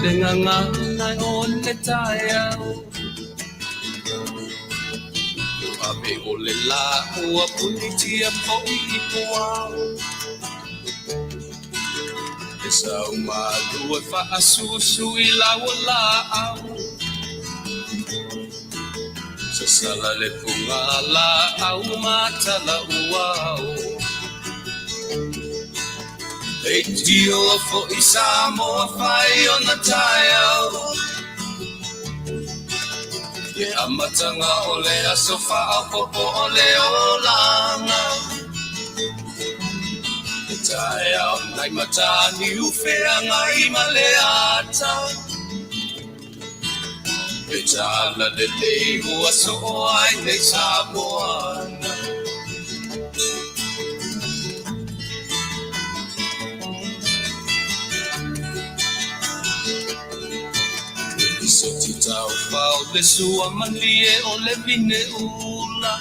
le gagana o le taeao. Ave o le lā ua punitia foi i puao. E sau malu e faasusu i lau laau. Sasala le fuga laau ma tala uao. Leitioa foi Samoa fai ona taeao. Le amataga o le aso faaopoopo o le olaga. Le taeao nai Mataniu Feagai ma le ata. Le tala lelei ua soo ai nei Samoana. Le lisoti taufao le sua malie o le vine ula.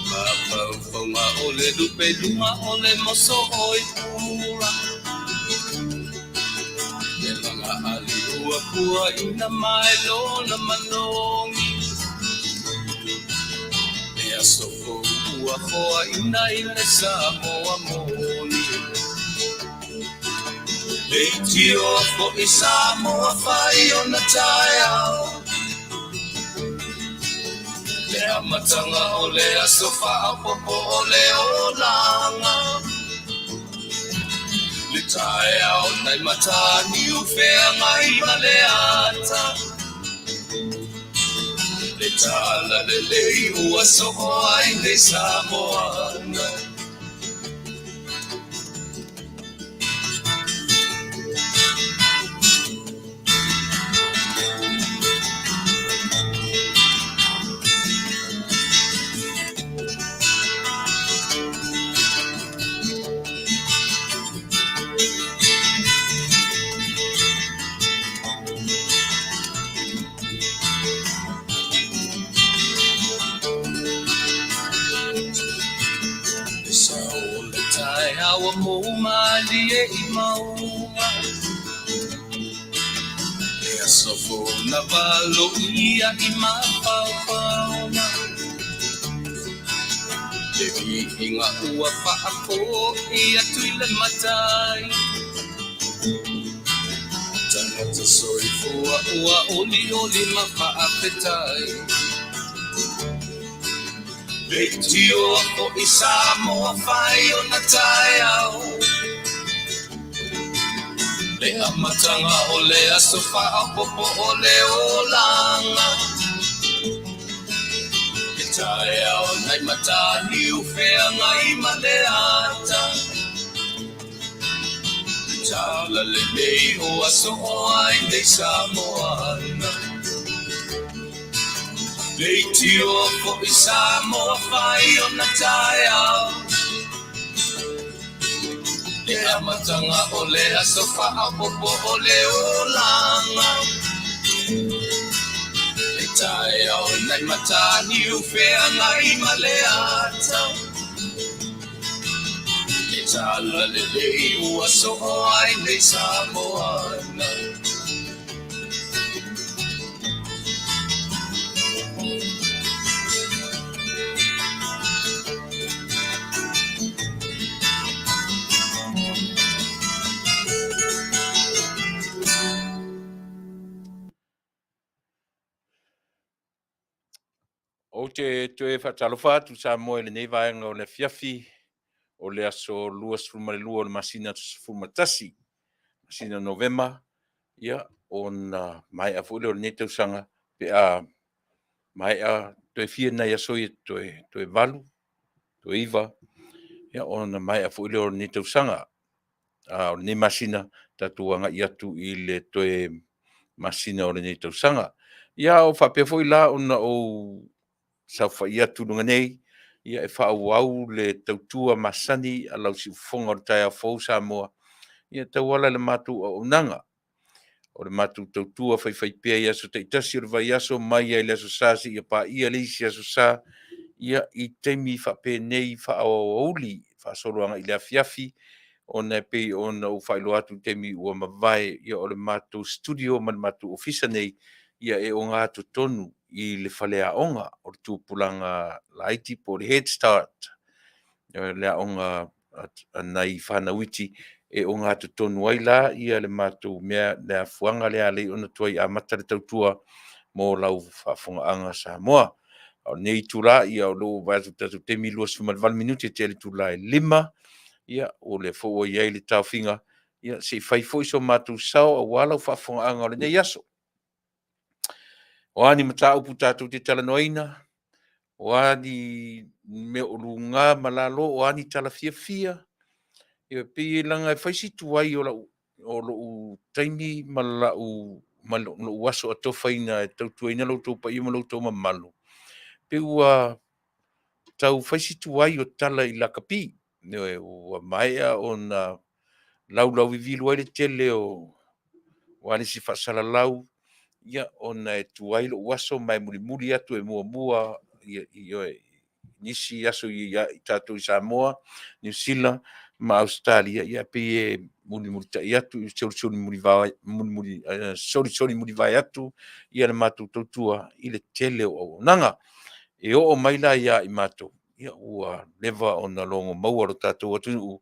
Mafaufauga o le lupe luga o le moso oi pula. Le laga ali ua puaina mai lona manogi. Le aso fou ua foaina i le Samoa moni. Leitioa foi Samoa fai ona taeao. Le amataga o le aso faaopoopo o le olaga. Le taeao nai Mataniu Feagai ma le ata. Le tala lelei ua soo ai nei Samoana. Le sao o le taeao ua mou malie i mauga. Le aso fou na valoia i mafaufauga. Le viiga ua faafoi atu i le Matai. Tagata soifua ua olioli ma faafetai. Leitioa foi Samoa fai ona taeao. Le amataga o le aso faaopoopo o le olaga. Le taeao nai Mataniu Feagai ma le ata. Le tala lelei ua soo ai nei Samoana. Leitioa foi Samoa fai ona taeao. Le amataga o le aso faaopoopo o le olaga. Le taeao nai Mataniu Feagai ma le ata. Le tala lelei ua soo ai nei Samoana. Ou te toe faatalofa atu Samoa i lenei vaega o le afiafi o le aso 22 o le masina 11, masina o Novema, ia, ona maea foi lea o lenei tausaga pe a maea toe fia nai aso ia toe, toe 8, toe 9, ia, ona maea foi lea o lenei tausaga. A o lenei masina, tatou agai atu i le toe masina o lenei tausaga. Ia, o faapea foi la ona ou saofai atu i luga nei, ia e faaauau le tautua masani a lau siufofoga o le taeao fou Samoa, ia e tauala i le matou auaunaga. O le matou tautua faifaipea i aso taitasi o le vaiaso mai lava i le Aso Sa seia paia le isi Aso Sa, ia i taimi faapenei faa-aoauli faasolo agai i le afiafi. ona e pei ona ou faailoa atu i le taimi ua mavae, ia o le matou studio ma le matou ofisa nei, ia e ogatotonu i le faleaoga o le tupulaga laiti po o le Head Start, le aoga a nai fanau iti, e ogatotonu ai la ia le matou mea, le afuaga lea e ala ai ona tuai amata le tautua mo lau faafofogaaga Samoa. A o lenei itula, ia o lea ua ou vaai atu i le tatou taimi e 28 minute e tea i le itula e 5:00, ia o lea foi ua i ai le taofiga, ia se i fai foi so matou sao aua lau faafofogaaga o lenei aso. O a ni mataupu tatou te talanoaina, o a ni mea o luga ma lalo, o a ni tala fiafia, e pei leaga e fai si tuai o lou taimi ma lou aso atofaina e tautuaina lo outou paia ma lo outou mamalu, pei ua tau fai si tuai o tala i lakapi. Ioe, ua maea ona laulauvivilu ai le tele o alisi faasalalau, ia ona e tuai lou aso ma e mulimuli atu e muamua ioe, nisi aso ia i tatou i Samoa, Niu Sila ma Ausetalia, ia pei e mulimulitai atu, solisoli mulivae atu le matou tautua i le tele o auaunaga. E oo mai la ia i matou, ia ua leva ona logomaua lo tatou atunuu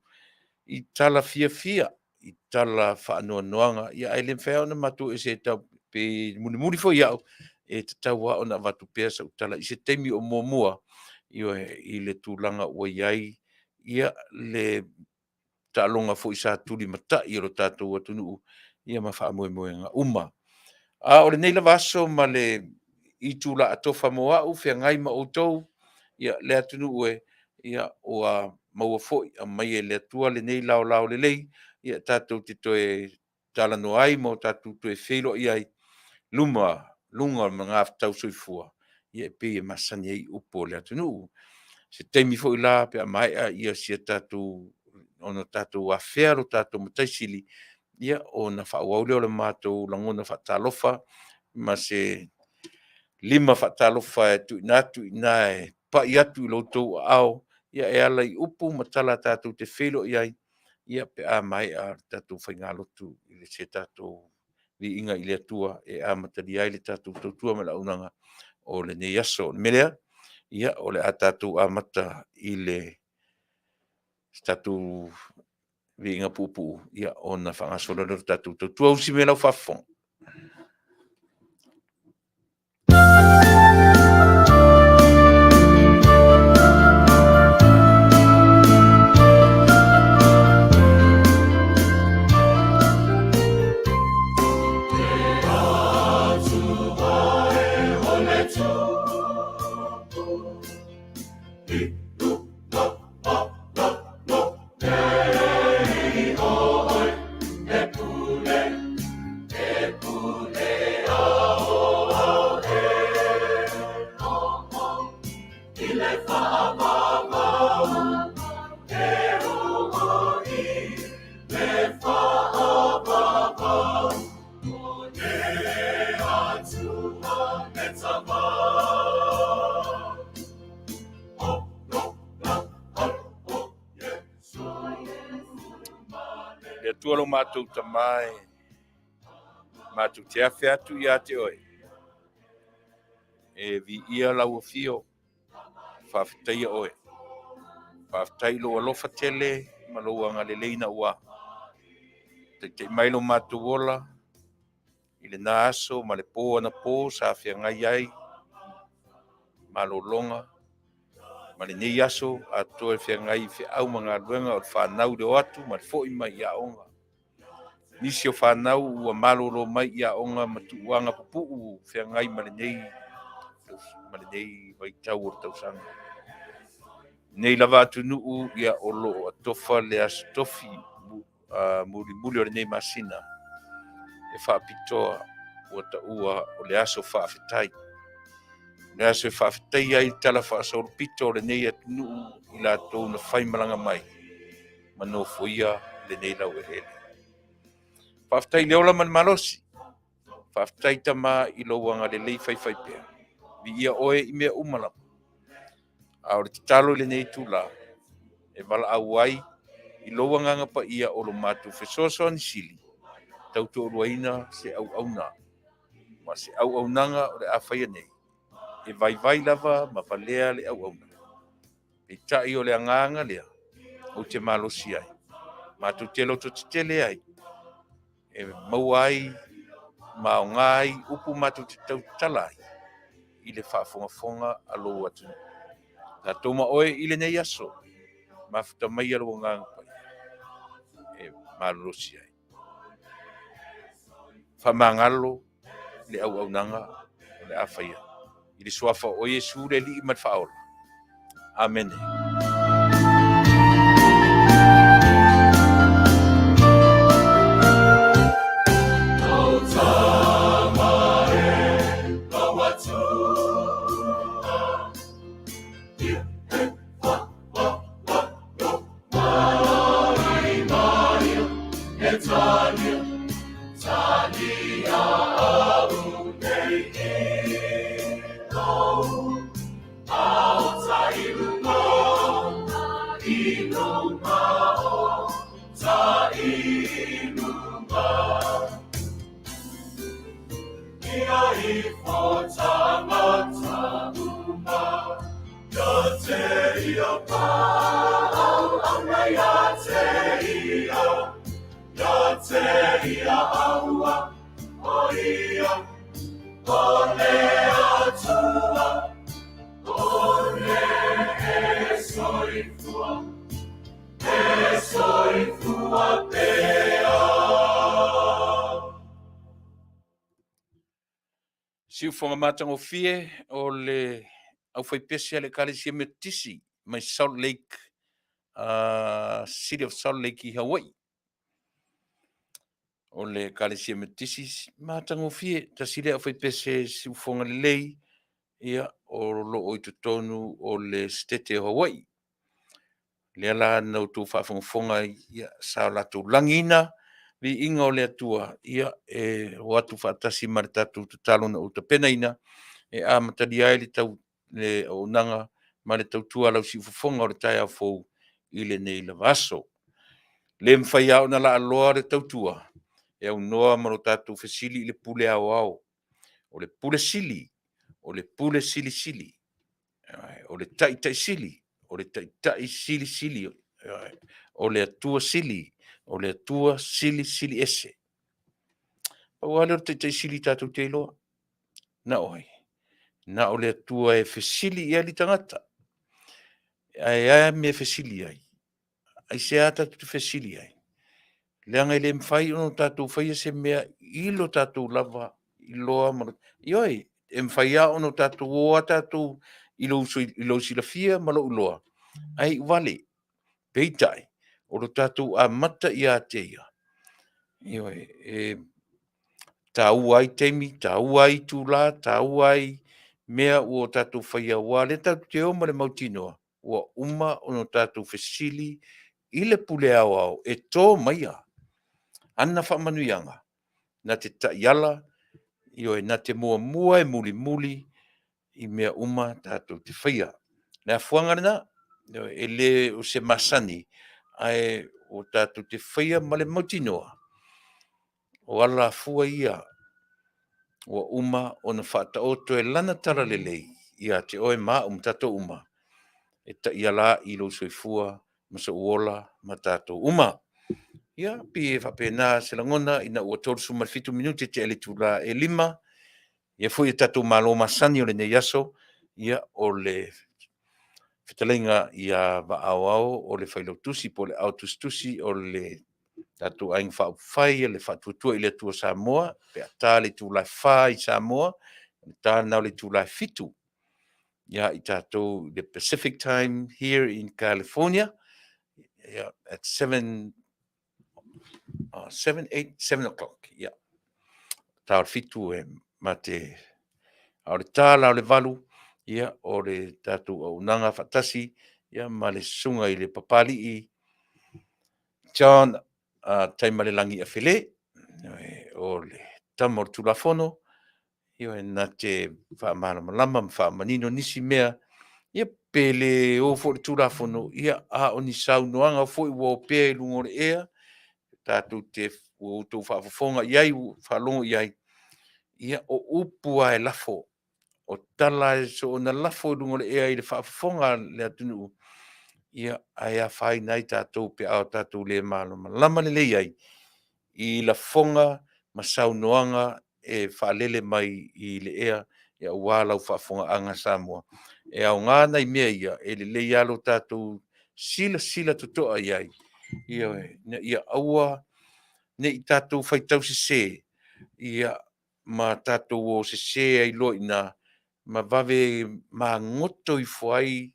i tala fiafia, i tala faanoanoaga, ae le mafai lava ona matou o ese pe mulimuli foi au, e tatau lava ona avatu pea sau tala i se taimi o muamua, ioe, i le tulaga ua i ai le taaloga foi sa tulimatai e lo tatou atunuu ma faamoemoega uma. A o lenei lava aso ma le itula atofa mo au feagai ma outou, le atunuu e, ua maua foi, aumai e le Atua lenei laolao lelei tatou te toe talanoa ai ma o tatou toe feiloai ai i luga o le magafetau soifua e pei e masani ai upu o le atunuu. Se taimi foi la pe a maea ona tatou afea lo tatou Matai Sili, ia ona faaauau lea o le matou lagona faatalofa ma se lima faatalofa e tuuina atu i ina e pai atu i lo outou aao e ala i upu ma tala tatou te feiloai ai pe a maea le tatou faigalotu i se tatou viiga i le Atua e amatalia ai le tatou tautua ma le auaunaga o lenei aso. O le mea lea, ia o le a tatou amata i se tatou viiga puupuu ona faagasolo lea o le tatou tautua. Usi mai lau faafofoga. Le Atua e o le tupu, i luga ma lalo, nei ʻoe e pule, e pule aoao e. Oh, oh, i le faavavau, e i le faavavau, o le Atua e. Le Atua lo matou Tamā e, matou te afe atu ia te oe, e viia lau afio, faafetaia oe. Faafetai i lou alofa tele ma lou agalelei naua. Taitai mai lo matou ola i lena aso ma le po anapo sa feagai ai malologa ma lenei aso atoa e feagai i feau ma galuega o le fanau i le o atu ma le foi mai i aoga. Nisi o fanau ua malolo mai i aoga ma tuuaga pupuu feagai ma lenei vaitau o le tausaga. Nei lava atunuu ia o lo o atofa le aso tofi mulimuli o lenei masina e faapitoa ua taua o le aso faafetai. O le aso e faafetaia ai le tala faasolopito o lenei atunuu i latou na faimalaga mai ma nofoia lenei laueleele. Faafetai i le ola ma le malosi. Faafetai Tama i lou agalelei faifaipea. Viia oe i mea uma lava. A o le tatalo i lenei itula e valaau ai I lou Agaga Paia o lo matou fesoasoani sili, tautoaluaina se auauna, ma se auaunaga o le a faia nei, e vaivai lava ma valea le auauna. Peitai o le agaga lea ou te malosi ai, matou te lototetele ai, e maua ai ma aoga ai upu matou te tautala ai i le faafogafoga a lou atunuu. Tatou ma oe i lenei aso, mafuta maia lou Agaga Paia e malolosi ai. Faamagalo le auaunaga o le a faia. I le suafa o Iesu le Alii ma le Faaola. Amene. Siufofoga matagofie o le aufaipese a le Ekalesia Metotisi mai Salt Lake, City of Salt Lake i Hawaii. O le Ekalesia Metotisi matagofie, tasi lea aufaipese siufofoga lelei, ia, o lo o i totonu o le Setete o Hawaii. Lea la na outou faafogafoga ai, ia, sa o latou lagiina viiga o le Atua, ia, e o atu faatasi ma le tatou tatalo na ou tapenaina e amatalia ai le tau le auaunaga ma le tautua a lau siufofoga o le taeao fou i lenei lava aso. E le mafai lava ona laaloa le tautua e aunoa ma lo tatou fesili i le pule aoao, o le pule sili, o le pule silisili, o le Taitai sili, o le Taitai silisili, o le Atua sili, o le Atua silisili ese. Pau lava lea o le Taitai sili tatou te iloa. Na o ai? Na o le Atua e fesili i ai le tagata. Ae a mea e fesili ai? Aisea tatou te fesili ai? Leaga e le mafai ona tatou faia se mea i lo tatou lava iloa ma lo... Ioe, e mafai lava ona tatou o lava tatou i lou silafia ma lou iloa, ae iuvale. Peitai, o lo tatou amata ia te Ia, ioe, e taua ai taimi, taua ai itula, taua ai mea ua tatou faia, aua o lea tatou te o ma le mautinoa ua uma ona tatou fesili i le pule aoao e to maia ana faamanuiaga na te taiala, ioe, na te muamua e mulimuli i mea uma tatou te faia. O le afuaga lena, ioe, e le o se masani, ae ua tatou te faia ma le mautinoa o alafua ia ua uma ona faataoto e Lana talalelei ia te oe ma au ma tatou uma, e taiala i lou soifua ma sou ola ma tatou uma. Ia, pei e faapena se lagona ina ua 37 minute tea i le itula e 5. Ia foi a tatou malo masani o lenei aso, ia, o le fetalaiga ia Vaa Aoao o le Failautusi po o le Aao Tusitusi o le tatou Aiga Faaupufai a le Faatuatua i le Atua Samoa, pe a ta le itula e 4 i Samoa, o le ta lena o le itula e 7 ia i tatou i le Pacific Time here in California, at 7, 8, 7 o'clock. Ia, ta o le 7 e ma te... A o le ta la o le 8, ia, o le tatou auaunaga faatasi ia ma le susuga i le Papalii John Taimalelagi Afelé, o le tama o le Tulafono, na te faamalamalama ma faamanino nisi mea Ia pe le o foi i le Tulafono, ia a o ni saunoaga foi ua opea i luga o le ea, tatou te ua outou faafofoga i ai ua faalogo i ai, ia o upu lava e lafo, o tala lava e soona lafo i luga o le ea i le faafofoga a le atunuu, ia ae afaina ai tatou pe a tatou le malamalama lelei ai i lafoga ma saunoaga e faalele mai i le ea aua lau faafofogaaga Samoa. E aoga nai mea ia, e lelei lava lo tatou silasila totoa i ai, ioe, ina ia aua ne i tatou faitau sese, ia ma tatou o sese ai loa i ina ma vave magoto ifo ai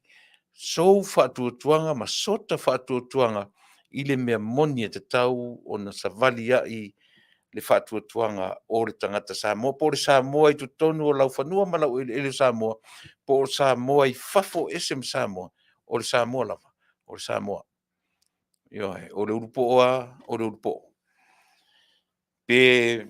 sou faatuatuaga ma so ta faatuatuaga i le mea moni e tatau ona savali ai le faatuatuaga o le tagata Samoa, po o le Samoa i totonu o laufanua ma laueleele o Samoa, po o Samoa i fafo ese ma Samoa, o le Samoa lava, o le Samoa. Ioe, o le ulupo'o lava, o le ulupo'o. Pe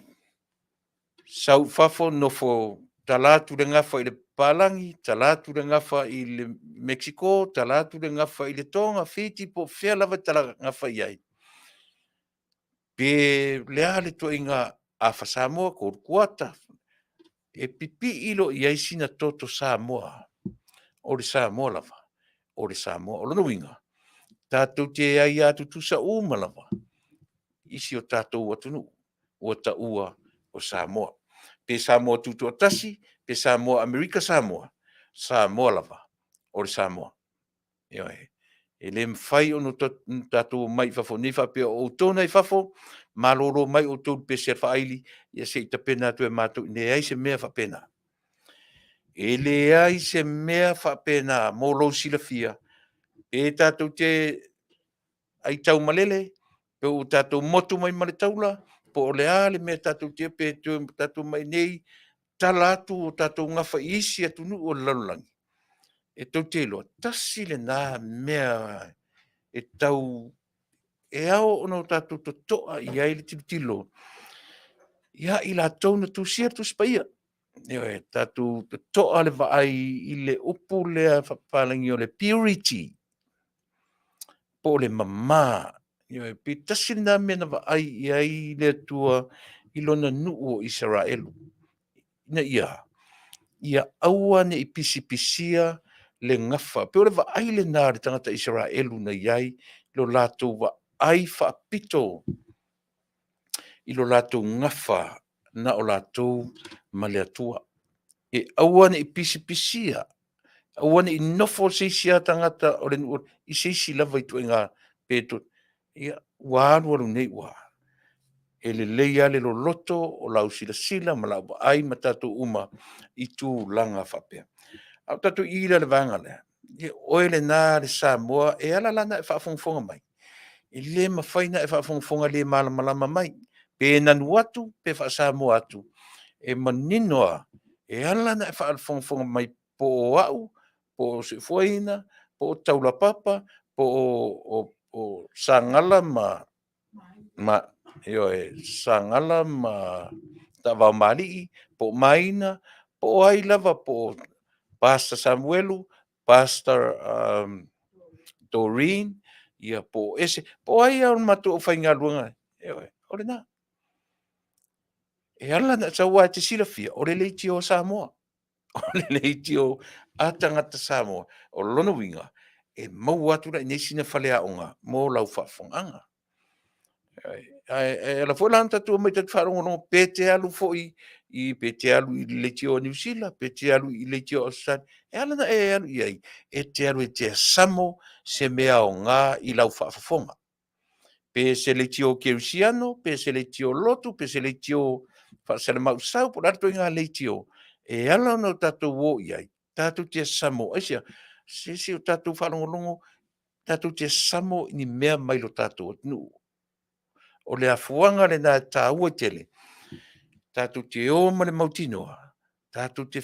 sau i fafo nofo tala atu le gafa i le papalagi, tala atu le gafa i le Mekisiko, tala atu le gafa i le Toga, Fiti po o fea lava e tala gafa i ai, pe o le a le ituaiga afa Samoa, gold kuata, e pipii loa i ai sina toto Samoa, o le Samoa lava, o le Samoa. O lona uiga, tatou te aia tutusa uma lava i si o tatou atunuu ua taua o Samoa. Pe Samoa Tutoatasi, pe Samoa Amerika Samoa, Samoa lava, o le Samoa. Ioe. E le mafai ona tatou omai i fafo nei faapea o outou na i fafo, malolo mai outou i le pese a le faaili, ia se i tapena atu e matou. E leai se mea faapena. E leai se mea faapena mo lou silafia, pe tatou te aitaumalele, pe ua tatou motu mai ma le taula, po o le a le mea tatou te i ai, pe tatou omai i inei tala atu o tatou gafa i isi atunuu o le lalolagi, e tou te iloa, tasi lena mea e tau e ao ona tatou totoa i ai le tilotilo ia i latou na tusia le Tusi Paia. Ioe, tatou totoa le vaai i le upu lea faapapalagi o le purity, po o le mama. Ioe, pe tasi lena mea na vaai i ai le Atua i lona nuu o Isaraelu, ina ia aua ne i pisipisia le gafa. E pei o le vaai lena a le tagata Isaraelu na i ai lo latou vaai faapito i lo latou gafa na o latou ma le Atua. E aua ne i pisipisia, aua ne i nofo se isi lava tagata o le nuu i se isi lava ituaiga pe to, ia, ua alu alu nei ua e lelei lava le loloto o lau silasila ma lau vaai ma tatou uma i tulaga faapea. A o tatou i la i le vaega lea, ia o oe lena le Samoa e ala la ona e faafogafoga mai, e le mafai ona e faafogafoga le malamalama mai, pe nanu atu pe faa-Samoa atu, e manino lava, e ala ona e faafogafoga mai po o au, po o Seufuaina, po o Taulapapa, po o Sagala ma ioe, Sagala ma Taavaomalii, po o Maina, po o ai lava, po o Pastor Samuelu, Pastor Doreen, ia po o ese, po o ai lava o le matou aufaigaluega, ioe, o lena. E ala ona e sau aua e te silafia, o le leitio a Samoa, o le leitio a tagata Samoa. O lona uiga, e maua atu la i inei sina faleaoga mo lau faafofogaaga. Ae ala foi la ona tatou omai tatou te faalogologo, pe te alu foi i, pe te alu i le leitio a Niu Sila, pe te alu i le leitio a Ausetalia, e ala ona e alu i ai, e te alu e te asamo se mea aoga i lau faafofoga. Pe se leitio kerisiano, pe se leitio lotu, pe se leitio faasalamausau, po o le a le ituaiga leitio, e ala ona tatou o i ai, tatou te asamo. Aisea? Se se i o tatou faalogologo, tatou te asamo i ni mea mai lo tatou atunuu. O le afuaga lena e taua tele, tatou te o ma le mautinoa, tatou te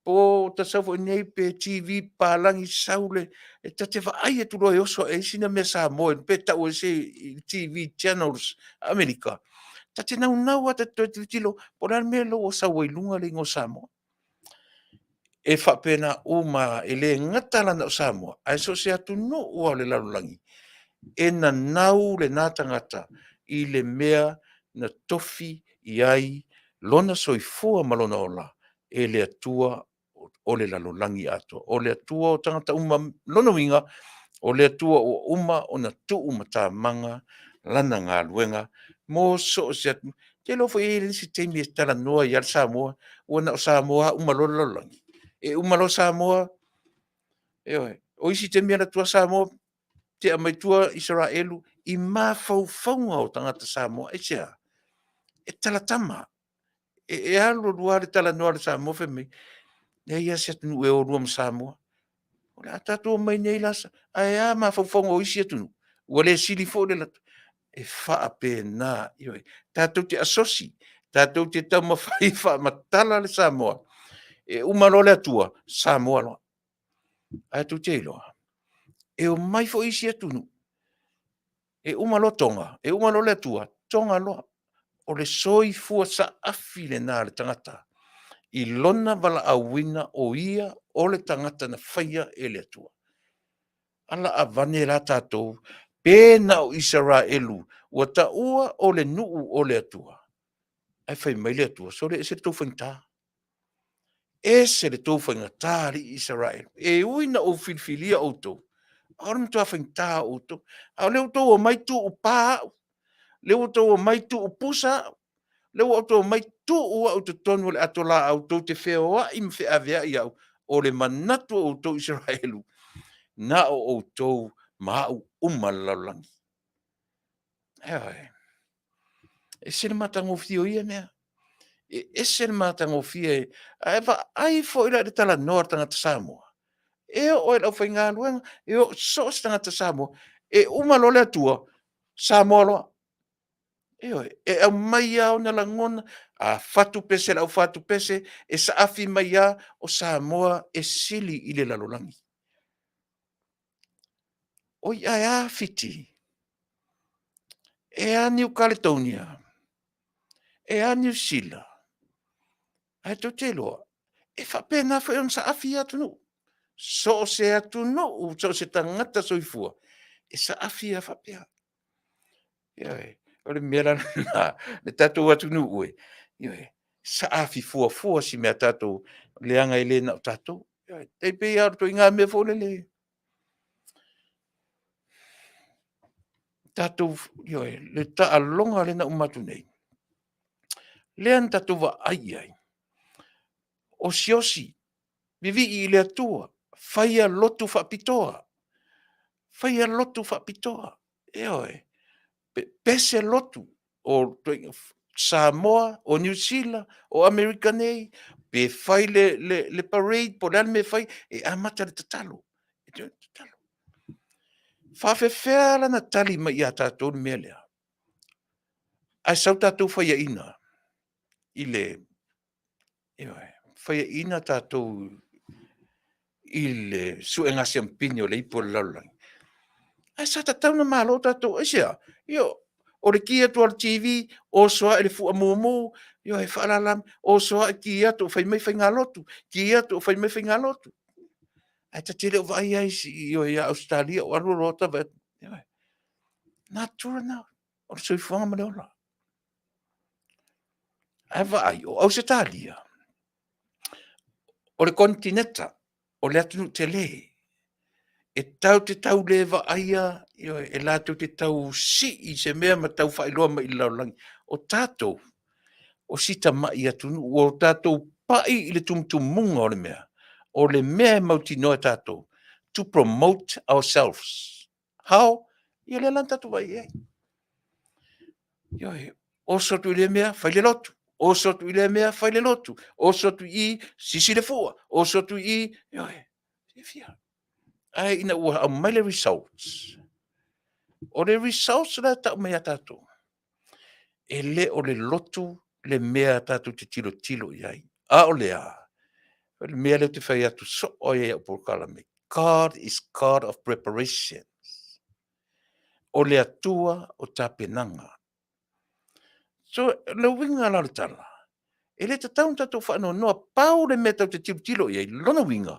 po o ta sau foi nei pe TV papalagi sau le… e ta te vaai atu loa e oso ae ai sina mea Samoa pe tau ai se TV channels a Amerika, ta te naunau lava ta te toe tilotilo po o le a le mea lea ua sau ai i luga le igoa o Samoa. E faapena uma, e le gata la na o Samoa, ae so o se atunuu lava o le lalolagi, e nanau lena tagata i le mea na tofi i ai lona soifua ma lona ola e le Atua o le lalolagi atoa. O le Atua o tagata uma, lona uiga, o le Atua ua uma ona tuumatamaga lana galuega mo so o se atunuu. Ou te iloa foi e i ai le isi taimi e talanoa ai lava le Samoa, ua na o Samoa lava uma loa le lalolagi. E uma loa Samoa, ioe, o isi taimi alu atu lava Samoa tea mai tua Isaraelu i mafaufauga o tagata Samoa. Aisea? E talatama, e alu alu lava le talanoa a le Samoa fai mai, e leai lava se atunuu e o lua ma Samoa. O le a tatou omai nei la, ae a mafaufauga o isi atunuu? Ua le sili foi le latou… E faapena, ioe, tatou te asosi, tatou te taumafai e faamatala le Samoa. E uma loa le Atua, Samoa loa. Ae tou te iloa, e omai foi isi atunuu, e uma loa Toga, e uma loa le Atua, Toga loa. O le soifua saafi lena o le tagata i lona valaauina o ia o le tagata na faia e le Atua. Ala avane la tatou, pe na o Isaraelu ua taua o le nuu o le Atua, ae fai mai le Atua, sole, e ese le tou faigata. Ese le tou faigata alii Isaraelu. E ui ina ou filifilia outou, ae o le matua faigata o outou. A o lea ua outou omai tuupa au, lea ua outou omai tuupusa au, lea ua outou omai tuu au i totonu o le atolaau tou te feoai ma feaveai au, o le manatu o outou Isaraelu, na o outou ma au uma le lalolagi. Ioe. E ese le matagofie o ia mea. E ese le matagofie. Ae vaai foi la i le talanoa a le tagata Samoa, e oo lava i le aufaigaluega, e oo i so o se tagata Samoa, e uma loa le Atua, Samoa loa. Ioe, e aumai lava ona lagona, a fatu pese e le aufatu pese, e saafi mai lava o Samoa e sili i le lalolagi. Oi, ae a Fiti? E a Niu Kaletonia? E a Niu Sila? Ae tou te iloa, e faapena foi ona saafi ia atunuu. So o se atunuu, so o se tagata soifua, e saafi lava faapea. Ioe. O le mea la lena, le tatou atunuu e, ioe, saafi fuafua si mea tatou, leaga e le na o tatou. Ioe. E tai pei lava o le ituaiga mea foi lele, tatou, ioe, le taaloga lea na uma atu nei, lea na tatou vaai i ai, osiosi, vivii i le Atua, faia lotu faapitoa, faia lotu faapitoa, ioe, pese lotu o Samoa, o Niu Sila, o Amerika nei, pe fai le parade po o le a le mea e fai, e amata i le tatalo. E faapefea la ona tali mai ia tatou le mea lea? Ae sau tatou faiaina i le, ioe, faiaina tatou i le suega siamupini o le ipu o le lalolagi. Ae sa tatau ona malo tatou. Aisea? Ia, o le ki atu lava o le TV, oso ae le fua mumu, ioe, faalala, oso ae ki atu o fai mai faigalotu, ki atu o fai mai faigalotu. Ae ta te le o vaai lava ia Ausetalia o alu alu lava ota vaai atu, ioe, natura lena o le soifuaga ma le ola. Ae vaai, o Ausetalia, o le konetineta, o le atunuu tele, e tatou te tau le vaaia, ioe, e latou te tau sii se mea ma tau faailoa mai i le lalolagi. O tatou, o si tamai atunuu, ua tatou pai i le tumutumuga o le mea, o le mea e mautinoa e tatou, to promote ourselves. How? Ia lea la na tatou vaai i ai. Ioe, oso atu i lea mea, fai le lotu, oso atu i lea mea, fai le lotu, oso atu i i, sisi le fua, oso atu i i, ioe, fiafia. Ae ina ua aumai le results, o le results la e tau mai ia tatou, e le o le lotu le mea tatou te tilotilo i ai, a o le a? O le mea lea ou te fai atu soo ai i au polokalame, God is God of preparations. O le Atua o tapenaga. So, le uiga la o le tala, E le tatau ona tatou faanoanoa, pau le mea tatou te tilotilo i ai, lona uiga,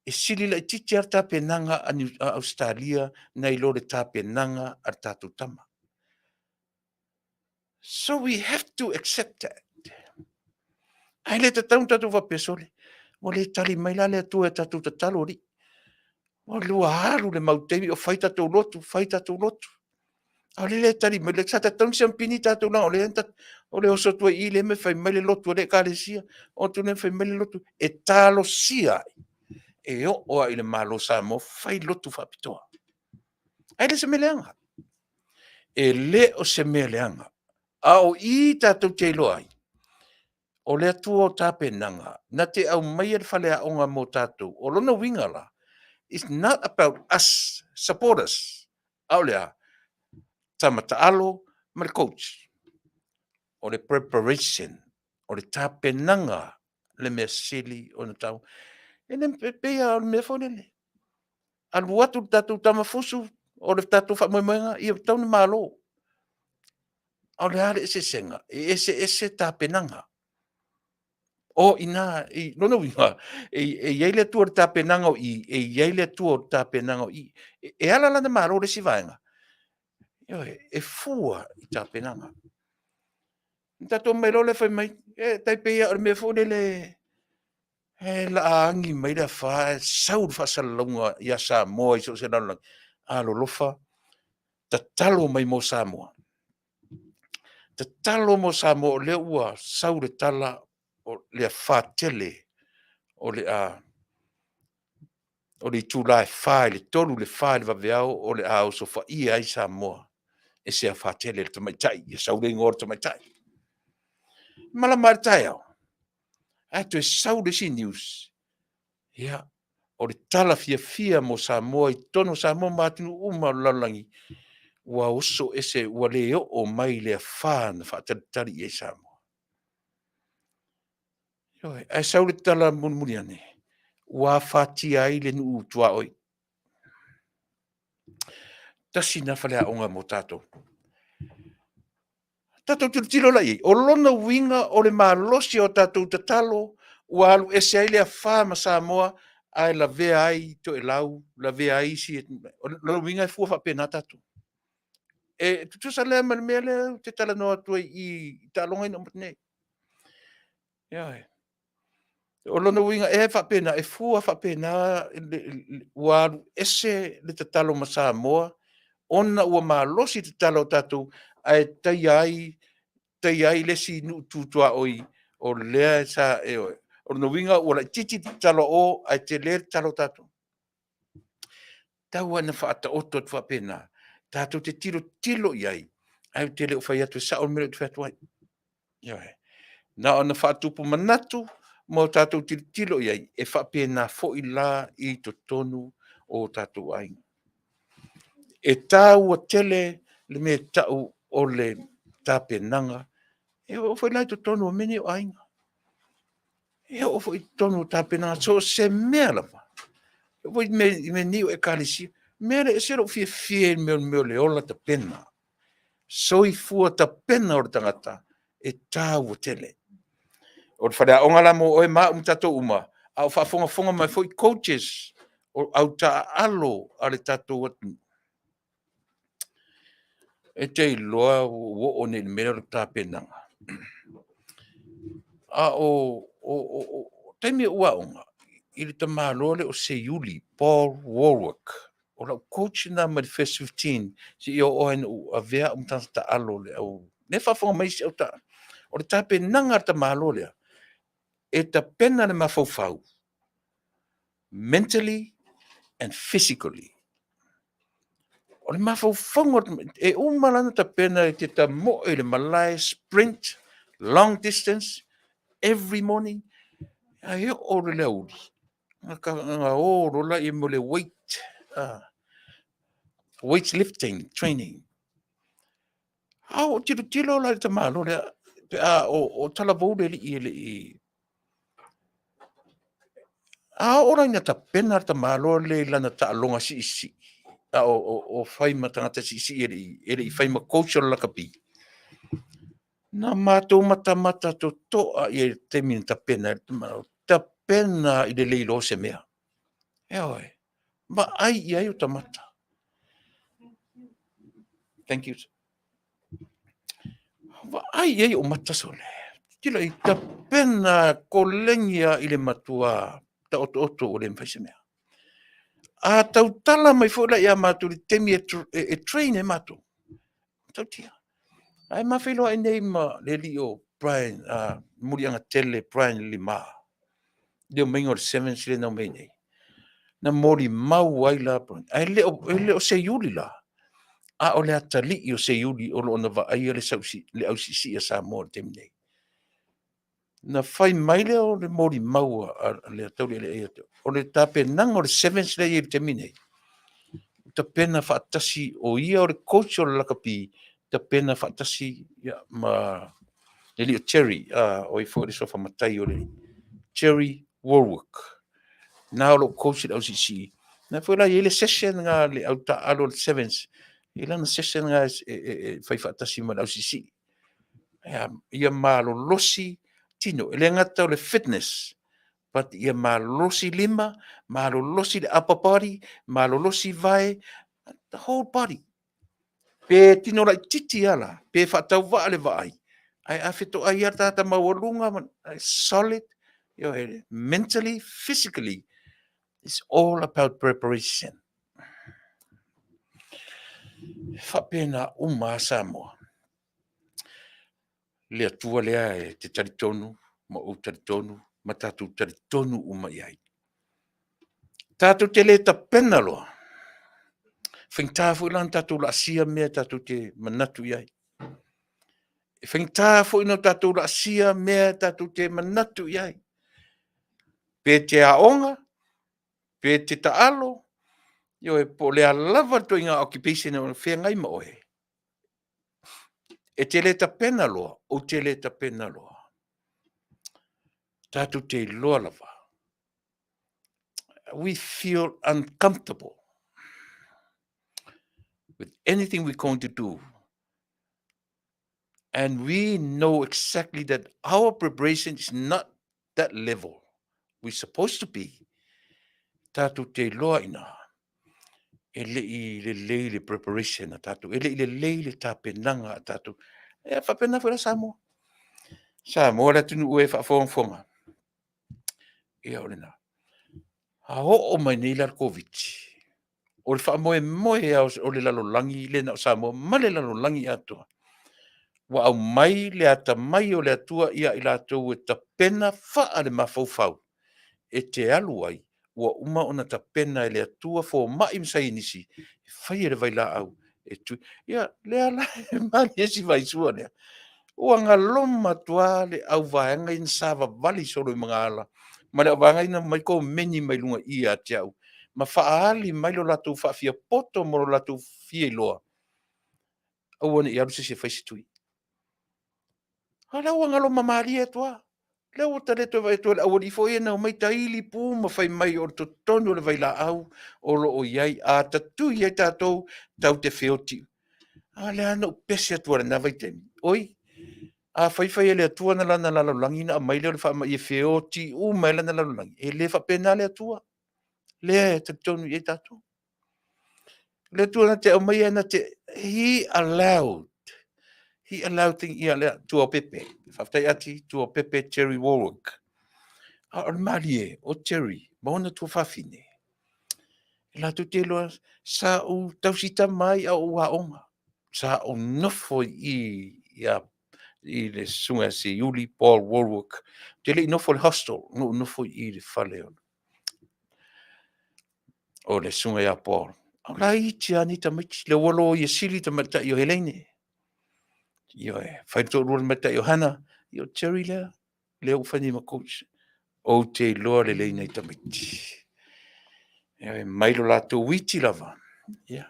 e sili laitiiti lava le tapenaga a Ausetalia nai lo le tapenaga a le tatou tama. So we have to accept that. Ae le tatau ona tatou faapea, sole, ua le tali mai la le Atua i a tatou tatalo alii. Ua lua alu le mau taimi o fai tatou lotu, fai tatou lotu. A o lea e le tali mai, sa tatau ona siamupini tatou leaga o lea o le oso atu ai i i lea ma fai mai le lotu a lea Ekalesia, o atu lea fai mai le lotu, e talosia ai, e oo lava i le Malo o Samoa fai lotu faapitoa. Ae le o se mea leaga. E le o se mea leaga. A o i tatou te iloa ai, o le Atua o tapenaga, na te aumaia le faleaoga mo tatou. O lona uiga la, it's not about us supporters, a o le a? Tama taalo ma le coach. O le preparation, o le tapenaga le mea sili ona taua. E le pei lava o le mea foi lele, alu atu le tatou tama fusu, o le tatou faamoemoega ia tatau ona malo. A o le a le eseesega? E eseese tapenaga. O i ina, lona uiga, e i ai le Atua i le tapenaga o i, e i ai le Atua o le tapenaga o i. E ala la ona malo le isi vaega, ioe, e fua i tapenaga. Ona tatou omai loa lea fai mai, e tai pei lava o le mea foi lele o le a agi mai le afa ae sau le faasalalauga ia Samoa i so o se lalolagi, alolofa, tatalo mai mo Samoa. Tatalo mo Samoa o lea ua sau le tala o le afa tele o le a o le itula e 4 i le 3 i le 4 i le vaveao o le a osofaia ai Samoa e se afa tele, le tamaitai, ia sau le igoa o le tamaitai. Malama ae le taeao, ae toe sau le isi news, ia, o le tala fiafia mo Samoa i totonu o Samoa ma atunuu uma o le lalolagi, ua oso ese ua le oo mai le afa na faatalitali i ai Samoa. Ioe. Ae sau le tala mulimuli ane, ua afatia ai le nuu tuaoi. Tasi lena faleaoga mo tatou. Tatou tilotilo la i ai, o lona uiga o le malosi o tatou tatalo ua alu ese ai le afa ma Samoa ae lavea ai Toelau, lavea ai isi. O lona uiga e fua faapena tatou. E tutusa lea ma le mea lea ou te talanoa atu ai i i taaloga ia na uma atu nei. Ioe. O lona uiga ea e faapena, e fua faapena ua alu ese le tatalo ma Samoa ona ua malosi tatalo a tatou ae taia ai, taia ai le isi nuu tu tuaoi o lea sa, ioe. O lona uiga ua laitiiti le tatalo a o ae tele le tatalo a tatou. Tau lava ina faataoto atu faapena, tatou te tilotilo i ai, ae ou te le o fai atu e sao le mea lea ou te fai atu ai. Ioe. Na ona faatupu manatu ma o tatou tilotilo i ai, e faapena foi la i totonu o tatou aiga. E taua tele le mea e tau o le tapenaga. E oo foi la i totonu o mea nei o aiga. E oo foi i totonu o tapenaga, so o se mea lava. E oo foi i mea nei o Ekalesia. O le mea lea e ese lou fiafia i le mea o le ola tapena, soifua tapena o le tagata, e taua tele. O le faleaoga la mo oe ma au ma tatou uma, a o faafogafoga mai foi coaches, o au taaalo a le tatou atunuu, e te iloa ua ou oo nei i le mea lea o le tapenaga. A o taimi o ou aoga i le tamaloa lea o Seiuli Paul Wallwork, o lau coach lena mai le First 15 seia oo lava ina ou avea au ma tagata taaalo o lea e faafofoga mai isi au taaalo. O le tapenaga a le tamaloa lea, e tapena le mafaufau, mentally and physically. O le mafaufauga, e uma la ona tapena e te tamoe i le malae, sprint, long distance every morning, ae oo loa i le aoauli, ona o loa lea mo le weight, weight lifting training. A ou tilotilo la i le tamaloa lea, pe a o talavou le alii e le i... A oo la ina tapena le tamaloa lea i lana taaloga siisii, a o fai ma tagata siisii e le i fai ma coach o le lakapi. Na matou matamata totoa i ai i le taimi na tapena ai le tapena i le le iloa o se mea. Ioe, vaai i ai o ta mata. Thank you. Vaai i ai ou mata sole. Tila i tapena koleni lava i le matua taotooto ua le mafai se mea. A tautala mai foi la ia matou i le taimi e train ai matou, matautia. Ae ma feiloai nei ma le alii o Brian, Muliagatele Brian Lima, i le omaiga o le Sevens lea na omai nei, na molimau ai la, ae le o Seiuli la, a o le atalii o Seiuli o lo o na vaaia le ausiisii a Samoa i le taimi nei. Na fai mai lea o le molimau a le taulealea ia te au, o le tapenaga o le Sevens lea e i ai i le taimi nei, tapena faatasi, o ia o le coach o le lakapi, tapena faatasi ma le alii o Jerry, o ia foi o le suafa matai o le Jerry Wallwork, na o lo o coach i le ausiisii. Na foi la e i ai le session lena a le au taaalo o le Sevens, e i ai lana session lena e fai faatasi ma le ausiisii. Ia malolosi tino, e le gata o le fitness, but ia malolosi lima, malolosi le upper body, malolosi vae, the whole body. Pe tino laitiiti lava la, pe faatauvaa le vaai, ae a fetoai lava le tagata maualuga, solid, ioe, mentally, physically, it's all about preparation. E faapena uma lava Samoa. Le Atua lea e te talitonu ma ou talitonu ma tatou talitonu uma i ai. Tatou te le tapena loa, faigata foi la ona tatou laasia mea tatou te manatu i ai. E faigata foi ona tatou laasia mea tatou te manatu i ai. Pe te aoga, pe te taalo, ioe, po o le a lava le ituaiga occupation o feagai ma oe, e te le tapena loa, ou te le tapena loa. Tatou te iloa lava, we feel uncomfortable with anything we're going to do. And we know exactly that our preparation is not that level we're supposed to be. Tatou te iloa ina, e le i lelei le preparation a tatou, e le i lelei le tapenaga a tatou. E faapena foi la Samoa. Samoa le atunuu e faafogafoga. Ia o lena. A oo mai nei la le Koviti, o le faamoemoe lava o le lalolagi le na o Samoa ma le lalolagi atoa, ua aumai le atamai o le Atua ia i latou e tapena faale-mafaufau e te alu ai, ua uma ona tapena e le Atua fomai ma saienisi e faia le vailaau e tui. Ia, lea la e malie si vaisua lea. Ua galoma atu lava le auvaega ia na savavali solo i magaala ma le auvaega ia na omai komeni mai luga i i ia te au ma faaali mai lo latou faafiapoto ma lo latou fia iloa, aua ne i alu se isi e fai se tui. A o lea ua galoma malie atu lava. Lea ua ta le toe vaai atu i le aualii foi ia na omai taili pu ma fai mai o le totonu o le vailaau o lo o i ai. A tatui ai tatou, tatou te feoti. A lea na ou pese atu ai i lena vaitaimi, oi, a fai fai e le Atua na lana lalolagi ona aumai lea o le faamai e feoti uma ai lana lalolagi, e le faapena le Atua. Lea e talitonu i ai tatou. O le Atua na te aumaia, na te, He allowed, He allowed thing, ia lea, Tuaopepe. Faafetai Ati, Tuaopepe Jerry Warwick. A o le malie o Jerry ma ona tuafafine, e latou te iloa, sa ou tausitama ai a o ou aoga. Sa ou nofo i i, ia, i le susuga ia Seiuli Paul Warwick. Ou te le i nofo i le hostel, na ou nofo i i le fale o o le susuga ia Paul. A o laiti lava nei tamaiti, lea ua loia sili le tamaitai o Helaine. Ioe, fai le toalua o le tamaitai o Hannah, ia o Jerry lea, lea ua fai nei ma coach. Ou te iloa lelei nei tamaiti. Ioe, mai lo latou iti lava, ia.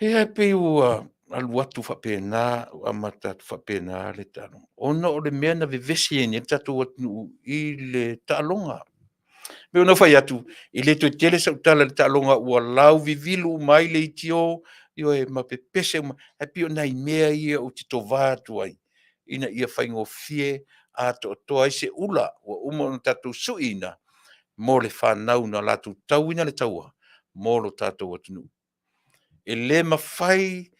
Ia e pei ua alu atu faapena, ua amata atu faapena le taaloga, ona o le mea na vevesi ai nei le tatou atunuu i le taaloga. E pei ona ou fai atu, e le toe tele sau tala i le taaloga ua lauvivilu uma ai leitio, Ioe, ma pepese uma, ae pei o nai mea ia ou te tova atu ai, ina ia faigofie atoatoa ai se ula ua uma ona tatou suiina mo le fanau na latou tauina le taua mo lo tatou atunuu. E le mafai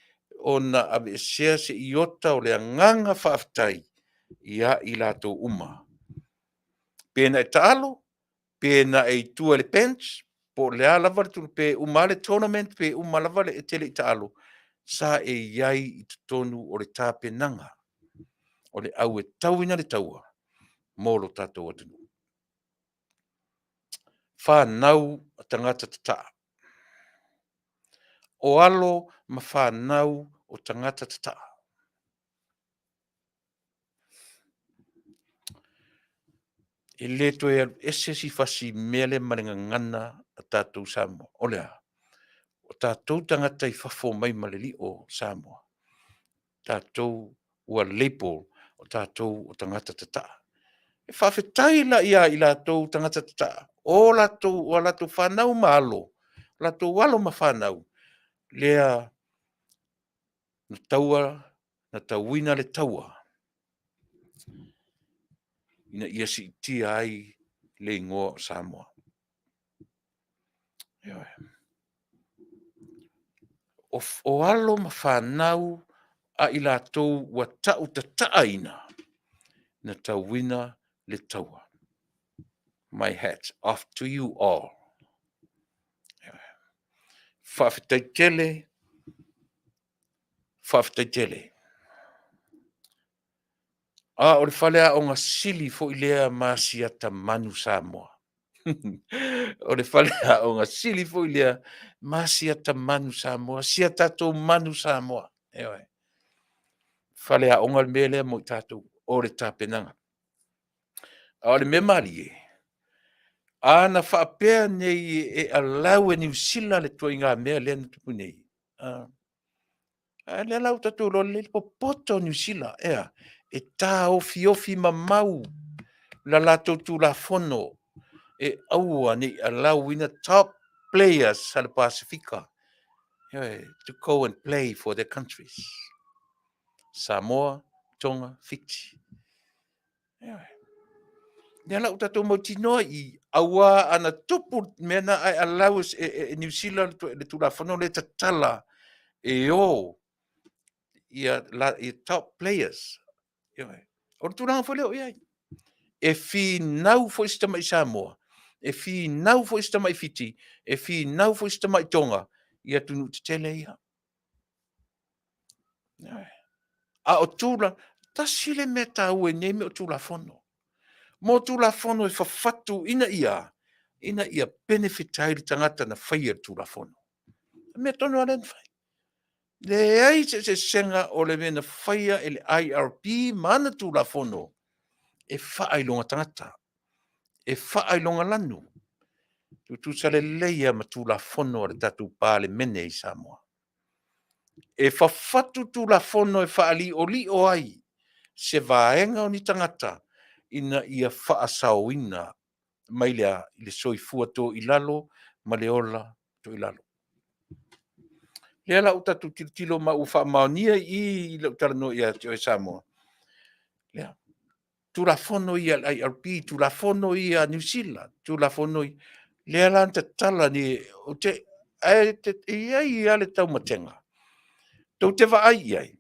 ona aveesea se iota o le agaga faafetai ia i latou uma. Pe na e taalo, pe na e i tua i le bench, po o le a lava le pe uma lava le tournament, pe uma lava le e te le i taalo, sa e i ai i totonu o le tapenaga o le au e tauina le taua mo lo tatou atunuu. Fanau a tagata tataa. O alo ma fanau o tagata tataa. E le toe alu ese si fasi mea lea ma le gagana a tatou Samoa. O le a? O tatou tagata i fafo mai ma le lio o Samoa, tatou ua label o tatou o tagata tataa. E faafetai la ia i latou tagata tataa, o latou, o a latou fanau ma alo, o latou alo ma fanau lea na taua, na tauina le taua ina ia siitia ai le igoa o Samoa. Ioe. O alo ma fanau a i latou ua tau tataaina, na tauina le taua. My hat off to you all. Faafetai tele, faafetai tele. A o le faleaoga sili foi lea ma asiata manu Samoa. O le faleaoga sili foi lea ma asiata manu Samoa, si a tatou manu Samoa. Ioe. Faleaoga le mea lea mo i tatou, o le tapenaga. A o le mea malie, a na faapea nei e allow e Niu Sila le ituaiga mea lea na tupu nei, a lea la ua tatou iloa lelei le popoto o Niu Sila, e a? E taofiofi mamau la latou Tulafono e aua ne i allow ina top players a le Pasefika, ioe, to go and play for their countries. Samoa, Tonga, Fiti. Ioe. Lea la ua tatou mautinoa i i, aua ana tupu le mea lena ae allow e Niu Sila le Tulafono lea e tatala e o ia top players. Ioe. O le tulaga foi lea o i ai. E finau foi si tamai Samoa, e finau foi si tamai Fiti, e finau foi si tamai Toga i atunuu tetele ia. Ioe. A o tulaga, tasi le mea taua i nei mea o Tulafono, mo Tulafono e fafatu ina ia a? Ina ia benefit ai le tagata na faia le Tulafono. O le mea tonu lava lea na fai. Leai se eseesega o le mea na faia e le IRP ma ana Tulafono e faailoga tagata, e faailoga lanu, tutusa lelei lava ma Tulafono a le tatou Palemene i Samoa. E fafatu Tulafono e faali'oli'o ai se vaega o ni tagata ina ia faasaoina mai le a? Le soifua toilalo ma le ola toilalo. O lea la ua tatou tilotilo ma ua faamaonia i i i lau talanoa ia te oe Samoa, ia, Tulafono ia a le IRP, Tulafono ia a Niu Sila, Tulafono ia, lea la na tatala nei, ae e i ai lava le taumatega, tou te vaai i ai,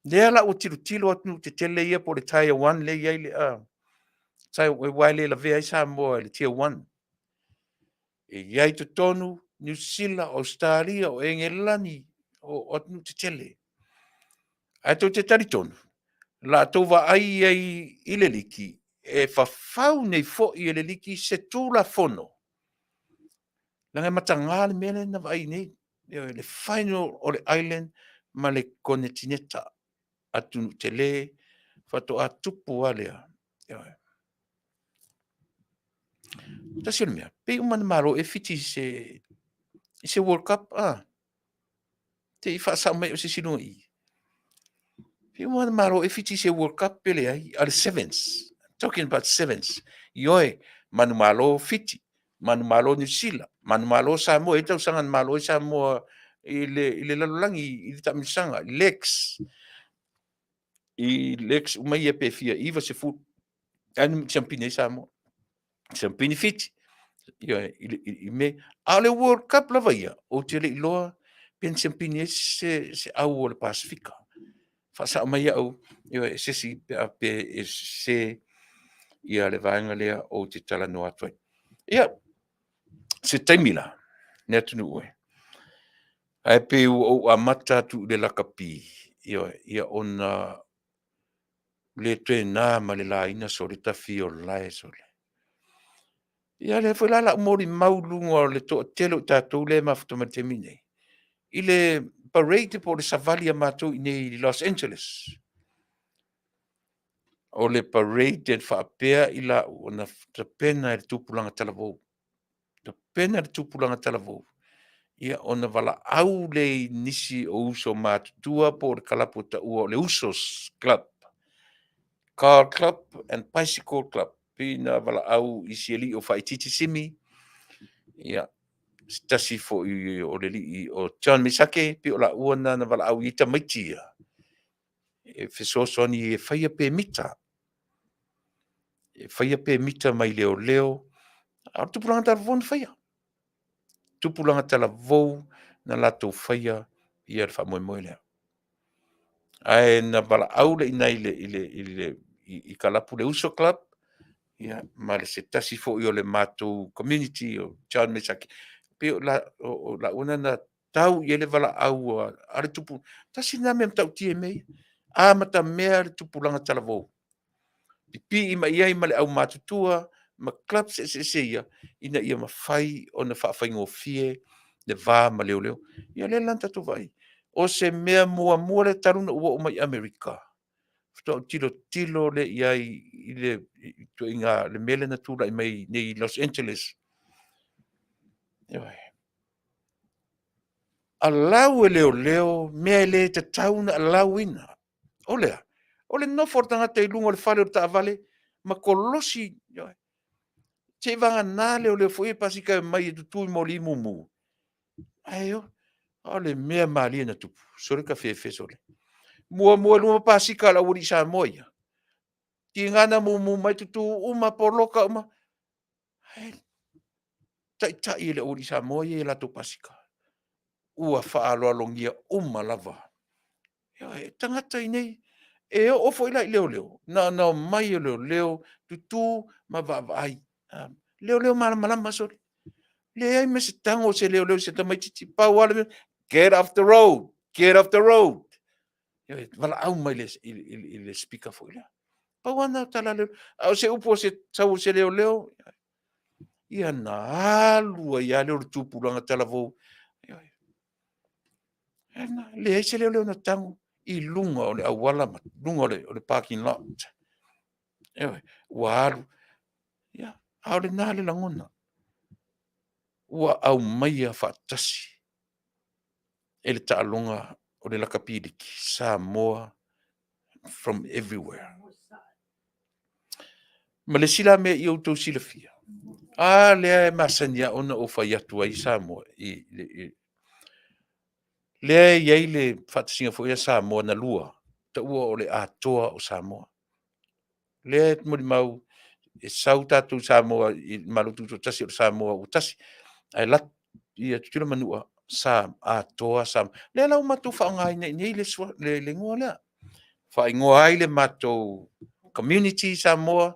lea la ua tilotilo atunuu tetele ia po o le Tier 1 lea e i ai le aua e le lavea ai Samoa i le Tier 1. E i ai i totonu Niu Sila, Ausetalia, o Egelani, o atunuu tetele. Ae tou te talitonu, o le a outou vaai i ai i le liki, e fafau nei foi e le liki se Tulafono, leaga e mataga le mea lea na vaai nei, ioe, le final o le Island ma le Konetineta, atunuu tele, faatoa tupu lava lea. Ioe. Tasi o le mea, pei uma ona malo ea Fiti i se World Cup a? Se i faasao mai o se isi i luga i i. Pei uma ona malo ea Fiti i se World Cup pe leai, a o le Sevens, talking about Sevens. Ioe, manumalo Fiti, manumalo Niu Sila, manumalo Samoa. E i ai le tausaga na malo ai Samoa. i le, i le lalolagi i le taamilosaga, i legs. I legs uma ia pe fia 90, ae na siampini ai Samoa. Siampini Fiti, ia, i, i, i me. A o le World Cup lava ia, ou te le i iloa pe na siampini ai se, se au o le Pasefika. Faasao mai au, ioe, e se isi pe a pe e sese ia le vaega lea ou te talanoa atu ai. Ia, se taimi la, le atunuu e. Ae pei ua ou amata atu i le lakapi, ioe, ia ona le toe na ma le laina sole tafi o lae sole. Ia lea foi la lau molimau i luga o le toatele o tatou lea e mafuta mai i le taimi nei, i le parade po o le savali a matou i inei i Los Angeles. O le parade e faapea i lau na tapena e le tupulaga talavou. Tapena e le tupulaga talavou, ia ona valaau lea i nisi o uso matutua po o le kalapu e taua o le Usos Club, Car Club and Bicycle Club. Pei na valaau i si alii o Faaitiiti Simi, ia, se tasi foi o le alii o John Mesake, pei o laua na na valaau i ai tamaiti ia, e fesoasoani e faia pemita, e faia pemita mai leoleo, a o le tupulaga talavou na faia. Tupulaga talavou na latou faia ia le faamoemoe lea. Ae na valaau le i i le, i le, i le, i kalapu le Uso Club, ia, ma le se tasi foi o le matou community o John Mesaki. Pei o la, o, o laua na na tau i ai le valaau a le tupu. Tasi lena mea matautia i mea ia. Amatamea le tupulaga talavou. Pipii mai i ai ma le aumatutua ma clubs eseese ia, ina ia mafai ona faafaigofie le va ma leoleo. Ia lea la na tatou vaai ai. O se mea muamua lea talu ona ou oo mai i Amerika, faatoa ou tilotilo lea i ai i le ituaiga, le mea lea na tulai mai nei i Los Angeles. Ioe. Allow e leoleo mea e le tatau ona allow ina. O le a? O le nofo o le tagata i luga o le fale o le taavale ma kolosi, ioe. Se i vagana leoleo foi ia pasika e omai e tutu i moli mumu. Ae o, o le mea malie na tupu, sole kafefe sole. Muamua i luma pasika a le aualii Samoa ia. Tiga na mumu mai tutu uma, poloka uma. Ae taitai e le aualii Samoa ia i latou pasika. Ua faaaloalogia uma lava. Ioe, tagata i nei, e oo foi la i leoleo, na ona omai o leoleo, tutu ma vaavaai. Leoleo malamalama sole. Leai ma se tago o se leoleo i se tamaitiiti, pau lava le mea, get off the road, get off the road. Ioe, valaau mai i le, i, i, i le speaker foi lea. Pau lava lena o tala a leoleo. A o se upu o se sau o se leoleo, ia na alu ai lava lea o le tupulaga talavou. Ioe. Leai se leoleo na tago i luga o le auala ma luga o le parking lot. Ioe, ua alu. Ia, a o lena le lagona. Ua aumaia faatasi e le taaloga o le lakapi liki Samoa from everywhere. Ma le isi la mea i outou silafia, a lea e masani lava ona ou fai atu ai Samoa, i, i, lea e i ai le faatasiga foi a Samoa na lua, taua o le Atoa o Samoa. Lea e molimau e sau tatou Samoa i le Malo Tutoatasi o le Samoa ua tasi, ae alu atu ia Tutuila ma Manua, sa Atoa Samoa. Lea la ua matou faaaogaina i inei le, le, le igoa lea. Faaigoa ai le matou community Samoa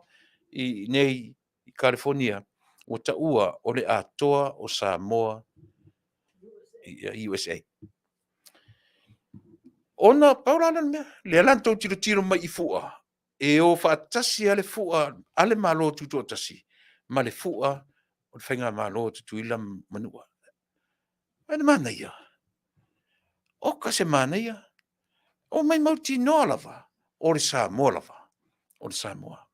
i inei i Kalifonia, ua taua o le Atoa o Samoa i USA. Ona pau la lea o le mea, lea la na outou tilotilo mai i fua, e o faatasi lava le fua a le Malo Tutoatasi ma le fua o le Faigamalo a Tutuila ma Manua. Ai le manaia? Oka se manaia. O mai mautinoa lava, o le Samoa lava, o le Samoa.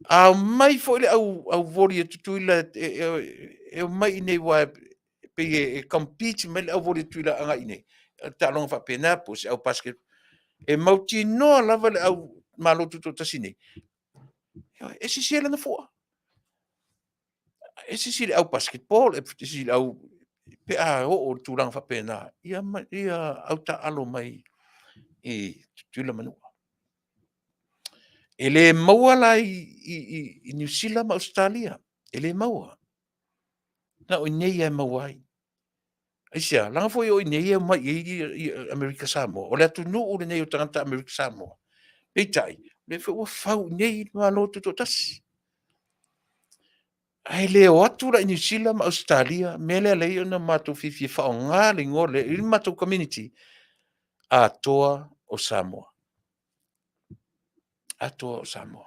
A omai foi le au, au voli a Tutuila e, e, e omai i inei aua e pei e, e compete mai le au voli a Tutuila agai i inei, taaloga faapena po o se au basket, e mautinoa lava le au Malo Tutoatasi nei, e sisi ai lana fua. E sisi i le au basketball, e sisi i le au... pe a oo i le tulaga faapena, ia ia autaaalo mai i Tutuila ma Manua. E le maua la i Niu Sila ma Ausetalia, e le maua. Na o i inei lava e maua ai. Aisea? Leaga foi o i inei e omai i ai Amerika Samoa. O le atunuu lenei o tagata Amerika Samoa, peitai, o lea foi ua fau i inei le Malo Tutoatasi. Ae le o atu la i Niu Sila ma Ausetalia, mea lea e ala ai ona matou fiafia e faaaoga le igoa lea i le matou community, Atoa o Samoa. Atoa o Samoa.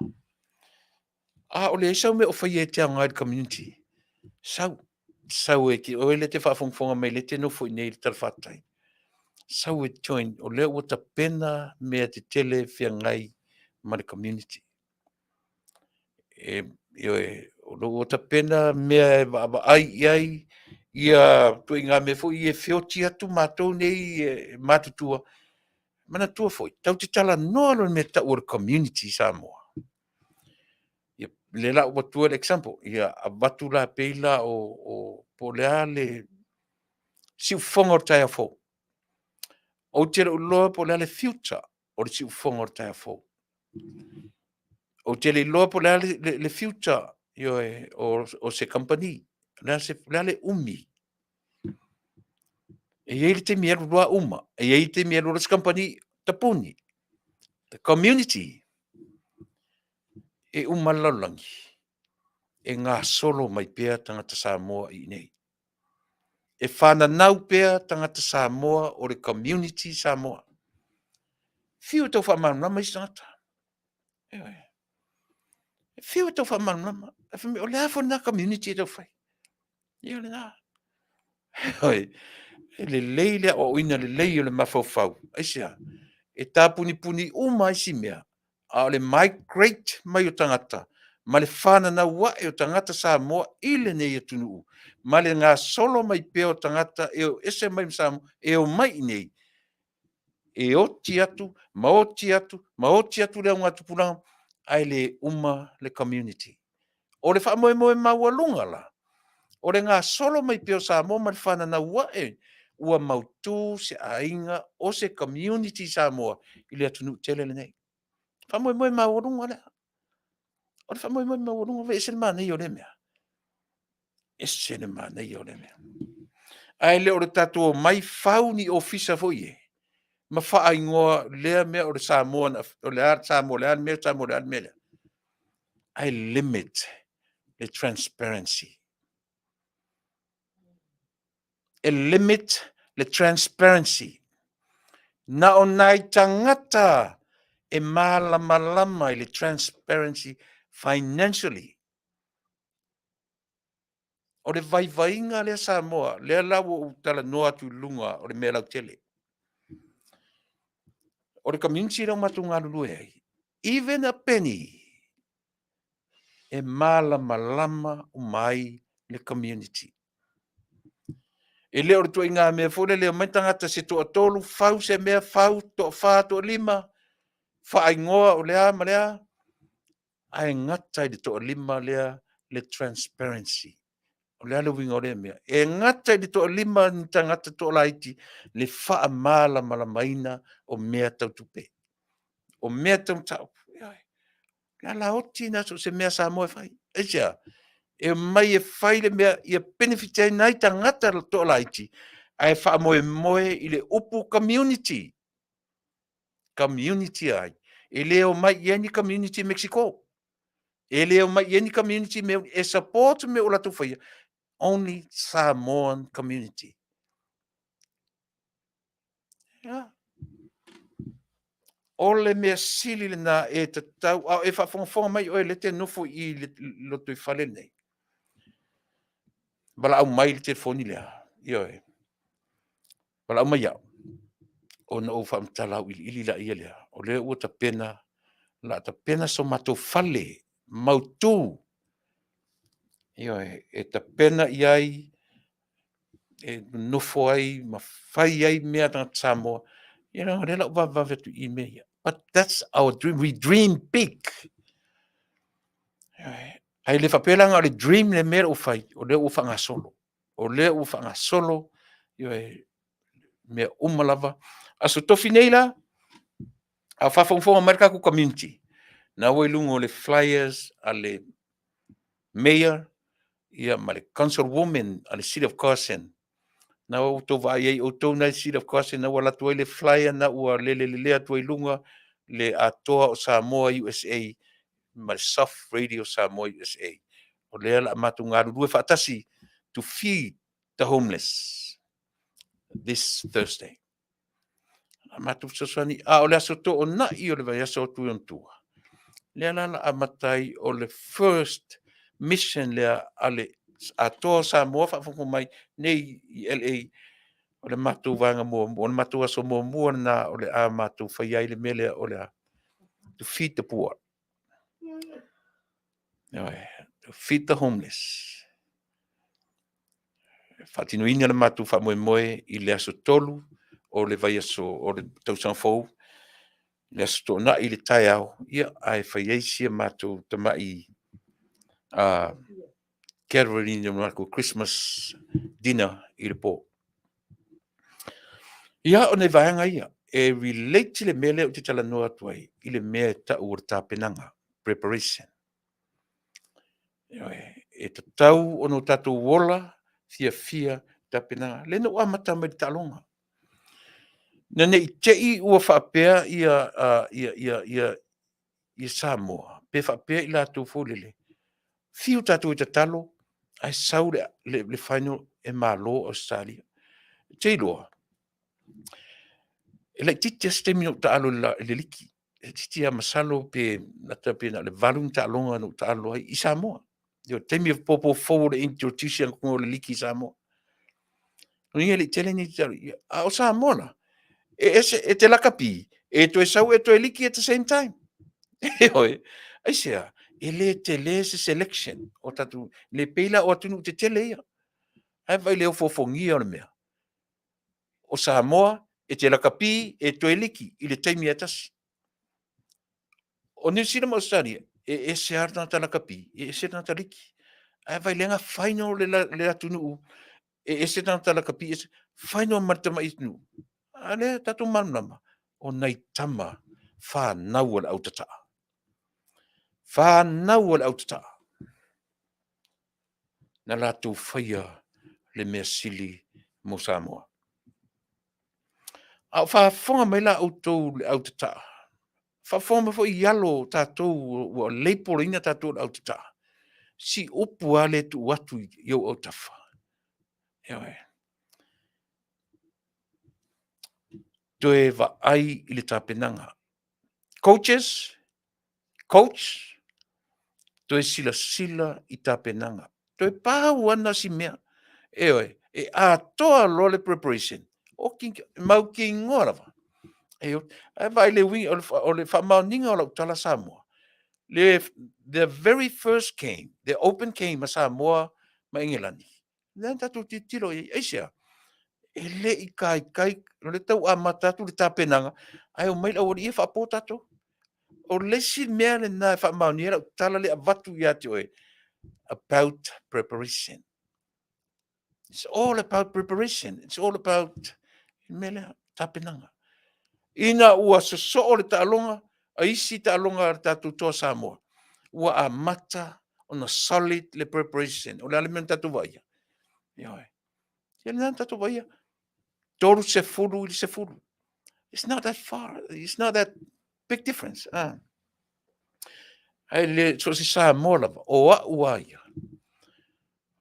A o leai sau mea o faia e te aoga i le community, sau, sau e te, oe lea e te faafogafoga mai lea e te nofo i inei i le talafatai, sau e join, o lea ua tapena mea tetele e feagai ma le community. Ioe, o lo o ua tapena mea e vaavaai i ai ia ituaiga mea foi ia e feoti atu matou nei e matutua. Manatua foi, tatou te talanoa loa i le mea e tau o le community i Samoa, ia, lea la ua ou avatua le example, ia avatu la pei la o po o le a le siufofoga o le taeao fou. Ou te le o iloa po o le a le future o le siufofoga o le taeao fou. Ou te le iloa po o le a le future, ioe, o se kamupani. O le a le umi? E i ai le taimi e alu loa uma, e i ai le taimi e alu loa se kamupani, tapuni. The community, e uma lava le lalolagi, e gasolo mai pea tagata Samoa i inei. E fananau pea tagata Samoa o le community Samoa. Fiu e tau faamalamalama isi tagata. Ioe. Fiu e tau faamalamalama. Ae fai mai, o le a foi lena community e tau fai? Ia o lena. Ioe. E lelei le aoaoina lelei o le mafaufau. Aisea? E tapunipuni uma lava isi mea, a o le migrate mai o tagata ma le fananau ae o tagata Samoa i lenei atunuu ma le gasolo mai pea o tagata e o ese mai ma Samoa e omai i inei, e oti atu ma oti atu ma oti atu le augatupulaga, ae le uma le community. O le faamoemoe maualuga la, o le gasolo mai pea o Samoa ma le fananau ae ua mautu se aiga o se community Samoa i le atunuu tele lenei. Faamoemoe maualuga lea. O le faamoemoe maualuga, e ese le manaia o lea mea. Ese le manaia o lea mea. Ae le o le tatou omai fau ni ofisa foi ie ma faaigoa lea mea o le Samoa, o le a Samoa, o le a le mea Samoa, o le a le mea lea. Ae limit le transparency. E limit le transparency. Na o nai tagata e malamalama i le transparency financially. O le vaivaiga lea Samoa, lea la ua ou talanoa atu i luga o le mea lautele. O le community lea ua matou galulue ai, even a penny, e malamalama uma ai le community. E le o le ituaiga mea foi lele e omai tagata se toatolu fau se mea, fau, toafa, toalima, faaigoa o le a ma le a, ae gata i le toalima lea le transparency. O le a le uiga o lea mea? E gata i le toalima ni tagata toalaiti le faamalamalamaina o mea tau tupe, o mea tau mataupu. Ioe. O le a oti na so o se mea a Samoa e fai. Aisea? E omai e fai le mea ia benefit ai nai tagata toalaiti, ae faamoemoe i le upu community. Community ai. E le omai i ai ni community Mexico. E le omai i ai ni community mea e support mea o latou faia. Only Samoan community. Yeah. O le mea sili lena e tatau, a o e faafogafoga mai oe lea e te nofo i i le lotoifale lenei, valaau mai i le telefoni lea, ioe, valaau mai au, ona ou faamatala auiliili laia lea, o lea ua tapena, o le a tapena so matou fale mautu, ioe, e tapena i ai, e nonofo ai ma fai ai mea a tagata Samoa. Ia leaga o lea o le a ou vavevave atu i i mea ia. But that's our dream. We dream big. Ioe. Ae le faapea la na o le dream le mea ua fai, o lea ua faagasolo. O lea ua faagasolo, ioe, mea uma lava. Aso Tofi nei la, a o faafogafoga mai le tatou community, na ua i luga o le flyers a le Mayor ia ma le Council Woman a le City of Carson. Na ua outou vaai ai outou na i le City of Carson, na ua alu atu ai le flyer na ua lelelelea atu ai i luga le Atoa o Samoa USA ma le Soft Radio Samoa USA. O lea o le a matou galulue faatasi to feed the homeless this Thursday. A matou fesoasoani, a o le aso Toonai o le vaiaso atu i ona tua, lea la la amata ai o le first mission lea a le Atoa o Samoa faafogafoga mai nei i LA, o le matou vaega muamua, o le matou aso muamua lena o le a matou faia ai le mea lea o le a to feed the poor. To feed the homeless. Faatinoina le matou faamoemoe i le aso 3 o le vaiaso o le tausaga fou, le aso Toonai i le taeao, ia, ae fai ai si a matou tamai gathering o le matou Christmas dinner i le po. Ia, o nai vaega ia, e relate le mea lea ou te talanoa atu ai i le mea e tau o le tapenaga, preparation. Ioe, e tatau ona o tatou ola fiafia tapenaga. Lea na ou amata mai i le taaloga. Na ne i te i ua faapea ia, ia, ia, ia, ia Samoa, pe faapea i latou foi lele, fiu tatou e tatalo, ae sau le, le, le final e malo Ausetalia. Ou te iloa, e laitiiti lava se taimi na ou taalo i le liki. E laitiiti lava masalo pe lata pe na o le 8 ni taaloga na ou taalo ai i Samoa. I le taimi o popo fou o le introduce atu o le liki i Samoa. Lona uiga e le i tele ni taalo, a o Samoa la, e ese, e te lakapi, e toe sau e toe liki at the same time. Ioe, aisea? E le tele se selection o tatou, le pei la o atunuu tetele ia. Ae vaai i le ofoofogia o le mea. O Samoa, e te lakapi, e toe liki i le taimi e tasi. O Niu Sila ma Ausetalia, e ese lava le tagata lakapi, e ese le tagata liki. Ae vaai lea na final le, le atunuu, e ese le tagata lakapi, ese, final ma le tamai atunuu. A lea tatou malamalama, o nai tama fanau a le autataa. Fanau a le autataa. Na latou faia le mea sili mo Samoa. A o faafofoga mai la outou le au tataa, faafofoga mai foi i alo o tatou ua label ina tatou o le au tataa, si upu lava lea e tuu atu i ou autafa, ioe, toe vaai i le tapenaga. Coaches, coach, toe silasila i tapenaga. Toe pau lava na o si mea. Ioe, e atoa loa le preparation, oti, mautinoa lava. E ae vaai le uiga o le faamaoniga o lau tala Samoa, le the very first game, the open game a Samoa ma Engelani, lea na tatou tilotilo i ai. Aisea? E le i taitai, o lea tau amata atu le tapenaga, ae omai le aualii ia faapo tatou. O le isi mea lena e faamaonia lau tala lea e avatu ia te oe, about preparation. It's all about preparation. It's all about mea lea, tapenaga. Ina ua sosoo le taaloga, a isi taaloga a le tatou Toa Samoa, ua amata ona solid le preparation. O le a le mea na tatou vaaia? Ioe. Ia lena na tatou vaaia. 30 i le 10. It's not that far. It's not that big difference. Ah. Ae le, so o se Samoa lava, o au a ia,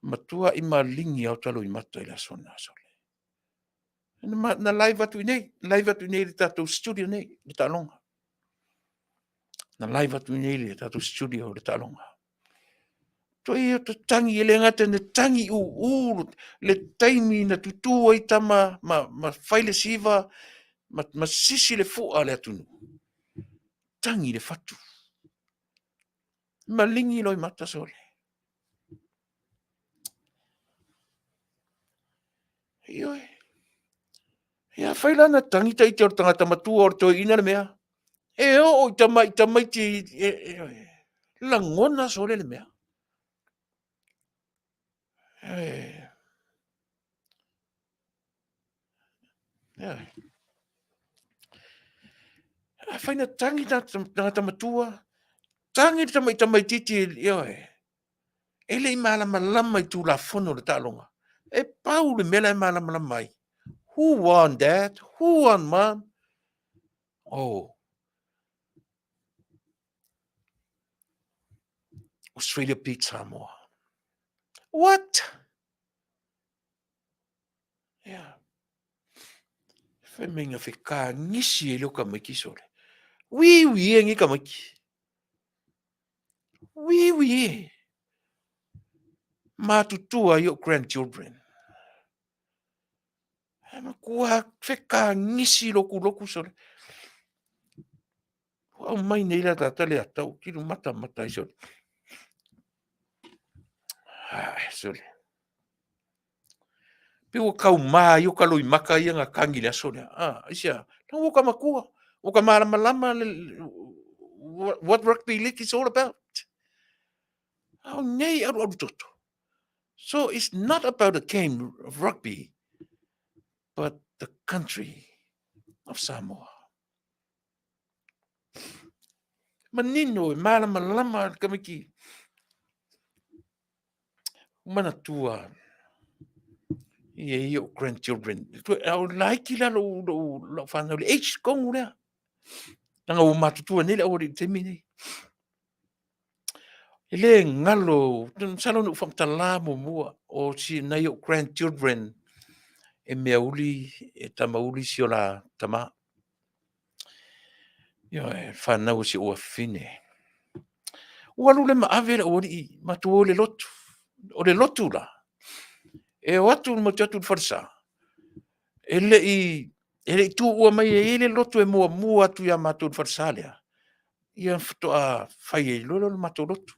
matua i maligi au talo i mata i le aso na sole. Na, na live atu i nei, live atu i nei le tatou studio nei, le taaloga. Na live atu i nei le tatou studio le taaloga. Toi ia to tangi e le gata na tangi uu le taimi na tutū ai tama ma, ma fai le siva ma, ma sisi le fua le atunuu. Tangi le fatu. Malingi loi mata sole. Ioe. Ia fai la na tangi taiti o le tagata matua o le toeaina le mea. E oo i tama, tamaiti e, e, e, lagona sole le mea. E. Yeah. A whai na tangi tagata matua, tangi le tamaitiiti, ioe. E le i malamalama i tulafono o le taaloga. E pau le mea la e malamalama ai. Who won, Dad? Who won, Mom? Oh. Australia beat Samoa. What? Yeah. Whai me nga wheka ngisi e leo ka maiki sore. Wii wii e ngi ka maiki. Wii wii e. Mātutua i o grandchildren. E makua wheka ngisi loku loku sore. Ua aumai nei la tata le atau, kilu mata mata ai sole. Ai, sole. Pe ua kau mā i o ka loi maka ia ngā kangi le aso lea. Ah, aisia, na ua ka makua, ua ka malamalama le, what rugby league is all about. Ao nei aru aru toto. So it's not about a game of rugby, but the country of Samoa. Manino e mālamalama le tamaiti manatua i e o grandchildren. Au laiti la lou, lou, lou whanau le age kongu lea. Tanga ua matutua nei le aualii i le taimi nei. E le galo, masalo na ou faamatala muamua o si nai ou grandchildren e mea uli, e tama uli si o la tama. Ioe, fanau o si ou afafine. Ua alu le maave le aualii, matou o i le lotu. O le lotu la, e o atu ma te atu i le falesa, e le i, e le i tuua mai e i le lotu e muamua atu ia matou i le falesa lea, ia faatoa fai ai loa lea o le matou lotu.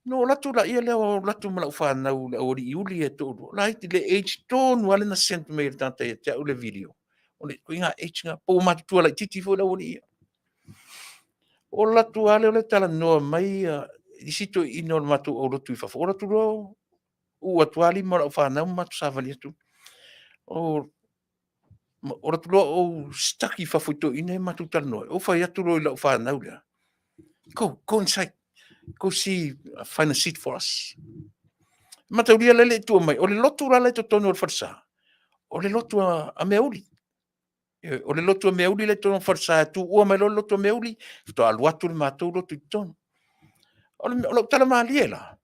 Na ou alu atu laia lea, ou alu atu ma lau fanau le aualii uli e toalua, laiti le age tonu lava lea na send mai e le tagata ia te au le video. O le ituaiga age lena, po ua matutua laitiiti foi le aualii ia. O alu atu lava lea o le talanoa mai isi toeaiina o le matou aulotu i fafo, o alu atu loa uu atu lava lima o lau fanau ma matou savali atu. O alu atu loa ou stuck i fafo i toeaiina ia matou talanoa ai, ou fai atu loa i lau fanau lea, go, go inside, go see, find a seat for us. Mataulia la le i tua mai, o le lotu la la i totonu o le falesa, o le lotu a Meauli. O le lotu a Meauli la i totonu o le falesa, e tuua mai loa le lotu a Meauli, faatoa alu atu le matou lotu i totonu. O lau tala malie la,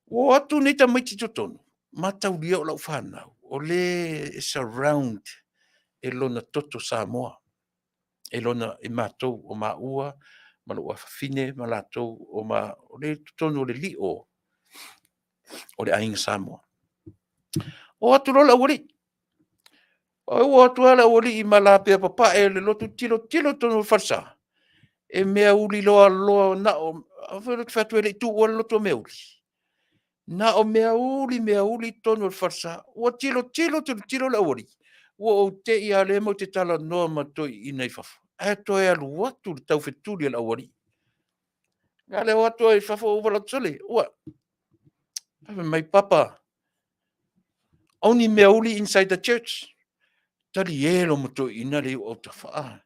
ua o atu nei tamaiti i totonu, mataulia o lau fanau, o le e surround e lona toto Samoa, e lona, e matou, o maua ma lou afafine ma latou, o, ma, o le totonu o le lio o le aiga Samoa. O atu loa le aualii, o atu lava le aualii ma lapea papae le lotu, tilotilo totonu o le falesa, e mea uli loa loa na o, fai atu e le i tuua le lotu o mea uli. Na o mea uli, mea uli i totonu o le falesa. Ua tilotilo, tilotilo le aualii, ua ou te i lava o lea matou te talanoa ma toeaiina i fafo, ae toe alu atu le taufetuli a le aualii. A lea o atu ai i fafo ou valaau atu, sole, ua, fai mai, Papa, only mea uli inside the church. Talie lo ma toeaiina le i ou autafa. Ah.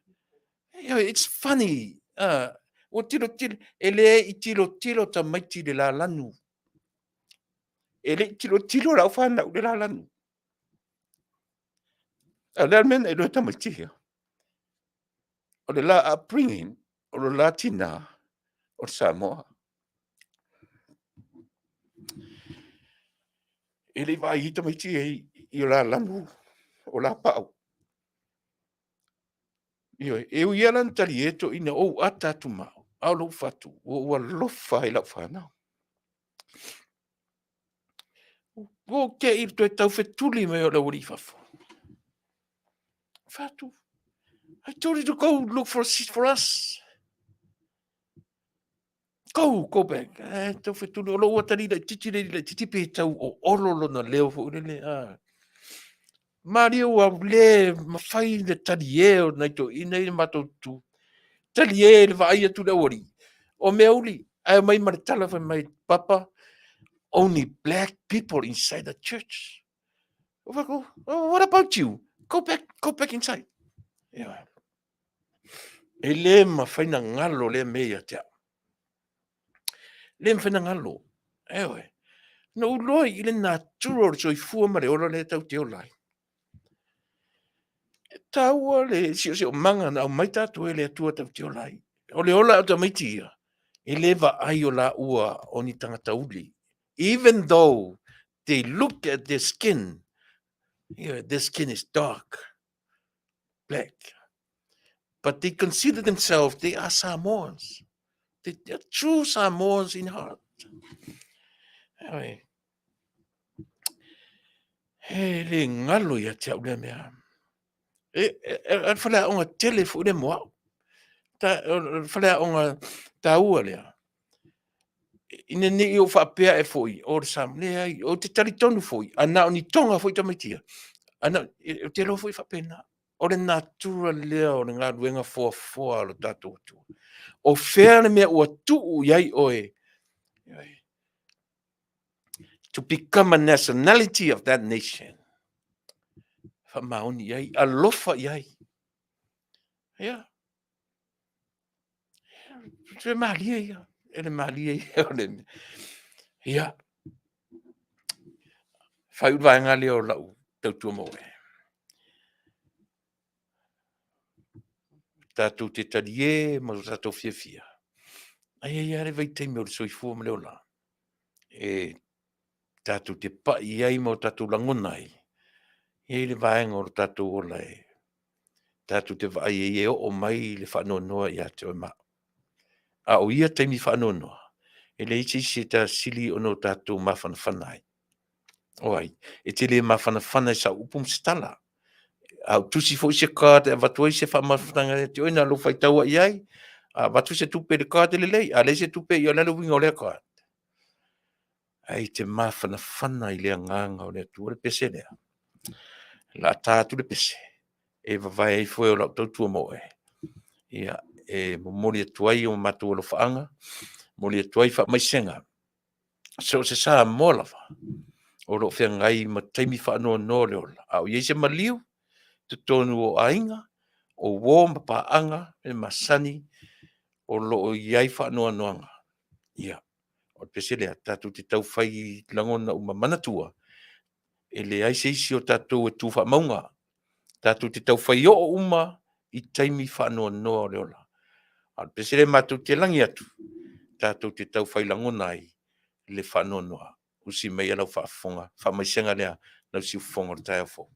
It's funny. Ua tilotilo, e le i tilotilo tamaiti i le lalanu. E le i tilotilo lau fanau i le lalanu. A o le a le mea na iloa e tamaiti ia? O le la upbringing, o le la tina, o le Samoa. E le i vaai ai tamaiti ia i o la lanu, o la paau. Ioe, e ui lava la na talie toeaiina ou ata atu ma au, a o lou fatu, ua ou alofa ai i lau fanau. Ua ou te i le toe taufetuli mai o le aualii i fafo. Fatu, I told you to go look for a seat for us. Go, go back. Eh, taufetuli, o lou atalii laitiiti, le laitiiti pe tau oolo lona leo foi lele. Ah. Malie ua le mafai le talie o nai toeaiina ia matou tu. Talie le vaai atu le aualii. O mea uli, ae omai ma le tala fai mai, Papa, only black people inside the church. Oh, what about you? Go back, go back inside. Yeah. E le mafai na galo lea mea ia te au. Le mafai na galo. Eoe. Na ou iloa i le natura o le soifua ma le ola lea tatou te ola ai. E taua le siosiomaga na aumai tatou e le Atua tatou te ola ai. O le ola o tamaiti ia, e le vaai o laua o ni tagata uli. Even though they look at their skin, you know, their skin is dark, black. But they consider themselves, they are Samoans. They are true Samoans in heart. Anyway, he le ngalo ia te au lea mea. E, e, e, e whaleaonga tele fo le moa. Ta, whaleaonga tāua lea. Ina ne i ou faapea ae foi, o le Samoa, leai, ou te talitonu foi, a na o ni Tonga foi tamaiti ia, a na, ou te iloa foi faapena. O le natura lea o le galuega foafoa a lo tatou Atua. O fea le mea ua tuu i ai oe to become a nationality of that nation. Faamaoni i ai, alofa i ai. Ia. Toe malie ia. E le malie ia o le mea. Ia. Faaiu le vaega lea o lau tautua mo oe. Tatou te talie ma lo tatou fiafia. Ae i ai lava le vaitaimi o le soifua ma le ola e tatou te pai ai ma o tatou lagona ai. E i ai le vaega o lo tatou ola e tatou te vaai ai e oo mai le faanoanoa ia te oe ma au. A o ia taimi faanoanoa, e leai se isi e ta sili ona o tatou mafanafana ai. O ai, e te le mafanafana i sau upu ma se tala. A ou tusi foi se card e avatu ai se faamafanafanaga ia te oe, na o lou faitau lava i ai, a avatu se tupe i le card e lelei, a leai se tupe, ia o le a le uiga o lea card? Ae i te mafanafana i le agaga o le Atua le pese lea. O le a ta atu le pese e vavae ai foe o lau tautua mo oe. Ia, e momoli atu ai o matou alofaaga, momoli atu ai faamaisega. So o se Samoa lava o lo o feagai ma taimi faanoanoa o le ola, a o i ai se maliu i totonu o aiga, o uo ma paaga e masani o lo o i ai faanoanoaga. Ia, o le pese lea, tatou te tau fai lagona uma manatua, e leai se isi o tatou e tu faamauga. Tatou te tau fai oo uma i taimi faanoanoa o le ola. A o le pese lea matou te lagi atu, tatou te tau fai lagona ai le faanoanoa. Usi mai lau faafofoga, faamaisega lea lau siufofoga o le taeao fou.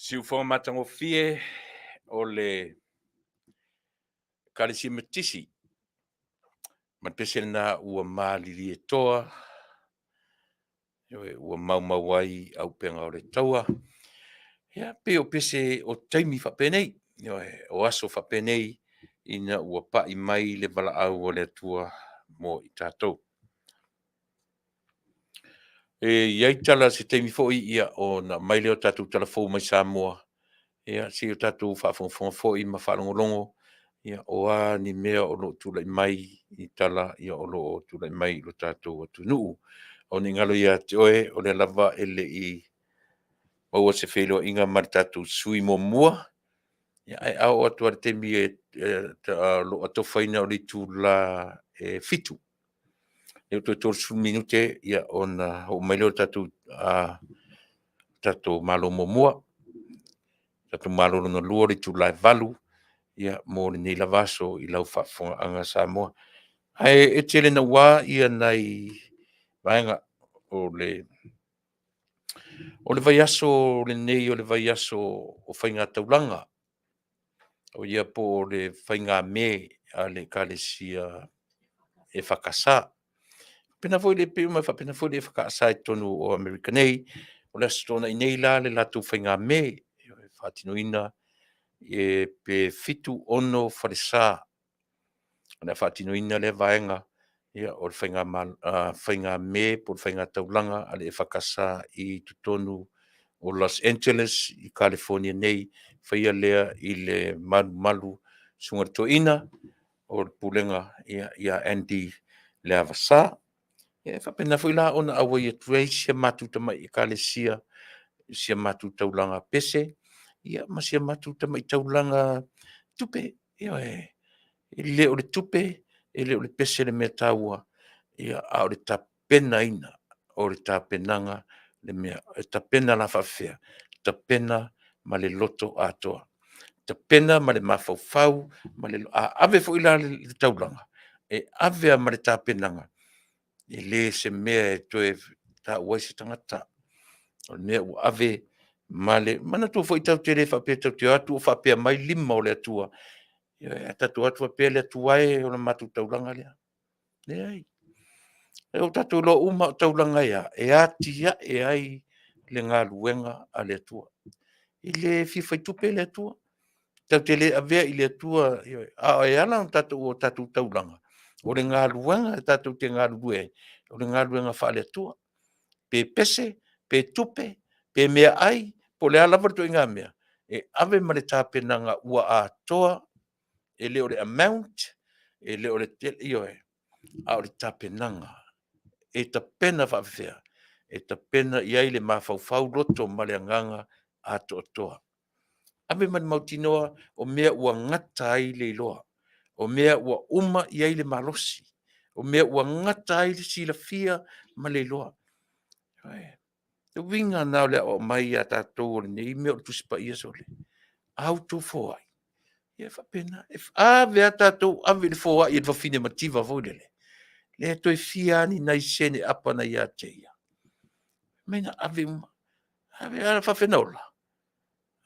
Siufofoga matagofie o le Ekalesia Metotisi, ma le pese lena ua malilie toa, ioe, ua maumau ai auupega o le taua. Ia, pei o pese o taimi faapenei, ioe, o aso faapenei ina ua pai mai le valaau a le Atua mo i tatou. E i ai tala i se taimi foi ia ona aumai lea o tatou tala fou mai Samoa, ia se i o tatou faafogafoga foi ma faalogologo, ia o a ni mea o lo o tulai mai i tala o lo o tulai mai i lo tatou atunuu. Aua ne i galo ia te oe, o lea lava e le i maua se feiloaiga ma le tatou sui usufono muamua, ae a oo atu lava i le taimi o lo o atofaina o le itula e 7:00, lea ua toe 30 minute ona oo mai lea o le tatou Malo muamua. O le tatou Malo lona lua o le itula e 8:00 mo lenei lava aso i lau faafofogaaga Samoa. Ae tele naua nai vaega o le vaiaso lenei o le vaiaso o faigataulaga, o ia po o le faiga me a le Ekalesia EFKS. E pei uma faapena foi le EFKS i totonu o Amerika nei. O le Aso Toonai nei la le latou faigamē, e faatinoina pe 76 falesa o le a faatinoina lea vaega o le faigamē po o le faigataulaga a le EFKS i totonu o Los Angeles i Kalifonia nei, faia lea i le malumalu o le Susuga i le Toeaina o le Pulega ia Andy Leavasa. E faapena foi la ona auai atu ai si a matou tamai Ekalesia i si a matou taulaga pese ma si a matou tamai taulaga tupe. Ioe. E le o le tupe, e le o le pese le mea taua, a o le tapenaina o le tapenaga le mea. E tapena la faapefea? Tapena ma le loto atoa, tapena ma le mafaufau, a ave foi la le taulaga, e ave lava ma le tapenaga, e le o se mea e toe taua ai se tagata. O le mea ua ave ma le manatua foi tatou te le faapea tatou te o atu o faapea mai lima o le Atua. Ioe. A tatou o atu faapea, le Atua e, o le matou taulaga lea. Leai, ua tatou iloa uma lava o taulaga e a? E atiae ai le galuega a le Atua. E le fia faitupe le Atua, tatou te le avea i le Atua, a e ala ona tatou taulaga, o le galuega tatou te galulue ai, o le galuega faale-Atua. Pe pese, pe tupe, pe meaai, po o le a lava le ituaiga mea, e ave ma le tapenaga ua atoa, e le o le amount, e le o le tele, ioe, a o le tapenaga. E tapena faapefea? E tapena i ai le mafaufau, loto ma le agaga atoatoa. Ave ma le mautinoa o mea ua gata ai le iloa, o mea ua uma i ai le malosi, o mea ua gata ai le silafia ma le iloa. O le uiga lena o le aoao mai ia tatou o lenei mea o le Tusi Paia sole, a outou foai, ia e faapena. E ave lava tatou ave i le foai a le vafine mativa foi lele, le toe fia lava ni nai sene apa na ia te ia, fai mai na ave uma. A faapefea ona ola?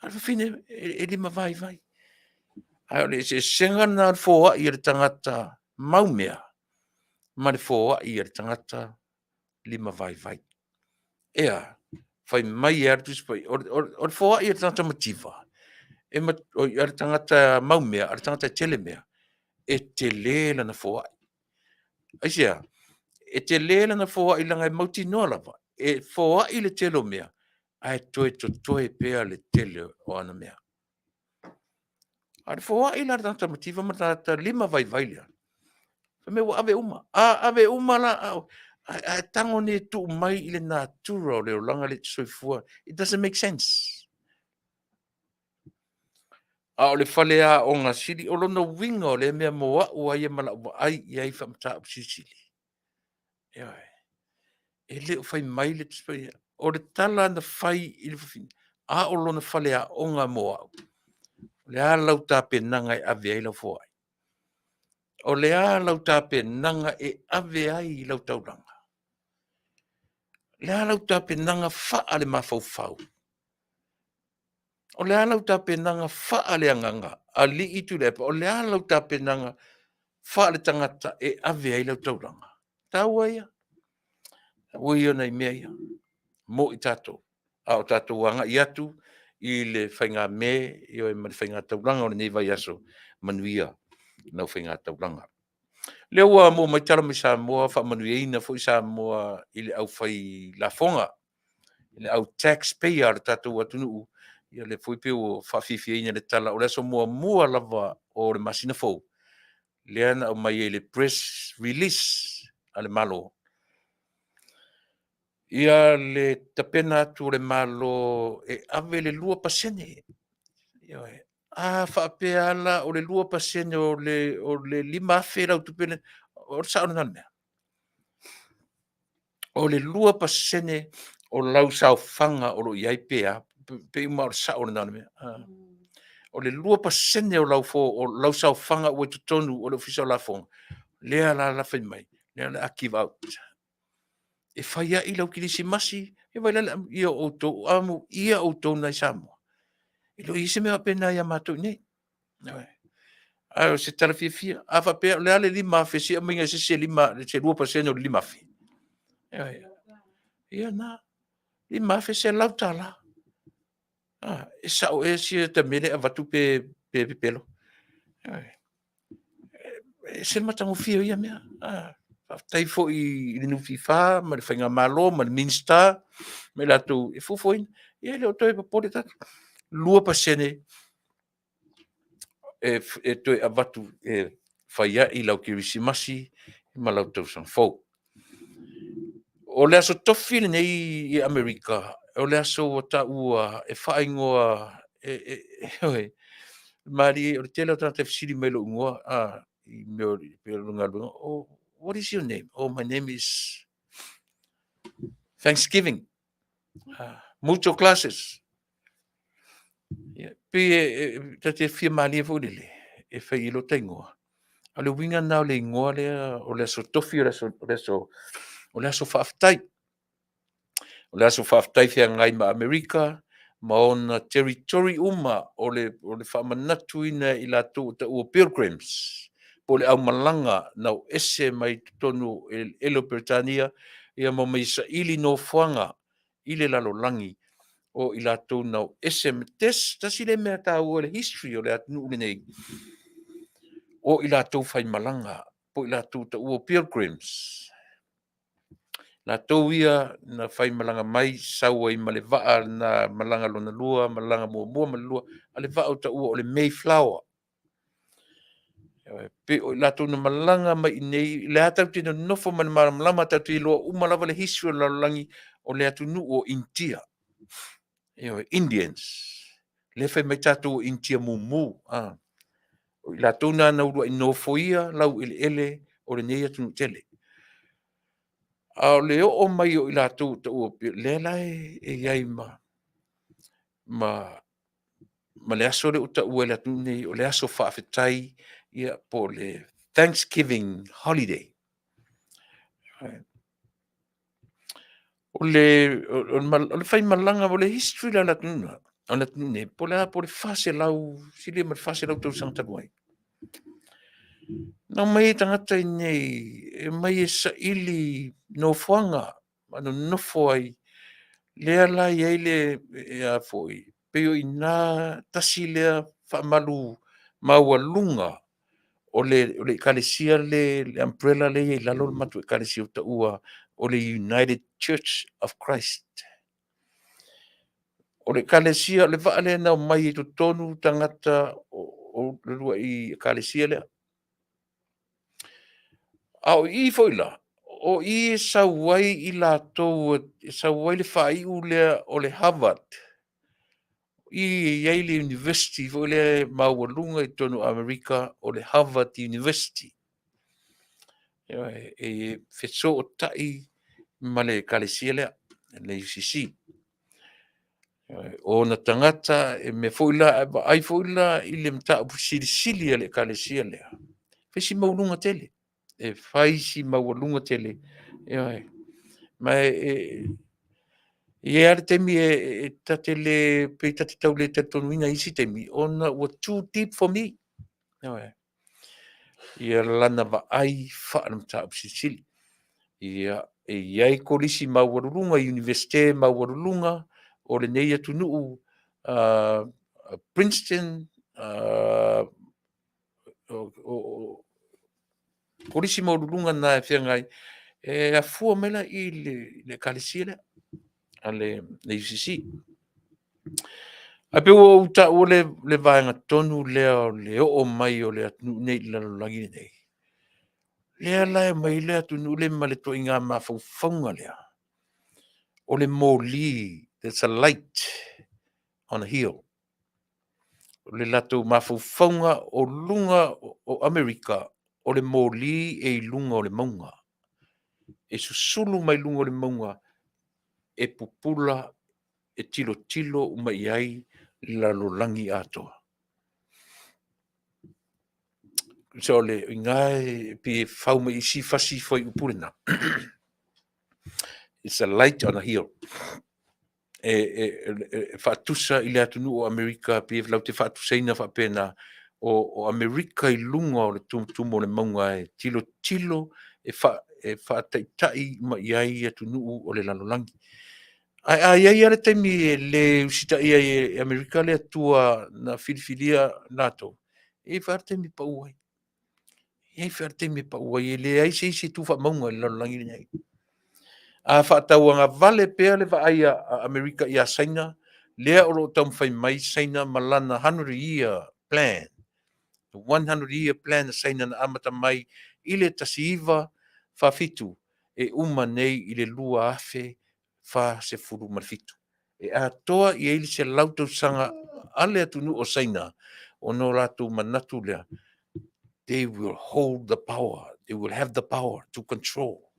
A o le fafine e limavaivai. A o le eseesega lena o le foai a le tagata maumea ma le foai a le tagata limavaivai. E a? Fai mai lava le Tusi Paia, o le foai a le tagata mativa, oi a le tagata maumea, a le tagata e tele mea, e tele lana foai. Aisea? E tele lana foai leaga e mautinoa lava, e foai le tele o mea, ae toe totoe pea le tele o ana mea. A o le foai la a le tagata mativa ma le tagata limavaivai lea, fai mai ua ave uma. A ave uma la, ae tago nei e tuu mai i le natura o le olaga lea e te soifua, it doesn't make sense. A o le faleaoga sili, o lona uiga o lea mea mo au lava ia ma lau vaai i ai faa-mataupu silisili. Ioe. E le o fai mai le Tusi Paia. O le tala na fai i le fafine, a o lona faleaoga mo au. O le a lau tapenaga e ave ai lau foai? O le a lau tapenaga e ave ai lau taulaga? O le a lau tapenaga faale-mafaufau? O le a lau tapenaga faaleagaga? Alii Tuilaepa, o le a lau tapenaga faaletagata e ave ai lau taulaga? Taua ia. Taua ia o nai mea ia mo i tatou, a o tatou agai atu i le faigamē, ioe, ma le faigataulaga o lenei vaiaso. Manuia lau faigataulaga. O lea ua maua mai tala mai Samoa, faamanuiaina foi Samoa i le aufai lafoga, i le au tax payer a le tatou atunuu. Ia lea foi pei ua faafiafiaina i le tala, o le aso muamua lava o le masina fou, lea na aumai ai i le press release a le Malo, ia le tapena atu o le Malo e ave le 2%. Ioe. A faapea lava la o le 2% o le $5,000 lau tupe lea, o le sao lena o le mea? O le 2% o lau saofaga o lo o i ai pe a? Pei uma lava o le sao lena o le mea. O le 2% o lau o lau saofaga ua i totonu o le Ofisa o Lafoga, lea la la fai mai, lea o le a give out e fai ai lau kerisimasi, ia vaai la i ai, amuia outou, amuia outou na i Samoa. E le o i ai se mea faapena ia matou i inei. Ioe. Ae o se tala fiafia. A faapea o le a le $5,000 se i aumaiga e se isi se 2% o le $5,000. Ioe. Ia lena. $5,000 e $100. E sao ea sia ta mea lea e avatu pe pepelo? Ioe. E ese le matagofie o ia mea. Faafetai foi i le NPF ma le Faigamalo ma le Minisita ma i latou e fuafuaina. Ia e le o toe popole tatou. 2% e toe avatu e fai ai lau kerisimasi ma lau tausaga fou. O le Aso Tofi lenei i Amerika, o le aso ua taua e faaigoa, ioe, malie o le tele lava o tagata e fesili mai i lou igoa i mea o le galuega. Oh, what is your name? Oh, my name is Thanksgiving. Mucho classes. Yeah, pei e ta te fia malie foi lele e fai i lota igoa. A o le uiga lena o le igoa lea o le Aso Tofi o le aso, o le aso, o le aso faafetai. O le aso faafetai feagai ma Amerika ma ona territory uma o le faamanatuina e i latou ua taua Pilgrims, po o le aumalaga na o ese mai totonu o eleele o Peretania ia ma omai e saili nofoaga i le lalolagi o i latou na o ese. Tasi lea mea taua i le history o le atunuu lenei, o i latou faimalaga po o i latou taua o Pilgrims. Latou ia na faimalaga mai sau ai ma le vaa na malaga lona lua, malaga muamua ma le lua, a le vaa o taua o le Mayflower. Pei o i latou na malaga mai i inei, o lea tatou te nonofo ma le malamalama, tatou te iloa uma lava le history o le lalolagi, o le atunuu o Initia, ioe, Indians. Lea e fai mai tatou o Initia mumu, o i latou na na uluai nofoia laueleele o lenei atunuu tele. A o le oo mai o i latou ua taua, lea la e i ai ma le aso lea ua taua e le atunuu lenei o le aso faafetai, ia po o le Thanksgiving Holiday. O le faimalaga, o le history la a le atunuu o le atunuu nei, po o le a, po o le 400, silia ma le 400 tausaga talu ai. Na omai ai tagata i inei e omai e saili nofoaga ma nonofo ai, lea la e i ai le a foi, pei o i ina tasi lea faamalu maualuga o le ekalesia le umbrella lea e i ai i lalo le matou ekalesia ua taua o le United Church of Christ. O le ekalesia, o le vaa lea na omai ai i totonu tagata o le uluai ekalesia lea. A o i foi la, o i e sau ai i latou e sau ai le faaiu lea o le Harvard. O i e i ai le University foi lea maualuga i totonu o Amerika o le Harvard University. E fesootai ma le ekalesia lea, le UCC. O ona tagata, e mea foi la, e vaai foi la i le mataupu silisili a le ekalesia lea, fai si maualuga tele. E fai si maualuga tele. Ioe. Ma e i ai lava le taimi e ta te le, pei ta te tau le talitonuina i isi taimi, ona ua too deep for me. Ioe. Ia lana vaai faale-mataupu silisili. Ia, e i ai kolisi maualuluga, Iunivesite maualuluga o lenei atunuu, Princeton, o kolisi maualuluga na e feagai, e afua mai la i le ekalesia lea a le UCC. Ae pei ua ou taua le vaega tonu lea o le oo mai o le atunuu lenei i le lalolagi lenei, lea la e omai ai le atunuu lenei ma le ituaiga mafaufauga lea, o le moli, there's a light on a hill. O le latou mafaufauga o luga o Amerika, o le moli e i luga o le mauga. E susulu mai luga o le mauga e pupula, e tilotilo uma i ai le lalolagi atoa. So o le iga e pei e fau mai isi fasi fuaiupu lena. It's a light on a hill. E faatusa i le atunuu o Amerika, pei latou te faatusaina faapena, o Amerika i luga o le tumutumu o le mauga e tilotilo e faataitai uma i ai atunuu o le lalolagi. Ae a i ai lava le taimi e le usitaia ai e Amerika le Atua na filifilia latou, e i ai foi lava le taimi e pau ai. E i ai foi lava le taimi e pau ai, e leai se isi e tu faamauga i le lalolagi lenei. A faatauagavale pea le vaai a Amerika ia Saina, lea o lo o taumafai mai Saina ma lana 100 year plan, the 100 year plan a Saina na amata mai i le 1947 e uma nei i le 2047. E atoa i ai le 100 tausaga a le atunuu o Saina ona o latou manatu lea, they will hold the power, they will have the power to control,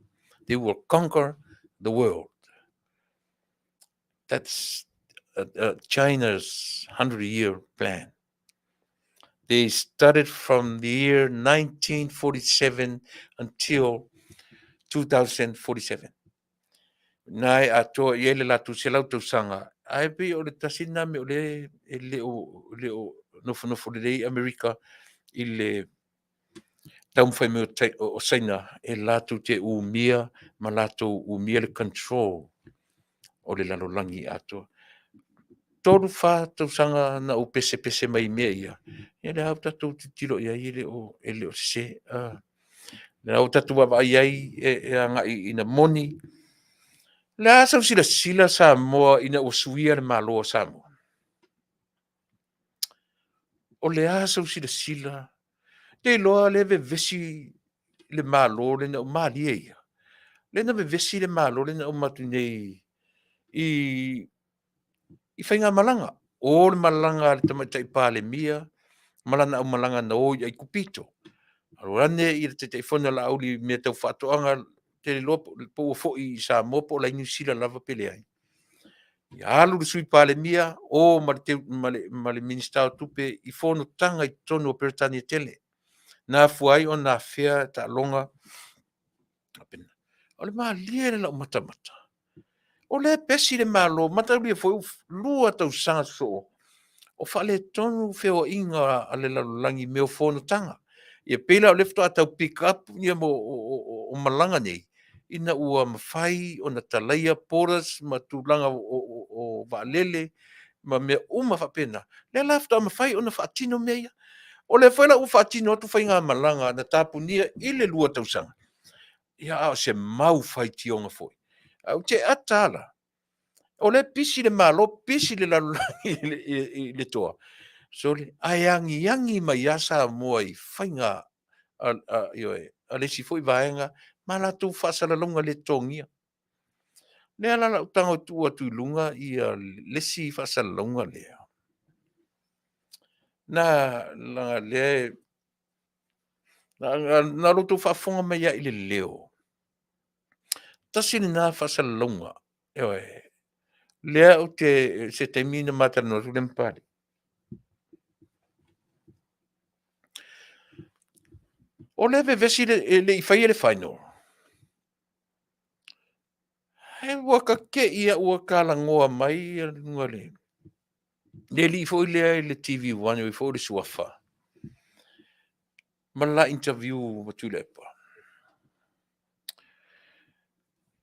they will conquer the world. That's China's 100-year plan. They started from the year 1947 until 2047. Na e atoa i ai le latou 100 tausaga, ae pei o le tasi lena mea o lea e le o nofonofo lelei Amerika i le taumafai mai o Saina e latou te umia ma latou umia le control o le lalolagi atoa. 3, 4 tausaga na ou pesepese mai i mea ia, ia lea ua tatou tilotilo i ai e le o sese. Lea ua tatou vaavaai i ai e agai ina moni. O le a sau silasila Samoa ina ua suia le Malo o Samoa? O le a sau silasila? Te iloa lea e vevesi le Malo lena, o malie ia. Lea na vevesi le Malo lena uma atu nei i faigamalaga. O le malaga a le Tamaitai Palemia ma lana aumalaga na o i Aikupito. Alu ane i le Taitaifono o Laauli i mea tau faatoaga, te le iloa po ua foi i Samoa po o la e i Niu Sila lava pe leai. Ia alu le Sui Palemia, o ma le Minisita o Tupe i fonotaga i totonu o Peretania tele. Na afua ai ona afea taaloga. O le malie le lau matamata. O lea e pesi le Malo, mataulia foi 2 tausaga sosoo, o faaletonu feoaiga a le lalolagi i mea o fonotaga. Ia pei la o lea faatoa tau pick up ia mo o malaga nei, ina ua mafai ona talaia borders ma tulaga o vaalele ma mea uma faapena. Lea la faatoa mafai ona faatino mea ia. O lea foi la ua faatino atu faigamalaga na tapunia i le 2 tausaga, ia a o se mau faitioga foi. Ae ou te ata lava la, o lea e pisi le Malo, pisi le lalolagi i le toa, sole, ae agiagi mai lava Samoa i faiga a le isi foi vaega ma latou faasalalauga le totogia. O lea la o le a ou tago e tuu atu i luga le isi faasalalauga lea. Na, leaga o lea Na, na, na lo outou faafofoga mai lava i le leo. Tasi lena faasalalauga, ioe, lea ou te, se taimi ona ma talanoa atu lea ma Papalii. O lea e vevesi e le i faia le final, He ua ta te i au ua talanoa mai luga le le alii foi lea i le TV1 e foi le suafa ma le la interview ma Tuilaepa.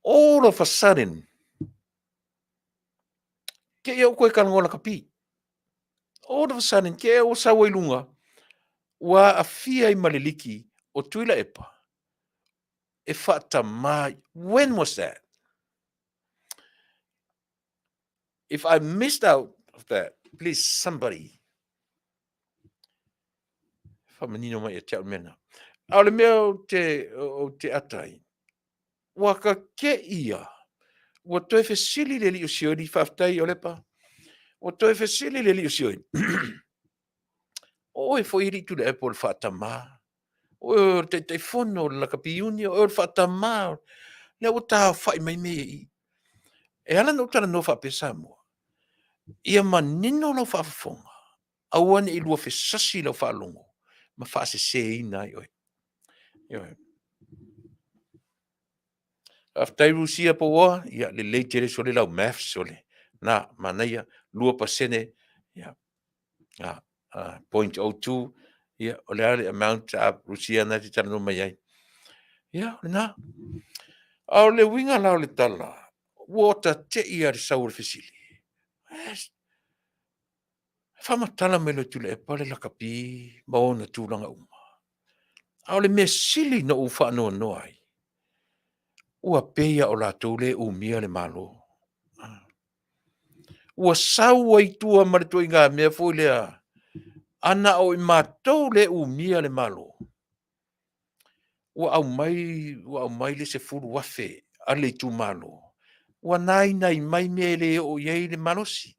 All of a sudden, te i au toe talanoa lakapi. All of a sudden, te i au sau ai luga, ua aafia ai ma le liki o Tuilaepa e faatama. When was that? If I missed out of that, please somebody faamanino mai ia te au mea na. A o le mea ou te, ou te ata ai, ua kake ia, ua toe fesili le alii o Sioni, faafetai Olepa, ua toe fesili le alii o Sioni, o oe foi alii Tuilaepa o le faatamā, o oe o le Taitaifono o le Lakapi Union, o oe o le faatamā, lea ua taaofai mai mea ia i i. E ala ona ou talanoa faapea Samoa, ia manino lau faafofoga, aua ne i lua fesasi lau faalogo ma faaseseina ai oe. Ioe. Faafetai Rusia Pouoa, ia lelei tele sole lau maths sole. Na, manaia, 2%, ia, 0.02, ia, o le a le amount a Rusia na e te talanoa mai ai. Ia, o lena. A o le uiga la o le tala, ua ta te i lava i le sau o le fesili. E faamatala mai loa e Tuilaepa le lakapi ma ona tulaga uma. A o le mea sili na ou faanoanoa ai, ua pei lava o latou lea e umia le Malo. Ua sau ai i tua ma le ituaiga mea foi lea, a na o i matou lea e umia le Malo, ua aumai, ua aumai le 10,000 a le itumalo, ua nainai mai mea e le oo i ai le malosi.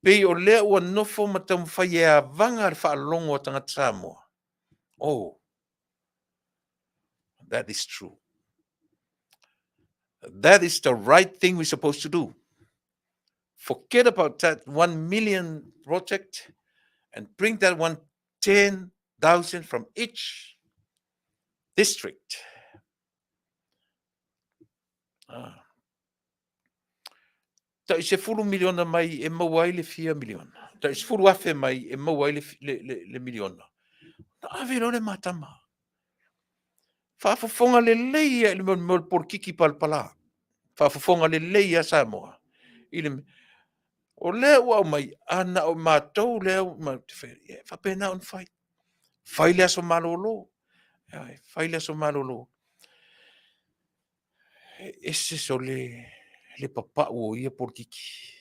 Pei o lea ua nofo ma taumafai e avaga le faalogo a tagata Samoa. Oh, that is true. That is the right thing we're supposed to do. Forget about that 1 million project and bring that one 10,000 from each district. Ah. Tai 10 miliona mai e maua ai le fia miliona. Tai 10,000 mai e maua ai le miliona. Na ave loa le matama. Faafofoga lelei ia i le mea o le polokiki palapala. Faafofoga lelei ia Samoa. I le, o lea ua aumai, a na o matou lea ua e faapena ona fai. Fai le aso malolo. Fai le aso malolo. E ese sole le papau o ia polokiki.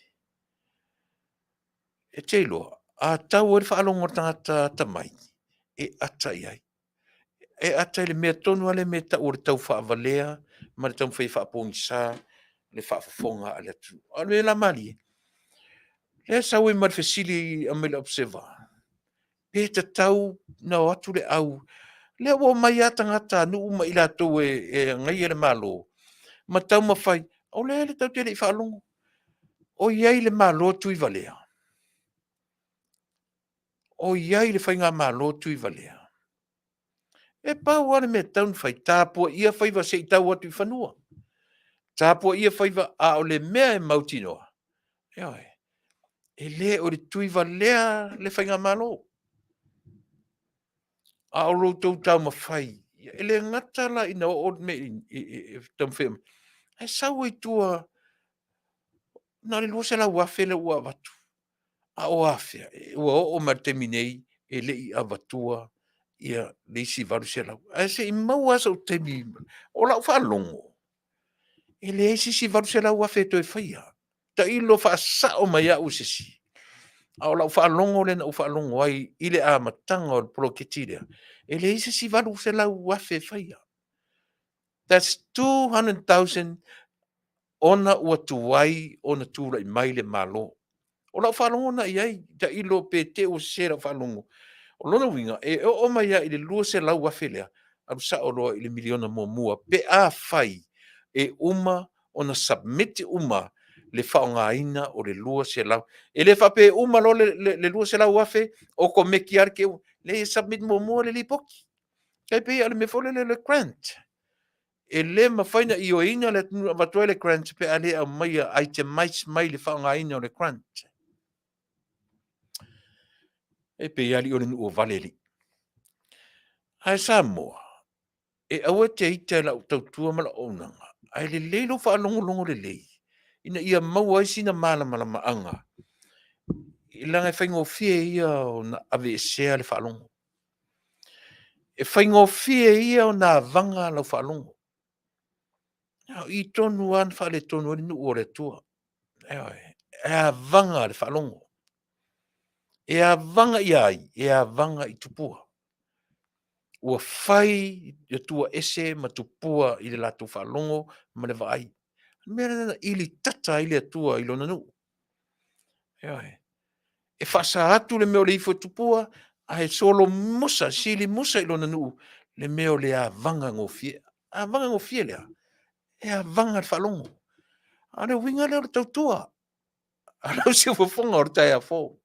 E te iloa, a tau ai le faalogo a le tagata atamai, e ata i ai. E ata i le mea tonu lava lea me tau o le taufaavalea ma le taumafai e faapogisa le faafofoga a le atunuu. A o le mea la malie, lea e sau ai ma le fesili a mai le Observer, pe tatau na o atu le au, lea ua omai lava tagata a nuu ma i latou e agaia le Malo, ma taumafai, o lea le tatou te le i faalogo, o i ai le Malo Tuivalea. O i ai le Faigamalo Tuivalea. E pau lava le mea e tatau ona fai, tapuaia faiva se i tau atu i fanua. Tapuaia faiva, a o le mea e mautinoa, ioe, e le o le Tuivalea le Faigamalo. A o lo outou taumafai, e le gata la ina oo le mea i taumafai mai, ae sau ai tua na o le 200,000 lea ua avatu. A o afea? Ua oo mai i le taimi nei e le i avatua ia le isi 800. Ae se i maua lava sou taimi, o lau faalogo, e leai se isi 800,000 e toe faia. Tailo faasao mai au e se isi. A o lau faalogo lea na ou faalogo ai i le amataga o le poloketi lea, e leai se isi 800,000 e faia. That's 200,000 ona ua tuai ona tulai mai le Malo. O lau faalogo na i ai, tailo pe te i ua sese lau faalogo. O lona uiga, e oo mai lava i le $200,000 lea, alu sao loa i le miliona muamua pe afai e uma ona submit uma le faaaogaina o le 200. E le faapea e uma loa le $200,000 okomeki lava le teu. Leai, e submit muamua le lipoti. E tai pei lava o le mea foi lele o le grant. E le mafai ona ioeina le atunuu e avatu ai le grant pe a le aumaia itemize mai le faaaogaina o le grant. E pei lava alii o le nuu o vale alii. Ae Samoa, e aua e te ita i lau tautua ma lau auaunaga, ae lelei lou faalogologo lelei ina ia maua ai sina malamalamaaga, leaga e faigofie ia ona aveesea le faalogo. E faigofie ia ona avaga lau faalogo. A o i tonu lava na faaletonu ai le nuu o le Atua. Ioe. E avaga le faalogo. E avaga ia ai? E avaga i tupua. Ua fai le Atua ese ma tupua i le latou faalogo ma le vaai. O le mea lena na ilitata ai le Atua i lona nuu. Ioe. E faasa atu le mea o le ifo e tupua, ae solomusa, silimusa i lona nuu le mea o le avaga gofie. Avaga gofie le a? E avaga le faalogo. A o le uiga lea o le tautua a lau siufofoga o le taeao fou,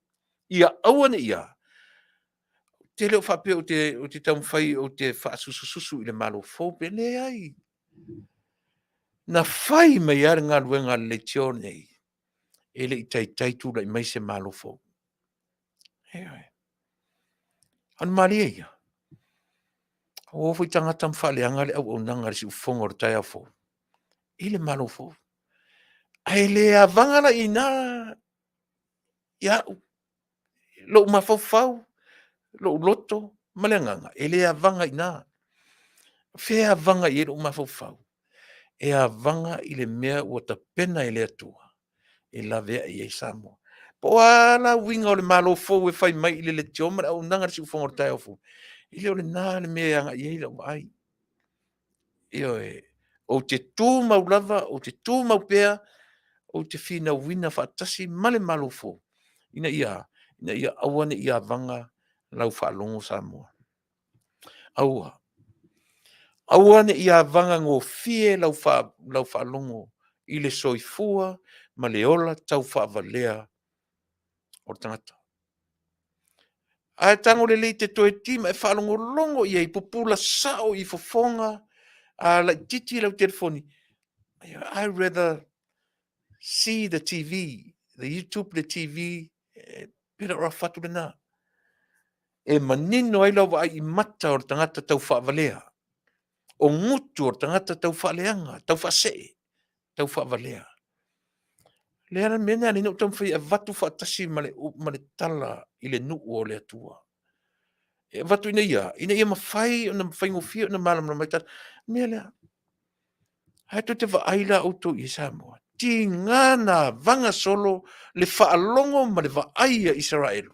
ia aua ne i a? Ou te le o faapea ou te taumafai ou te faasusususu i le Malo fou pe leai. Na fai mai lava le galuega a le leitio lenei, e le i taitai tulai mai se Malo fou. Ioe. A o le malie ia, ua o foi tagata ma faaleaga le auaunaga a le siufofoga o le taeao fou i le Malo fou. Ae le avaga la i ina ia au, lou mafaufau, lou loto ma le agaga, e le avaga i ina. O fea e avaga i ai lou mafaufau? E avaga i le mea ua tapena e le Atua e laveai ai Samoa. Po o a la uiga o le Malo fou e fai mai i le leitio ma le auaunaga a le siufofoga o le taeao fou, e le o lena le mea e agai i ai lau vaai. Ioe. Ou te tumau lava, ou te tumau pea, ou te finauina faatasi ma le Malo fou ina ia a? Ina ia aua ne i avaga lau faalogo Samoa. Aua. Aua ne i avaga gofie lau faalogo i le soifua ma le ola taufaavalea o le tagata. Ae tago lelei e te toe ti ma e faalogologo i ai, pupula sao i fofoga, a laitiiti lau telefoni, I rather see the TV, the YouTube le TV, pei o lau fatu lena. E manino ai lau vaai i mata o le tagata taufaavalea, o gutu o le tagata taufaaleaga, taufaasee, taufaavalea. O le a le mea lena na ou taumafai e avatu faatasi ma le, ma le tala i le nuu o le Atua. E avatu ina ia, ina ia mafai ona faigofie ona malamalama ai tatou. O le mea lea, ae tou te vaai la outou i ai Samoa, tiga na avaga solo le faalogo ma le vaai a Isaraelu,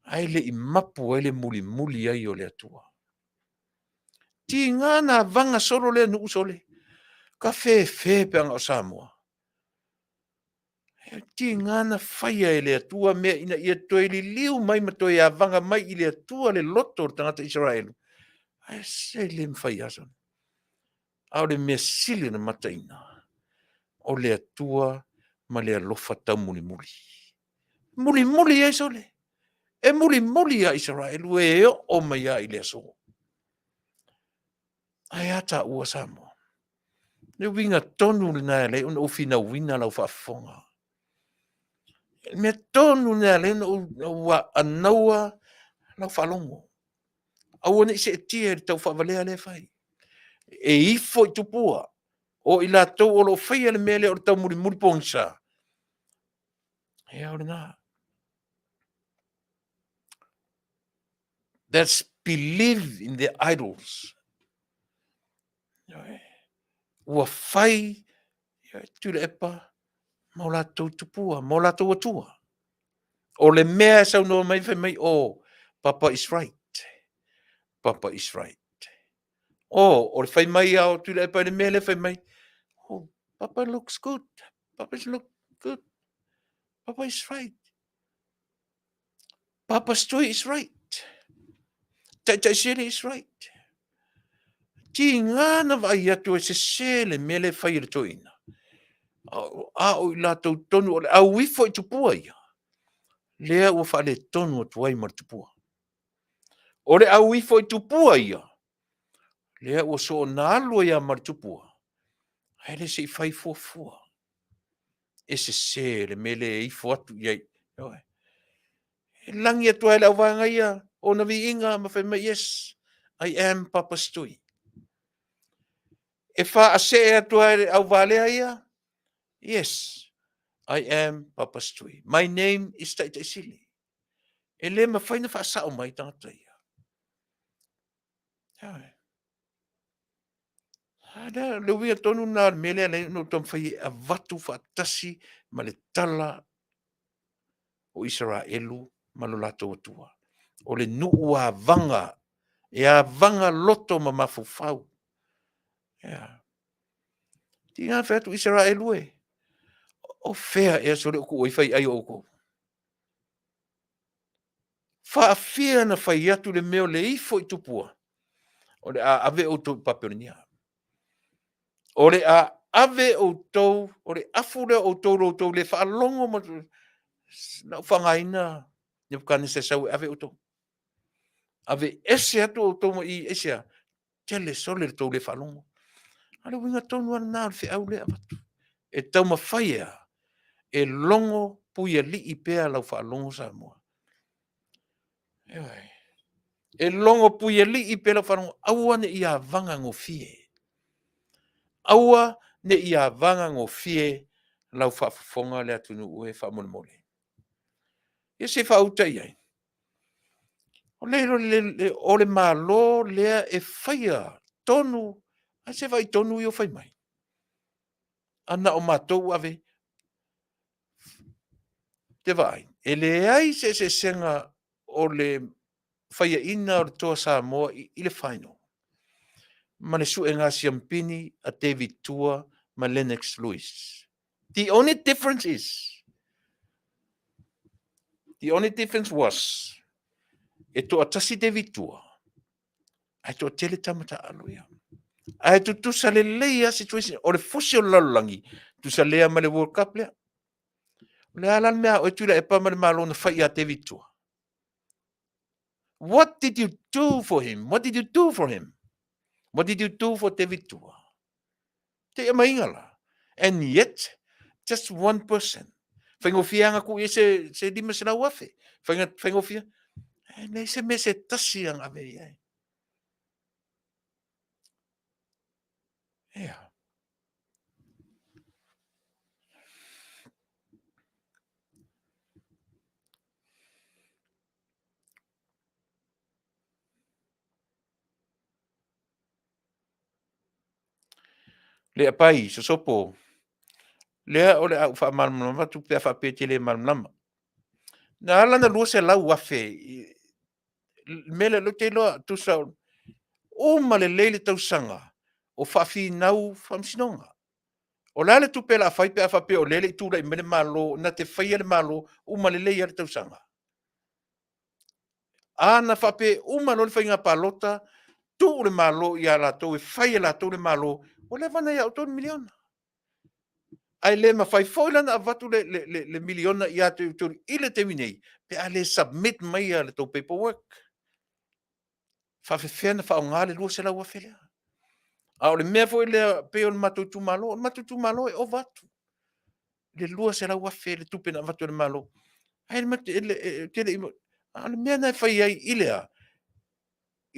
ae le i mapu ai le mulimuli ai o le Atua. Tiga na avaga solo lea nuu sole, ka fefe pe ana o Samoa. E tiga na faia e le Atua mea ina ia toe liliu mai ma toe avaga mai i le Atua le loto o le tagata Isaraelu, ae se le mafai lava sole. A o le mea sili ona mataina, o le Atua ma le alofa taumulimuli. Mulimuli ai sole, e mulimuli ia Isaraelu e oo mai lava i le aso. Ae a taua Samoa? Le uiga tonu lena e ala ai ona ou finauina lau faafofoga. O le mea tonu lena e ala ai ona ou anaua lau faalogo. Aua ne i seetia i le taufaavalea lea e fai. E ifo i tupua o i latou o lo o faia le mea lea o le taumulimuli pogisa. Ia o lena. That's believe in the idols. Ua fai Tuilaepa ma o latou tupua, ma o latou atua. O le mea e saunoa mai fai mai, oh, Papa is right. Papa is right. Oh, o le fai mai a o Tuilaepa i le mea lea fai mai, oh, Papa looks good. Papa is look good. Papa is right. Papa Stui is right. Taitaisili is right. Tiga na vaai atu e sese le mea lea e fai e le toeaina. A o i latou tonu o le au ifo i tupua ia, lea ua faaletonu atu ai ma le tupua. O le au ifo i tupua ia, lea ua soona alu ai lava ma le tupua, ae le se i fai fuafua. E sese le mea lea e ifo atu i ai. Ioe. E lagi atu ai le auvaega ia ona viiga ma fai mai, yes, I am Papa Stui. E faasee atu ai le auvalea ia, yes, I am Papa Stui. My name is Taitaisili. E le mafai na faasao mai tagata ia. Ioe. A lea, le uiga tonu lena o le mea lea na ou taumafai e avatu faatasi ma le tala o Isaraelu ma lo latou Atua. O le nuu avaga, e avaga loto ma mafaufau. Yeah. Tiga fai atu Isaraelu e, o fea ea sole o kuu ai fai ai o outou? Faafia na fai atu le mea o le ifo i tupua, o le a ave outou i Papelonia. O le a ave outou, o le afu lea o outou lo outou le faalogo ma na ou faaaogaina Nebukadnesa e sau e ave outou. Ave ese atu outou mai i, aisea? Tele sole le tou le faalogo. A o le uiga tonu lava lena o le feau lea e avatu. E taumafai e a? E logo puialii pea lau faalogo Samoa. Ioe. E logo puialii pea lau faalogo, aua ne i avaga gofie. Aua ne i avaga gofie lau faafofoga le atunuu e faamolemole. Ia se i faauta i ai. O le, le, o le Malo lea e faia tonu, ae se vaai tonu ia o fai mai. A na o matou ave, te vaai, e leai se eseesega o le faiaina o le Toa Samoa i, i le final ma le suega siampini a David Tua ma Lennox Lewis. The only difference is, the only difference was, e toatasi David Tua, ae toatele tama taaalo ia. Ae tutusa lelei lava situation, o le fusi o le lalolagi, tusa lea ma le World Cup lea. O le a la le mea a oe Tuilaepa ma le Malo na fai ia David Tua? What did you do for him? What did you do for him? What did you do for David Tua? Te amaiga la. And yet, just one person. Whaingofie anga ku i se, se 500,000. Whainga, whaingofie. E nei se mea se tasi anga ave i ai. Ea. Le apai, sosopo, lea o le a ou faamalamalama atu pe a faapea e te le malamalama. Na ala na 200,000 le mea lea, ou te iloa, tusa, uma lelei le tausaga o faafinau faamasinoga. O le a le tupe o le a fai pe a faapea o lea e le i tulai mai le Malo, na te faia le Malo, uma lelei lava le tausaga. A na faapea uma loa le faiga palota, tuu le Malo ia latou e fai e latou le Malo, ua leva ona ia outou le miliona. Ae le mafai foi la ona avatu le, le, le, le miliona ia te outou i le taimi nei, pe a le submit mai le tou paperwork. Faafefea na faaaoga le 200,000 lea. A o le mea foi lea, pei o le matou itumalo, o le matou itumalo e ova atu le 200,000 le tupe na avatu e le Malo. Ae e le i, a o le mea na e fai ai i le a?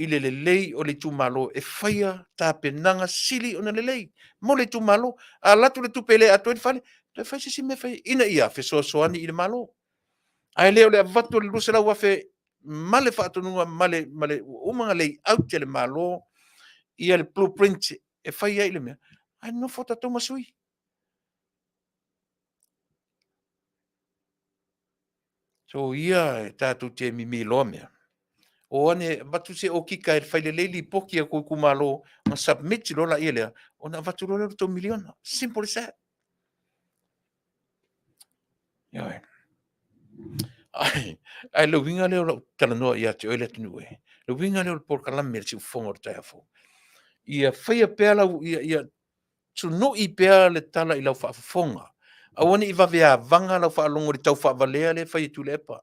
I le lelei o le itumalo e faia tapenaga sili ona lelei mo le itumalo. A alu atu le tupe e le atoa ai le fale, toe fai se isi mea e fai ai, ina ia fesoasoani i le Malo. Ae le o le avatu o le 200,000 ma le faatonuga ma le, ma le ua uma ona layout e le Malo ia le blueprint e fai ai le mea, ae nonofo tatou ma sui. So ia e tatou te mimi loa mea. O ane avatu se okika e fai lelei lipoti a tou itumalo ona submit loa laia lea ona avatu loa lea o le tou miliona. Simple as that. Ioe. Ae, ae le uiga lea o lau talanoa ia te oe le atunuu e, le uiga lea o le polokalame a le Siufofoga o le taeao fou, ia faia pea lau, ia, ia sunui pea le tala i lau faafofoga, aua ne i vaveavaga lau faalogo i le taufaavalea lea e fai e Tuilaepa.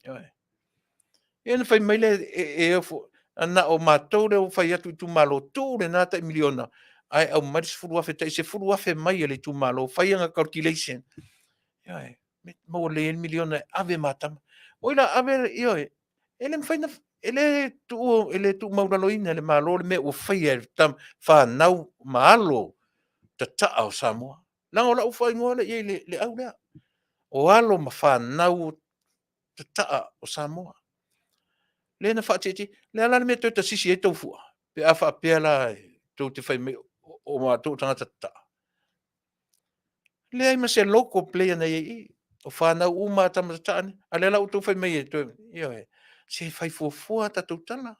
Ioe. Ia ona fai mai lea e, e ofo, na o matou lea ua fai atu i itumalo, tuu lena tai miliona ae aumai le $10,000, tai $10,000 mai e le itumalo, fai ana calculation. Ioe. Maua lelei ai le miliona e ave ma tama. Oi la ave, ioe, e le mafai ona, e le tuu, e le tuumaualaloina e le Malo le mea ua faia e fanau ma alo tataa o Samoa. Leaga o lau faaigoa lea i ai i le au lea, o alo ma fanau tataa o Samoa. Lea na faatietie, o le a la le mea e toe tasisi ai tou fua pe a faapea la tou te fai mai o matou o tagata tataa? Leai ma se local player na i ai i i. O fanau uma a tama tataa nei. A o lea la ua outou fai mai e toe, ioe, se fai fuafua a tatou tala.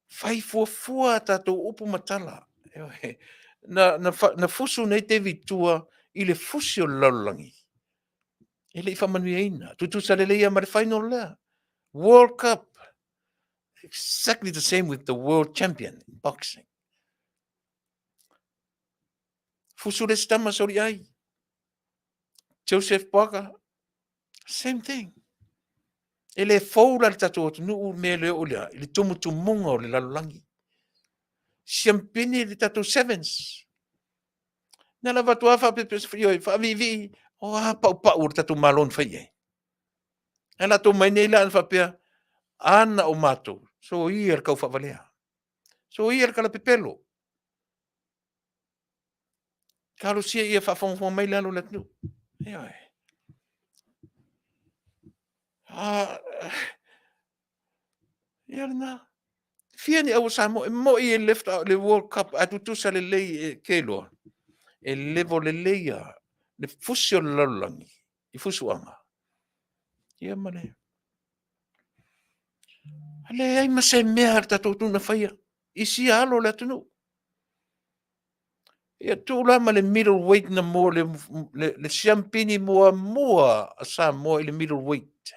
Fai fuafua a tatou upu ma tala. Ioe. Na fusu nei David Tua i le fusi o le lalolagi. E le i faamanuiaina. Tutusa lelei lava ma le final lea. World Cup. Exactly the same with the world champion in boxing. Fusu le isi tama soliai. Joseph Parker, same thing. E le fou la le tatou atunuu mea le oo lea i le tumutumuga o le lalolagi. Siampini le tatou sevens. Na lava atu lava faapea, ioe, faaviivii, o a paupau o le tatou Malo na fai i ai. Ae latou mai nei la na faapea, a na o matou, soia le taufaavalea. Soia le talapepelo. Talosia ia faafogafoga mai le alo o le atunuu. Ioe. Ah, ia lena. Fia ni au o Samoa, e moi e left out le World Cup, a tutusa lelei e ke loa. E level lelei a le fusi o le lalolagi i fusuaga. Ia ma le... A leai ma se mea a le tatou atunuu na faia i sia alo o le atunuu. Ia tuu la ma le middle weight na mua, le siampini muamua a Samoa i le middle weight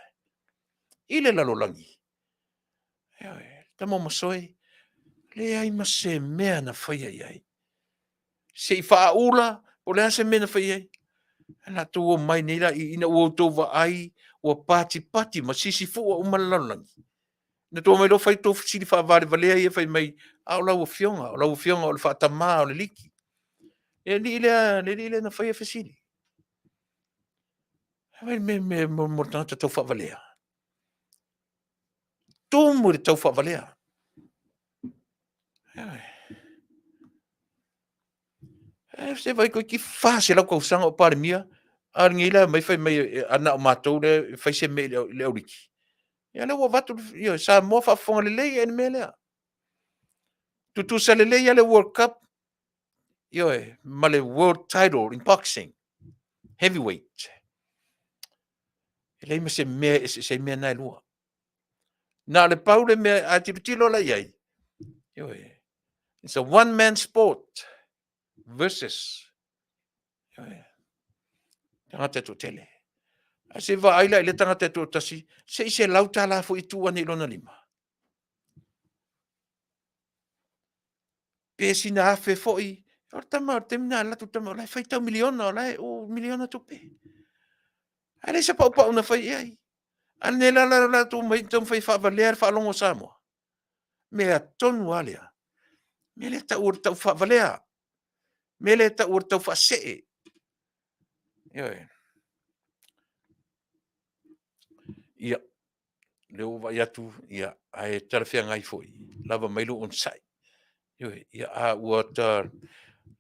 i le lalolagi. Ioe, tama o Masoe, leai ma se mea na faia i ai. Se i faaula, po o le a se mea na fai ai. Ae latou omai nei la ina ua outou vaai ua patipati ma sisifua uma le lalolagi. Na tou omai loa fai tou fesili faavalevalea ia fai mai, a o lau afioga, o lau afioga o le faatama o le liki. Le alii lea, le alii lea na faia fesili. Vaai le mea mo le tagata tau faavalea. Tumu i le tau faavalea. E se vai toeitiiti 400 tausaga o Palemia, a lenei la e omai fai mai a na o matou lea e fai se mea i le auliki. Ia lea ua avatu, ioe, Samoa faafofoga lelei i le mea lea. Tutusa lelei lava le World Cup, ioe, ma le World Title in Boxing, heavyweight. E leai ma se mea e eseese ai mea na e lua. Na o le pau le mea, a tilotilo la i ai, ioe, it's a one man sport versus ioe, tagata e toatele. Ae se vaai la i le tagata e toatasi, se i $100 foi e tuu ane i lona lima. Pe sina afe foi, o le tama, o le taimi na alu atu le tama, o la e faitau miliona, o la e uu miliona tupe. Ae leai se paupau na fai i ai. A lenei la la latou omai taumafai e faavalea le faalogo a Samoa. Mea tonu lava lea. Mea lea e tau o le taufaavalea. Mea lea e tau o le taufaasee. Ioe. Ia, lea ua vaai atu, ia, ae talafeagai foi, lava mai lou onosai. Ioe, ia, a ua ta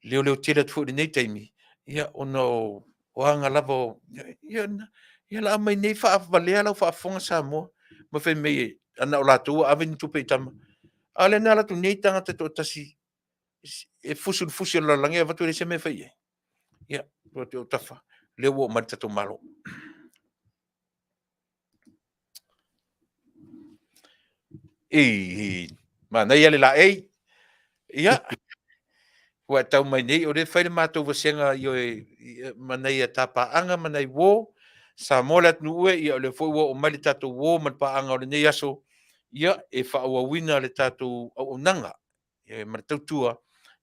leoleo tele atu foi i lenei taimi, ia, ona o, o aga lava o, ia, ia la aumai nei faavalea lau faafofoga Samoa, ma fai mai e, na o latou ua ave ni tupe i tama. A o lea na alu atu nei tagata e toatasi e fusu i le fusi o le lalolagi ae avatu e leai se mea e fai i ai. Ia, tuu atu i ou tafa, lea ua oo mai le tatou Malo. Ei, manaia le laei. Ia, ua e tau mai nei, o lea e fai le matou vasega i oe ma nai a ta paaga ma nai uo. Samoa le atunuu e, ia o lea foi ua oo mai le tatou uo ma le paaga o lenei aso, ia e faaauauina le tatou auaunaga ma le tautua,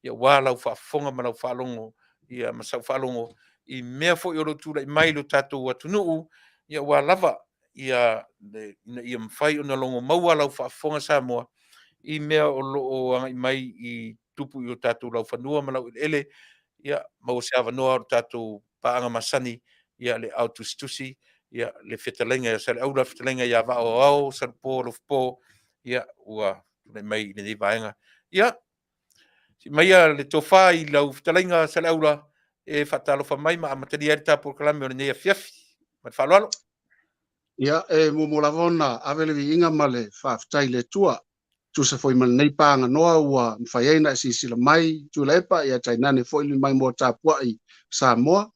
ia aua lau faafofoga ma lau faalogo, ia ma sau faalogo i mea foi o lo o tulai mai i lo tatou atunuu, ia aua lava ia ina ia mafai ona logo maua lau faafofoga Samoa i mea o lo o agai mai i tupu i o tatou laufanua ma laueleele, ia maua se avanoa o le tatou paaga masani, ia le aao tusitusi, ia le fetalaiga ia Saleaula, le fetalaiga ia Vaa o Aoao, Salupo Alofapo, ia ua tulai mai i lenei vaega. Ia, sii maia le tofa i lau fetalaiga Saleaula e faatalofa mai ma amatalia ai le ta polokalame o lenei afiafi. Ma le faaaloalo. Ia, e muamua lava ona ave le viiga ma le faafetai i le Atua tusa foi ma lenei paganoa ua mafai ai ona e silasila mai Tuilaepa, ia tainane foi le maimoa tapuai Samoa.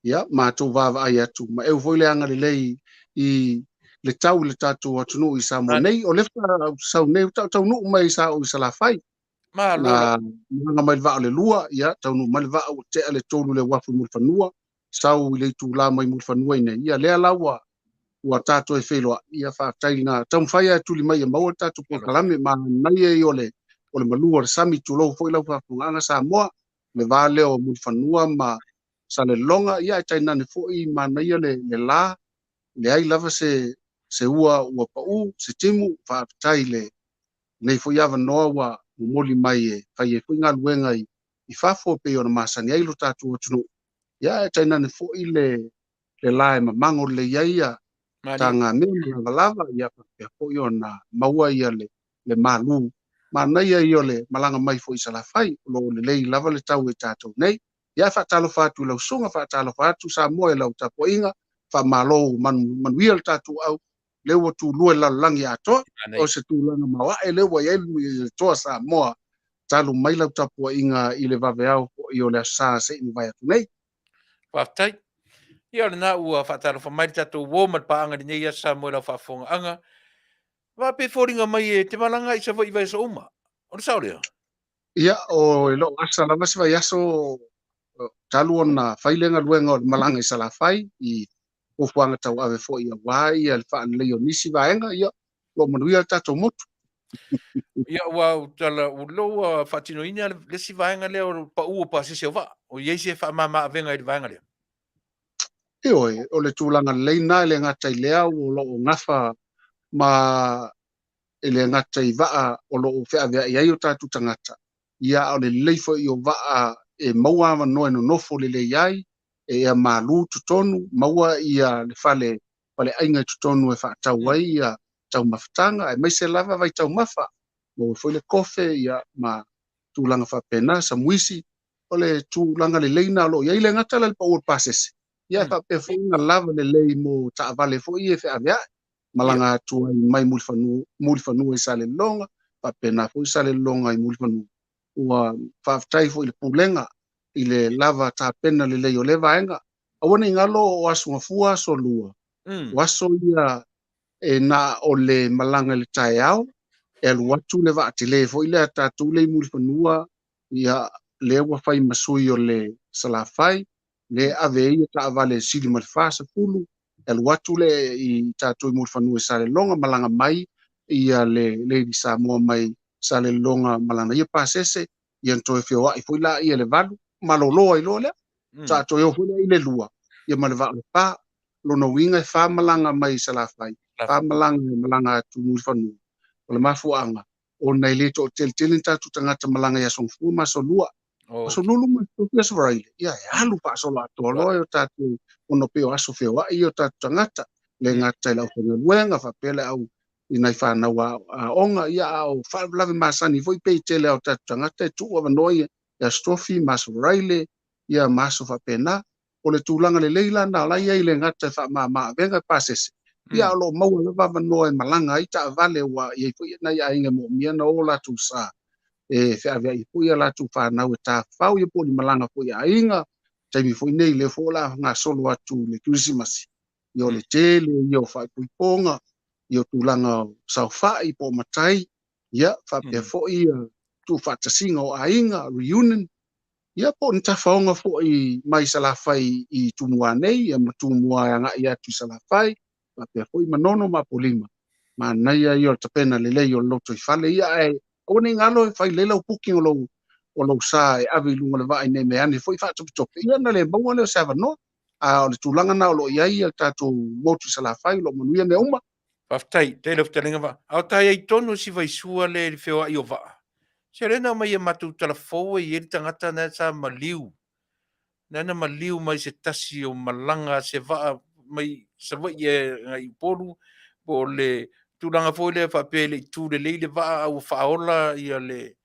Ia, matou vaavaai atu ma eu foi le agalelei i le tau i le tatou atunuu i Samoa nei. O le sau nei taunuu mai sa o i Salafai. Malo. Na malaga mai le vaa o le 2, ia taunuu mai le vaa ua tea le 3 le uafu i Mulifanua, sau i le itula mai Mulifanua i nei, ia lea la ua tatou e feiloai, ia faafetai na taumafai lava e tuli mai ia maua le tatou polokalame, manaia ia o le malu o le sami, tulou foi lau faafofogaaga Samoa, le va lea o Mulifanua ma Salelologa, ia ae tainane foi manaia le la, leai lava se ua pau, se timu, faafetai le nei foi avanoa ua momoli mai e fai ai foi galuega i fafo e pei ona masani ai lo tatou atunuu, ia ae tainane foi le la e mamago lelei ai ia tagamea ma lavalava, ia faapea foi ona maua ia le malu manaia ia o le malaga mai foi i Salafai, o lo o lelei lava le tau e tatou nei. Ia faatalofa atu i lau susuga, faatalofa atu Samoa i lau tapuaiga, faamalo manuia le tatou au, lea ua tulua i le lalolagi atoa, o se tulaga maoae lea ua i ai le toa Samoa, talu mai lau tapuaiga i le vaveao foi o le Aso Sa se i mavae atu nei. Faafetai. Ia o lena ua faatalofa mai le tatou uo ma le paaga i lenei aso Samoa i lau faafofogaaga. Va pe foliga mai e te malaga i Savaii i vaiaso uma. O le sao lea? Ia, o e le o asa lava se vaiaso talu ona fai le galuega o le malaga i Salafai i fuafuaga tauave foi aua ia le faalelei o nisi vaega, ia, o lo o manuia le tatou motu. Ia, ua tala, ua faatinoina le isi vaega lea o le pau o pasese o vaa. O i ai se faamama-avega i le vaega lea? Ioe, o le tulaga lelei lena, e le gata i lea, o lo o gafa ma e le gata i vaa o lo o feaveai ai o tatou tagata, ia a o le lelei foi o vaa e maua avanoa e nonofo lelei ai, e ea malu totonu, maua ia le fale faleaiga i totonu e faatau ai ia taumafataga, aemaise lava vaitaumafa, maua foi le kofe ia ma tulaga faapena, samuisi, o le tulaga lelei na o lo o i ai, le gata la le pau o le pasese, ia e faapea foi ona lava lelei mo taavale foi e feaveai, malaga atu ai mai Mulifanua i Salelologa, faapena foi Salelologa i Mulifanua. Ua faafetai foi i le pulega i le lava tapena lelei o lea vaega. Aua ne i galo o Aso Gafua, Aso Lua, o aso ia e na o le malaga i le taeao, e alu atu le vaatele foi lea tatou le i Mulifanua, ia lea ua fai ma sui o le Salafai, le ave ai ia taavale sili ma le 40, e alu atu le i tatou i Mulifanua i Salelologa, malaga mai ia le Lady Samoa mai Salelologa malana ia pasese, ia toe feoai foi la ia le 8, malolo ai loa lea. Sa toe o foi lea i le 2, ia ma le vaa o le 4. Lona uiga e 4 malaga mai Salafai, 4 malaga e malaga atu Mulifanua. O le mafuaaga, ona e le toateletele ni tatou tagata malaga i Aso Gafua ma Aso Lua. Aso Lulu ma Aso Faraile, ia e alu faasoloatoa loa e o tatou, ona pei o aso feoai ia o tatou tagata, le gata i le aufaigaluega, faapea le au i nai whanau aoga, ia a o faalavelave masani foi pei tele o tatou tagata e tuu avanoa ia i Aso Tofi ma Aso Faraile, ia ma aso faapena. O le tulaga lelei la na la ia i le gata e faamama-avega e pasese, ia o lo o maua lava avanoa e malaga ai taavale ua i ai foi nai aiga e moomia na o latou sa e feaveai foi ia latou whanau e tafafao, ia po o ni malaga foi a aiga, taimi foi nei lea foi o le a gasolo atu le Kerisimasi, ia o le tele ia o faaipoipoga, ia o tulaga o saofai po o matai, ia faapea foi ia tuufaatasiga o aiga, reunion, Ia po o ni tafaoga foi mai Salafai i Tumua nei, ia ma Tumua e agai atu i Salafai, faapea foi Manono ma Apolima. Manaia ia o le tapena lelei o le lotoifale ia, ae aua ne i galo e fai lelei lau booking o lou o lou sa e ave i luga o le vaa ina ne i meaane foi faatopetope, ia ona le maua lea o se avanoa. A o le tulaga lena o lo o i ai le tatou motu i Salafai, o lo o manuia mea uma. Faafetai tele lau fetalaiga Vaa. A o ta i ai tonu si vaisua lea i le feoai o vaa, se lea na aumai i a matou tala fou e i ai le tagata na sa maliu, na na maliu mai se tasi o malaga a se vaa mai Savaii e agai i Upolu, po o le tulaga foi lea faapea e le i tu lelei le vaa a ua faaola ia le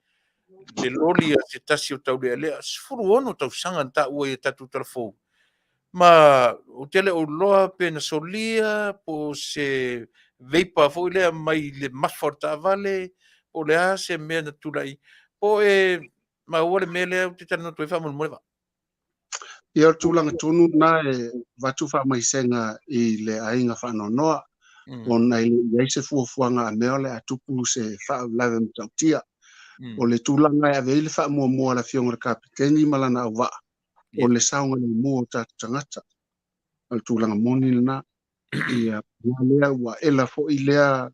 le loli a se tasi o taulealea, 16 tausaga na taua i a tatou tala fou. Ma ou te le o iloa pe na solia po o se vapor foi lea mai le mafa o le taavale, po o le a se mea na tulai, po o e maua le mea lea ou te talanoa atu ai faamolemole Vaa. Ia, o le tulaga tonu lena e avatu faamaisega i le aiga faanoanoa, ona e le i ai se fuafuaga a mea o le a tupu se faalavelave matautia. O le tulaga e ave ai le faamuamua a le Afioga i le Kapeteni ma lana auvaa, o le saogalemu o tatou tagata. O le tulaga moni lena. Ia, lea ua ela foi lea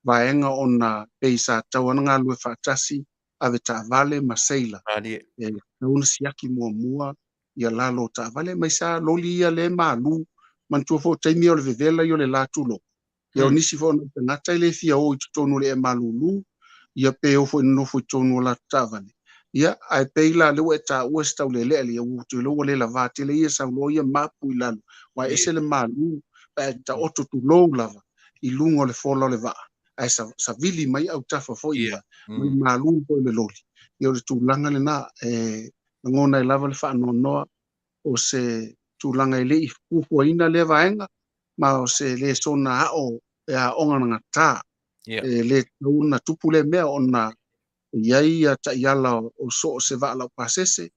vaega ona pei sa tatau ona galulue faatasi avetaavale ma seila. E tatau ona siaki muamua ia lalo o taavale, aemaise lava loli ia lea e malu. Manatua foi o taimi ia o le vevela ia o le la tulou. Ia o nisi foi o nai tagata e le fia o i totonu o le ea malulu, ia pe o foi nonofo i totonu o latou taavale. Ia, ae pei la lea ua e taua se taulealea ia, ua ou te iloa ua le lavā tele ia sau loa ia mapu i lalo, aua e ese le malu pe a e taoto tulou lava i luga o le fola o le vaa, ae savili mai autafa foi ia, mai malu foi le loli. Ia o le tulaga lena, e lagona ai lava le faanoanoa o se tulaga e le i fuafuaina lea vaega, ma o se lesona ao e aoga gata. E le tatau ona tupu lea mea ona e i ai ia taiala o so o se vaa laupasese, e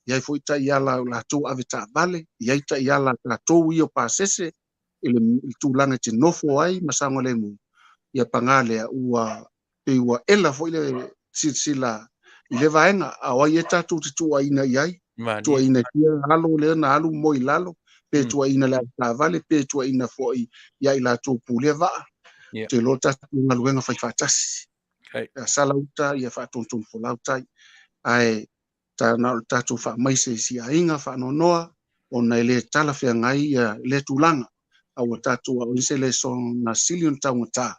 i ai foi taiala o latou avetaavale, e i ai taiala a tatou ia o pasese, i le tulaga e te nofo ai ma saogalemu, ia paga lea ua pei ua ela foi le silasila i le vaega, a o ai e tatou te tuuaiina i ai? Tuuaiina i tia alo lea na alu moe i lalo, pe tuuaiina le avetaavale, pe tuuaiina foi ia i latou pulea vaa. Ou te iloa tatou galuega fai faatasi. Ia sala uta, ia faatonutonufolau tai. Ae ta na o le tatou faamaise i si aiga faanoanoa, ona e le talafeagai ia lea tulaga. A ua tatou aoina se lesona sili ona taugata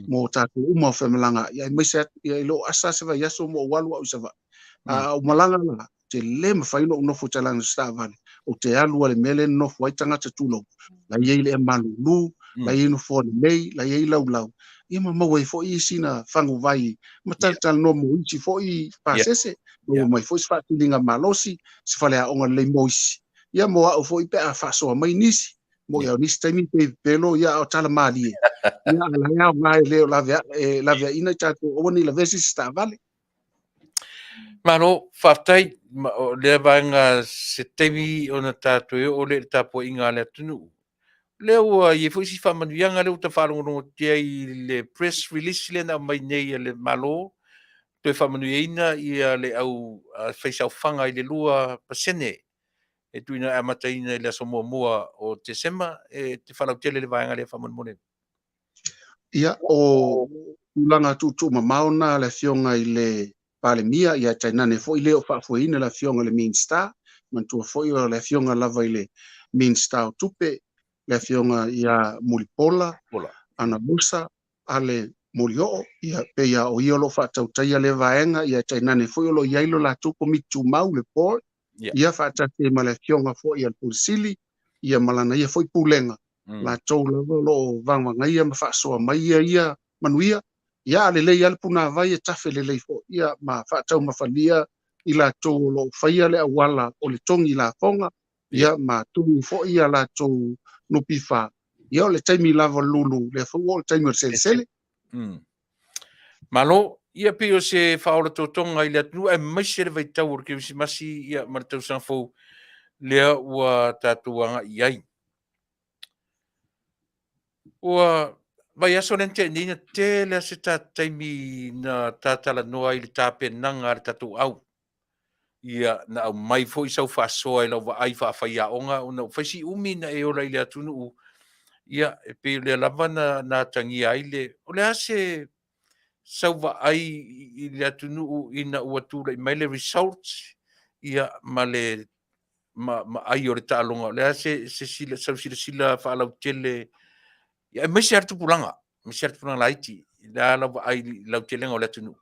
mo tatou uma o femalagaai, aemaise atu, ia, e le o asa se vaiaso mo ou alu au i Savaii. A ou malaga la, te le mafai ona ou nofo i talaane o se taavale, ou te alu lava i le mea lea e nonofo ai tagata tulou, la e i ai le ea malulu, la e i ai nofoa lelei, la e i ai laulau, ia ma maua ai foi sina faguvai ma talatalanoa mo isi foi pasese, maua mai foi se faatiliga malosi, se faleaoga lelei mo isi, ia mo au foi pe a faasoa mai nisi, mo ia o nisi taimi pe pepelo, ia a o tala malie, ia a la e aoga e le o e laveaiina i tatou aua ne i lavea se isi taavale. Malo, faafetai. O lea vaega se taimi ona tatou e oo lea i le tapuaiga a le atunuu. Lea ua i ai foi si faamanuiaga lea ua ta faalogologotia i le press release lea na aumai nei a le Malo, toe faamanuiaina ia le au faisaofaga i le 2% e tuuina e amataina i le aso muamua o Tesema. E te faalautele le vaega lea faamolemole. Ia, o tulaga tuutuumamao na a le Afioga i le Palemia, ia tainane foi lea o faafoeina le Afioga i le Minisita, manatua foi o le Afioga lava i le Minisita o Tupe, le Afioga ia Mulipola, Anamusa, Ale Molioo, ia pei lava o ia o lo o faatautaia lea vaega, ia tainane foi o lo o i ai lo latou Komiti Tumau, le Board, ia faatasi ai ma le Afioga foi a le Pule Sili, ia ma lana ia foi Pulega, latou lava o lo o vagavagaia ma faasoa mai ia ia manuia, ia a lelei lava le punavai e tafe lelei foi, ia ma faataumafalia i latou o lo o faia le auala o le togi lafoga, ia ma togi foi ia latou NPF, ia o le taimi lava o le lulu, lea foi ua oo le taimi o le selesele. Malo, ia pei o se faaola totoga i le atunuu aemaise le vaitau o le Kerisimasi ia ma le tausaga fou lea ua tatou agai i ai. Ua vaiaso lea na tea nei na tele lava se ta taimi na ta talanoa ai i le tapenaga a le tatou au. Ia, na aumai foi sau faasoa i lau vaai faafaiaoga ona ua fai si umi na e ola i le atunuu. Ia, e pei o lea lava na, na atagia ai le... O le a se sau vaai i le atunuu ina ua tulai mai le results, ia, ma le ma, ma ai o le taaloga. O le a se, se sila, sau silasila faalautele, ia, aemaise lava le tupulaga, aemaise lava le tupulaga laiti, le a lau vaai i le lautelega o le atunuu?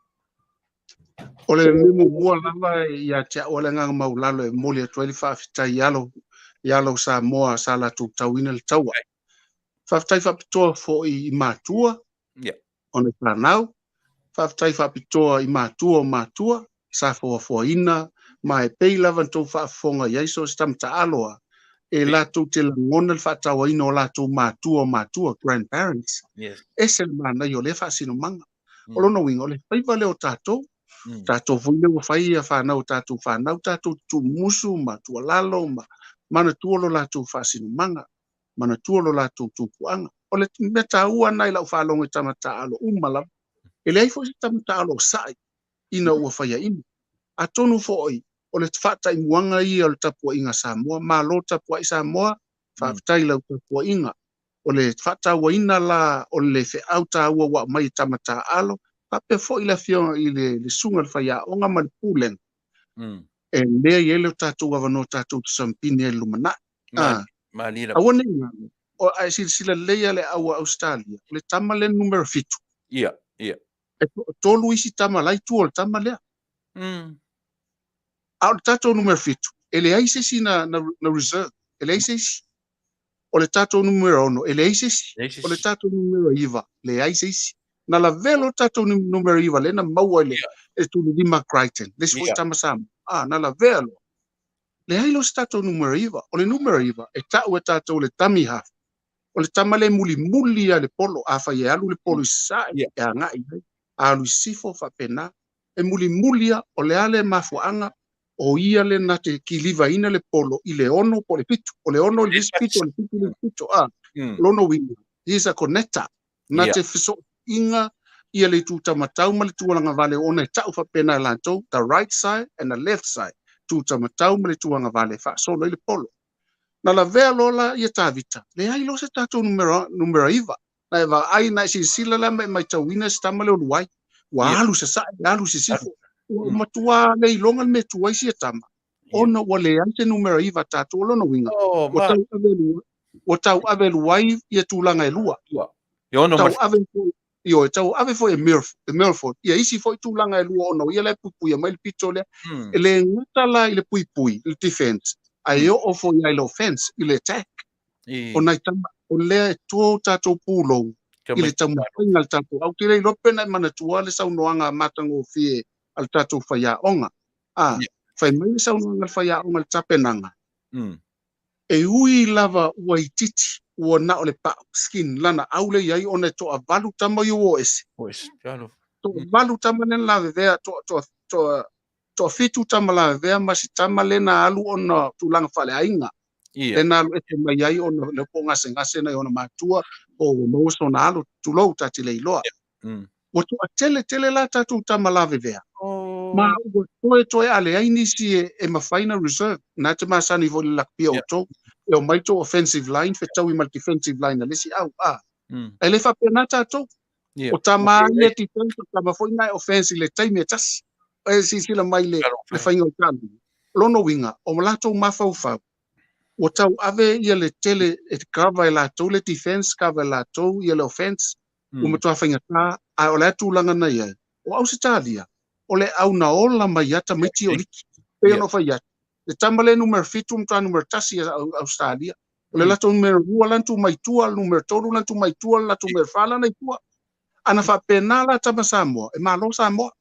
O le mea muamua lava ia te au le agaga maualalo e momoli atu ai le faafetai i alo, i alo o Samoa sa latou tauina le taua. Faafetai faapitoa foi i matua Yeah. o nai fanau, faafetai faapitoa i matua o matua sa foafoaina ma e pei lava na tou faafofoga i ai so o se tama taalo a e latou te lagona le faatauaina o latou matua o matua, grandparents. Yes. Ese le manaia o lea faasinomaga. O lona uiga, o le faiva lea o tatou, tatou foi lea ua fai ia fanau o tatou fanau, tatou te tuumusu ma tuualalo ma manatua lo latou faasinomaga, manatua lo latou tupuaga. O le mea taua lena i lau faalogo i tama taaalo uma lava, e leai foi se tama taaalo o sa'i ina ua faiaina. Atonu foi o le faataimuaga ia o le tapuaiga a Samoa, malo tapuai Samoa, faafetai i lau tapuaiga. O le faatauaina la o le feau taua ua aumai e tama taaalo, faapea foi le afioga i le le susuga i le faiaoga ma le pulega, e lea e i ai lo tatou avanoa tatou te sampini ai i le lumanai. Ah, Malie lava. aua ne i galo, o, a e silasila lelei lava le au a Ausetalia, o le tama lea numera 7. Ia, ia. E toatolu isi tama la i tua o le tama lea. A o le tatou numera 7, e leai se isi na, na, na reserve, e leai se isi. O le tatou numera 6, e leai se isi. Leai se O le isi. tatou numera 9, leai se isi. Na lavea loa le tatou numera 9 lea na maua i le, i le tulilima a Crichton, le isi foi tama Samoa. Ah, na lavea loa. Leai loa se tatou numera 9. O le numera 9, e tau e tatou le dummy half. O le tama lea e mulimuli lava i le polo. Afai e alu le polo i sasae, e agai i ai. A alu i sisifo, faapena. E mulimuli lava, o le a le mafuaaga, o ia lea na te kilivaina le polo i le 6 po o le 7. O le 6 i le isi pito, o le 7 i le isi pito. A, lona uiga, he is a connector. Na te fesootaiga ia le itu taumatau ma le itu alagavale ona e tau faapena e latou, the right side and the left side, itu taumatau ma le itu agavale e faasolo ai le polo. Na lavea loa la ia Tavita, leai loa se tatou numera, numera 9. Na e vaai, na e silasila la ma e maitauina se tama lea o Luai. Ua alu sasae, alu sisifo. Ua matua le iloga le mea e tu ai sia tama, ona ua leai se numera 9 a tatou. O lona uiga, ua tau ave Luai, ua tau ave Luai ia tulaga e lua. Tau ave foi, ioe, tau ave foi e Milford ia isi foi tulaga e lua ona o ia la e puipuia mai le pito lea. E le gata la i le puipui, i le defense, ae oo foi lava i le offense, i le attack. O nai tama, o lea e to tatou pulou i le taumafaiga a le tatou au. Ou te le iloa pe na e manatua le saunoaga matagofie a le tatou faiaoga. A, fai mai le saunoaga a le faiaoga i le tapenaga, e ui lava ua itiiti, ua na o le pau, skin, lana au lea i ai ona e toavalu tama ia ua o ese. Toavalu tama lea na lavevea, toa, toa, toa, toafitu tama lavevea ma si tama lea na alu ona tulaga faaleaiga. Lea na alu ese mai ai ona lea po o gasegase nai ona matua po ua maua sona alo, tulou, ta te le iloa. Ua toatele tele la tatou tama lavevea. Ma ua toe toe a leai nisi e, e mafai na reserve. Na te masani foi le lakpia outou. E omai tou offensive line, fetaui ma le defensive line a le isi au. A. E le faapena tatou. O tama ia defense, o tama foi na e offense i le taimi e tasi. E silasila mai le, le faiga o taaloga. Lona uiga, o latou mafaufau, ua tau ave ia le tele e cover e latou le defense, cover e latou ia le offense, ua matua faigata, ae o le a tulaga na i ai? O Ausetalia, o le au na ola mai a tamaiti o liki. Pei ona ou fai atu, le tama lea numera 7 ua matua numera 1 ia Ausetalia. O le latou numera 2 la na tuu mai i tua, le numera 3 la na tuu mai i tua, le latou numera 4 la na i tua. A na faapena la tama Samoa, e malo Samoa.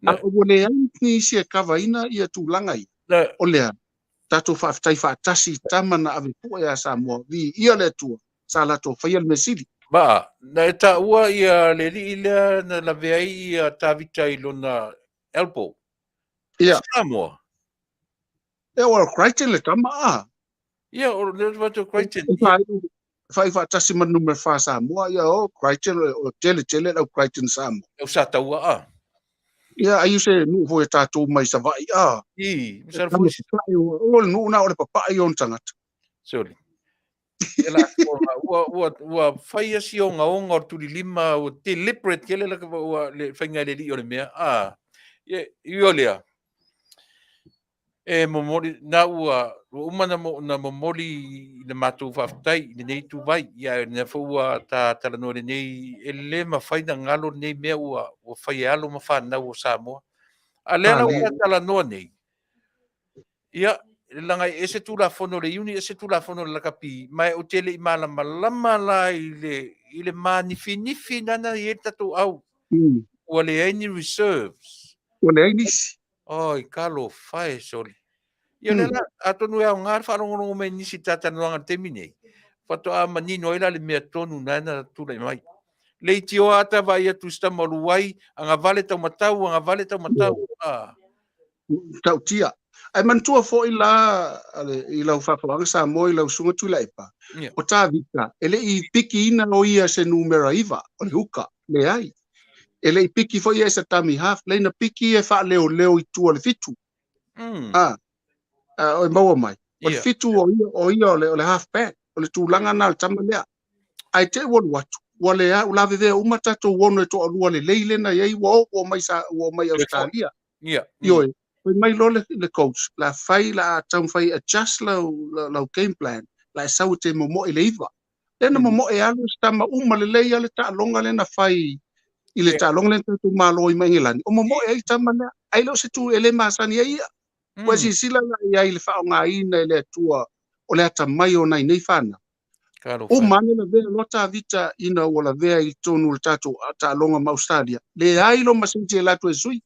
A ua leai nisi e kavaina ia tulaga ia. O lea, tatou faafetai faatasi i tama na ave pue ia Samoa, viia le Atua, sa latou faia le mea sili. Ma, na e taua ia le alii lea na lave ai ia Tavita i lona elbow. Ia. Samoa. Ia, o Crichton le tama, a. Ia, o le matou Crichton. E faaiu faatasi ma le numera 4 Samoa, ia o Crichton, o tele tele lau Crichton Samoa. O Sataua, a. Ia, ai o se nuu foi a tatou mai Savaii, a. I, E masalo tama foi. papa'i, o le nuu na o le papa'i o ona tagata. Sorry. Ia la atoa, ua fai asi ogaoga o le tulilima, ua deliberate tele la ua le faiga e le alii o le mea. A, ia, i o lea, e momoli, na ua uma na momoli i le matou faafetai i lenei ituvai, ia ae lea foi ua ta talanoa i lenei, e le mafai na galo lenei mea ua fai e alo ma fanau o Samoa. A lea la ua ta talanoa nei, ia, leaga e ese Tulafono o le Iuni, ese Tulafono o le Lakapi, ma ou te le i malamalama la i le manifinifi nana i ai le tatou au. Ua leai ni reserves. Ua leai nisi. Oi, talofa e sole. Ia lea la, atonu e aoga le faalogologo mai nisi i talatalanoaga i le taimi nei, faatoa manino ai la le mea tonu na na tulai mai. Leitioa ata vaai atu i se tama o Luai, agavale taumatau, agavale taumatau. Ah. Tautia. Ae manatua foi la i lau faafofoga Samoa i lau susuga Tuilaepa, o Tavita, e le i pikiina o ia se numera 9, o le huka, leai. E le i piki foi ia e se dummy half, leai na piki ia e faaleoleo i tua o le 7. Ah, o e maua mai. O le 7 o ia, o ia o le half back, o le tulaga na o le tama lea. Ae te i ua alu atu, ua le ua lavevea uma tatou ono e toalua lelei lena i ai, ua oo ua mai sa, ua mai Australia. Ioe, fai mai loa le coach, la fai, la taumafai adjust lau game plan, la e sau e te momoe le 9. Lena momoe alu se tama uma lelei a le taaloga lena fai i le taaloga lena tatou malo i mai Engelani. O momoe ai tama lea, ai le o se tu e le masani ai ia. Ua silasila la i ai le faaaogaina e le Atua o le atamai o nai nei fanau. Uma ane lavea loa Tavita ina ua lavea i totonu o le tatou taaloga ma Australia. Leai lo maseti e latou e sui.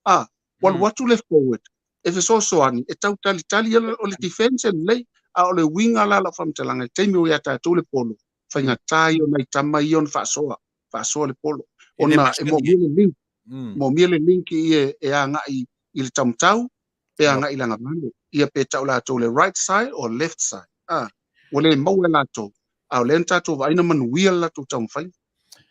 A, ua alu atu le forward e fesoasoani, e tau talitali o le defense e lelei, a o le uiga la lau faamatalaga i le taimi o ia tatou le polo, faigata ia o nai tama ia ona faasoa, faasoa le polo. Ona e moomia le link, moomia le link ia e agai i le taumatau, pe agai i le agavale, ia pe tau latou le right side or left side. A, ua le maua e latou, a o lea na tatou vaai na manuia le latou taumafaiga.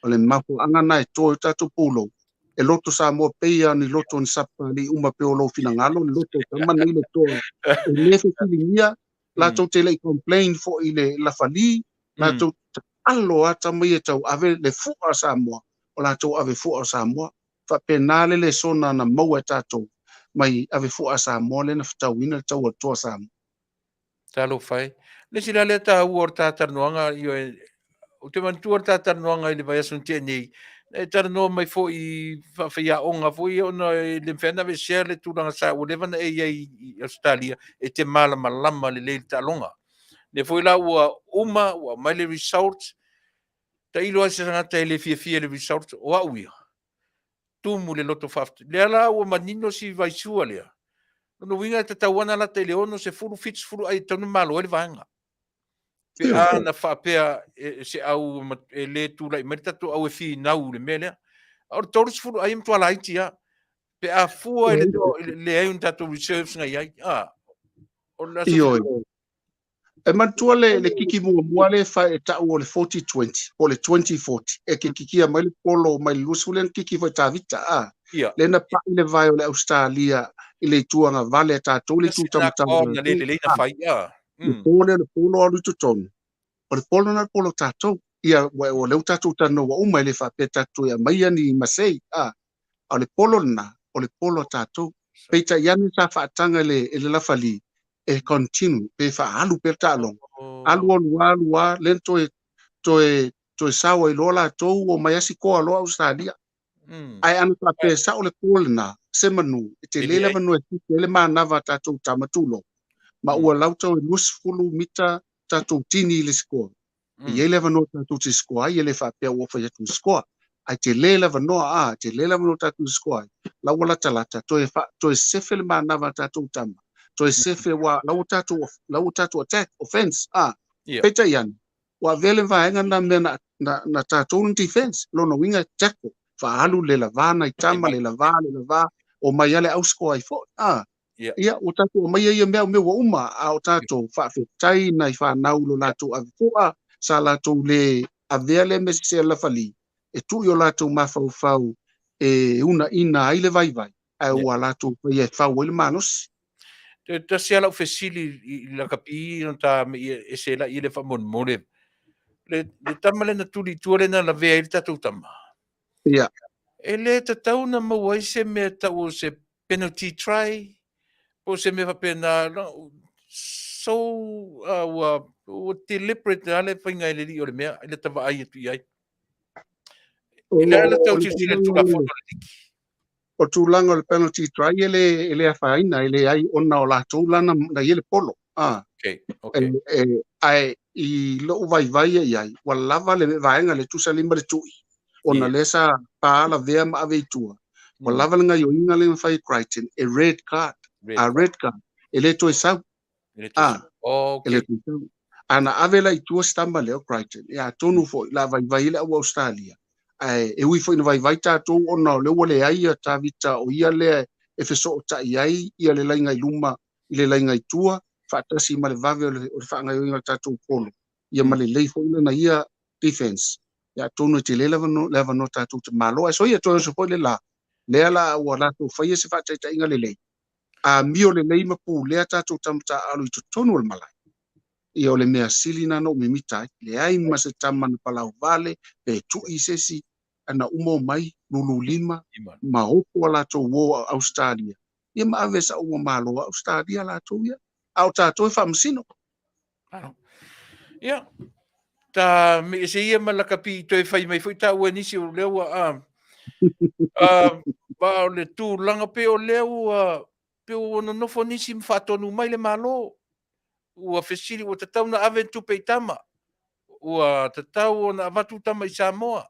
O le mafuaaga na e to ai o tatou pulou, e loto Samoa pei lava ni loto ni sapapalii uma pei o lou finagalo, le loto o tama nei le toa. E le fesiligia, latou te le i complain foi i le lafali, latou alo lava tama ia e tau ave le fua a Samoa, o latou ave fua o Samoa. Faapena le lesona na maua e tatou mai ave fua a Samoa lea na fetauina le tau o le toa Samoa. Talofa e. Le isi la lea taua o le talatalanoaga, ioe, ou te manatua le talatalanoaga i le vaiaso na tea nei, e talanoa mai foi i faafaiaoga foi ona e le mafai ona aveesea le tulaga sa ua leva ona e i ai i Ausetalia, e te malamalama lelei i le taaloga. Lea foi la ua uma, ua aumai le result, tailo lava se tagata e le fiafia i le result, o au ia, tumu le loto faafetai. Lea la ua manino si vaisua lea. Lona uiga e tatau ana lata i le 60, 70 ai e tatau ona malo ai le vaega. Pe a na faapea e se au e le tulai mai le tatou au e finau i le mea lea. A o le 30 ai e matua laiti lava. Pe a fua i le leai o ni tatou reserves na i ai. A, o le aso. Ioe. E manatua le kiki muamua lea e fai e tau o le 40-20, po o le 20-40, e kikikia mai le polo mai le 20 lea na kiki foi Tavita, a. Lea na pai le vae o le Australia i le itu agavale a tatou, le itu taumatau a Na le lelei na fai, a. Le polo lea, le polo alu i totonu, o le polo lena o le polo a tatou. Ia, ua lea ua tatou talanoa ua uma, e le faapea tatou toe aumaia ni masei, a. A o le polo lena, o le polo a tatou. Peitai ane sa faataga e le lafali e continue pe faaalu pea le taaloga. Alu alu alu a, lea na toe sao ai loa latou, ua omai lava sikoa loa Australia. Ae ana faapea e sao le polo lena, se manu, e tele le avanoa e tupu ai le manava a tatou tama tulou. Ma ua lautau e 20 mita tatou tini i le sikoa. E i ai le avanoa tatou te sikoa ai, e le faapea ua fai atu le sikoa. Ae tele le avanoa, a, tele le avanoa tatou te sikoa ai. La ua latalata, toe sefe le manava a tatou tama. Toe sefe ua, la ua tatou, la ua tatou attack, offense, a. Peitai ane, ua avea le vaega na mea na tatou ni defense. Lona uiga e tackle, faaalu le lava nai tama, le lava, le lava, omai lava le au sikoa ai foi, a. Ia, ua tatou aumaia ia mea, o mea ua uma, a o tatou faafetai nai fanau i lo latou avefoa, sa latou le avea lea mea sese a le lafali, e tuu i o latou mafaufau e unaina ai le vaivai, ae ua latou faia e fau ai le malosi. Te tasi lava lau fesili i lakapi ona ta me i ese la i le faamolemole. Le, le tama lea na tuli i tua lea na lavea ai le tatou tama. Ia. E le tatau na maua ai se mea tau o se penalty try po o se mea faapena. So ua, ua deliberate lava le faiga e le alii o le mea i le ta vaai atu i ai. E le ala tau silasila i le Tulafono a le liki. O tulaga o le penalty try e le, e le afaina, e leai ona o latou la na, na i ai le polo. Ah. Okay, okay. E, e, ae i lou vaivai e i ai, ua lava le vaega le tusa lima le tui, ona yeah. lea sa pa lavea ma ave i tua. Ua lava le gaioiga lea na fai e Crichton, e red card. Red a red card, e le toe sau. Ah, okay. E le toe sau. A na ave la i tua se tama lea o Crichton, ia atonu foi, la vaivai le au Australia. Ae e ui foi na vaivai tatou ona o lea ua leai ia Tavita o ia lea e fesootai ai ia le laiga i luma i le laiga i tua, faatasi ma le vave o le, o le faagaoioiga o le tatou polo, ia ma lelei foi lana ia defense. Ia atonu e tele lava no, le avanoa tatou te malo. Ae soia toe oso foi le la, lea la ua latou faia se faataitaiga lelei. Amio lelei ma pulea tatou tama taaalo i totonu o le malae. Ia o le mea sili na na ou mimita ai. Leai ma se tama na palau vale, pe tui i se isi, ana uma omai, lulu lima, ma opo a latou uo a Ausetalia. Ia ma ave sa ua malo a Ausetalia latou ia. A o tatou e faamasino. Ia, ta me ese ia ma lakapi i toe fai mai foi taua e nisi o lea ua a a ma o le tulaga pe o lea ua pe ua nonofo nisi ma faatonu mai le Malo. Ua fesili ua tatau na ave ni tupe i tama. Ua tatau ona avatu tama i Samoa.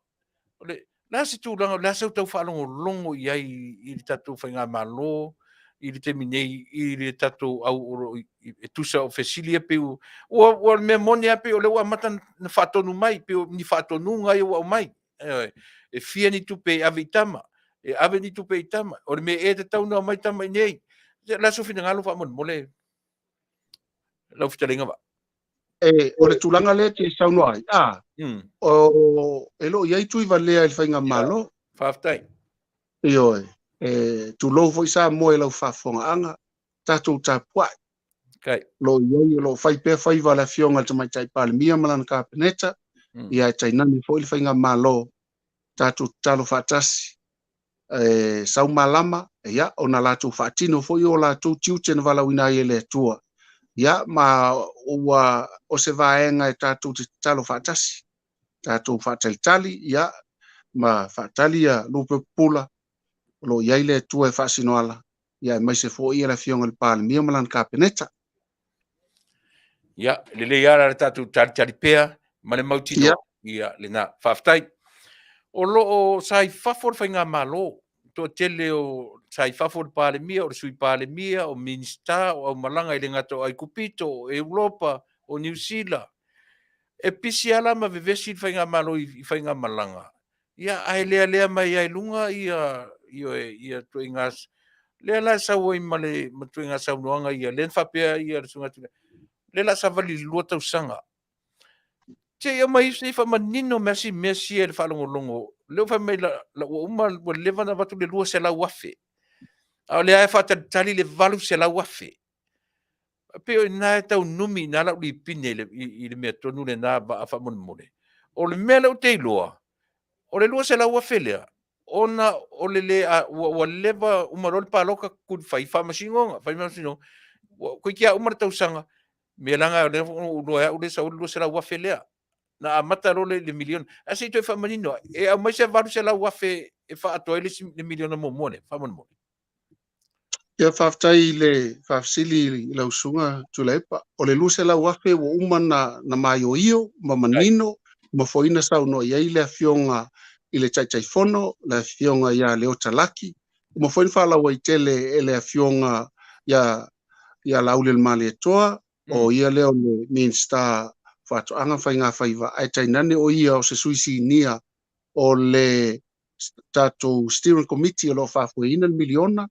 O le, le a se tulaga, o le a sau tau faalogologo i ai i le tatou faigamalo i le taimi nei i le tatou au o lo o e tusa o fesili ia pei ua, ua le mea moni lava pei o lea ua amata na faatonu mai, pei o ni faatonuga ia ua aumai. Ioe, e fia ni tupe e ave i tama, e ave ni tupe i tama, o le mea ea e tatau ona omai tama i nei. O le a sou finagalo faamolemole lau fetalaiga Vaa? E, o le tulaga lea e te saunoa ai, a, o, e le o i ai Tuivalea i le faigamalo. Faafetai. Ioe, e, tulou foi Samoa i lau faafofogaaga, tatou tapuai. Okay. Lo o i ai, o lo o fai pea faiva a le Afioga i le Tamaitai Palemia ma lana Kapeneta, ia e tainane foi le faigamalo, tatou tatalo faatasi, e sau malama, ia, ona latou faatino foi o latou tiute na valaauina ai e le Atua. Ia, ma ua o se vaega e tatou te tatalo faatasi, tatou faatalitali, ia, ma faatali ia lupe pupula, o lo o i ai le Atua e faasinoala, ia aemaise foi le Afioga i le Palemia ma lana Kapeneta. Ia, lelei lava le tatou talitali pea ma le mautinoa. Ia, lena. Faafetai. O lo o sa i fafo le faigamalo, toatele o sa i fafo le Palemia, o le Sui Palemia, o Minisita, o aumalaga e le gata o Aikupito, o Europa, o Niu Sila. E pisi lava la ma vevesi le faigamalo i faigamalaga, Ia, ae lealea mai ai luga ia, ioe, ia ituaiga, lea la e sau ai ma le ma ituaiga saunoaga ia, lea na faapea ia le susuga Tuilaepa, lea la savali i le 2 tausaga. Se i aumai se i faamanino mai si mea sia i le faalogologo, lea ua fai mai la, la ua uma, ua leva ona avatu le 200,000, a o lea e faatalitali le 800,000. E pei o i ina e tau numi i ina lau lipine i le, i, i le mea tonu lena Vaa faamolemole. O le mea lea ou te iloa, o le 200,000 lea, ona o le le, a, ua, ua leva uma loa le palota fai faamasinoga, fai faamasinoga, ua toeitiiti lava uma le tausaga, mea leaga lea ua ou iloa e au lea e sau ai le 200,000 lea. Na amata loa le, le miliona. Ae se i toe faamanino, e aumai se 800,000 e faaatoa ai le isi le miliona muamua lea, faamolemole. Ia, faafetai i le faafesili i lau Susuga Tuilaepa. O le 200,000 ua uma na, na maioio ma manino ma foi na saunoa i ai le Afioga i le Taitaifono, le Afioga ia Leota Laki, uma foi na faalauaitele e le Afioga ia, ia Laaulialemalietoa, o ia lea o le Minisita o Faatoaga ma Faigafaiva, ae tainane o ia o se sui sinia o le tatou steering committee o lo o faafoeina le miliona,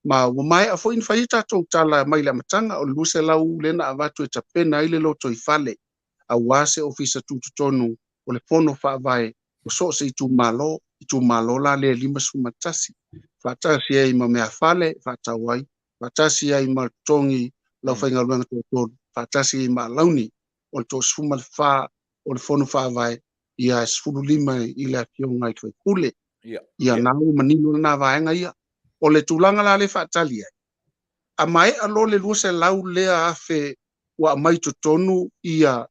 ma ua maea foi ona fai a tatou tala mai le amataga, o le 200 lea na avatu e tapena ai le lotoifale aua se ofisa tutotonu o le fono faavae o so o se itumalo. itumalo la lea e 51, faatasi ai ma meafale e faatau ai, faatasi ai ma totogi o le aufaigaluega toatolu, faatasi ai ma alauni o le 34 o le Fono Faavae, ia e 15 i le afioga i le faipule. Ia na ua manino lena vaega ia. O le tulaga la lea e faatali ai, a maea loa le 200 lea afe ua aumai i totonu ia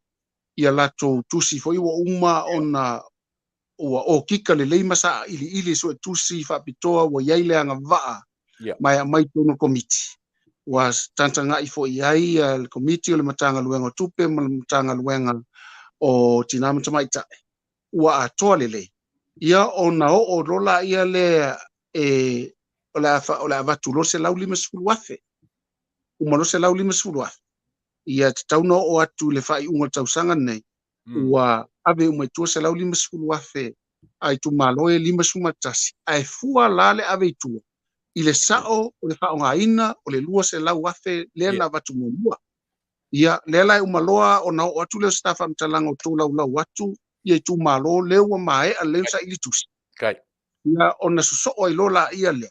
ia latou tusi foi ua uma ona ua okika lelei ma sailiili suetusi faapitoa ua i ai le agavaa ma e aumai i totonu o le Komiti. Ua tagatagai foi i ai le Komiti o le Matagaluega o Tupe ma le Matagaluega o Tina ma Tamaitai ua atoa lelei. Ia ona oo loa laia lea e o le a avatu loa le $150,000. Uma loa le $150,000, ia e tatau ona oo atu i le faaiuga o le tausaga lenei, ua ave uma i tua $150,000 a itumalo e 51, ae fua la le ave i tua i le sao o le faaaogaina o le $200,000 lea na avatu muamua. Ia, lea la e uma loa ona oo atu lea o se ta faamatalaga o tolaulau atu ia itumalo lea ua maea lelei ona saili tusi. Ia, ona sosoo ai loa laia lea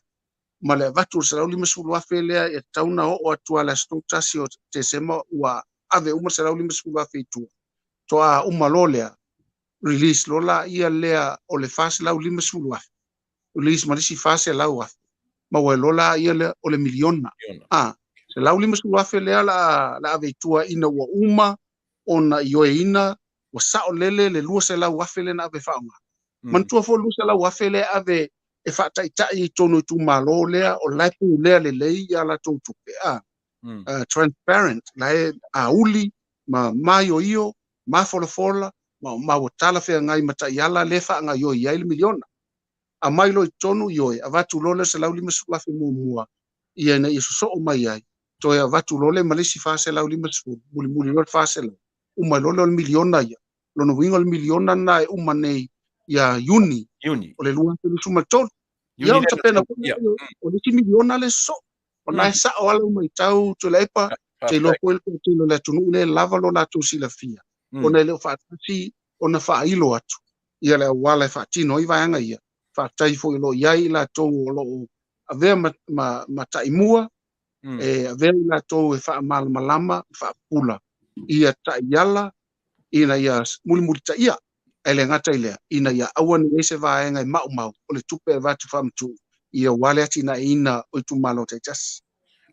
ma le avatu o le $150,000 lea e tatau ona oo atu lava i le aso 31 o Tesema ua ave uma le $150,000 i tua. Toa uma loa lea, release loa laia lea o le $450,000, release ma le isi $400,000, maua ai loa laia lea o le miliona. A, $150,000 lea la ave i tua ina ua uma ona ioeina ua saolele le $200,000 lea na ave e faaaoga. Manatua foi le $200,000 lea e ave e faataitai i totonu o itumalo lea, o la e pulea lelei a latou tupe, a transparent, la e auli ma maioio, mafolafola, ma ua talafeagai ma taiala lea e faagaoioi ai le miliona. Aumai loa i totonu, ioe, avatu loa le $150,000 muamua, ia ina ia sosoo mai ai, toe avatu loa le ma le isi $450, mulimuli loa le $400, uma ai loa lea o le miliona ia. Lona uiga o le miliona lena e uma nei ia Iuni o le 2023. Ia ona tapena foi lea o le isi miliona le sosoo. O lena e sao lava lau matau Tuilaepa, ou te iloa foi le toatele o le atunuu lea e lava lo latou silafia, ona e le o faatasi ona faailo atu ia le auala e faatino ai vaega ia. Faafetai foi o lo o i ai i latou o lo o avea ma taimua, e avea i latou e faamalamalama ma faapupula ia taiala ina ia mulimulitaia, ae le gata i lea, ina ia aua ne i i ai se vaega e maumau o le tupe e avatu faamatuu ia aua le atinaeina o itumalo taitasi.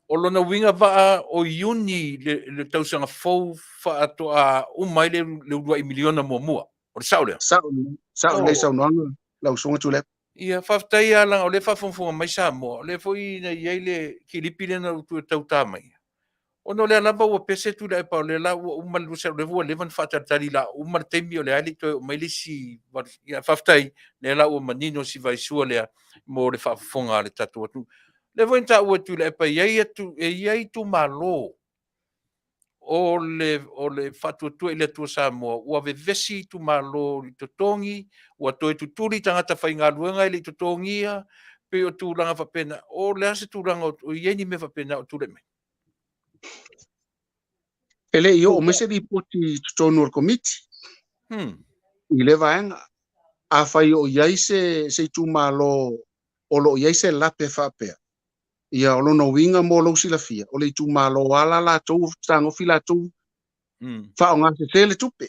O lona uiga vaa o Iuni le tausaga fou faatoa uma ai le uluai miliona muamua. O le sao lea? Sao lelei, sao lelei saunoaga lau Susuga Tuilaepa. Ia, faafetai lava leaga o lea e faafogafoga mai Samoa, o lea foi na i ai le kilipi lea na ou toe tauta mai, ona o lea lava ua pese Tuilaepa, o lea la ua uma le 200, o lea ua leva ona faatalitali la uma le taimi o lea e le i toe oo mai le isi. Ia, faafetai, lea la ua manino si vaisua lea mo le faafofoga a le tatou atunuu. O lea foi na taua e Tuilaepa e i ai atu, e i ai itumalo o le Faatuatua i le Atua Samoa, ua vevesi itumalo i totogi, ua toe tutuli tagata faigaluega e le i totogia, pei o tulaga faapena. O le a se tulaga o i ai ni mea faapena o tulai mai? E le i oo mai se lipoti i totonu o le Komiti i lea vaega. Afai o i ai se itumalo o lo o i ai se lape faapea, ia o lona uiga mo lou silafia, o le itumalo lava la latou fetagofi latou faaaoga sese le tupe.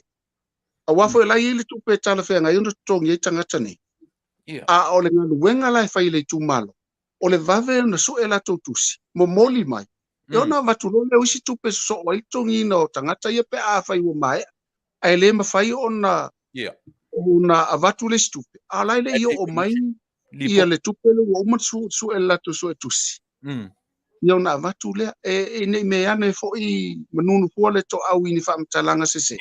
Aua foi o la e i ai le tupe e talafeagai ona totogi ai tagata nei. A o le galuega la e fai e le itumalo, o le vave ona sue latou tusi, momoli mai, ia ona avatu loa lea o isi tupe e sosoo ai le totogiina o tagata ia pe afai ua maea. Ae le mafai ona ona avatu le isi tupe, a o la e le i oo mai ia le tupe lea ua uma ona sue e le latou suetusi. Ia ona avatu lea. E ne i mea ane foi manunu fua le toau i ni faamatalaga sese,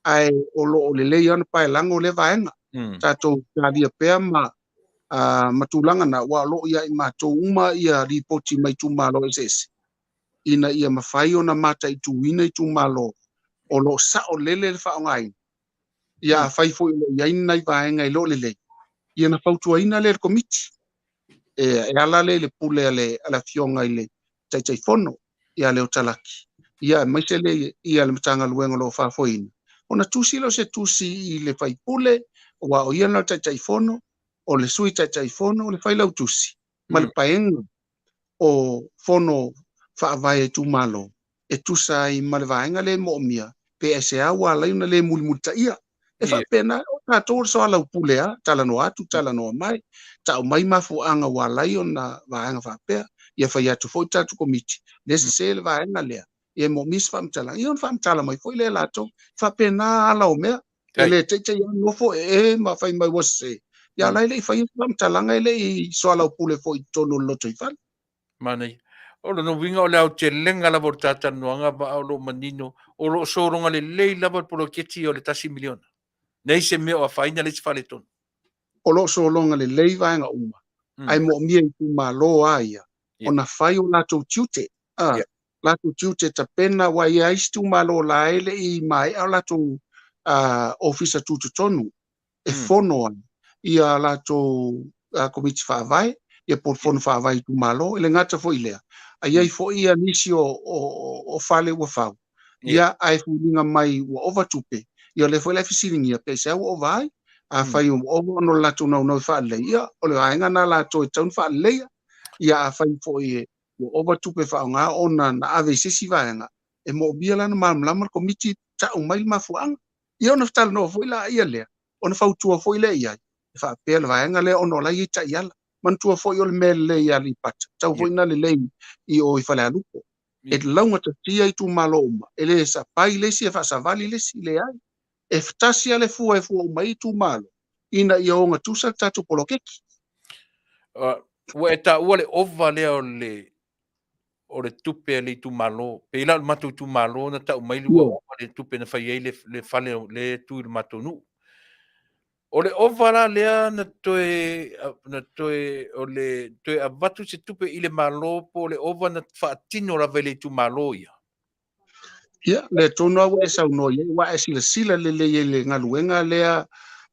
ae o lo o lelei lava ona paelago lea vaega. Tatou talia pea ma tulaga na, aua o lo o ia i matou uma ia lipoti mai itumalo eseese, ina ia mafai ona mataituina itumalo o lo o saolele le faaaogaina. Ia afai foi o lo o i ai ni nai vaega e le o lelei, ia na fautuaina lea e le Komiti. E ala lea i le pule a le Afioga i le Taitaifono ia Leo Talaki, ia aemaise lea ia le Matagaluega o lo o faafoeina, ona tusi lea o se tusi i le faipule, aua o ia lena o le Taitaifono, o le Sui Taitaifono, o le Failautusi ma le paega o Fono Faavae a itumalo e tusa ai ma le vaega lea e moomia, pe aisea ua ala ai ona le mulimulitaia. E faapena, o tatou o le soalaupule lava, talanoa atu, talanoa mai, tau mai mafuaaga ua ala ai ona vaega faapea. Ia fai atu foi le tatou Komiti, lea sese le vaega lea, ia e moomia se faamatalaga. Ia ona faamatala mai foi lea e latou. E faapena ala o mea. E le teitei lava nofo ee ma fai mai ua sese. Ia a o la e le i faia se faamatalaga, e le i soalaupule foi i totonu o le lotoifale. Manaia. O lona uiga o le aotelega lava o le talatalanoaga Vaa o lo o manino, o lo o sologa lelei lava le poloketi o le $1 miliona. Leai se mea o afaina, leai se faaletonu. O lo o sologa lelei vaega uma, ae moomia e itumalo lava ia ona fai o latou tiute, latou tiute tapena, aua e i ai isi itumalo la e le i maea o latou ofisa tutotonu e fono ai ia latou komiti faavae, ia po o le fono faavae itumalo. E le gata foi i lea, a i ai foi ia nisi o fale ua fau, ia ae foliga mai ua ova tupe, ia o lea foi la e fesiligia pe aisea ua ova ai. Afai ua ova ona o le latou naunau e faalelei, ia o le vaega na latou e tatau ona faaleleia. Ia afai foi ua ova tupe faaaoga ona na ave i se isi vaega, e moomia la ona malamalama le komiti, tau mai le mafuaaga. Ia ona talanoa foi laia lea, ona fautua foi lea i ai, e faapea le vaega lea ona o la e i ai taiala. Manatua foi o le mea lelei i Aleipata, tatau foi ona lelei i o i Falealupo. E laugatasia itumalo uma, e le sapai le isi e faasavali le isi, leai. E tasi lava le fua e fua uma ai itumalo, ina ia ogatusa le tatou poloketi. Ua e taua le ova lea o le o le tupe a le itumalo. Pei la o le matou itumalo na tau mai ua ova le tupe na fai ai le fale le tu i le matou nuu. O le ova la lea na toe na toe o le toe avatu se tupe i le Malo po o le ova na faatino lava i le itumalo ia? Ia, lea tonu lava ua e saunoa i ai, aua e silasila lelei i le galuega lea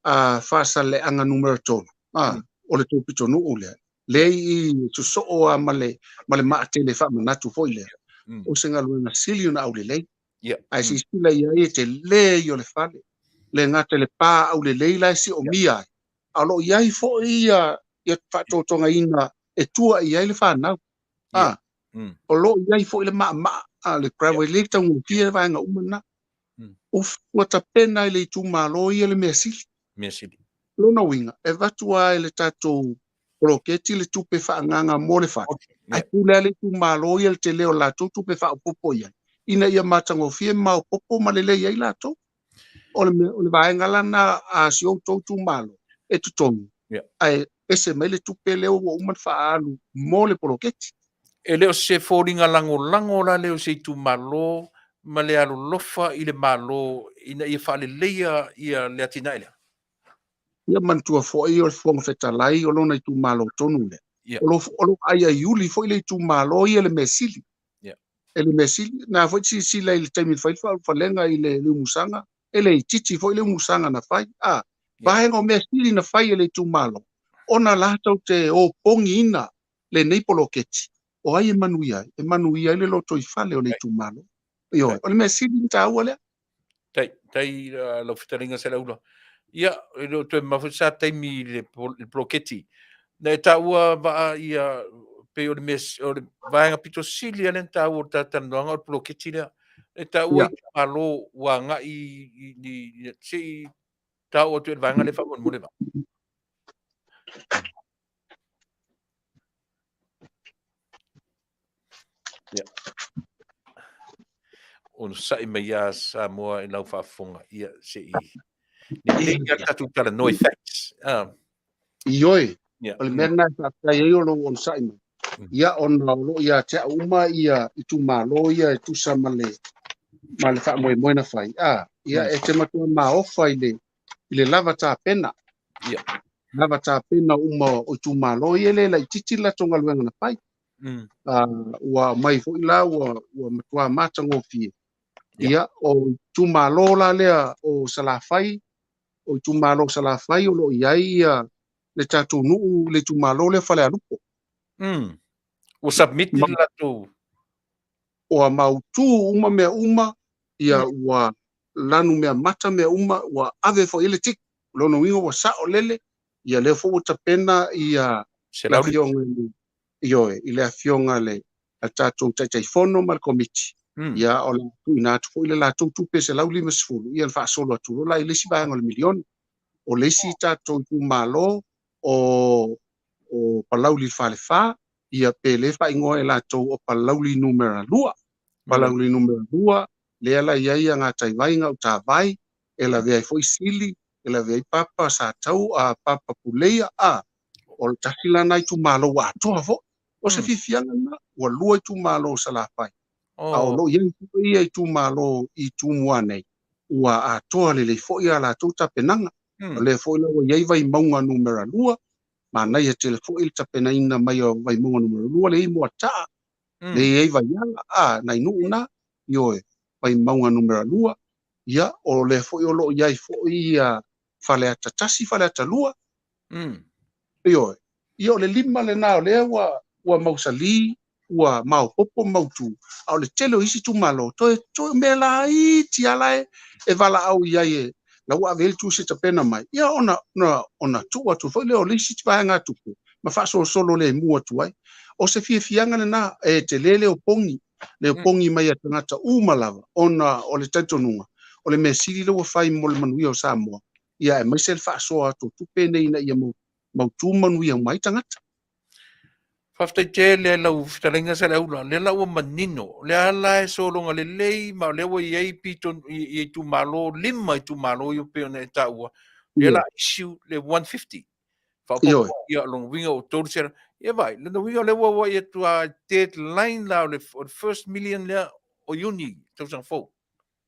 a Faasaleleaga numera 3, o le tou pitonuu lea, lea i sosoo lava ma le, ma le maatele faamanatu foi lea, o se galuega sili ona aulelei. Ae silasila i ai e tele ia o le fale, le gata i le pa aulelei la e siomia ai, a o lo o i ai foi ia, ia faatotogaina e tua i ai le fanau. O lo o i ai foi le maamaa, le gravel, e le taugofie vaega uma na. Ua tapena e le itumalo ia le mea sili. Mea sili. Lona uiga, e avatu lava e le tatou poloketi le tupe faaagaaga mo le fale, ae pule lava le itumalo ia le tele o le latou tupe faaopoopo i ai, ina ia matagofie ma maopoopo ma lelei ai latou. O le, o le vaega la lena a si outou itumalo e totogi, ae ese mai le tupe lea ua uma ona faaalu mo le poloketi. E le o se foliga lagolago la lea o se itumalo ma le alolofa i le Malo ina ia faaleleia ia le atinae lea. Ia manatua foi o le Fofoga Fetalai o lona itumalo tonu lea. O lo o aiaiuli foi le itumalo ia le mea sili. E le mea sili, na foi silasila i le taimi na fai le faaulufalega i le umusaga, e le itiiti foi le umusaga na fai. Vaega o mea sili na fai e le itumalo, ona latou te opogiina lenei poloketi, o ai e manuia ai? E manuia ai le lotoifale o le itumalo. Ioe, o le mea sili ona taua lea. Tai, tai lau fetalaiga Saleaula. Ia, e le o toe mamao foi sa taimi i le poloketi. Na e taua Vaa ia, pei o le mea, o le vaega pito sili lea na taua o le talatalanoaga o le poloketi lea. E taua itumalo ua agai i, se i taua atu i le vaega lea faamolemole Vaa. Ia. Onosai mai ia Samoa i lau faafofoga. Ia, se i... Lelei lava tatou talanoa i facts. Ioe, o le mea lena e faafetai ai o lou onosai mai. Ia, ona o lo o ia te au uma ia itumalo ia e tusa ma le, ma le faamoemoe na fai. Ia, e te matua maofa i le, i le lava tapena. Lava tapena uma o itumalo ia e le laitiiti le latou galuega na fai. Ua aumai foi la ua matua matagofie. Ia, o itumalo la lea o Salafai, o itumalo o Salafai o lo o i ai ia le tatou nuu, le itumalo lea Falealupo. Ua submit le latou. Ua mautu uma mea uma, ia ua lanu mea mata mea uma, ua ave foi i le tick. O lona uiga ua saolele. Ia lea foi ua tapena ia le afioga i le, ioe, i le afioga i le a le tatou Taitaifono ma le Komiti, ia o le a tuuina atu foi le latou tupe $150, ia ona faasolo atu loa la i le isi vaega o le miliona. O le isi tatou itumalo o o Palauli le Falefa, ia pe le faaigoa e latou o Palauli numera 2. Palauli numera 2, lea la i ai ia Gataivai, Gautavai, e lavea ai foi Sili, e lavea ai Papa Satau, a Papa Puleia, a o le tasi la na itumalo ua atoa foi. O se fiafiaga lena, ua lua itumalo o Salafai, a o lo o i ai foi ia itumalo i Tumua nei, ua atoa lelei foi a latou tapenaga. O lea foi la ua i ai Vaimauga numera 2, manaia tele foi le tapenaina mai o Vaimauga numera 2, lea e i ai Moataa, lea e i ai Vaiala, a, nai nuu na, ioe, Vaimauga numera 2, ia, o lea foi o lo o i ai foi ia Faleata 1, Faleata 2, Ioe. Ia o le lima lena o lea ua ua mausali, ua maopoopo ma mautu, a o le tele o isi itumalo, toe toe mea laiti lava la e e valaau i ai e la ua ave i ai le tusi e tapena mai, ia ona ona ona tuu atu foi lea o le isi vaegatupe ma faasolosolo lemu atu ai. O se fiafiaga lena e tele le opogi, le opogi mai a tagata uma lava ona o le talitonuga o le mea sili lea ua fai mo le manuia o Samoa, ia aemaise le faasoa atu o tupe nei ina ia mautu manuia uma ai tagata. Faafetai tele i lau fetalaiga Saleaula, o lea la ua manino, o lea la e sologa lelei ma o lea ua i ai pito i itumalo, lima itumalo ia pei ona e taua, o lea la issue le 150. Faaopoopo, ia o lona uiga ua 300, ia vaai, lona uiga o lea ua auai atu lava deadline la o le first million lea o Iuni tausaga fou.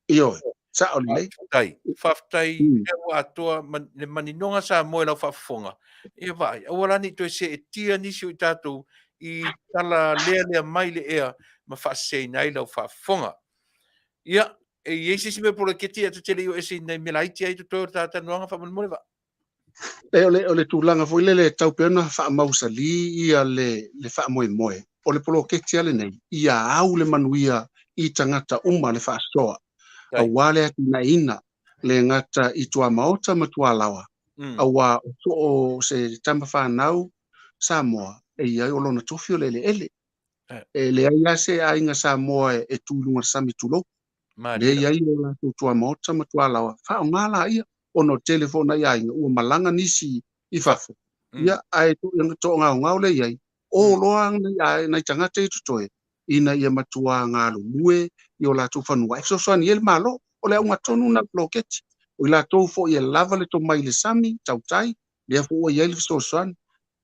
Ioe, sao lelei. Faafetai, faafetai lea ua atoa le maninoga Samoa i lau faafofoga. Ia vaai, aua la ne i toe seetia nisi o i tatou i tala lealea mai le ea ma faaseseina ai lau faafofoga. Ia, e i ai se isi mea poloketi ae ta te le i o ese i nai mea laiti ai totoe o le ta talanoaga faamolemole Vaa? E, o le, o le tulaga foi lele e tau pea ona faamausali ia le, le faamoemoe, o le poloketi lava lenei, ia au le manuia i tagata uma le faasoa, aua le atinaeina le gata i tuamaota ma tualaoa, aua o soo se tama fanau Samoa e i ai o lona tofi o le eleele. E leai lava se aiga Samoa e tu i luga o le sami tulou. Lea e i ai o latou tuamaota ma tualaoa, faaaoga laia, ona o le tele foi o nai aiga ua malaga nisi i fafo, ia, ae toagaogao lea i ai, o loa nai tagata ia totoe, ina ia matua galulue i o latou fanua e fesoasoani ai le Malo. O le auga tonu lena o le poloketi. O i latou foi e lava le tomai i le sami, tautai, lea foi ua i ai le fesoasoani.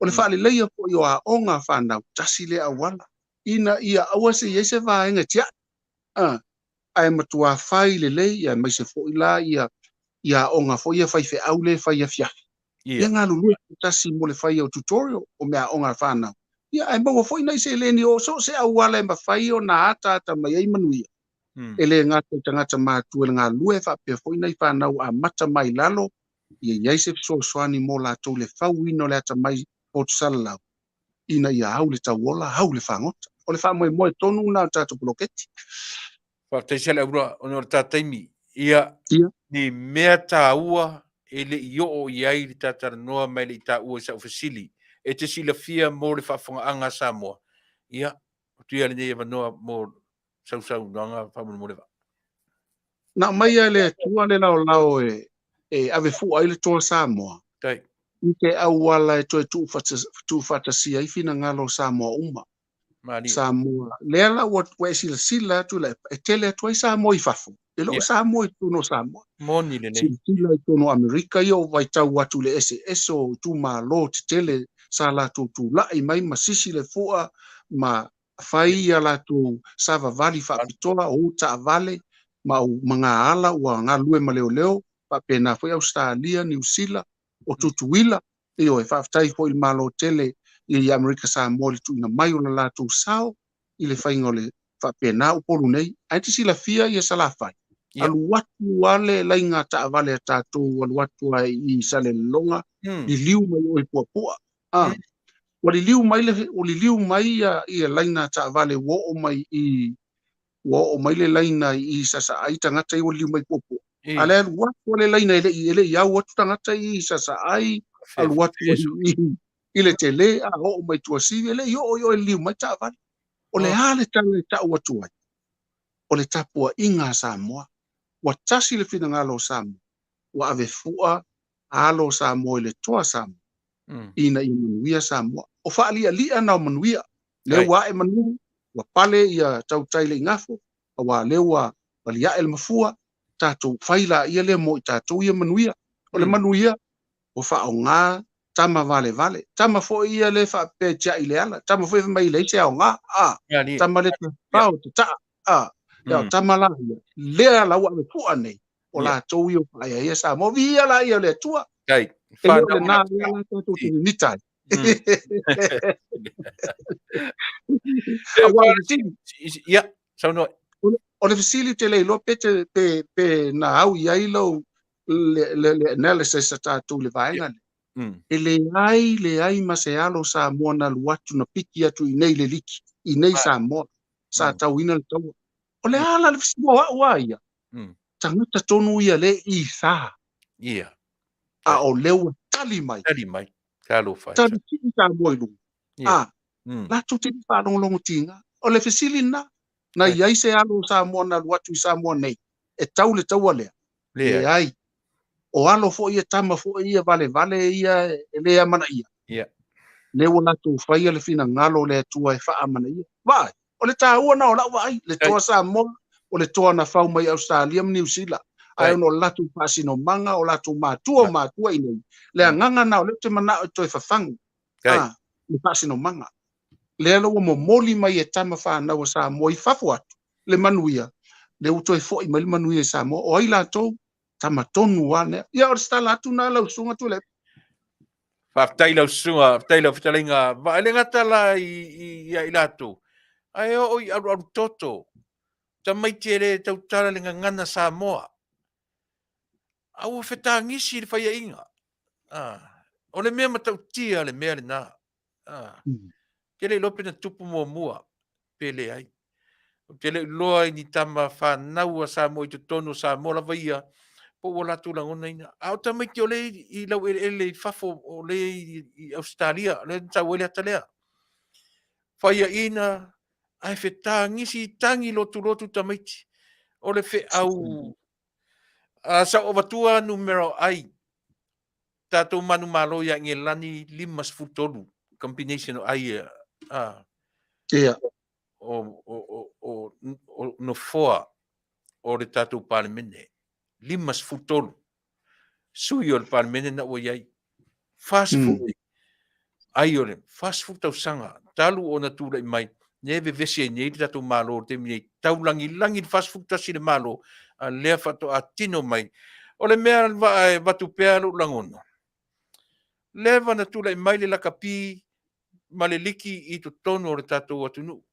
O le faaleleia foi o aoga a fanau, tasi lea auala, ina ia aua se i ai se vaega e tiai. A, ae matua fai lelei, aemaise foi la ia ia aoga foi ia faifeau lea e fai afiafi. Ia galulue faatasi mo le faia o tutorial o meaaoga a fanau. Ia ae maua foi nai seleni o so o se auala e mafai ona ataata mai ai manuia. E le gata i tagata matutua i le galulue faapea foi nai fanau amata mai lalo, ia i ai se fesoasoani mo latou le fauina o le atamai poto salalau ina ia au le tauola, au le fagota. O le faamoemoe tonu lena o le tatou poloketi. Faafetai Saleaula ona o le ta taimi. Ia, ni mea taua e le i oo i ai le ta talanoa ma e le i taua i sau fesili e te silafia mo le faafofogaaga a Samoa. Ia, atu ia lenei avanoa mo sau saunoaga faamolemole Vaa. Na aumaia e le Atua le laolao e ave fua ai le toa Samoa i te auala e toe tuufaatasia ai finagalo o Samoa uma. Samoa, lea la ua e silasila atu i e tele atu ai Samoa i fafo, e le o Samoa i totonu o Samoa. Moni lelei. Silasila i totonu o Amerika ia o vaitau atu i le eseese o itumalo tetele sa latou tulai mai ma sisi le fua ma fai ia latou savavali faapitoa, o taavale ma magaala ua galulue ma leoleo, faapena foi Ausetalia, Niu Sila, o Tutuila. Ioe, faafetai foi i le Malo tele i Amerika Samoa i le tuuina mai o le latou sao i le faiga o le faapena Upolu nei. Ae te silafia ia Salafai, alu atu lava le laiga taavale a tatou, alu atu lava i Salelologa, liliu mai o i Puapua. Ua liliu mai le, ua liliu mai ia, ia laina taavale ua oo mai i, ua oo mai le laina i Sasaai tagata ia ua liliu mai Puapua. A lea alu atu le laina e le i au atu tagata i Sasaai, alu atu i le tele, a oo mai Tuasivi, e le i oo i o e liliu mai taavale. O le a le tala e tau atu ai? O le tapuaiga a Samoa. Ua tasi le finagalo o Samoa, ua ave fua alo o Samoa i le toa Samoa, ina ia manuia Samoa. O faalialia na o manuia, lea ua ae manu, ua pale ia tautai le igafo, aua lea ua valiae le mafua, tatou fai laia lea mo i tatou ia manuia. O le manuia, ua faaaoga tama valevale. Tama foi ia le faapea e tiai le ala. Tama foi mai leai se aoga. A, tama le pao te taa. A, o tama la ia. Lea la ua ave fua nei. O latou ia o faaeaea Samoa. Viia la ia o le Atua. Kai. E le o lena lea la tatou te mimita ai. Aua o le fesili. Ia, saunoa. O le fesili te le iloa pe, te, pe, pe na au i ai lau le, le, le analysis a tatou i le vaega lea. E leai, leai ma se alo Samoa na alu atu na piki atu i nei le liki, i nei Samoa, sa tauina le taua. O le a la le fesili o au a ia? Tagata tonu ia le i sa. Ia. A o lea ua tali mai. Tali mai. Talofa. Tali sii Samoa i luga. A, latou te le faalogologo tiga. O le fesili lena, na i ai se alo o Samoa na alu atu i Samoa nei, e tau le taua lea? Leai. O alo foi ia, tama foi ia, valevale ia e le amanaia. Lea ua latou faia le finagalo o le Atua e faaamanaia. Vaai, o le taua na o lau vaai, le toa Samoa, o le toa na fau mai Ausetalia ma Niu Sila, ae ona o le latou faasinomaga, o latou matua o matua i nei, le agaga na o lea ou te manao e toe fafagu, le faasinomaga. Lea la ua momoli mai e tama fanau a Samoa i fafo atu le manuia, lea ua toe foi mai le manuia i Samoa. O ai latou? Tama tonu lava lea. Ia, o le se tala atu na lau susuga Tuilaepa. Faafetai lau susuga, faafetai lau fetalaiga. E le gata la ia i latou, ae oo i alualu toto, tamaiti e le tautala le gagana Samoa. A ua fetagisi le faiaiga. O le mea matautia le mea lena. Te le iloa pe na tupu muamua pe leai. Ou te le iloa i ni tama fanau a Samoa i totonu o Samoa lava ia, po ua latou lagonaina. A o tamaiti o lea i laueleele i fafo, o lea i Ausetalia, o lea na sau ai le ata lea. Faiaina, ae fetagisi i tagi lotulotu tamaiti. O le feau, sa ou avatua numera o ai, tatou manumalo ia Igelani 53 combination o ai ia. Ia. O nofoa o le tatou Palemene. 53 sui o le Palemene na ua i ai. 40 ai o le 40 tausaga talu ona tulai mai, ne vevesi ai nei le tatou Malo i le taimi nei, taulagilagi le 41 le Malo, a lea faatoa tino mai. O le mea vaa e avatu pea lou lagona, leva na tulai mai le lakapi ma le liki i totonu o le tatou atunuu.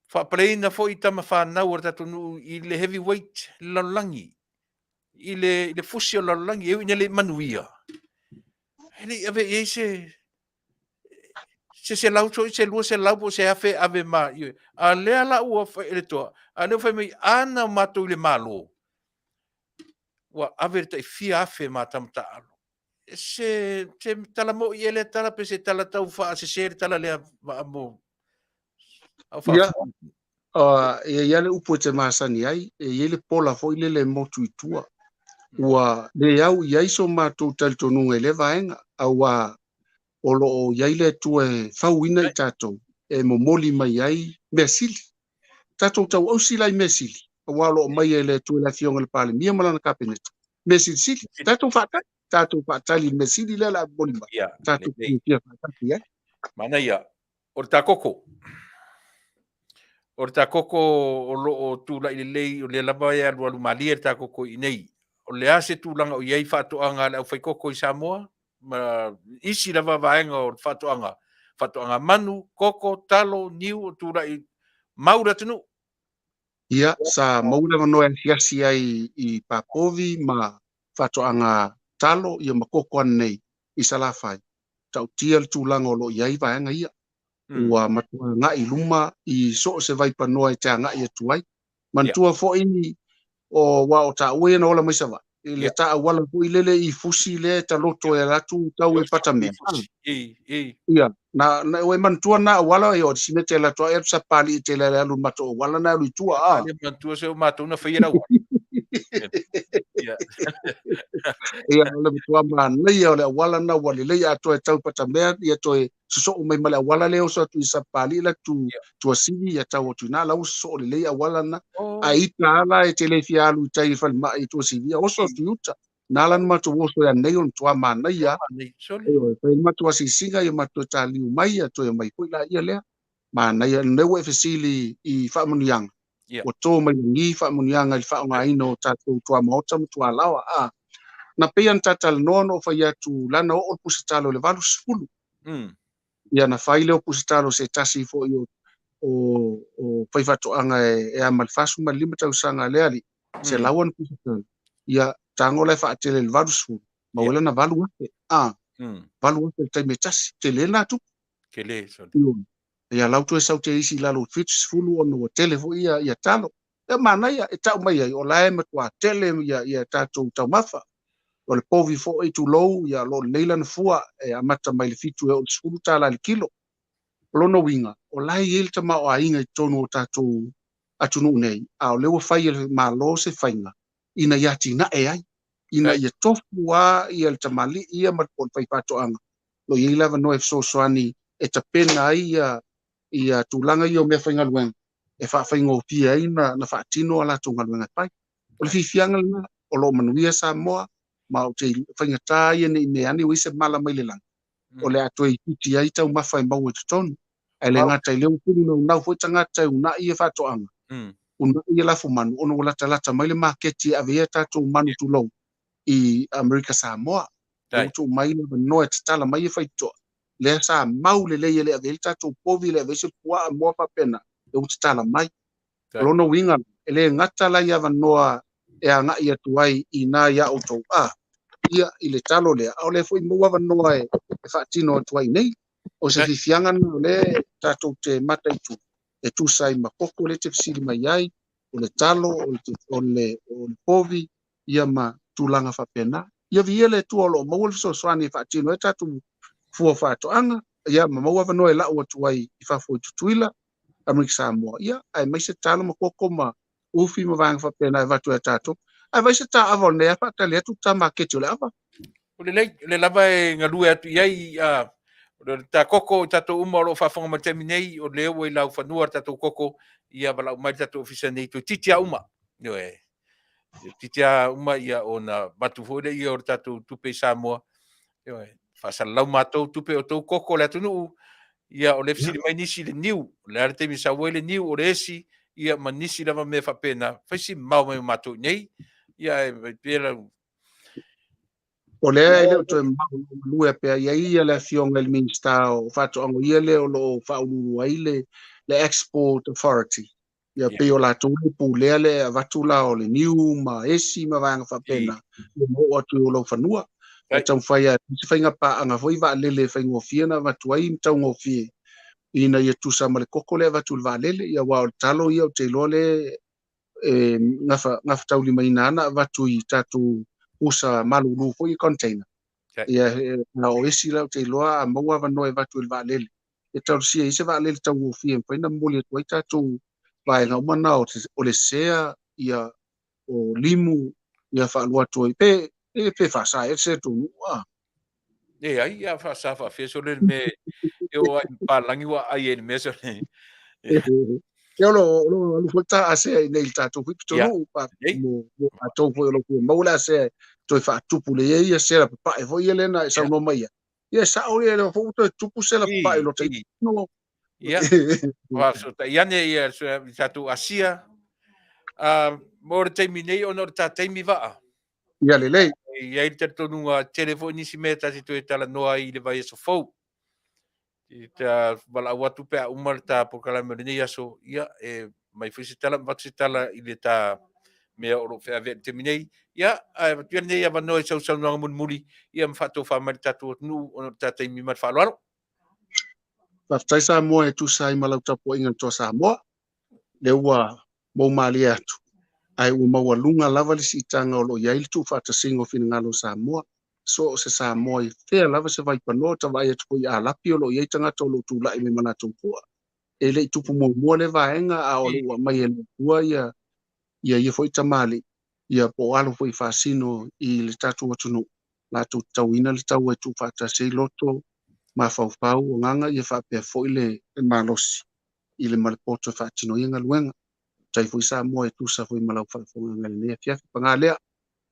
Faapaleina foi tama fanau o le tatou nuu i le heavyweight, le lalolagi, i le fusi o le lalolagi, e ui ina le i manuia, e le i ave i ai se se selau foi, se 200 po o se afe ave ma, a lea la ua fai le toa, a lea ua fai mai, a na matou i le Malo, ua ave le tai fia afe ma tama taalo. Se tala moi e lea tala, pe se tala tau faasese le tala lea vaa mo. Ia, e i ai le upu e te masani ai, e i ai le pola foi lele e motu i tua. Ua le au i ai so matou talitonuga i lea vaega, aua o lo o i ai le Atua e fauina i tatou, e momoli mai ai mea sili. Tatou tauausi la i mea sili, aua o lo o mai e le Atua i le Afioga i le Palemia ma lana Kapeneta. Mea silisili, tatou faatali, tatou faatali i le mea sili lea o le a momoli mai. Tatou fiafia faatasi i ai. Manaia, o le ta koko. O le ta koko o lo o tulai lelei, o lea lava e alualu malie le ta koko i inei. O le a se tulaga o i ai faatoaga a le aufaikoko i Samoa? Ma isi lava vaega o le faatoaga, faatoaga manu, koko, talo, niu, o tulai mau le atunuu. Ia, sa maua le avanoa e asiasi ai i Papovi ma faatoaga talo ia ma koko ananei i Salafai. Ta'utia le tulaga o lo o i ai vaega ia. Ua matua agai i luma i so o se vaipanoa e te agai atu ai. Manatua foi O aua o taua ia na ola mai Savaii, i le ta auala foi lele i Fusi lea e taloto e alu atu tau i Patamea. Ia, na, na e manatua na auala ia o le simete e alu atu ai Sapapalii tele e alu i le matou auala na alu i tua. A. Le manatua se o matou na faia le auala. Ia. Ia, o le matua manaia o le auala na ua lelei atoa e tau i Patamea, ia toe sosoo mai ma le auala lea oso atu i Sapapalii la tu Tuasivi ia tau atu ina la ua sosoo lelei auala na. Oh. A ita ala e te le fia alu i tai i falemai i Tuasivi, ia oso atu i uta. Na ala na matou oso ia nei o le matua manaia. Ioe, fai le matou asiasiga ia matou taliu mai ia toe omai foi laia lea. Manaia, o lea ua e fesili i faamanuiaga. Ua to mai lagi faamanuiaga i le faaaogaina o tatou tuamaota ma tualaoa. A, na pei ona ta talanoa na ou fai atu lana oo le pusa talo i le 80. Ia na fai lea o pusa talo se tasi foi o o o faifaatoaga e, e ama le 45 tausaga a le alii, 100 ana pusa talo. Ia tago la e faatele i le 80, maua ai lana 8,000. A, 8,000 i le taimi e tasi. Tele lena tupe. Tele, sole. Ia lau toe sau te isi i lalo o 70 ona ua tele foi ia, ia talo. Ia manaia e tau mai ai, o la e matua tele ia, ia tatou taumafa. O le povi foi, tulou, ia o lo o lelei lana fua e amata mai le 7 e oo i le 10 tala i le kilo. O lona uiga, o la e i ai le tamaoaiga i totonu o tatou atunuu nei, a o lea ua fai e le Malo se faiga ina ia atinae ai, ina ia tofu lava ia le tamalii ia ma le faifaatoaga, o lo o i ai le avanoa e fesoasoani e tapena ai ia, ia tulaga ia o meafaigaluega e faafaigofie ai na, na faatino a latou galuega e fai. O le fiafiaga lena, o lo o manuia Samoa, ma ou te faigata ia ne i mea ane ua i ai se mala mai le lagi, o le a toe itiiti ai taumafa e maua i totonu. Ae le gata i lea ua tuli naunau foi tagata e uunai ia faatoaga, uunai ia lafumanu, ona ua latalata mai le maketi e ave ai a tatou manu tulou i Amerika Samoa. Lea ua tuu mai le avanoa e tatala mai e faitotoa, lea sa mau lelei e le ave ai le tatou povi, e le ave ai se puaa moa faapena, lea ua tatala mai. O lona uiga, e le gata la i avanoa e agai atu ai i ina ia outou a, ia, i le talo lea, a o lea foi maua avanoa e faatino atu ai nei. O se fiafiaga lena o lea tatou te mataitu e tusa ai ma koko lea e te fesili mai ai, o le talo, o le povi, ia ma tulaga faapena. Ia viia le Atua o lo o maua le fesoasoani e faatino ai tatou fua faatoaga, ia ma maua avanoa e lau atu ai i fafo i Tutuila, Amerika Samoa, ia, aemaise talo ma koko ma ufi ma vaega faapena e avatu ia tatou. Ae vaai se ta ava o lenei a faatali atu ta maketi o le ava. O lelei, o lea lava e galue atu i ai, a, o le ta koko i tatou uma o lo o faafofoga mai i le taimi nei, o lea ua i laufanua le tatou koko, ia valaau mai le tatou ofisa nei, toeitiiti lava uma. Ioe. Toeitiiti lava uma ia ona avatu foi lea o le tatou tupe i Samoa. Ioe. Faasalalau matou tupe o tou koko le atunuu, ia o lea fesili mai nisi i le niu, o le a le taimi e sau ai le niu, o le esi, ia ma nisi lava mea faapena, fai si mamao mai o matou i nei, ia ae pei la O lea e le o toe mamao o lo o galue pea i ai ia le Afioga i le Minisita o Faatoaga, o ia lea o lo o faauluulu ai le le Export Authority. Ia pei o latou le pulea le avatu la o le niu ma esi ma vaega faapena, ia ma oo atu i Olaufanua. E taumafai lava e se faiga paaga foi vaalele e faigofie ona avatu ai ma taugofie ina ia tusa ma le koko lea e avatu i le vaalele. Ia aua o le talo ia ou te iloa lea e gafa, gafataulimaina ana avatu i tatou pusa malulu foi i container. Ia, a o esi la ou te iloa a maua avanoa e avatu i le vaalele, e talosia ai se vaalele taugofie e mafai ona momoli atu ai tatou vaega uma na o le sea, ia, o limu, ia faalua atu ai, pe, pe faasa ea se tou nuu, a? Leai, a faasa faafia sole le mea e o ai palagi ua ai ai le mea sole. Ia o lo o lo alu foi ta asea i nei i le tatou foi pitonuu, pa mo mo tatou foi o lo fia maua le asea e toe faatupu le ia ia sela papae foi ia lea na e saunoa mai ai. Ia e sao ia lea foi ua toe tupu sela papae i lo tai no. Ia, faafesootai ane ia i tatou asia. Mo le taimi nei ona o le ta taimi vaa. Ia lelei. E i ai le talitonuga tele foi nisi mea ta te toe talanoa ai i le vaiaso fou. I ta valaau atu pe a uma le ta polokalame o lenei aso, ia e mai foi se tala ma avatu se tala i le ta mea o lo o feaveai i le taimi nei. Ia, ae avatu ia lenei avanoa i sau saunoaga mulimuli, ia ma faatofa mai le tatou atunuu ona o le ta taimi ma le faaaloalo. Faafetai Samoa e tusa ai ma lau tapuaiga i le Toa Samoa, lea ua mou malie atu. Ae ua maualuga lava le siitaga o lo o i ai le tuufaatasiga o finagalo o Samoa. So o se Samoa i fea lava se vaipanoa, ta vaai atu foi i Alapi o lo o i ai tagata o lo o tulai mai ma latou fua. E le i tupu muamua lea vaega, a o lo o ua aumai e le Atua ia ia ia foi tamalii, ia po o alo foi faasino i le tatou atunuu, latou te tauina le taua e tuufaatasi ai loto, mafaufau, agaga ia faapea foi le malosi i le ma le poto e faatino ai galuega. Faafetai foi Samoa e tusa foi ma lau faafofogaaga i lenei afiafi. Paga lea,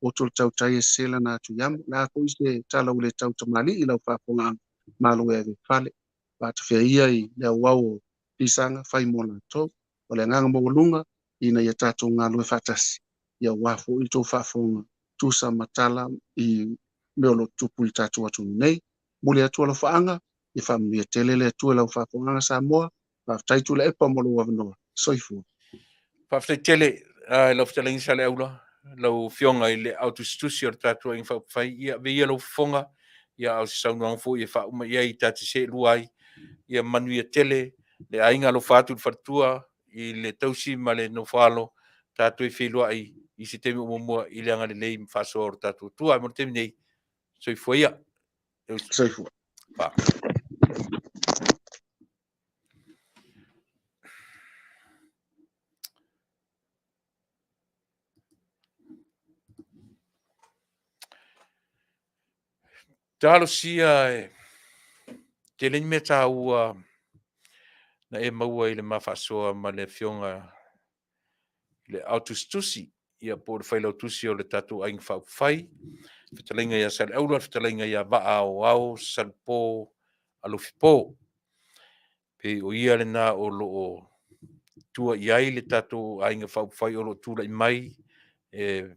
poto le tautai e sese lana atu i amo. O le a foi se tala ua le tau tamalii i lau faafofogaaga, malo e ave i fale. Faatafea ia i le auau o pisaga, fai mo latou. O le agaga maualuga ina ia tatou galulue faatasi, ia aua foi le tou faafofoga tusa ma tala i mea o lo o tutupu i le tatou atunuu nei. Momoli atu alofaaga, ia faamanuia tele le Atua i lau faafofogaaga Samoa. Faafetai Tuilaepa mo lou avanoa. Soifua. Faafetai tele i lau fetalaiga Saleaula, lau Afioga i le Aotusitusi o le tatou Aiga Faaupufai. Ia ave ia lau fofoga, ia a o se saunoaga foi e faauma i ai ta te seelua ai. Ia manuia tele le aiga, alofa atu i le faletua i le tausi ma le nofoalo, tatou feiloai i se taimi o muamua i le agalelei ma faasoa o le tatou Atua. Ae mo le taimi nei, soifua ia. Soifua. Fa. Talosia e tele ni mea taua na e maua i le ma faasoa ma le Afioga i le Aotusitusi, ia po o le Failautusi o le tatou Aiga Faaupufai, fetalaiga ia Saleaula, le fetalaiga ia Vaa Aoao Salepo Alofipo. Pei o ia lena o lo o tua i ai le tatou Aiga Faaupufai o lo o tulai mai e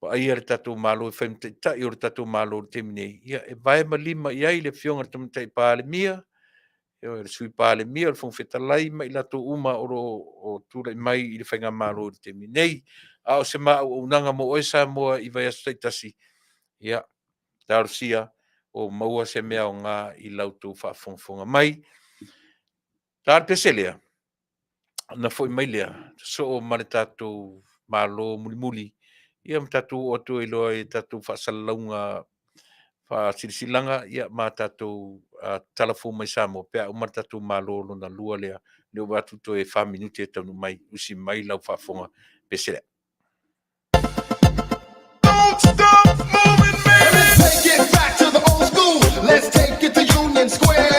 vaaia le tatou Malo e fai ma taitai o le tatou Malo i le taimi nei, ia e vae ma lima i ai le Afioga i le Tamaitai Palemia, le Sui Palemia, o le Fofoga Fetalai ma i latou uma o lo o tulai mai i le faigamalo i le taimi nei. A o se ma auaunaga mo oe Samoa i vaiaso taitasi, ia, talosia o maua se mea aoga i la outou faafogafoga mai. Ta le pese lea, ona foi mai lea, sosoo ma le tatou Malo mulimuli, ia ma tatou oo atu ai loa i tatou faasalalauga faasilasilaga, ia ma tatou tatala fou mai Samoa pe a uma le tatou Malo lona lua lea. Lea ua vaai atu toe 4 minute e taunuu mai, usi mai lau faafofoga pese lea. Don't stop moving, baby. Let's take it back to the old school. Let's take it to Union Square.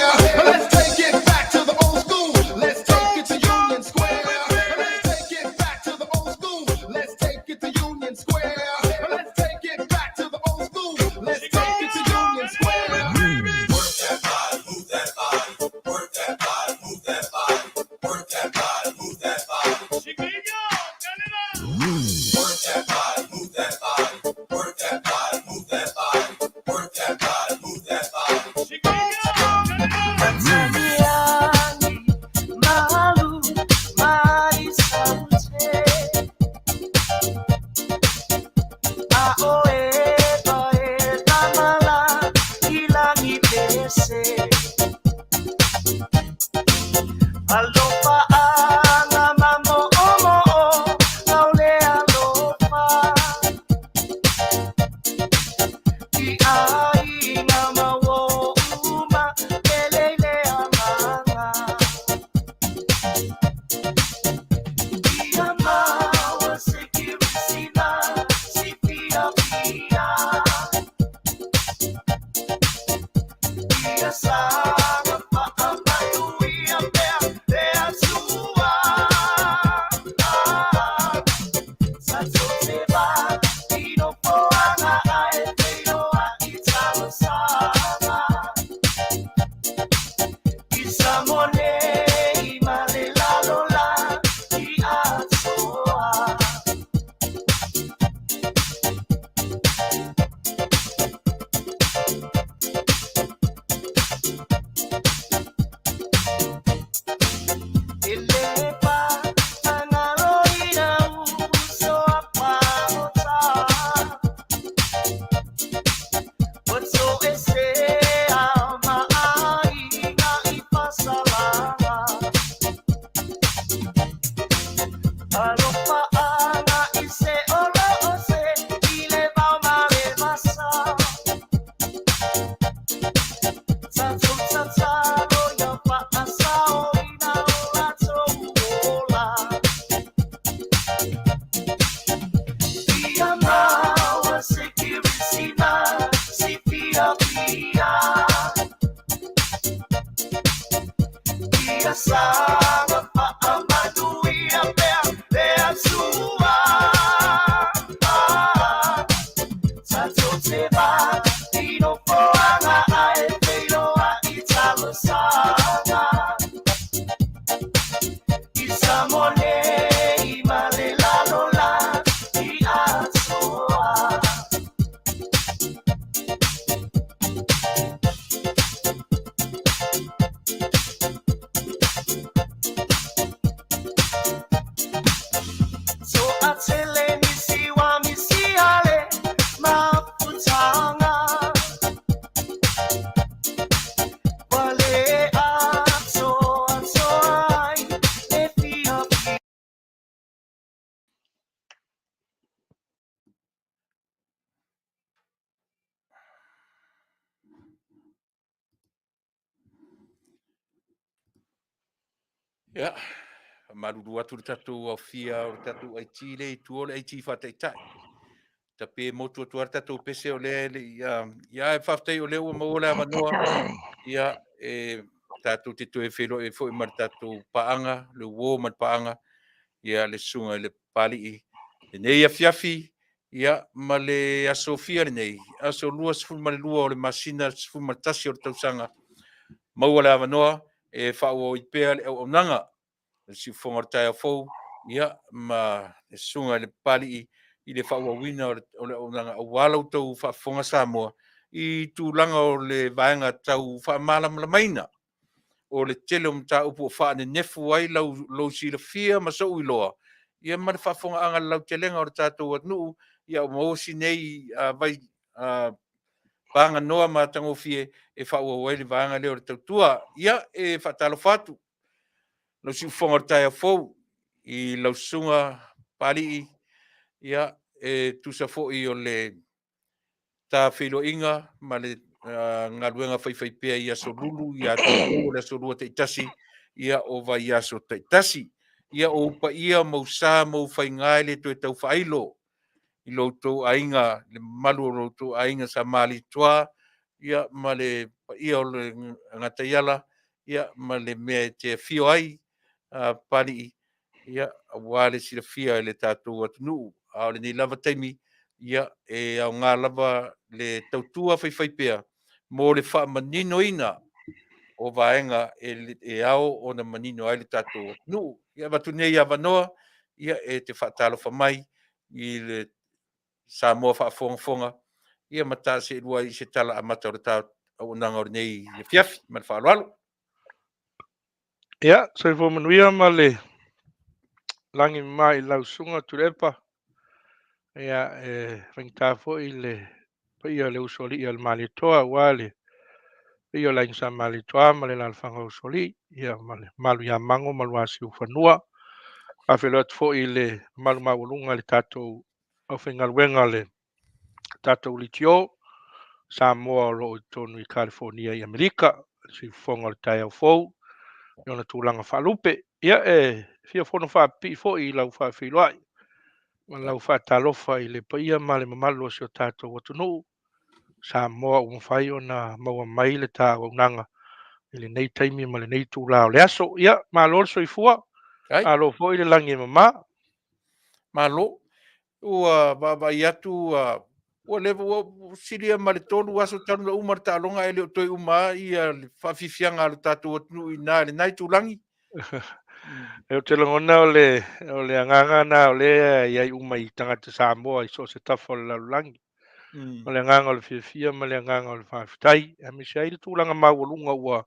Let's take it back to the old school. Let's take it to Union Square. Let's take it back to the old school. Let's take it to Union Square. Let's take it back to the old school. Let's take it to Union Square. Work that body, move that body. Work that body, move that body. Work that body, move that body. Work that body, move that body. Work that body, move that body. Work that body, move that body. Ia, faamalulu atu le tatou aofia o le tatou IT lea i tua o le IT faataitai. Tape motu atu lava le tatou pese o lea e le i... Ia, ae faafetai o lea ua maua le avanoa. Ia, e tatou te toe feiloai ai foi ma le tatou paaga, le uo ma le paaga, ia le susuga i le Papalii lenei afiafi, ia, ma le aso fia lenei, aso 22 o le masina 11 o le tausaga, maua le avanoa e faaauau ai pea le auaunaga le siufofoga o le taeao fou, ia, ma le susuga i le Papalii i le faaauauina o le auaunaga aua la outou faafofoga Samoa i tulaga o le vaega tau faamalamalamaina o le tele o mataupu o faanenefu ai lou silafia ma sou iloa, ia ma le faafofogaaga i le lautelega o le tatou atunuu, ia ua maua si nei vai paganoa matagofie e faaauau ai le vaega lea o le tautua. Ia, e faatalofa atu lau siufofoga o le taeao fou i lau susuga Papalii, ia, e tusa foi o le ta feiloaiga ma le galuega faifaipea i aso Lulu ia te outou o le aso Lua taitasi, ia o vaiaso taitasi. Ia o ou paia ma ou sa ma ou faiga e le toe tau faailo i lo outou aiga, le mamalu o lo outou aiga sa Malietoa, ia ma le paia o le Gataiala, ia ma le mea e te afio ai, Papalii, ia, aua le silafia e le tatou atunuu. A o lenei lava taimi, ia, e aoga lava le tautua faifaipea mo le faamaninoina o vaega e ao ona manino ai le tatou atunuu. Ia, avatu nei avanoa, ia, e te faatalofa mai i le Samoa faafogafoga, ia ma ta seelua ai i se tala amata o le auaunaga o lenei afiafi. Ma le faaaloalo. Ia, soifua manuia ma le lagi mama i lau susuga Tuilaepa. Ia, e faigata foi le paia o le usoalii a le Malietoa aua le paia o le Aiga Sa Malietoa ma le alaalafaga o usoalii, ia ma le mamalu ia Mago ma Luasiufanua. Faafeiloai atu foi i le mamalu maualuga i le tatou aufaigaluega a le tatou Litio Samoa o lo o i totonu i California i Amerika, le siufofoga o le taeao fou i ona tulaga faalupe. Ia, e fia fono faapipii foi i lau faafeiloai ma lau faatalofa i le paia ma le mamalu o si o tatou atunuu Samoa ua mafai ona maua mai le ta auaunaga i lenei taimi ma lenei itula o le aso. Ia, malo le soifua, malo foi le lagi e mama. Malo. Ua vaavaai atu ua leva ua silia ma le 3 aso talu ona uma le taaloga ae le o toe uma lava ia le faafiafiaga a lo tatou atunuu i ina i lena itulagi. Ou te lagona o le agaga lena o lea e i ai uma i tagata Samoa i so o se tafa o le lalolagi. O le agaga o le fiafia ma le agaga o le faafetai, aemaise ai le tulaga maualuga ua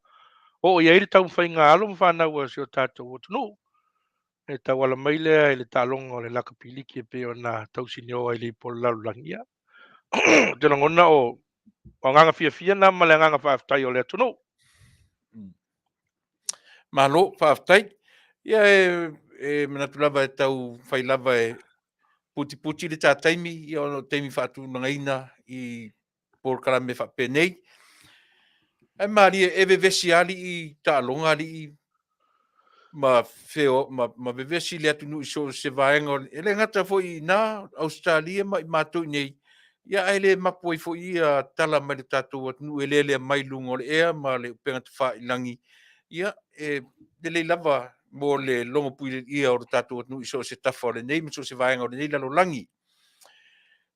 oo i ai le taumafaiga a alo ma fanau a si o tatou atunuu. E tauala mai lea i le taaloga o le lakapi liki e pei ona tausinioa i le ipu o le lalolagi. Ia, ou te lagona o agaga fiafia na ma le agaga faafetai o le atunuu. Malo, faafetai. Ia e manatu lava e tau fai lava e putiputi le ta taimi, ia ona o taimi faatulagaina i polokalame faapenei. Ae malie e vevesi alii taaloga alii ma feo ma vevesi le atunuu i so o se vaega o e le gata foi i ina Ausetalia ma i matou i nei, ia ae le mapu ai foi ia tala mai le tatou atunuu e lealea mai luga o le ea ma le upega tafailagi, ia e lelei lava mo le logopuilelia o le tatou atunuu i so o se tafa o lenei ma so o se vaega o lenei lalolagi.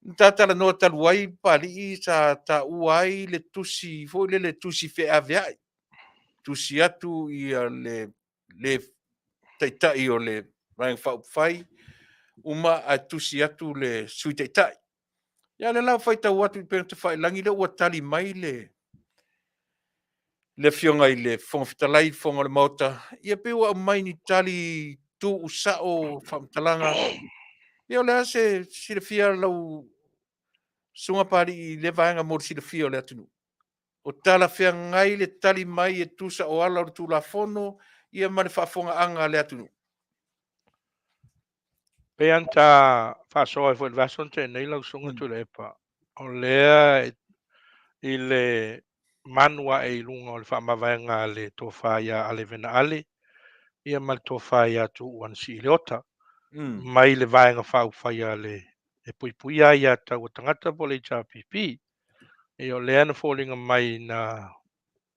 Na ta talanoa talu ai Papalii sa taua ai le tusi foi lele tusi feaveai, tusi atu ia le taitai o le Vaega Faaupufai uma ae tusi atu le Sui Taitai. Ia lea la ua faitau atu i upega tafailagi lea ua tali mai le Afioga i le Fofoga Fetalai, Fofoga o le Maota, ia pei ua aumai ni tali tuusao faamatalaga. Ia o le a se silafia lau Susuga Papalii i lea vaega mo le silafia o le atunuu? O talafeagai le tali mai e tusa o ala o le Tulafono ia ma le faafofogaaga a le atunuu? Pei ona ta faasoa ai foi i le vaiaso na tea nei lau Susuga Tuilaepa, o lea i le manu ae i luga o le faamavaega a le tofa ia Ale Vena Ale, ia ma le Tofa ia Tuuu Anasii Leota, mai le Vaega Faaupufai a le e Puipuia Aia Tatau a Tagata po o le HRPP. Ia o lea na foliga mai na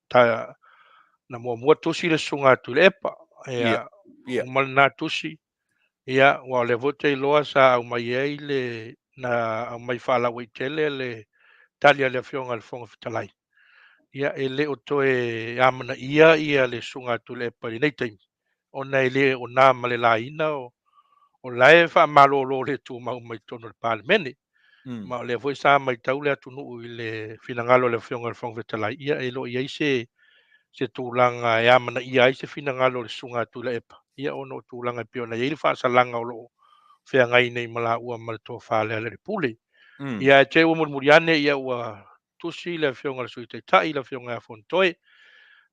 ta, na muamua tusi le Susuga a Tuilaepa. Ia, uma lena tusi, ia, aua o lea foi ou te iloa sa aumai ai le, na aumai faalauaitele le tali a le Afioga i le Fofoga Fetalai. Ia, e le o toe amanaia ia le Susuga a Tuilaepa i lenei taimi, ona e le o na ma le laina o, o la e faamalolo le tumau mai totonu o le Palemene. Ma o lea foi sa matau le atunuu i le finagalo o le Afioga i le Fofoga Fetalai, ia e le o i ai se, se tulaga e amanaia ai se finagalo o le Susuga a Tuilaepa, ia ona o tulaga e pei ona i ai le faasalaga o lo o feagai nei ma laua ma le Tofa Lealailepule. Ia ae te i ua mulimuli ane, ia ua tusi le Afioga i le Sui Taitai, le Afioga ia Fonotoe,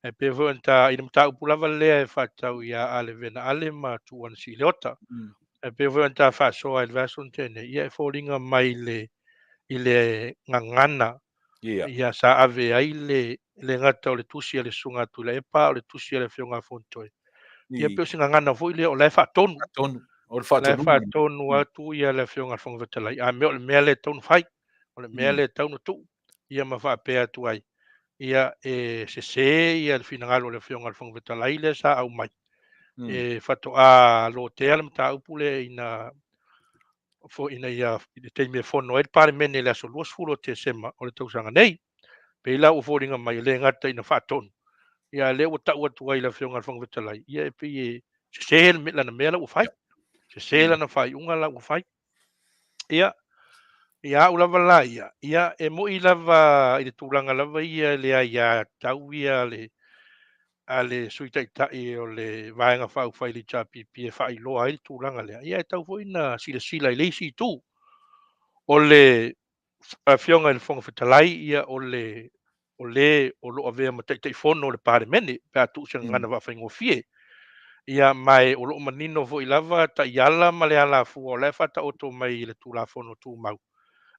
e pei foi ona ta, i le mataupu lava lea e faatatau ia Ale Vena Ale ma Tuuu Anasii Leota. E pei foi ona ta faasoa i le vaiaso na tea nei, ia e foliga mai le, i le gagana ia sa ave ai le, le gata o le tusi a le Susuga a Tuilaepa, o le tusi a le Afioga a Fonotoe. Ia pei o se gagana foi lea o la e faatonu. Faatonu. O le La e faatonuga. faatonu atu ia le Afioga i le Fofoga Fetalai, a mea o le mea lea e tatau ona fai, o le mea lea e tatau ona tuu, ia ma faapea atu ai, ia e sese ia le finagalo o le Afioga i le Fofoga Fetalai lea sa aumai. E faatoa lotea le mataupu lea ina ina ia i le taimi e fono ai le Palemene i le aso 20 o Tesema o le tausaga nei. Pei la ua foliga mai e le gata ina faatonu, ia a lea ua tau atu ai i le Afioga i le Fofoga Fetalai, ia e pei e sese lana mea la ua fai, sese lana faaiuga la ua fai. Ia, ia au lava la ia, ia e moi lava i le tulaga lava ia i le aiatatau ia a le a le Sui Taitai o le Vaega Faaupufai i le HRPP e faailoa ai le tulaga lea, ia e tatau foi ona silasila i le isi itu. O le Afioga i le Fofoga Fetalai, ia o le o le o lo o avea ma Taitaifono o le Palemene, pe a tuu se gagana faafaigofie. Ia, ma e o lo o manino foi lava taiala ma le alafua o la e faataoto mai i le Tulafono Tumau.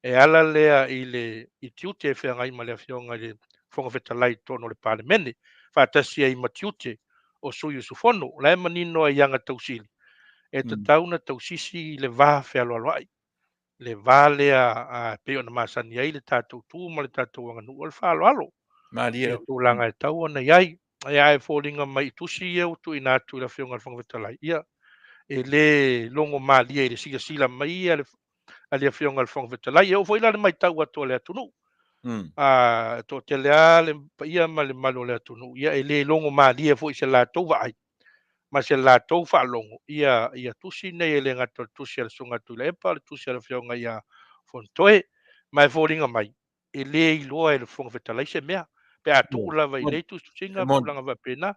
E ala lea i le i tiute e feagai ma le Afioga i le Fofoga Fetalai i totonu o le Palemene, faatasi ai ma tiute o sui usufono. O la e manino ai i aga tausili, e tatau ona tausisi le va fealoaloai, le va lea e pei ona masani ai le tatou tu ma le tatou aganuu o le faaaloalo. Malie. I le tulaga e tatau ona i ai. Ae foliga mai i tusi ia ua tuuina atu i le Afioga i le Fofoga Fetalai, ia, e le logo malie i le silasila mai a le a le Afioga i le Fofoga Fetalai. E oo foi la le matau atu a le atunuu. A toatele lava le paia ma le mamalu o le atunuu, ia e le logo malie foi i se latou vaai ma se latou faalogo ia ia tusi nei, e le gata o le tusi a le Susuga a Tuilaepa, o le tusi a le Afioga ia Fonotoe, ma e foliga mai e le iloa e le Fofoga Fetalai se mea, pe a tuu lava i nei tusitusiga ma tulaga faapena,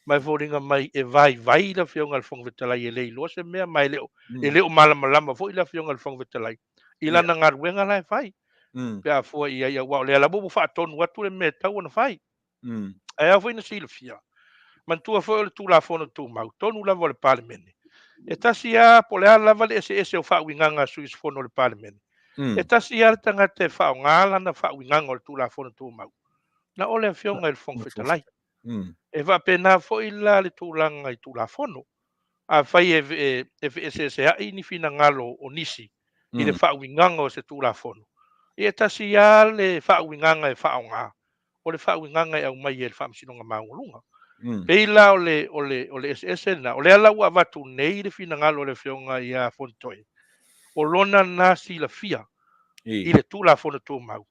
ma e foliga mai e vaivai le Afioga i le Fofoga Fetalai e le iloa se mea, ma e le o, e le o malamalama foi le Afioga i le Fofoga Fetalai i lana galuega la e fai, pe a fua i ai, aua o lea lava ua faatonu atu le mea e tatau ona fai. Ae ao foi na silafia, manatua foi o le Tulafono Tumau, tonu lava o le Palemene, e tasi lava, po o le a lava le eseese o faauigaga a sui usufono o le Palemene, e tasi lava le tagata e faaaoga lana faauigaga o le Tulafono Tumau, na o le Afioga i le Fofoga Fetalai. E faapena foi la le tulaga i Tulafono. Afai e feeseeseai ni finagalo o nisi i le faauigaga o se Tulafono, ia e tasi lava le faauigaga e faaaoga, o le faauigaga e aumai e le Faamasinoga Maualuga. Pei la o le, o le, o le eseese lena. O lea la ua avatu nei le finagalo o le Afioga ia Fonotoe, o lona na silafia i le Tulafono Tumau,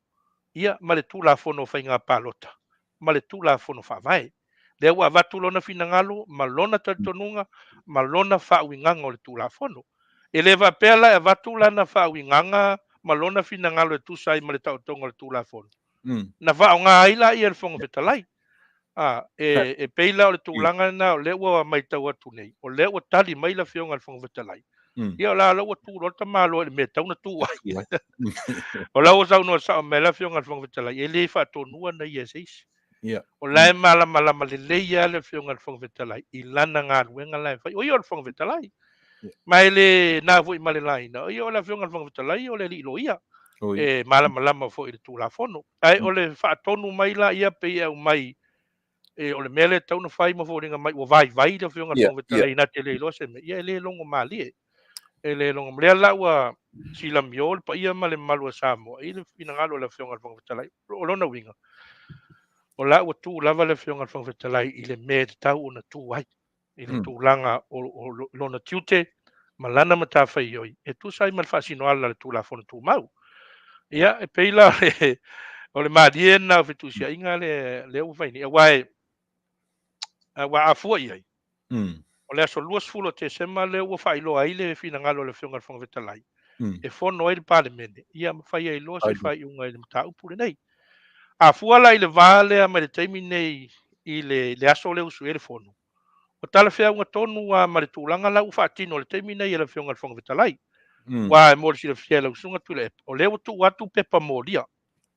ia ma le Tulafono o Faiga Palota, ma le Tulafono Faavae. Lea ua avatu lona finagalo ma lona talitonuga ma lona faauigaga o le Tulafono. E le faapea la e avatu lana faauigaga ma lona finagalo e tusa ai ma le taotoga o le Tulafono. Na faaaoga ai la ia le Fofoga Fetalai. A, e, e pei la o le tulaga lena o lea ua matau atu nei, o lea ua tali mai le Afioga i le Fofoga Fetalai. Ia o la la ua tu loa le tamaloa i le mea e tatau ona tu ai. O la ua saunoa sao mai le Afioga i le Fofoga Fetalai, e le faatonua na ia e se isi. O la e malamalama lelei lava le Afioga i le Fofoga Fetalai i lana galuega la e fai. O ia o le Fofoga Fetalai. Ma e le na foi ma le laina, o ia o le Afioga i le Fofoga Fetalai, o le alii loia. E malamalama foi i le Tulafono. Ae o le faatonu mai la ia pei e aumai E, o le mea lea e tatau ona fai ma foliga mai ua vaivai le Afioga i le Fofoga Fetalai na te le iloa se mea, ia e le logo malie. E le logo. Lea la ua silamio le paia ma le mamalu o Samoa i le finagalo o le Afioga i le Fofoga Fetalai. O lona uiga, o la ua tu lava le Afioga i le Fofoga Fetalai i le mea e tatau ona tu ai, i le tulaga o lona tiute ma lana matafaioi e tusa ai ma le faasinoala a le Tulafono Tumau. Ia, e pei la o le malie lena o fetusiaiga lea ua fai nei, aua e, aua a fua i ai, o le aso 20 o Tesema lea ua faailoa ai le finagalo o le Afioga i le Fofoga Fetalai, e fono ai le Palemene, ia ma fai ai loa se faaiuga i le mataupu lenei. A fua la i le va lea mai le taimi nei i le aso lea ua sui ai le fono, ua talafeauga tonu lava ma le tulaga la ua faatino i le taimi nei e le Afioga i le Fofoga Fetalai. Aua e mo le silafia e lau Susuga Tuilaepa, o lea ua tuu atu pepa molia.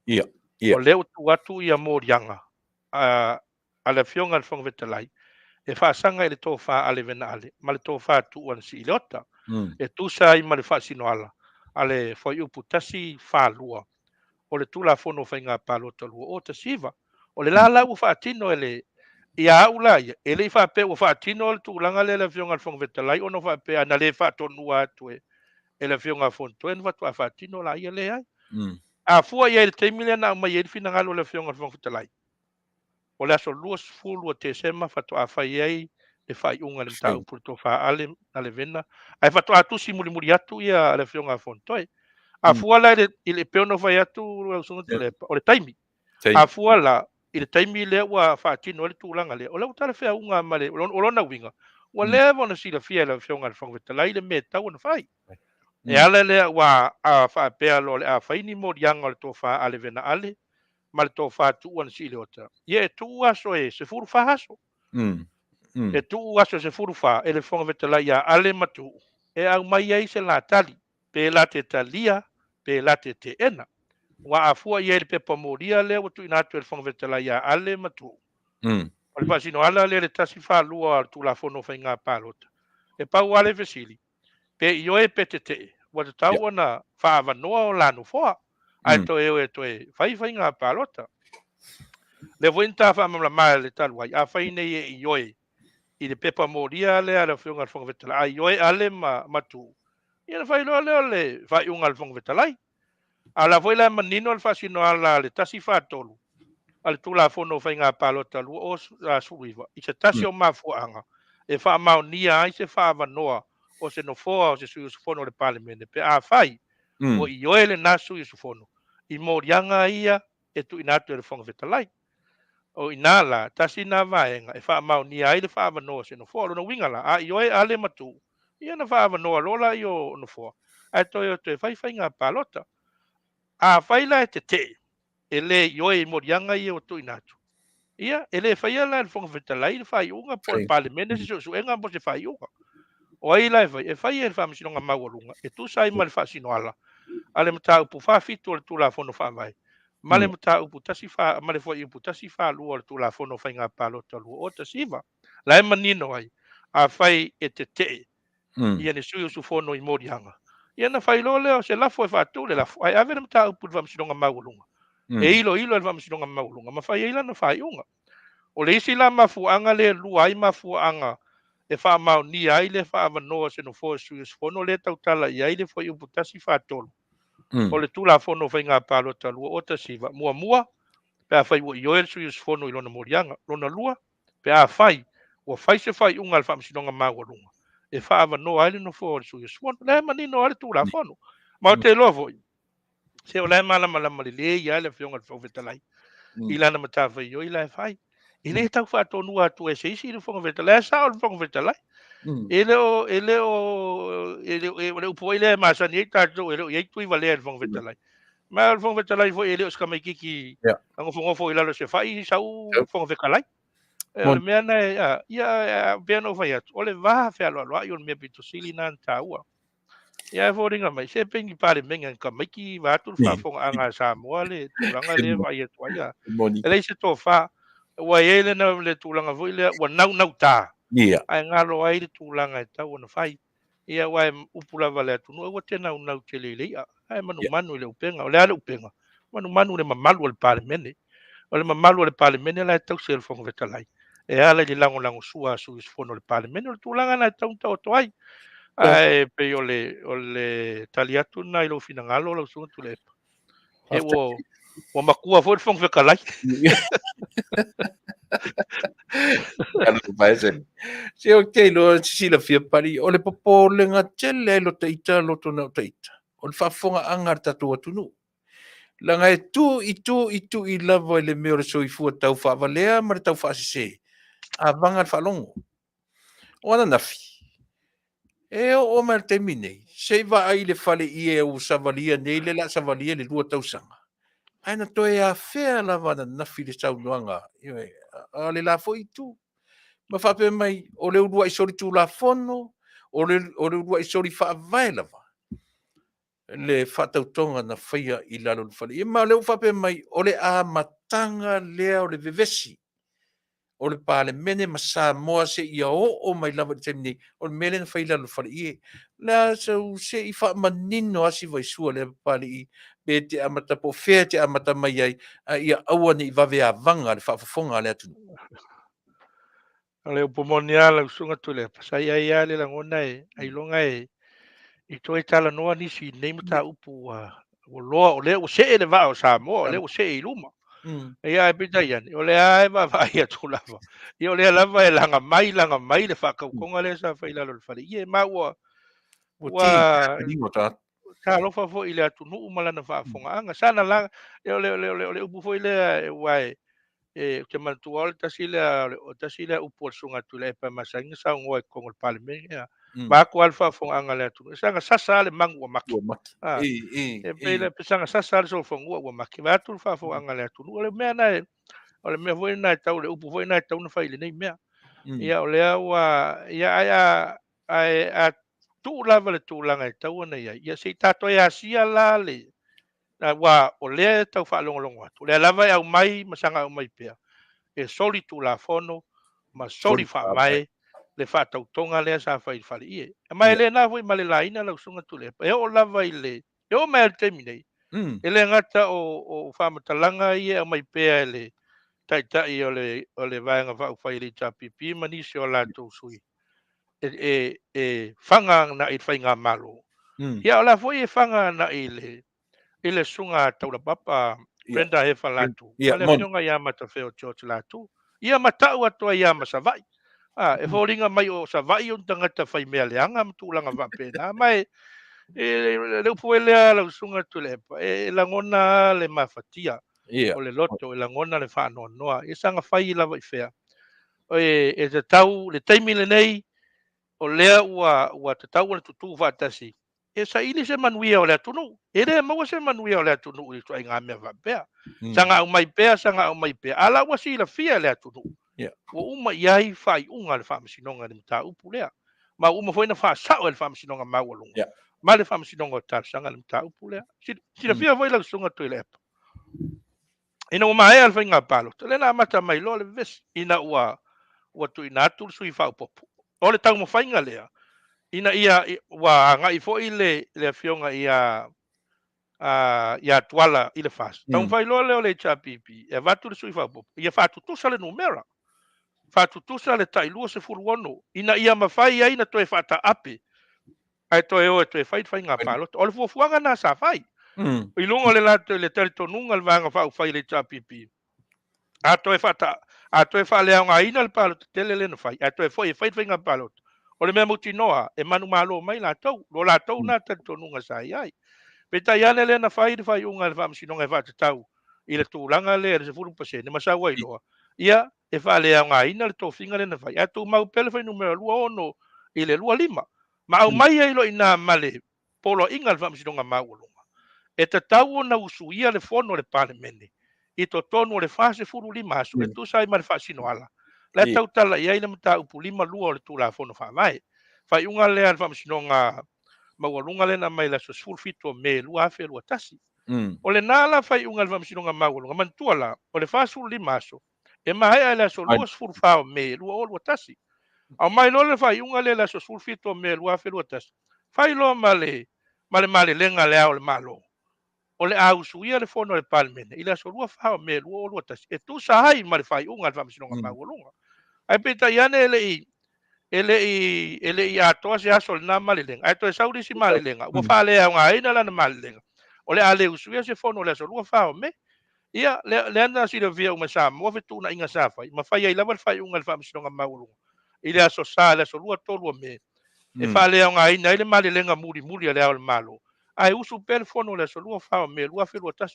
Ia. O lea ua tuu atu ia moliaga a le Afioga i le Fofoga Fetalai e faasaga i le tofa a Levena Ale ma le tofa Tuuanasii Leota, e tusa ai ma le faasinoala a le Fuaiupu 142 o le Tulafono o Faiga Palota 2019. O le la la ua faatino e le ia au la ia, e le i faapea ua faatino le tulaga lea e le Afioga i le Fofoga Fetalai ona faapea ana le faatonua atu e le Afioga a Fonotoe ona faatoa faatino la ia, leai. A fua i ai i le taimi lea na aumai ai le finagalo o le Afioga i le Fofoga Fetalai, o le aso 20 o Tesema faatoa fai ai le faaiuga i le mataupu i le tofa Ale a Levena, ae faatoa tusi mulimuli atu ia le Afioga a Fonotoe. A fua la i le pei ona fai atu lau Susuga Tuilaepa, o le taimi. A fua la i le taimi lea ua faatino ai le tulaga lea, o lea ua talafeauga ma le, o lona uiga, ua leva ona silafia e le Afioga i le Fofoga Fetalai le mea e tatau ona fai. E ala lea ua a faapea loa o le a fai ni moliaga o le tofa a Levena Ale ma le tofa Tuuanasii Leota, ia e tuu aso e 14 aso. E tuu aso e 14 e le Fofoga Fetalai ia Ale ma Tuu e aumai ai se la tali, pe la te talia, pe la te teena. Ua a fua i ai le pepa molia lea ua tuuina atu e le Fofoga Fetalai ia Ale ma Tuu. O le faasinoala lea le 142 o le Tulafono o Faiga Palota. E pau lava le fesili, pe ioe pe tetee, ua tatau ona faaavanoa o la nofoa, ae toe o e toe fai faiga palota. Lea foi na ta faamalamalama e le talu ai, afai nei e ioe i le pepa molia lea a le Afioga i le Fofoga Fetalai, a ioe Ale ma Tuu, ia ona fai loa lea o le faaiuga a le Fofoga Fetalai. A o la foi la e manino le faasinoala a le 143 a le Tulafono o Faiga Palota 2019 i se tasi o mafuaaga e faamaonia ai se faaavanoa o se nofoa o se sui usufono o le Palemene pe afai ua ioe lena sui usufono i moliaga ia e tuuina atu e le Fofoga Fetalai. O i ina la, tasi lena vaega e faamaonia ai le faaavanoa o se nofoa. O lona uiga la, a ioe Ale ma Tuu, ia ona faaavanoa loa lea o nofoa, ae toe o toe fai faiga palota. Afai la e tetee, e le ioe i moliaga ia ua tuuina atu, ia, e le faia la e le Fofoga Fetalai le faaiuga po o le Palemene se suesuega mo se faaiuga. O ai la e fai? E fai e le Faamasinoga Maualuga e tusa ai ma le faasinoala a le mataupu 47 o le Tulafono Faavae ma le mataupu 14 ma le fuaiupu 142 o le Tulafono o Faiga Palota 2019. La e manino ai, afai e tetee ia ni sui usufono i moliaga, ia ona fai loa lea o se lafo e faatu le lafo, ae ave le mataupu i le Faamasinoga Maualuga, e iloilo e le Faamasinoga Maualuga ma fai ai lana faaiuga. O le isi la mafuaaga lea e lua ai mafuaaga e faamaonia ai le faaavanoa o se nofoa o sui usufono lea e tautala i ai le fuaiupu 143 o le Tulafono o Faiga Palota 2019, muamua, pe afai ua ioe le sui usufono i lona moliaga. Lona lua, pe afai ua fai se faaiuga a le Faamasinoga Maualuga e faaavanoa ai le nofoa o le sui usufono. O lea e manino lava le Tulafono. Ma ou te iloa foi, se o la e malamalama lelei lava le Afioga i le Fofoga Fetalai i lana matafaioi la e fai. E le tau faatonua atu e se isi le Fofoga Fetalai, e sao le Fofoga Fetalai. E le o, e le o, e le o, o le upu foi lea e masani ai tatou, e le o i ai tuivalea i le Fofoga Fetalai. Ma o le Fofoga Fetalai foi e le o se tamaitiiti a nofonofo i lalo o se fai sau Fofoga Fetalai. O le mea na, ia, pei ona ou fai atu, o le va fealoaloai o le mea pito sili na na taua. Ia e foliga mai, se pei ni Palemene a ni tamaiti vaeatu le faafofogaaga a Samoa le tulaga lea e vaai atu ai. E leai se tofa, ua i ai le tulaga foi lea ua naunauta, ae galo ai le tulaga e tatau ona fai. Ia aua e upu lava le atunuu, aua te naunau tele i le i'a, ae manumanu i le upega. O le a le upega? Manumanu i le mamalu o le Palemene. O le mamalu o le Palemene la e tausi e le Fofoga Fetalai, e ala i le lagolagosua a sui usufono o le Palemene. O le tulaga lena e tatau ona taoto ai. Ae pei o le, o le tali atu lena i lou finagalo lau Susuga Tuilaepa. E ua, ua matua foi le Fofoga Fetalai. Se ou te iloa se silafia Pali, o le popolega tele ai lo taita loto na o taita, o le faafofogaaga a le tatou atunuu. Leaga e tu i tu i tu i lava i le mea o le soifua tau faavalea ma le tau faasese, a vaga le faalogo. O ananafi, e oo mai le taimi nei, se i vaai i le fale ie ua savalia nei, lea o le a savalia le 2 tausaga, ae na toe afea lava ananafi le saunoaga a le la foi itu. Ma faapea mai, o le uluai solitulafono, o le uluai soli faavae lava, le faatautoga na faia i lalo o le fale. Ia ma o lea ua faapea mai, o le amataga lea o le vevesi o le Palemene ma Samoa seia oo mai lava i le taimi nei, o le mea lea na fai i lalo o le faleie. O le a sau se i faamanino lava si vaisua lea Papalii, pe te amata po o fea e te amata mai ai, a ia aua ne i vave avaga le faafofoga a le atunuu. O le upu moni lava lau Susuga Tuilaepa, sa i ai lava le lagona e ailoga e i toe talanoa nisi i lenei mataupu ua ua loa o lea ua see le vaa o Samoa, o lea ua see i luma. Ia ae peitai ane, o lea lava e vaavaai atu lava, ia o lea lava e laga mai laga mai le faatautoga lea sa fai i lalo o le faleie. Ma ua ua talofa foi i le atunuu ma lana faafofogaaga. Sa na laga, o le, o le, o le upu foi lea, aua e, e, ou te manatua o le tasi lea, o le tasi lea upu a le Susuga Tuilaepa e masani ona saunoa i totonu o le Palemene, ia. Vaeatu lava le faafofogaaga a le atunuu, e saga sasa lava le manu ua mate. Ua mate. Ah, E, e pei e. le saga sasa lava le solofanua ua mate. Vaeatu le faafofogaaga a le atunuu. O le mea na e, o le mea foi lena e tau, le upu foi lena e tatau ona fai i lenei mea. Ia o lea ua, ia ae a, ae a tuu lava le tulaga e tatau ona i ai, ia se i tatou asia la le, aua o lea e tau faalogologo atu, o lea lava e aumai ma saga aumai pea, e soli tulafono ma soli faavae le faatautoga lea sa fai i le faleie. Ma e le na foi ma le laina lau Susuga Tuilaepa, e oo lava i le, e oo mai lava i le taimi nei, e le gata o faamatalaga ia e aumai pea e le taitai o le Vaega Faaupufai a le HRPP ma nisi o latou sui e, e faga agai i le faigamalo. Ia o la foi e faga agai i le Susuga Taulapapa Brenda Hefa Latu, ma le afioga ia Matafeo George Latu. Ia ma tau atu ai ia ma Savaii. Ah, e foliga mai o Savaii o ni tagata fai mea leaga ma tulaga faapena. Ma e, e, le upu foi lea lau Susuga Tuilaepa, e lagona le mafatia o le loto, e lagona le faanoanoa. Ia saga fai lava i fea. E, e tatau le taimi lenei, o lea ua, ua tatau ona tutū faatasi e saili se manuia o le atunuu. E le maua se manuia o le atunuu i ituaiga mea faapea. Saga aumai pea, saga aumai pea. A la ua silafia e le atunuu. Ua uma i ai faaiuga a le Faamasinoga i le mataupu lea. Ma ua uma foi ona faasao e le Faamasinoga Maualuga ma le Faamasinoga o Talosaga le mataupu lea. Silafia foi lau Susuga Tuilaepa, ina ua maea le faiga palota, lea na amata mai loa le vevesi, ina ua ua tuuina atu le sui faaopoopo. O le taumafaiga lea, ina ia ua agai foi le, le afioga ia ia Tuala i le FAST. Taumafai loa lea o le HRPP e avatu le sui faaopoopo, ia faatutusa le numera, faatutusa le tai 26, ina ia mafai ai na toe faataape ae toe o e toe fai le faiga palota. O le fuafuaga lena sa fai. I luga o le latou le talitonuga le Vaega Faaupufai a le HRPP, a toe faata, a toe faaleaogaina le palota tele lea na fai, ae toe foi e fai le faiga palota, o le mea mautinoa e manumalo mai latou, lo latou na talitonuga sa i ai. Peitai ane lea na fai le faaiuga a le Faamasinoga e faatatau i le tulaga lea i le 10% ma sau ai loa, ia e faaleaogaina le tofiga lea na fai, ae tumau pea le fuainumera 26 i le 25. Ma aumai ai loa i ina ma le poloaiga a le Faamasinoga Maualuga, e tatau ona usuia le fono a le Palemene i totonu o le 45 aso e tusa ai ma le faasinoala la e tautala i ai le mataupu 52 o le Tulafono Faavae. Faaiuga lea a le Faamasinoga Maualuga lea na aumai i le aso 17 o Me 2021. O lena la faaiuga a le Faamasinoga Maualuga, manatua la, o le 45 aso e maea i le aso 24 o Me 2021. Aumai loa le faaiuga lea i le aso 17 o Me 2021, fai loa ma le, ma le malelega a Le Ao o le Malo. o le a usuia le Fono a le Palemene i le aso 24 o Me 2021 e tusa ai ma le faaiuga a le Faamasinoga Maualuga. Ae peitai ane e le i e le i e le i atoa se aso o lena malelega, ae toe sau le isi malelega ua faaleaogaina lana malelega, o le a le usuia se Fono i le aso 24 o Me. Ia, lea, lea na silafia uma e Samoa fetuunaiga sa fai, ma fai ai lava le faaiuga a le Faamasinoga Maualuga i le aso Sa, le aso 23 o Me, e faaleaogaina ai le malelega mulimuli a Le Ao o le Malo, ae usu pea le Fono i le aso 24 o Me 2021.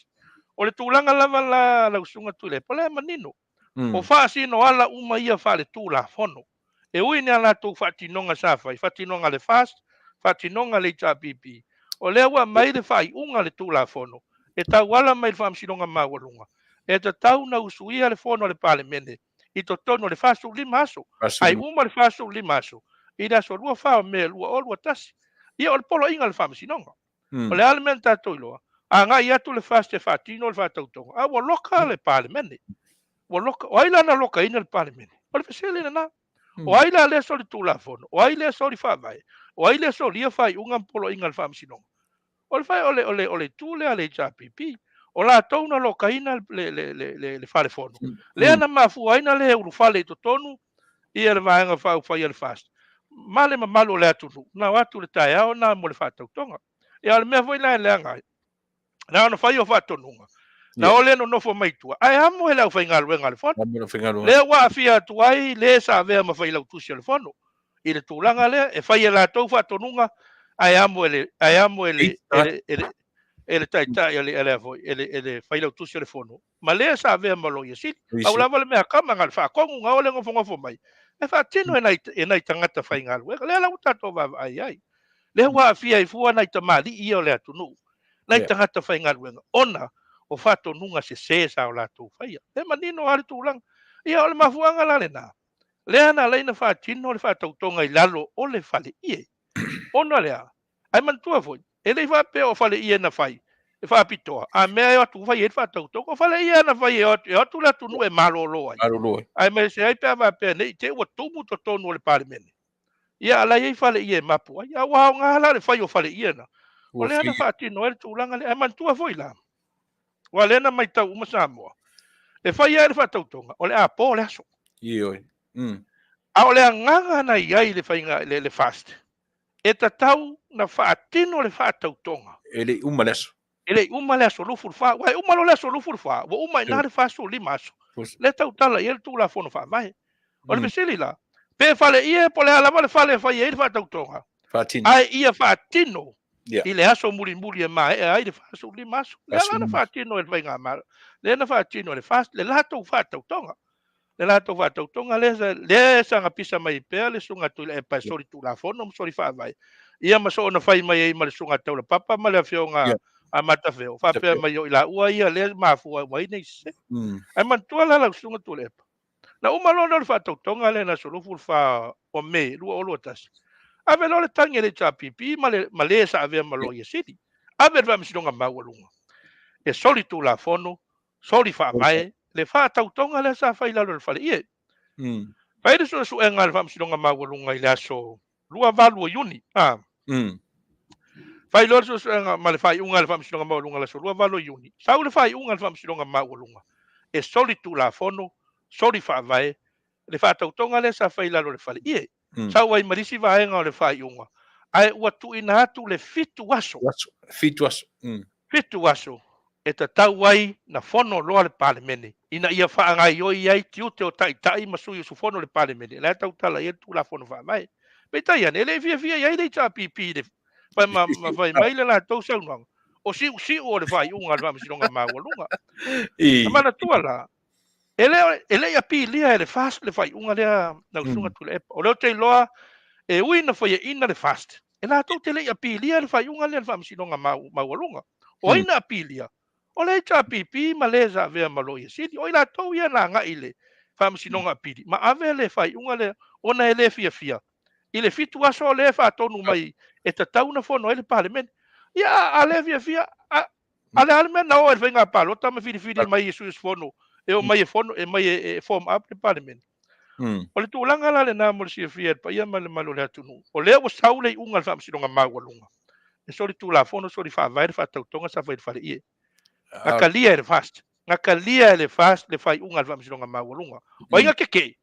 O le tulaga lava la lau Susuga Tuilaepa, o lea e manino, o faasinoala uma ia faaletulafono, e ui i ni a latou faatinoga sa fai, faatinoga a le FAST, faatinoga a le HRPP, o lea ua aumai le faaiuga a le Tulafono e tauala mai i le Faamasinoga Maualuga, e tatau ona usuia le Fono a le Palemene i totonu o le 45 aso, ae uma le 45 aso i le aso 24 o Me 2021. Ia, o le poloaiga a le Faamasinoga. O le a le mea na tatou iloa? Agai atu le FAST e faatino le faatautoga, a ua loka le Palemene. Ua loka, o ai la na lokaina le Palemene? O le fesili lena. O ai la lea soli Tulafono? O ai lea soli Faavae? O ai lea solia faaiuga ma poloaiga a le Faamasinoga? O le fai, o le, o le, o le itu lea a le HRPP. O latou na lokaina le, le, le, le, le Falefono. Lea na mafua ai na le ulufale i totonu ia le Vaega Faaupufai a le FAST ma le mamalu o le atunuu, na o atu le taeao na mo le faatautoga. Ia, o le mea foi la e leaga ai, na ona fai o faatonuga, na o lea nonofo mai tua, ae amo e le aufaigaluega a le Fono. Lea ua aafia atu ai le sa avea ma failautusi o le Fono i le tulaga lea, e fai e latou faatonuga, ae amo e le, ae amo e le, e le, e le, e le taitai o le, e le, e le, e le failautusi o le Fono, ma lea sa avea ma Loia Sili. Pau lava le mea kama na le faatonu na o le nofonofo mai, e faatino e nai, e nai tagata faigaluega. Lea la ua tatou vaavaai ai. Lea ua aafia ai fua nai tamalii ia o le atunuu, nai tagata faigaluega, ona o faatonuga sese sa o latou faia. E manino lava le tulaga. Ia, o le mafuaaga la lena, lea na ala ai ona faatino le faatautoga i lalo o le faleie. Ona o le a? Ae manatua foi, e le i faapea o faleie na fai e faapitoa, a mea e o atu fai ai le faatautoga. O faleie na fai e o atu, e o atu le atunuu e malolo ai. Malolo ai. Aemaise ai pe a faapea ne i te i ua tumu totonu o le Palemene. Ia, a la e i ai faleie e mapu ai. A ua aoga la le fai o faleie na. O lea na faatino ai le tulaga lea. Ae manatua foi la, aua o lea na matau uma Samoa, e fai ai le faatautoga, o le a po le aso. Ioe. A o le agaga na i ai le faiga, le fast, e tatau na faatino le faatautoga. E le i uma le aso. E le i uma le aso 24. Aua e uma loa le aso 24, ua uma i ina le 45 aso. Lea e tautala i ai le Tulafono Faavae. O le fesili la, pe faleie po o le a lava le fale e fai ai le faatautoga, Faatino. ae ia faatino Yeah. i le aso mulimuli e maea ai le 45 aso. Lea la na 45. faatino e le Faigamalo, lea na faatino e le FAST le latou faatautoga. Le latou faatautoga lea, lea e saga pisa mai pea le Susuga Tuilaepa e soli Tulafono ma soli Faavae, ia ma soona fai mai ai ma le Susuga Taulapapa ma le Afioga a Matafeo, faapea mai o i laua ia lea e mafua uma ai nei sese. Ae manatua la lau Susuga Tuilaepa, na uma loa lea o le faatautoga lea i le aso 24 o Me 2021, ave loa le tagi a le HRPP ma le, ma le sa avea ma Loia Sili, ave i le Faamasinoga Maualuga e soli Tulafono, soli Faavae, le faatautoga lea sa fai i lalo o le faleie. Fai le suesuega a le Faamasinoga Maualuga i le aso 28 o Iuni. Fai loa le suesuega ma le faaiuga a le Faamasinoga Maualuga i le aso 28 o Iuni. Sau le faaiuga a le Faamasinoga Maualuga e soli Tulafono, soli Faavae, le faatautoga lea sa fai i lalo o le faleie. Sau ai ma le isi vaega o le faaiuga, ae ua tuuina atu le 7 aso. 7 aso. 7 aso e tatau ai na fono loa le Palemene ina ia faagaoioi ai tiute o taitai ma sui usufono o le Palemene, la e tautala i ai le Tulafono Faavae. Peitai ane, e le i fiafia i ai le HRPP i le fai ma, ma fai mai le latou saunoaga, o siusiu o le faaiuga a le Faamasinoga Maualuga. I. Na manatua la, e le, e le i apilia e le FAST le faaiuga lea lau Susuga Tuilaepa. O lea ou te iloa e ui na faiaina le FAST, e latou te le i apilia le faaiuga lea i le Faamasinoga Maualuga. O ai na apilia? O le HRPP ma le sa avea ma Loia Sili. O i latou ia na agai i le Faamasinoga Apili ma ave le faaiuga lea ona e le fiafia i le 7 aso lea e faatonu mai e tatau na fono ai le Palemene. Ia, a le fiafia, a A le a le mea na oo ai le faiga palota ma filifili mai i sui usufono e o mai e fono e mai e form up le Palemene. O le tulaga la lena mo le silafia e le paia ma le mamalu o le atunuu, o lea ua sau le iuga a le Faamasinoga Maualuga. E soli tulafono, soli faavae le faatautoga sa fai i le faleie. Na talia e le FAST. Na talia e le FAST le faaiuga a le Faamasinoga Maualuga. O ai na tetee?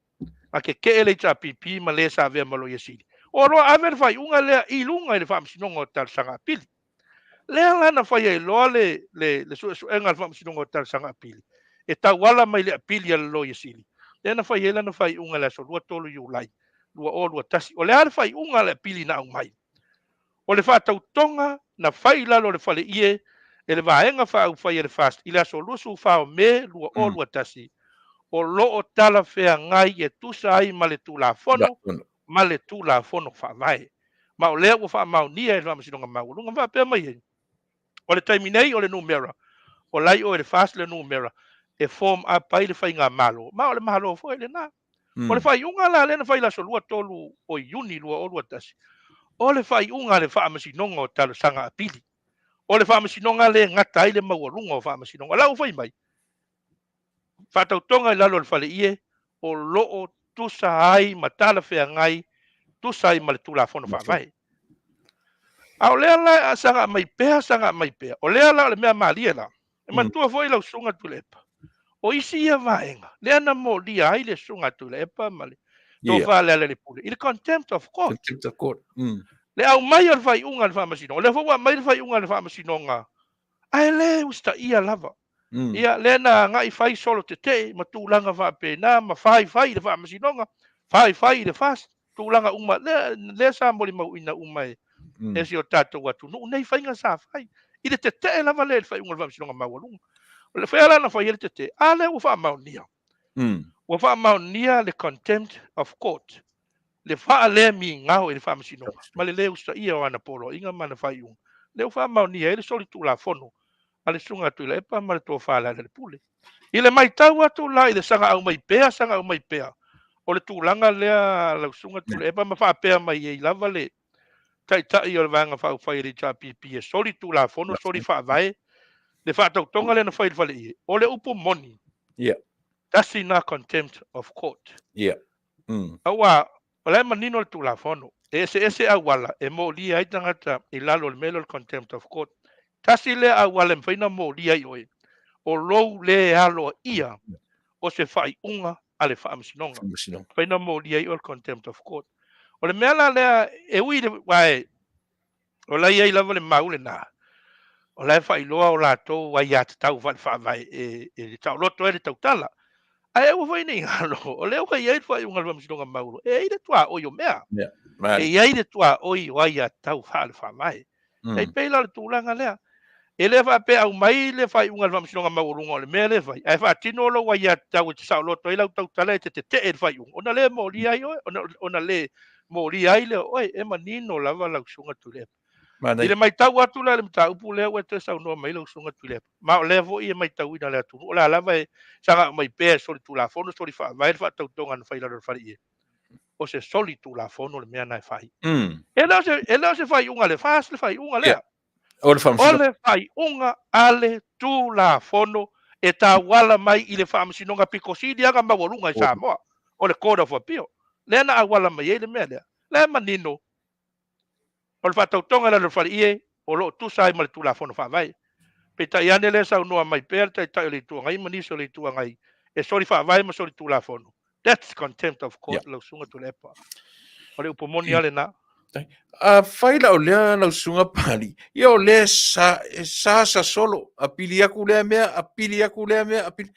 Na tetee le HRPP ma le sa avea ma Loia Sili. O loa ave le faaiuga lea i luga i le Faamasinoga o Talosaga Apili. Lea la na fai ai loa le, le, le suesuega a le Faamasinoga o Talosaga Apili e tauala mai le apili a le Loia Sili. Lea na fai ai lana faaiuga i le aso 23 Iulai 2021. O le a le faaiuga a le apili na aumai? O le faatautoga na fai i lalo o le faleie e le Vaega Faaupufai a le FAST i le aso 24 o Me 2021, o lo o talafeagai e tusa ai ma le Tulafono ma le Tulafono Faavae. Ma o lea ua faamaonia e le Faamasinoga Maualuga. Ma faapea mai ai, o le taimi nei o le numera, o la e i o i le FAST le numera e form up ai le faigamalo, ma o le Malo foi lena. O le faaiuga la lea na fai i le aso 23 o Iuni 2021, o le faaiuga a le Faamasinoga o Talosaga Apili. O le Faamasinoga lea e gata ai le maualuga o Faamasinoga. O la ua fai mai, faatautoga i lalo o le faleie, o lo o tusa ai ma talafeagai, tusa ai ma le Tulafono Faavae. A o lea la e saga mai pea, saga mai pea. O lea la o le mea malie la. E manatua foi lau susuga Tuilaepa, o isi ia vaega lea na molia ai le susuga Tuilaepa ma le tofa Lealailepule i le contempt of court. Contempt of court. Le aumai o le faaiuga a le faamasinoga. O lea foi ua aumai le faaiuga a le faamasinoga, ae le usitaia lava. Ia, lea na agai fai solo tetee ma tulaga faapena, ma fai fai i le faamasinoga, fai fai i le FAST, tulaga uma, lea, lea sa molimauina uma e, e si o tatou atunuu nei faiga sa fai. I le tetee lava lea i le faaiuga o le Faamasinoga Maualuga. O le fea la na fai ai le tetee? A lea ua faamaonia. Ua faamaonia le contempt of court, le faalea-migao i le Faamasinoga ma le lē usitaia o ana poloaiga ma ana faaiuga, lea ua faamaonia ai le solitulafono a le Susuga a Tuilaepa ma le Tofa Lealailepule. I le matau atu la i le saga aumai pea, saga aumai pea o le tulaga lea lau Susuga Tuilaepa ma faapea mai ai lava le Taitai o le Vaega Faaupufai a le HRPP e solitulafono, soli faavae le faatautoga lea na fai i le faleie. O le upu moni, tasi lena contempt of court. Aua o la e manino le Tulafono, e eseese auala e molia ai tagata i lalo o le mea lea o le contempt of court. Tasi lea auala e mafai ona molia ai oe, o lou le aloaia o se faaiuga a le Faamasinoga. Mafai ona molia ai oe le contempt of court. O le mea la lea e ui i le, aua e, o la e i ai lava le mau lena, o la e faailoa o latou aiatatau faale-faavae e, e taoloto ai le tautala. Ae aua foi ne i galo, o lea ua i ai le faaiuga a le Faamasinoga Maualuga, e i ai le tuaoi o mea. E i ai le tuaoi o aiatatau faale-faavae. E pei la o le tulaga lea. E le faapea aumai le faaiuga a le Faamasinoga Maualuga o le mea lea e fai, ae faatino lou aiatatau e te saoloto ai lau tautala e te tetee i le faaiuga, ona le molia ai oe, ona, ona le molia ai lea o oe. E manino lava lau Susuga Tuilaepa. I le matau atu la i le mataupu lea ua e toe saunoa mai lau Susuga Tuilaepa, ma o lea foi e matauina e le atunuu, o la lava e saga aumai pea e solitulafono, solifaavae le faatautoga na fai i lalo o le faleie. O se solitulafono le mea na e fai. E le o se, e le o se faaiuga a le FAST le faaiuga lea. O le O le faaiuga a le Tulafono e tauala mai i le Faamasinoga pito sili lava ona maualuga i Samoa, o le Court of Appeal. Lea na auala mai ai le mea lea. Lea e manino, o le faatautoga i lalo o le faleie o lo o tusa ai ma le Tulafono Faavae. Peitai ane lea e saunoa mai pea le Taitai o le Itu Agai ma nisi o le Itu Agai e soli faavae ma soli Tulafono. That's contempt of court, lau Susuga Tuilaepa. O le upu moni lava lena. Afai la o lea lau Susuga Pali, ia o lea sa, e sa sa solo, apili atu lea mea, apili atu lea mea, apili.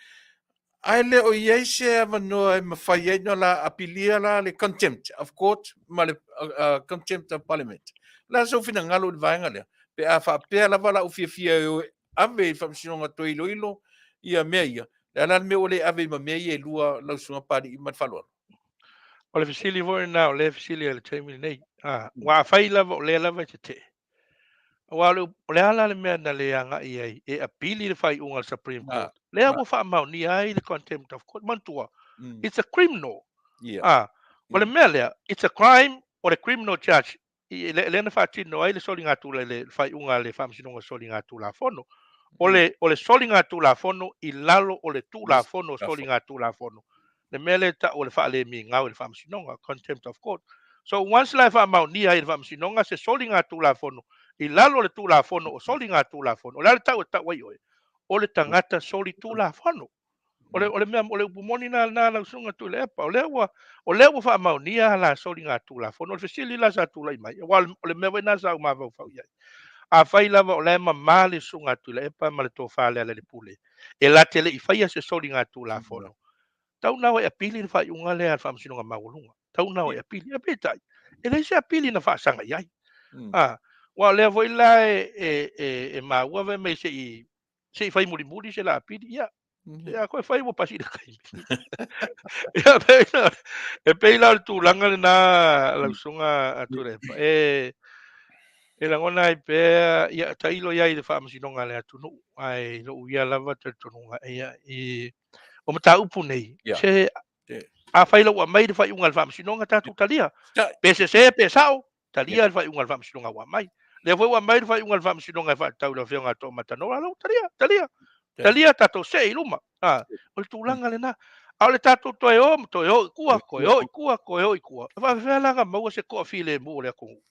Ae le o i ai se avanoa e mafai ai ona la apilia la le contempt of court ma le contempt of parliament. O le a sou finagalo i le vaega lea? Pe a faapea lava la u fiafia e o e ave i le Faamasinoga toe iloilo ia mea ia, le a la le mea ua le ave ai ma mea ia e lua lau Susuga Papalii ma le faaaloalo? O le fesili foi lena o lea e fesili ai i le taimi lenei. Aua afai lava o lea lava e tetee, aua o le, o le a la le mea na le agai ai e apili le faaiuga a le Supreme Court? Lea ua faamaonia ai le contempt of court. Manatua, it's a criminal. O le mea lea, it's a crime, o le criminal charge i le, lea na faatino ai le soligatula le faaiuga a le Faamasinoga o Soligatulafono. O le, o le soligatulafono i lalo o le Tulafono o Soligatulafono. Le mea lea e tau o le faalemigao i le Faamasinoga, contempt of court. So once la e faamaonia ai e le Faamasinoga se soligatulafono I lalo o le Tulafono, o soligatulafono. O le a le tau e tau ai oe? O le tagata solitulafono. O le, o le mea, o le upu moni lena, lena lau Susuga Tuilaepa. O lea ua, o lea ua faamaonia la soligatulafono. O le fesili la sa tulai mai, aua o le mea foi lena sa ou mafaufau i ai. Afai lava o la e mama le Susuga Tuilaepa ma le Tofa Lealailepule, e la te le i faia se soligatulafono, tau na o e apili le faaiuga lea a le Faamasinoga Maualuga. Tau na o e apili. Ae peitai, e leai se apili na faasaga i ai. Ah, aua o lea foi la e, e, e, e maua fai mai se i se i fai mulimuli se la apili. Ia, ia koe fai ua pasi le taimi. Ia, pei la, e pei la o le tulaga lena lau susuga a Tuilaepa. E, e lagona ai pea, ia, tailo i ai i le faamasinoga a le atunuu, ae i lou ia lava talitonuga, ia, i, o mataupu nei, se, afai la ua aumai le faaiuga a le faamasinoga, tatou talia. Pe sese, pe sao, talia le faaiuga a le faamasinoga ua aumai. Lea foi ua aumai le faaiuga a le faamasinoga e faatatau i le afioga a Toomatanoa, la ua talia, talia, talia, tatou see i luma. A, o le tulaga lena. A o le tatou toe o ma toe o i tua, toe o i tua, toe o i tua. E faafefea la ona maua se toafilemu o le atunuu?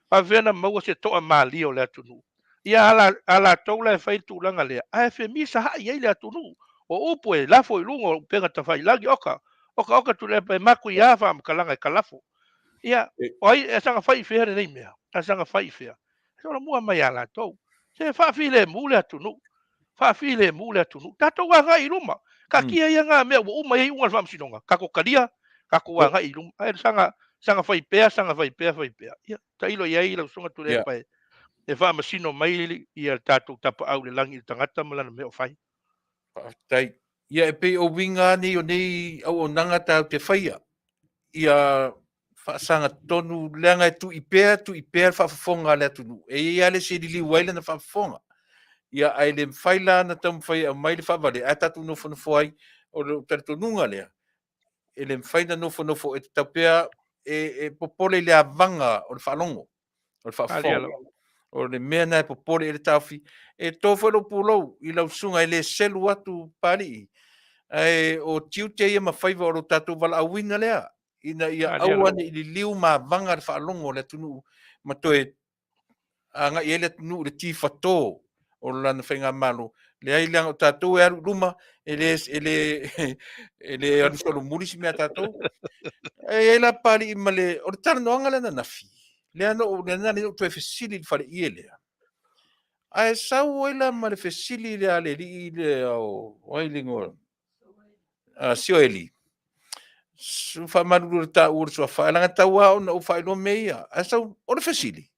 Faafefea ona maua se toamalie o le atunuu? Ia, a, a latou la e fai le tulaga lea, ae femisaai ai le atunuu. O upu e lafo i luga o upega tafailagi, oka, oka, oka Tuilaepa e matuia faamatalaga e kalafo. Ia, o ai e saga fai i fea lenei mea? A saga fai i fea? E solomua mai ia latou. Se faafilemu le atunuu. Faafilemu le atunuu. Tatou agai i luma. Taatia ia na mea ua uma i ai iuga o le faamasinoga. Tatou talia, tatou agai i luma. Ae saga, saga fai pea, saga fai pea, fai pea. Ia, tailo i ai lau susuga Tuilaepa e, e faamasino mai ia le tatou tapaau i le lagi i le tagata ma lana mea o fai. Faafetai. Ia, e pei o uiga lava nei o nei auaunaga tatou te faia, ia faasaga tonu, leaga e tui pea, tui pea le faafofoga a le atunuu. E i ai lava le isi e liliu ai lana faafofoga. Ia, ae le mafai la ona taumafai e aumai le faavale, ae tatou nofonofo ai. O le talitonuga lea, e le mafai ona nofonofo, e tatau pea e popole i le avaga o le faalogo, o le faafofoga. O le mea lena e popole i le taofi. E to foi lou pulou i lau susuga e le selu atu Papalii. Ae o tiute ia ma faiva o lo tatou valaauina lea, ina ia aua ne i liliu ma avaga le faalogo o le atunuu ma toe agai ai le atunuu i le tifato o lana faigamalo. Leai, leaga o tatou e alu i luma, e le, e le, e le alu solomuli si mea a tatou. E i ai la Papalii ma le, o le talanoaga lea ananafi, lea na ou, lea na ou toe fesili i le faleie lea. Ae sau ai la ma le fesili lea a le alii lea o, o ai le igoa? Sioeli. Faamalulu i le taua o le suafa, leaga tau lava ona ou faailoa mea ia. Ae sau, o le fesili,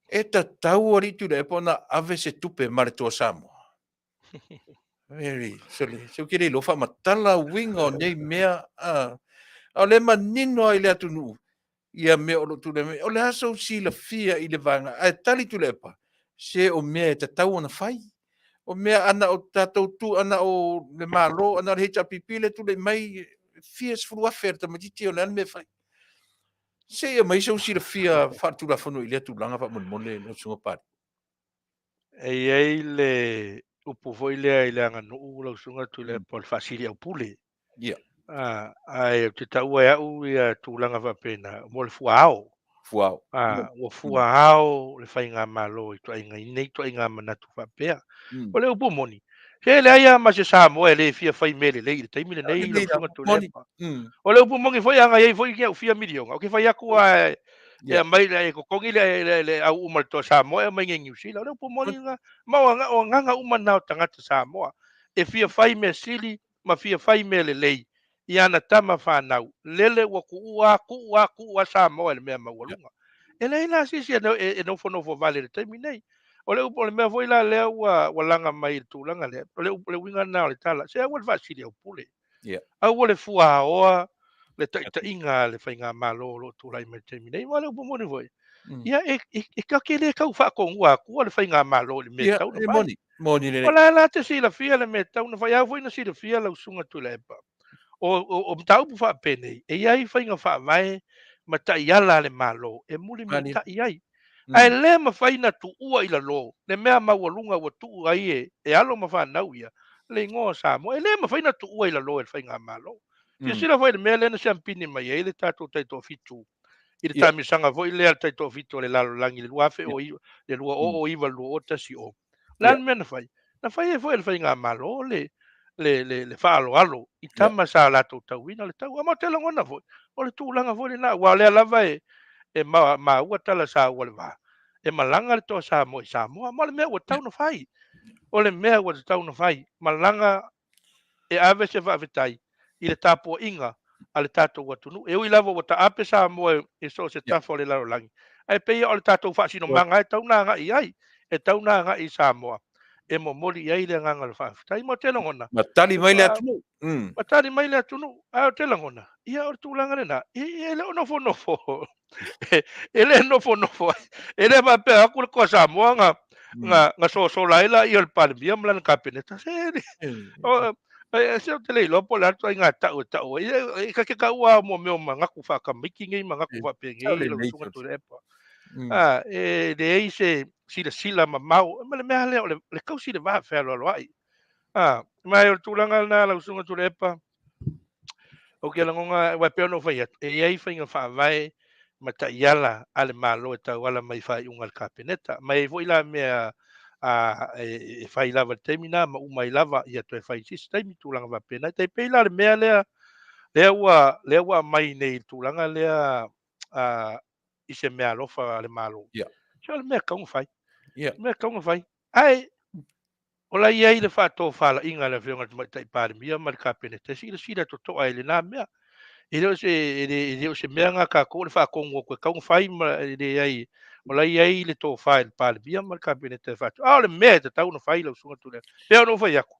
e tatau alii Tuilaepa ona ave se tupe ma le Toa Samoa? Very, sole, se ou te le iloa faamatala uiga o nei mea. A o lea e manino lava i le atunuu ia mea o lo o tulai mai. O le a sou silafia i le vaega? Ae tali Tuilaepa, se o mea e tatau ona fai. O mea ana o tatou tu, ana o le Malo, ana o le HRPP lea e tulai mai, fia sefulu afe a le tamaitiiti o le a le mea e fai. Se i aumai sou silafia faaletulafono i lea tulaga faamolemole lau Susuga Papalii. E i ai le upu foi lea i le aganuu lau Susuga Tuilaepa, o le faasiliaupule. Ia. Ah, ae ou te taua e au ia tulaga faapena mo le fuaao. Fuaao. Ah, ua fuaao le faigamalo i ituaiga i nei ituaiga manatu faapea. O le upu moni, se leai lava ma se Samoa e le fia fai mea lelei i le taimi lenei lau Susuga Tuilaepa. O le upu moni foi, a na i ai foi ni au fia miliona, ou te fai atu lava e aumai e totogi le au uma i le Toa Samoa e aumai nei i Niu Sila. O le upu moni lena. Ma o agaga uma na o tagata Samoa e fia fai mea sili ma fia fai mea lelei i ana tama fanau, lele ua tuua a, tuu a, tuu a Samoa i le mea maualuga. E leai la se isi e nofonofo vale i le taimi nei. O le upu, o le mea foi la lea ua, ua laga mai i le tulaga lea, o le, o le uiga lena o le tala, se aua le faasiliaupule. Aua le fuaoa le taitaiga a le faigamalo o lo o tulai mai i le taimi nei. Aua o le upu moni foi, ia e, e, e tatou te le tau faatonua atua le faigamalo i le mea e tatau ona fai. Moni, moni lelei. O la la te silafia le mea e tatau ona fai. A foi na silafia lau Susuga Tuilaepa, o, o, o mataupu faapenei, e i ai faiga faavae ma taiala a le Malo e mulimulitai ai. Ae le mafai ona tuua i lalo le mea maualuga ua tuu ai e, e alo ma fanau ia le igoa o Samoa. E le mafai ona tuua i lalo e le faigamalo. Silasila foi i le mea lea na siampini mai ai le tatou taitoafitu. I le taamilosaga foi lea a le Taitoafitu a le Lalolagi i le 2009, le 2009 i le 2010. O le a le mea na fai? Na fai ai foi e le Faigamalo le le le le faaaloalo i tama sa latou tauina le taua. Ma ou te lagona foi, o le tulaga foi lena, aua o lea lava e e maua tala sa ua le va, e malaga le Toa Samoa i Samoa. Ma o le mea ua tatau ona fai. O le mea ua tatau ona fai, malaga e ave se faafetai i le tapuaiga a le tatou atunuu. E ui lava ua taape Samoa i so o se tafa o le lalolagi, ae pei o le tatou faasinomaga e tatau ona agai i ai, e tatau ona agai i Samoa e momoli i ai le agaga o le faafetai. Ma ou te lagona. Ma tali mai le atunuu. Ma tali mai le atunuu. Ae ou te lagona, ia o le tulaga lena, e le o nofonofo, e le nofonofo ai. E le faapea atu le Toa Samoa na, na, na sosola ai laia o le Palemia ma lana Kapeneta. Se, o, se ou te le iloa po o le a le ituaiga tau e tau ai. E ta te taua lava mo mea o manatu faatamaiti nei, manatu faapenei, lau Susuga Tuilaepa. E leai se silasila mamao. Ma le mea lea o le tausi le va fealoaloai. Ma o le tulaga lena lau Susuga Tuilaepa, ou te lagona, aua e pei ona ou fai atu, e i ai faiga faavae ma taiala a le Malo e tauala mai i faaiuga a le Kapeneta. Ma e i ai foi la mea e fai lava i le taimi lena ma uma ai lava, ia toe fai i se isi taimi, tulaga faapena. E tai pei la o le mea lea, lea ua, lea ua aumai nei i le tulaga lea i se meaalofa a le Malo. Se o le mea e tatau ona fai. O le mea e tatau ona fai. Ae o la e i ai le faatofalaiga a le Afioga i le Tamaitai Palemia ma le Kapeneta e silasila totoa i lena mea. E le o se, e le, e le o se mea na tatou o le faatonu atu e tatau ona fai ma e leai, o la e i ai le tofa i le Palemia ma le Kapeneta e faatu. A o le mea e tatau ona fai lau Susuga Tuilaepa, pei ona ou fai atu,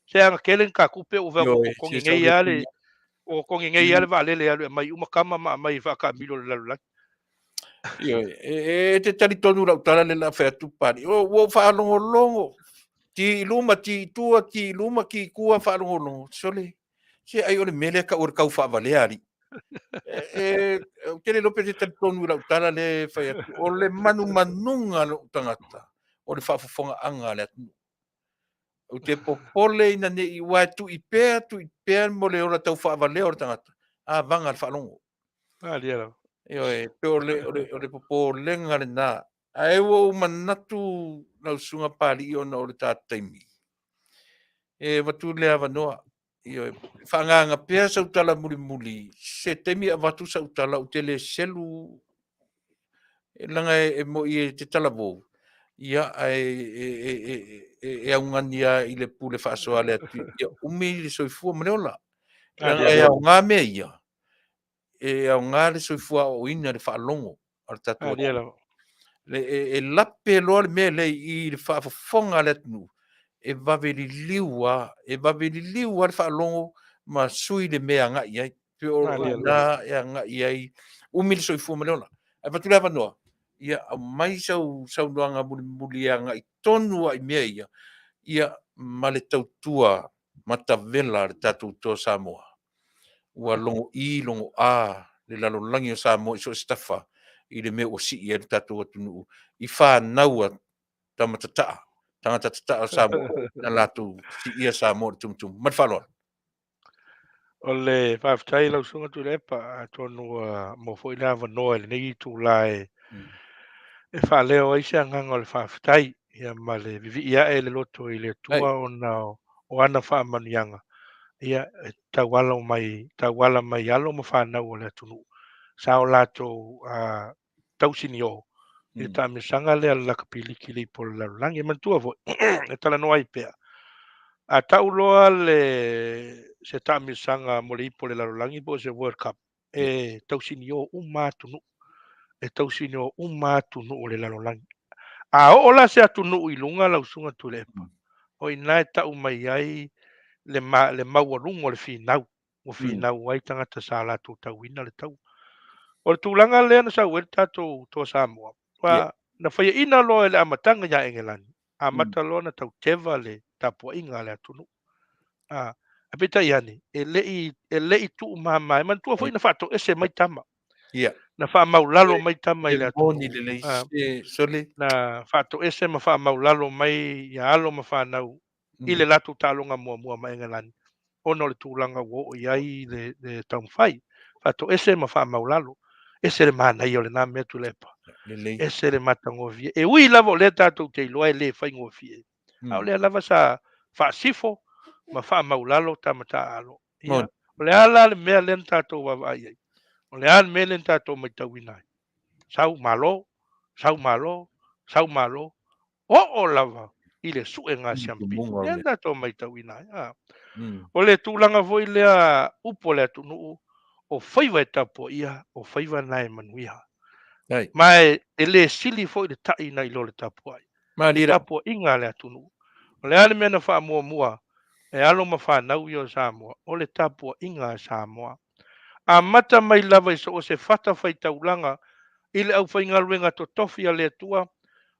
se aga tele ni ta tupe ua fai atu ua totogi nei lava le, ua totogi nei lava le vaalele e alu e aumai uma tama ma aumai e faataamilo i le lalolagi. Ioe, e te talitonu lau tala le la fai atu Pali. Ua ou faalogologo, ti i luma, ti i tua, ti i luma, ti i tua, faalogologo. Sole, se ai o le mea lea tau o le tau faavalea alii. E, ou te le iloa pe te talitonu i lau tala lea e fai atu. O le manumanuga a lou tagata, o le faafofogaaga a le atunuu. Ou te popole ina ne i aua e tui pea, tui pea mo le ola tau faavalea o le tagata, a vaga le faalogo. Malie lava. Ioe, pe o le, o le, o le popolega lena. Ae ua ou manatu lau Susuga Papalii ona o le ta taimi. E avatu le avanoa. Ioe, faaagaaga pea sau tala mulimuli, se taimi e avatu sau tala ou te le selu leaga e moi e te talavou, ia, ae e augani lava i le pule faasoa a le Atua, ia umi le soifua ma le ola. Leaga e aoga mea ia, e aoga le soifua aoaoina i le faalogo a le tatou atunuu. E lape loa le mea lea i le faafofoga a le atunuu, e vave liliu lava, e vave liliu lava le faalogo ma sui le mea e agai i ai. Pei o lena e agai i ai, umi le soifua ma le ola. Ae avatu le avanoa, ia aumai sau saunoaga mulimuli e agai tonu lava i mea ia, ia ma le tautua matavela a le tatou Toa Samoa. Ua logo i, logo a le lalolagi o Samoa i so o se tafa i le mea ua sii ai le tatou atunuu i fanau a tama tataa, tagata tataa o Samoa na latou siia Samoa i le tumutumu. Ma le faaaloalo. O le faafetai lau Susuga Tuilaepa, atonu ua maua foi le avanoa i lenei itula e e faaleo ai se agaga o le faafetai ia ma le vivii ae le loto i le Atua ona o ana faamanuiaga ia e tauala mai tauala mai alo ma fanau o le atunuu sa o latou tausinio i le taamilosaga lea a le Lakapi Liki i le Ipu o le Lalolagi. E manatua foi, e talanoa ai pea, a tau loa le se taamilosaga mo le Ipu o le Lalolagi po o se World Cup, e tausinio uma atunuu, e tausinio uma atunuu o le lalolagi. A oo la se atunuu i luga lau Susuga Tuilaepa, o i ina e tau mai ai le, ma, le maualuga o le finau, ua finau ai tagata sa latou tauina le taua. O le tulaga lea na sau ai le tatou Toa Samoa, yeah. na faiaina loa i le amataga ia Engelani, amata loa na tauteva le tapuaiga a le atunuu. A, ae peitai ane, e le i, e le i tuumama. E manatua foi na faatoese mai tama. Yeah. Na faamaulalo mai tama i le atunuu. Moni lelei, sole. Na faatoese ma faamaulalo mai ia alo ma fanau i le latou taaloga muamua ma Engelani, ona o le tulaga ua oo i ai le taumafai, faatoese ma faamaulalo. Ese le manaia o lena mea Tuilaepa. Lelei. Ese le matagofie. E ui lava o lea tatou te iloa e le faigofie, a o lea lava sa faasifo ma faamaulalo tama taaalo. Ia, o le a la le mea lea na tatou vaavaai i ai? O le a le mea lea na tatou matauina ai? Sau malo, sau malo, sau malo, oo lava i le suega a Siampi. Lea na tatou matauina ai. A. O le tulaga foi lea upu o le atunuu, o faiva e tapuaia, o faiva na e manuia. Ma e le sili foi le tai nai lo le tapuai. Malie la. Tapuaiga a le atunuu. O le a le mea na faamuamua e alo ma fanau ia o Samoa? O le tapuaiga a Samoa. Amata mai lava i so o se fatafaitaulaga i le aufaigaluega totofi a le Atua,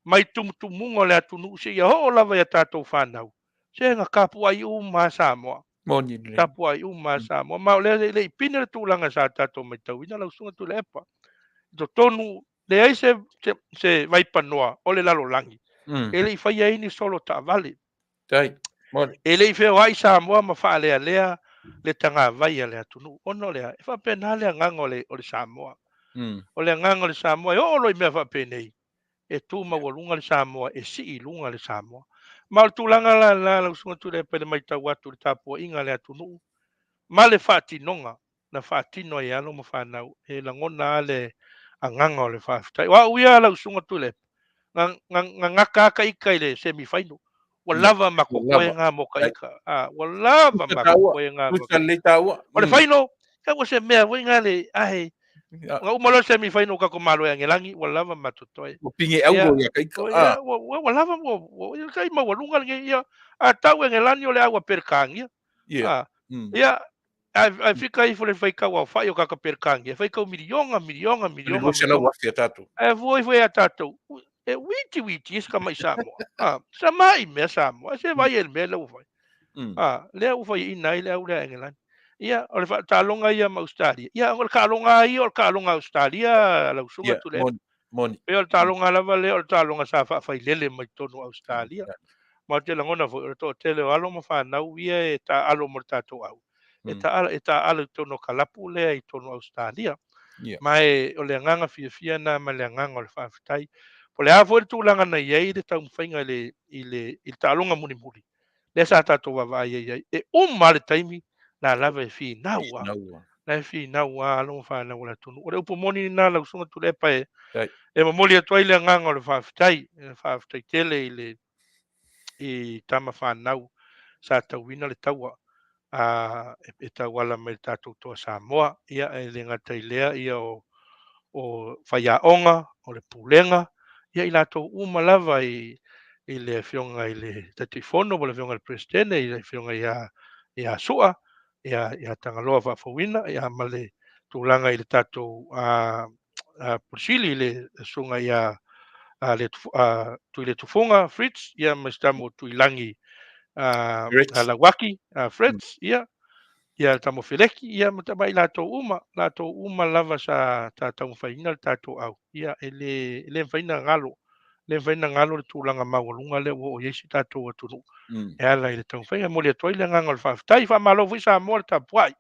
mai tumutumuga o le atunuu seia oo lava i a tatou fanau, se na tapuai uma lava Samoa. Moni lelei. Tapuai uma lava Samoa. Ma o lea e le i pine le tulaga sa tatou matauina lau Susuga Tuilaepa. I totonu, leai se, se, se vaipanoa o le lalolagi e le i faia ai ni solo taavale. Tai. Moni. E le i feoai Samoa ma faalealea le tagavai a le atunuu. Ona o le a? E faapena le agaga o le, o le Samoa. O le agaga o le Samoa e oo loa i mea faapenei, e tu maualuga le Samoa, e sii i luga le Samoa. Ma o le tulaga la lena lau Susuga Tuilaepa i le matau atu i le tapuaiga a le atunuu ma le faatinoga na faatino ai e alo ma fanau, e lagona lava le agaga o le faafetai. O au ia lau Susuga Tuilaepa, na, na, na gata lava ta ita i le semi final. Ua lava ma totoe mo ta ita. Ah, ua lava ma totoe mo ta ita. O le final, e ua se mea foi na le ahe. Na uma loa le semi final ka ko malo e Angelagi, ua lava ma totoe. Ua pinge au ia ka ita. Ah. Ua, ua, ua lava ua, ua, ua kai maualuga lenei ia. A tau e Angelani o le au a Peretania. Yeah. Ah. Ia, ae fika ifo le faitau aofai o kaka Peretania, e faitau miliona, miliona, miliona. Le 200,000 a tatou. Ae fua ifo ia tatou, e witi witi isi ka mai Samoa. Ah, sa mai mea Samoa, se vai e le mea lea ua fai. Ah, lea ua fai ina ai le au lea Engelani. Ia, o le faataloga ia ma Australia. Ia, o le taaloga ia o le taaloga Australia, lau susuga Yeah, Tuilaepa. moni, moni. Pei o le taaloga lava lea o le taaloga sa faafailele mai totonu o Ausetalia. Ma ou te lagona foi o le toatele o alo ma fanau ia e taaalo mo le tatou au, e taaalo, e taaalo i totonu o kalapu lea i totonu o Ausetalia. Ma e, o le agaga fiafia lena ma le agaga o le faafetai. Po o le a foi le tulaga na i ai le taumafaiga i le, i le, i le taaloga mulimuli, lea sa tatou vaavaai ai i ai, e uma lava le taimi, la lava e finau lava. La e finau lava alo ma fanau a le atunuu. O le upu moni lena lau Susuga Tuilaepa e, e momoli atu ai le agaga o le faafetai, e faafetai tele i le i tama fanau sa tauina le taua a e tauala mai le tatou toa Samoa. Ia e le gata i lea ia o o faiaoga, o le pulega, ia i latou uma lava i i le Afioga i le Taitaifono po o le Afioga i le Peresetene, i le Afioga ia ia Sua, ia ia Tagaloa Faafouina, ia ma le tulaga i le tatou Pule Sili i le Susuga ia Tuiletufuga Fritz, ia ma si tama o Tuilagi Lauaki Fritz, ia ia le tama o Feleki, ia ma tama i latou uma, latou uma lava sa ta taumafaiina le tatou au, ia e le, e le mafai ona galo, le mafai ona galo le tulaga maualuga lea ua oo i ai si tatou atunuu e ala i le taumafaiga. E momoli atu ai le agaga o le faafetai. Faamalo foi Samoa le tapuai.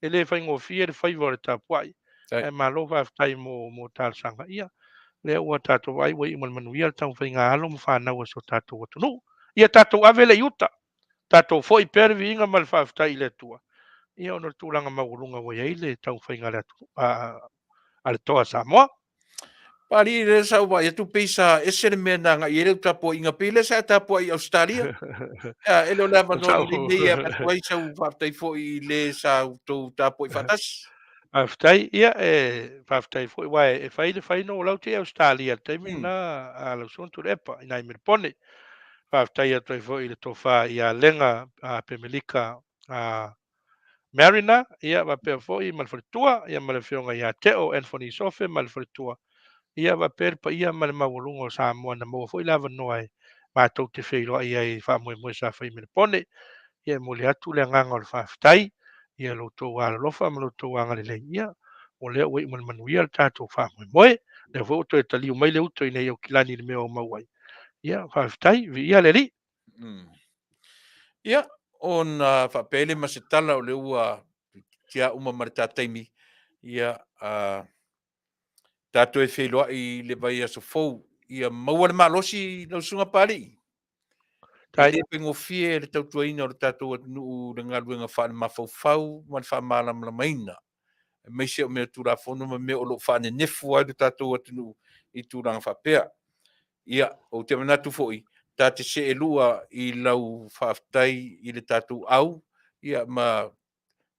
E le faigofie le faiva o le tapuai. Ae malo faafetai mo, mo talosaga. Ia, lea ua tatou vaai ua iu ma le manuia le taumafaiga a alo ma fanau a si o tatou atunuu. Ia tatou ave lea i uta. Tatou foi pea le viiga ma le faafetai i le Atua. Ia ona o le tulaga maualuga ua i ai le taumafaiga a le atunuu, a, a le Toa Samoa. Papalii lea sa ou vaai atu pei sa ese le mea na agai ai lau tapuaiga, pei lea sa e tapuai i Ausetalia. Ia, e le o le avanoa lelei nei e avatu ai sau faafetai foi i le sa outou tapuai faatasi. Faafetai, ia e faafetai foi aua e fai le faino o lau te i Ausetalia i le taimi lena a lau Susuga Tuilaepa i nai Melepone. Faafetai atu ai foi i le tofa ia Lega Pemelika Mariner, ia faapea foi ma le faletua, ia ma le afioga ia Teo Anthony Sofe ma le faletua, ia faapea le paia ma le maualuga o Samoa na maua foi le avanoa e matou te feiloai ai i faamoemoe sa fai i Melepone. Ia e momoli atu le agaga o le faafetai ia lo outou alolofa ma lo outou agalelei, ia o lea ua iu ma le manuia le tatou faamoemoe. Lea foi ua toe taliu mai le uto i nei Aukilani i le mea ua mau ai. Ia faafetai, viia le Alii. Ia, ona faapea ai lea ma se tala o lea ua tia uma ma le ta taimi. Ia, uh, Tatou e feiloai i le vaiaso fou, ia maua le malosi lau Susuga Papalii. E le faigofie le tautuaina o le tatou atunuu i le galuega faalemafaufau ma le faamalamalamaina, aemaise o mea Tulafono ma mea o lo o faanenefu ai le tatou atunuu i tulaga faapea. Ia, ou te manatu foi, ta te seelua i lau faafetai i le tatou au, ia, ma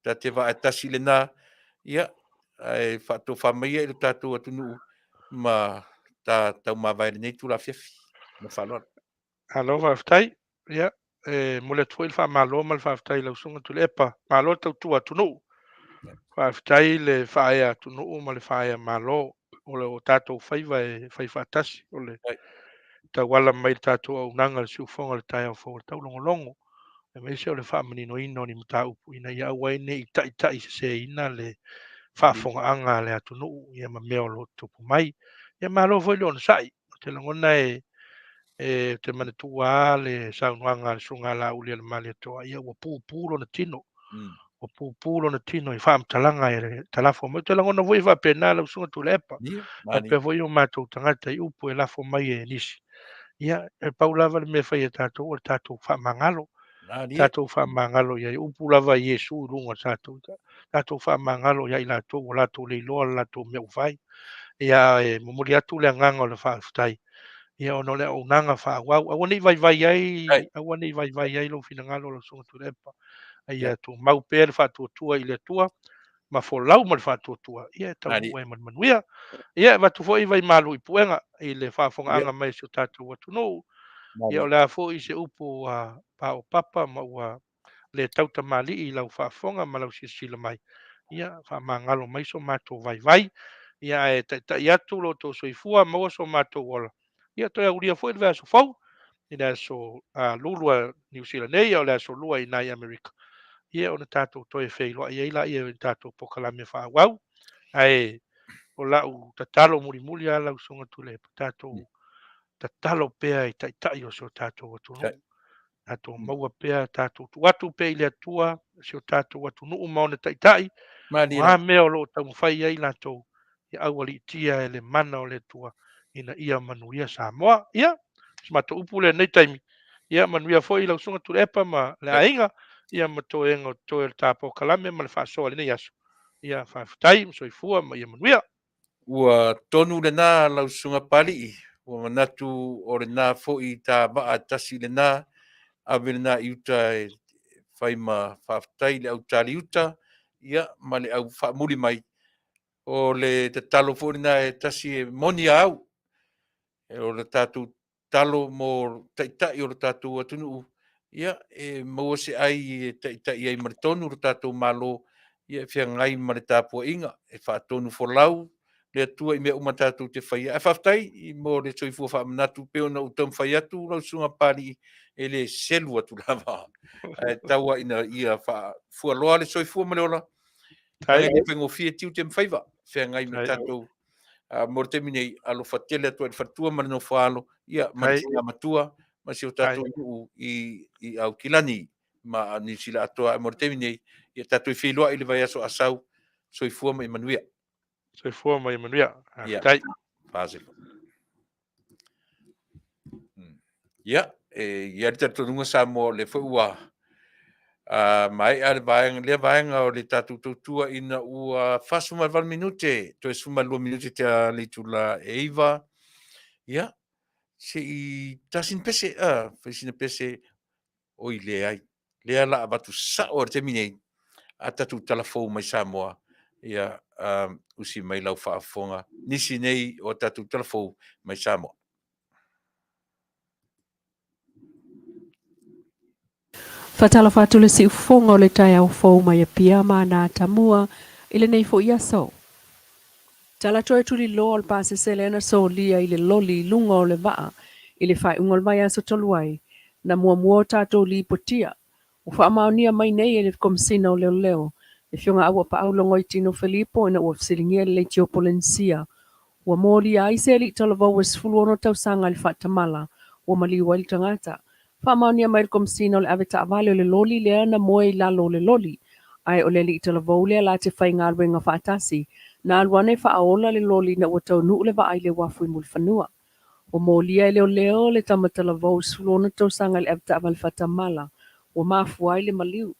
ta te vaa e tasi lena, ia, ae faatofa maia i le tatou atunuu ma ta taumavae i lenei itula afiafi. Ma le faaaloalo. Malo faafetai. Ia, e momoli atu foi le faamalo ma le faafetai i lau Susuga Tuilaepa. Malo le tautua atunuu. Faafetai le faaea atunuu ma le faaea Malo. O le tatou faiva e fai faatasi, o le tauala mai le tatou auaunaga i le siufofoga o le taeao fou o le taulogologo, aemaise o le faamaninoina o ni mataupu ina ia aua ai ne i taitaiseseina le faafofogaaga a le atunuu ia ma mea o lo o tutupu mai. Ia malo foi le onosai. Ou te lagona e ou te manatua lava le saunoaga a le Susuga a Laauli a le Malietoa, ia ua pupu lona tino. Ua pupu lona tino i faamatalaga e talafo mai. Ou te lagona foi e faapena lau Susuga Tuilaepa. Faapea foi o matou tagata i upu e lafo mai e nisi. Ia, e pau lava le mea e fai e tatou o le tatou faamagalo. Tatou faamagalo i ai. Upu lava a Iesu i luga o tatou. Tatou faamagalo ia i latou ua latou le iloa le latou mea ua fai. Ia, e momoli atu le agaga o le faafetai. Ia, ona o le auaunaga faaauau. Aua ne i vaivai ai, aua ne i vaivai ai lou finagalo lau Susuga Tuilaepa. A ia tumau pea le faatuatua i le Atua ma folau ma le faatuatua, ia e taunuu ai ma le manuia. Ia, e avatu foi vaimalu i puega i le faafofogaaga mai a si o tatou atunuu. Ia, o le a foi se upu ua paopapa ma ua le tautamalii i lau faafofoga ma lau silasila mai, ia faamagalo mai so matou vaivai. Ia, ae taitai atu lo outou soifua, maua so matou ola. Ia, toe aulia foi le vaiaso fou i le aso Lulu Niu Sila nei, o le aso Lua i nai Amerika. Ia, ona tatou toe feiloai ai laia i le tatou polokalame faaauau. Ae o lau tatalo mulimuli lava lau Susuga Tuilaepa, tatou tatalo pea i taitai o si o tatou atunuu. Tatou maua pea, tatou tuu atu pea i le Atua si o tatou atunuu ma ona taitai. O a mea o lo o taumafai ai latou, ia aualiitia e le mana o le Atua ina ia manuia Samoa. Ia, si matou upu lea i lenei taimi. Ia, manuia foi lau Susuga Tuilaepa ma le aiga, ia ma toega o totoe o le ta polokalame ma le faasoa i lenei aso. Ia, faafetai ma soifua ma ia manuia. Ua tonu lena lau Susuga Papalii, ua manatu o lena foi ta vaa tasi lena, ave lena i uta e fai ma faafetai i le au tali uta, ia ma le au faamuli mai. O le tatalo foi lena e tasi e moni a au, o le tatou talo mo taitai o le tatou atunuu, ia, e maua se ai e taitai ai ma le tonu le tatou Malo, ia, e feagai ma le tapuaiga, e faatonu folau le Atua i mea uma tatou te faia. Ae faafetai mo le soifua faamanatu, pei ona ou taumafai atu lau Susuga Papalii, e le selu atu lava, ae tau lava ina ia faafualoa le soifua ma le ola, e le faigofie tiute ma faiva, feagai ma tatou mo le taimi nei, alofa tele atu ai le faletua ma le nofoaalo, ia, ma le tina matua, ma si o tatou nuu i Aukilani ma Niu Sila atoa. Ae mo le taimi nei, ia tatou feiloai i le vaiaso a sau, soifua ma ia manuia. Soifua ma ia manuia. Faafetai. Faafetai. Ia, e i ai le talitonuga Samoa o lea foi ua maea le vaega, lea vaega o le tatou tautua ina ua 48 minute, toe 12 minute te a le itula e 9. Ia, se i tasi ni pese, fai sina pese, oi leai, lea la avatu sao i le taimi nei, a tatou tala fou mai Samoa, ia usi mai lau faafofoga, nisi nei o tatou tala fou mai Samoa. Faatalofa atu le siufofoga o le taeao fou mai Apia ma Anatamua i lenei foi aso. Tala toe tuliloa o le pasese lea na solia i le loli i luga o le vaa i le faaiuga o le vaiaso talu ai, na muamua o tatou lipotia. Ua faamaonia mai nei e le Komesina o Leoleo, le Afioga Auapaau Logoitino Filipo ina ua fesiligia e le Leitio Polenisia Ua molia ai se alii talavou e 16 tausaga i le faatamala ua maliu ai le tagata. Faamaonia mai le Komesina o le avetaavale o le loli lea na moe i lalo o le loli, ae o le alii talavou lea la te faigaluega faatasi. Na alu ane e faaola le loli ina ua taunuu le vaa i le uafu i Mulifanua. Ua molia e leoleo le tama talavou 16 tausaga i le avetaavale faatamala ua mafua ai le maliu,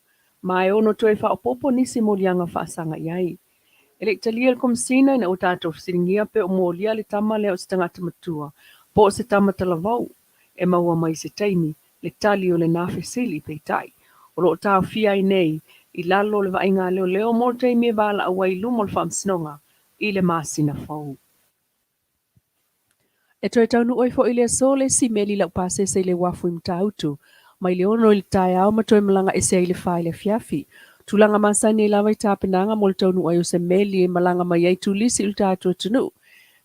ma e ono toe faaopoopo nisi moliaga faasaga i ai. E le i talia e le Komesina ina ua tatou fesiligia pe o molia le tama lea o se tagata matua po o se tama talavou. E maua mai i se taimi le tali o lena fesili, peitai, o lo o taofia ai nei i lalo o le vaaiga a leoleo mo le taimi e valaau ai i luma o le Faamasinoga i le masina fou. E toe taunuu ai foi i le aso le isi meli laupasese i le uafu i Matautu, mai le 6 i le taeao ma toe malaga ese ai i le 4 i le afiafi. Tulaga masani ai lava i tapenaga mo le taunuu ai o se meli e malaga mai ai turisi i lo tatou atunuu.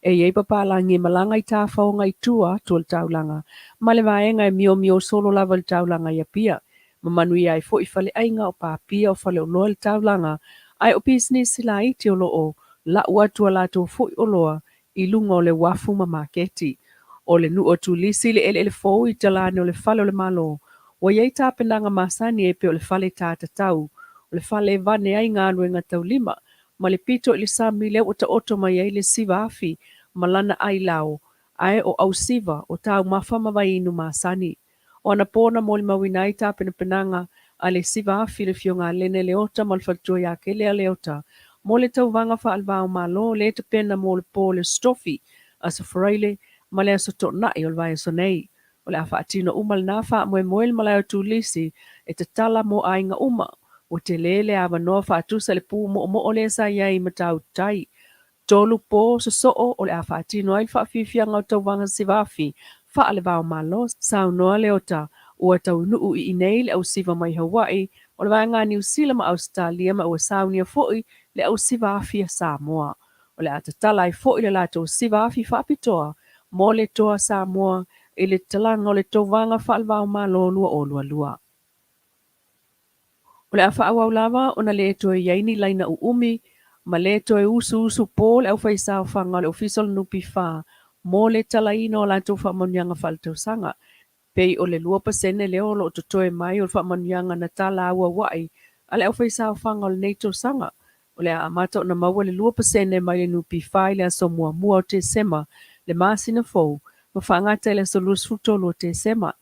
E i ai papalagi e malaga i tafaoga i tua atu o le taulaga, ma le vaega e miomio solo lava i le taulaga i Apia. Ma manuia ai foi faleaiga, o papia, o faleoloa i le taulaga, ae o pisinisi laiti o lo o lau atu a latou foi oloa i luga o le uafu ma maketi. O le nuu o Tulisi i le eleele fou i talane o le fale o le Malo, ua i ai tapenaga masani e pei o le fale ta tatau, o le fale e vane ai galuega taulima, ma le pito i le sami lea ua taoto mai ai le siva afi ma lana ailao, ae o ausiva, o taumafa ma vaiinu masani. O anapo na molimauina ai tapenapenaga a le siva afi le Afioga a Lene Leota ma le faletua ia Kelea Leota mo le tauvaga faale-va-o-Malo lea e tapena mo le po o le Aso Tofi, Aso Faraile ma le Aso Toonai o le vaiaso nei. O le a faatino uma lena faamoemoe le malae o Tulisi e tatala mo aiga uma. Ua tele le avanoa faatusa i le pu moomoo lea sa i ai i Matautu Tai. Tolu po sosoo o le a faatino ai le faafiafiaga o tauvaga siva afi faale-va-o-Malo, saunoa Leota, ua taunuu i inei le ausiva mai Hawaii, o le vaega a Niu Sila ma Ausetalia ma ua saunia foi le ausiva afi a Samoa. O le a tatala ai foi le latou siva afi faapitoa mo le Toa Samoa i le tatalaga o le tauvaga faale-va-o-Malo 2022. O le a faaauau lava ona le toe i ai ni laina uumi ma le toe usuusu po le aufaisaofaga o le Ofisa o le NPF mo le talaina o latou faamanuiaga faaletausaga. Pei o le 2% lea o lo o totoe mai o le faamanuiaga na tala auauai a le aufaisaofaga o lenei tausaga. O le a amata ona maua le 2% mai le NPF i le aso 1 o Tesema le masina fou ma faagata i le aso 23 o Tesema.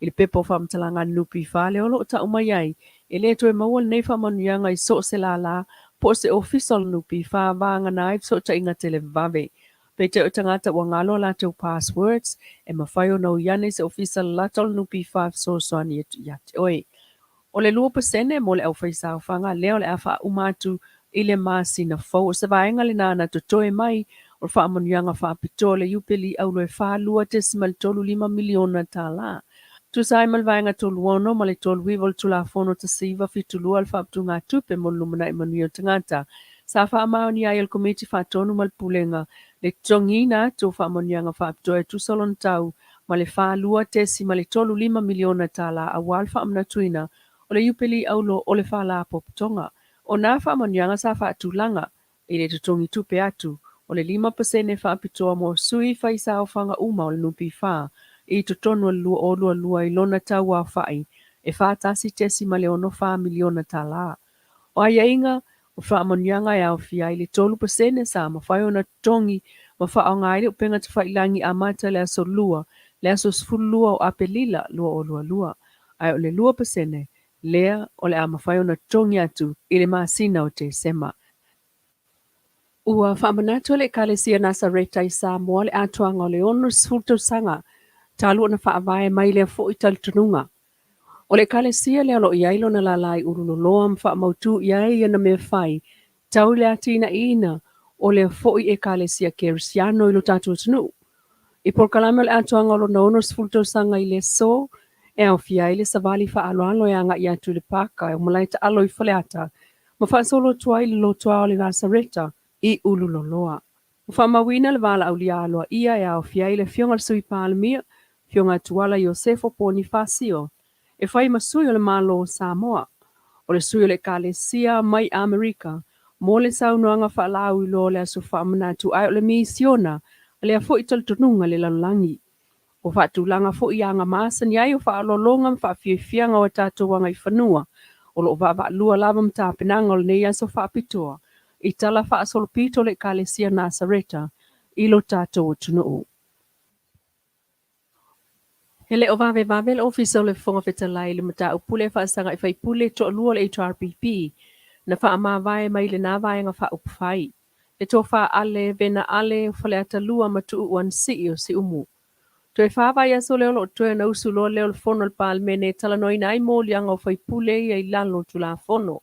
I le pepa o faamatalaga a le NPF lea o lo o tau mai ai, e le toe maua lenei faamanuiaga i so o se lālā po o se ofisa o le NPF vagana ai fesootaiga televavave. Peitai o tagata ua galo a latou passwords, e mafai ona ui ane i se ofisa lalata o le NPF e fesoasoani atu ia te oe. O le 2% mo le aufaisaofaga lea o le a faauma atu i le masina fou. O se vaega lena na totoe mai o le faamanuiaga faapitoa o le Iupeli Auro e $42.35 miliona. Tusa ai ma le Vaega 36 ma le 39 o le Tulafono 1972 o le Faaputugatupe mo le Lumanai Manuia o Tagata, sa faamaonia ai e le Komiti Faatonu ma le Pulega le totogiina atu o faamanuiaga faapitoa e tusa lona tau ma le $42.35 miliona aua le faamanatuina o le Iupeli Auro o le Faalapotopotoga. O nā faamanuiaga sa faatulaga i le totogi tupe atu o le 5% faapitoa mo sui faisaofaga uma o le NPF i totonu o le 2022 i lona tau aofai e $41.64 miliona. O aiaiga o faamanuiaga e aofia ai le 3% sa mafai ona totogi ma faaaoga ai le upega tafailagi amata i le aso Lua, le aso 12 o Aperila 2022, ae o le 2% lea o le a mafai ona totogi atu i le masina o Tesema. Ua faamanatu e le Ekalesia Nasareta i Samoa le atoaga o le 60 tausaga talu ona faavae mai lea foi talitonuga. O le Ekalesia lea o lo o i ai lona lala i Ululoloa ma faamautu i ai ana mea fai tau i le atinaeina o lea foi Ekalesia Kerisiano i lo tatou atunuu. I polokalame o le atoaga o lona 60 tausaga i le aso, e aofia ai le savali faaaloalo e agai atu i le paka o Malaetaalo i Faleata ma faasolo atu ai i le lotoa o le Nasareta i Ululoloa. Ua faamauina le valaaulia aloaia e aofia ai le Afioga i le Sui Palemia, Afioga Tuala Iosefo Ponifasio, e fai ma sui o le Malo o Samoa. O le sui o le Ekalesia mai Amerika mo le saunoaga faalauiloa o le aso faamanatu ae o le misiona a lea foi talitonuga i le lalolagi. Ua faatulaga foi i aga masani ai o faaaloaloga ma faafiafiaga o a tatou agaifanua o lo o vaavaalua lava ma tapenaga o lenei aso faapitoa i tala faasolopito o le Ekalesia Nasareta i lo tatou atunuu. E le o vavevave le Ofisa o le Fofoga Fetalai i le mataupu lea e faasaga i faipule toalua o le HRPP na faamavae mai lena Vaega Faaupufai, le Tofa Ale Vena Ale o Faleata 2 ma Tuuu Anasii o Siumu. Toe fa vaiaso lea o lo o totoe ona usu loa lea o le Fono a le Palemene e talanoaina ai moliaga o faipule ia i lalo o le Tulafono.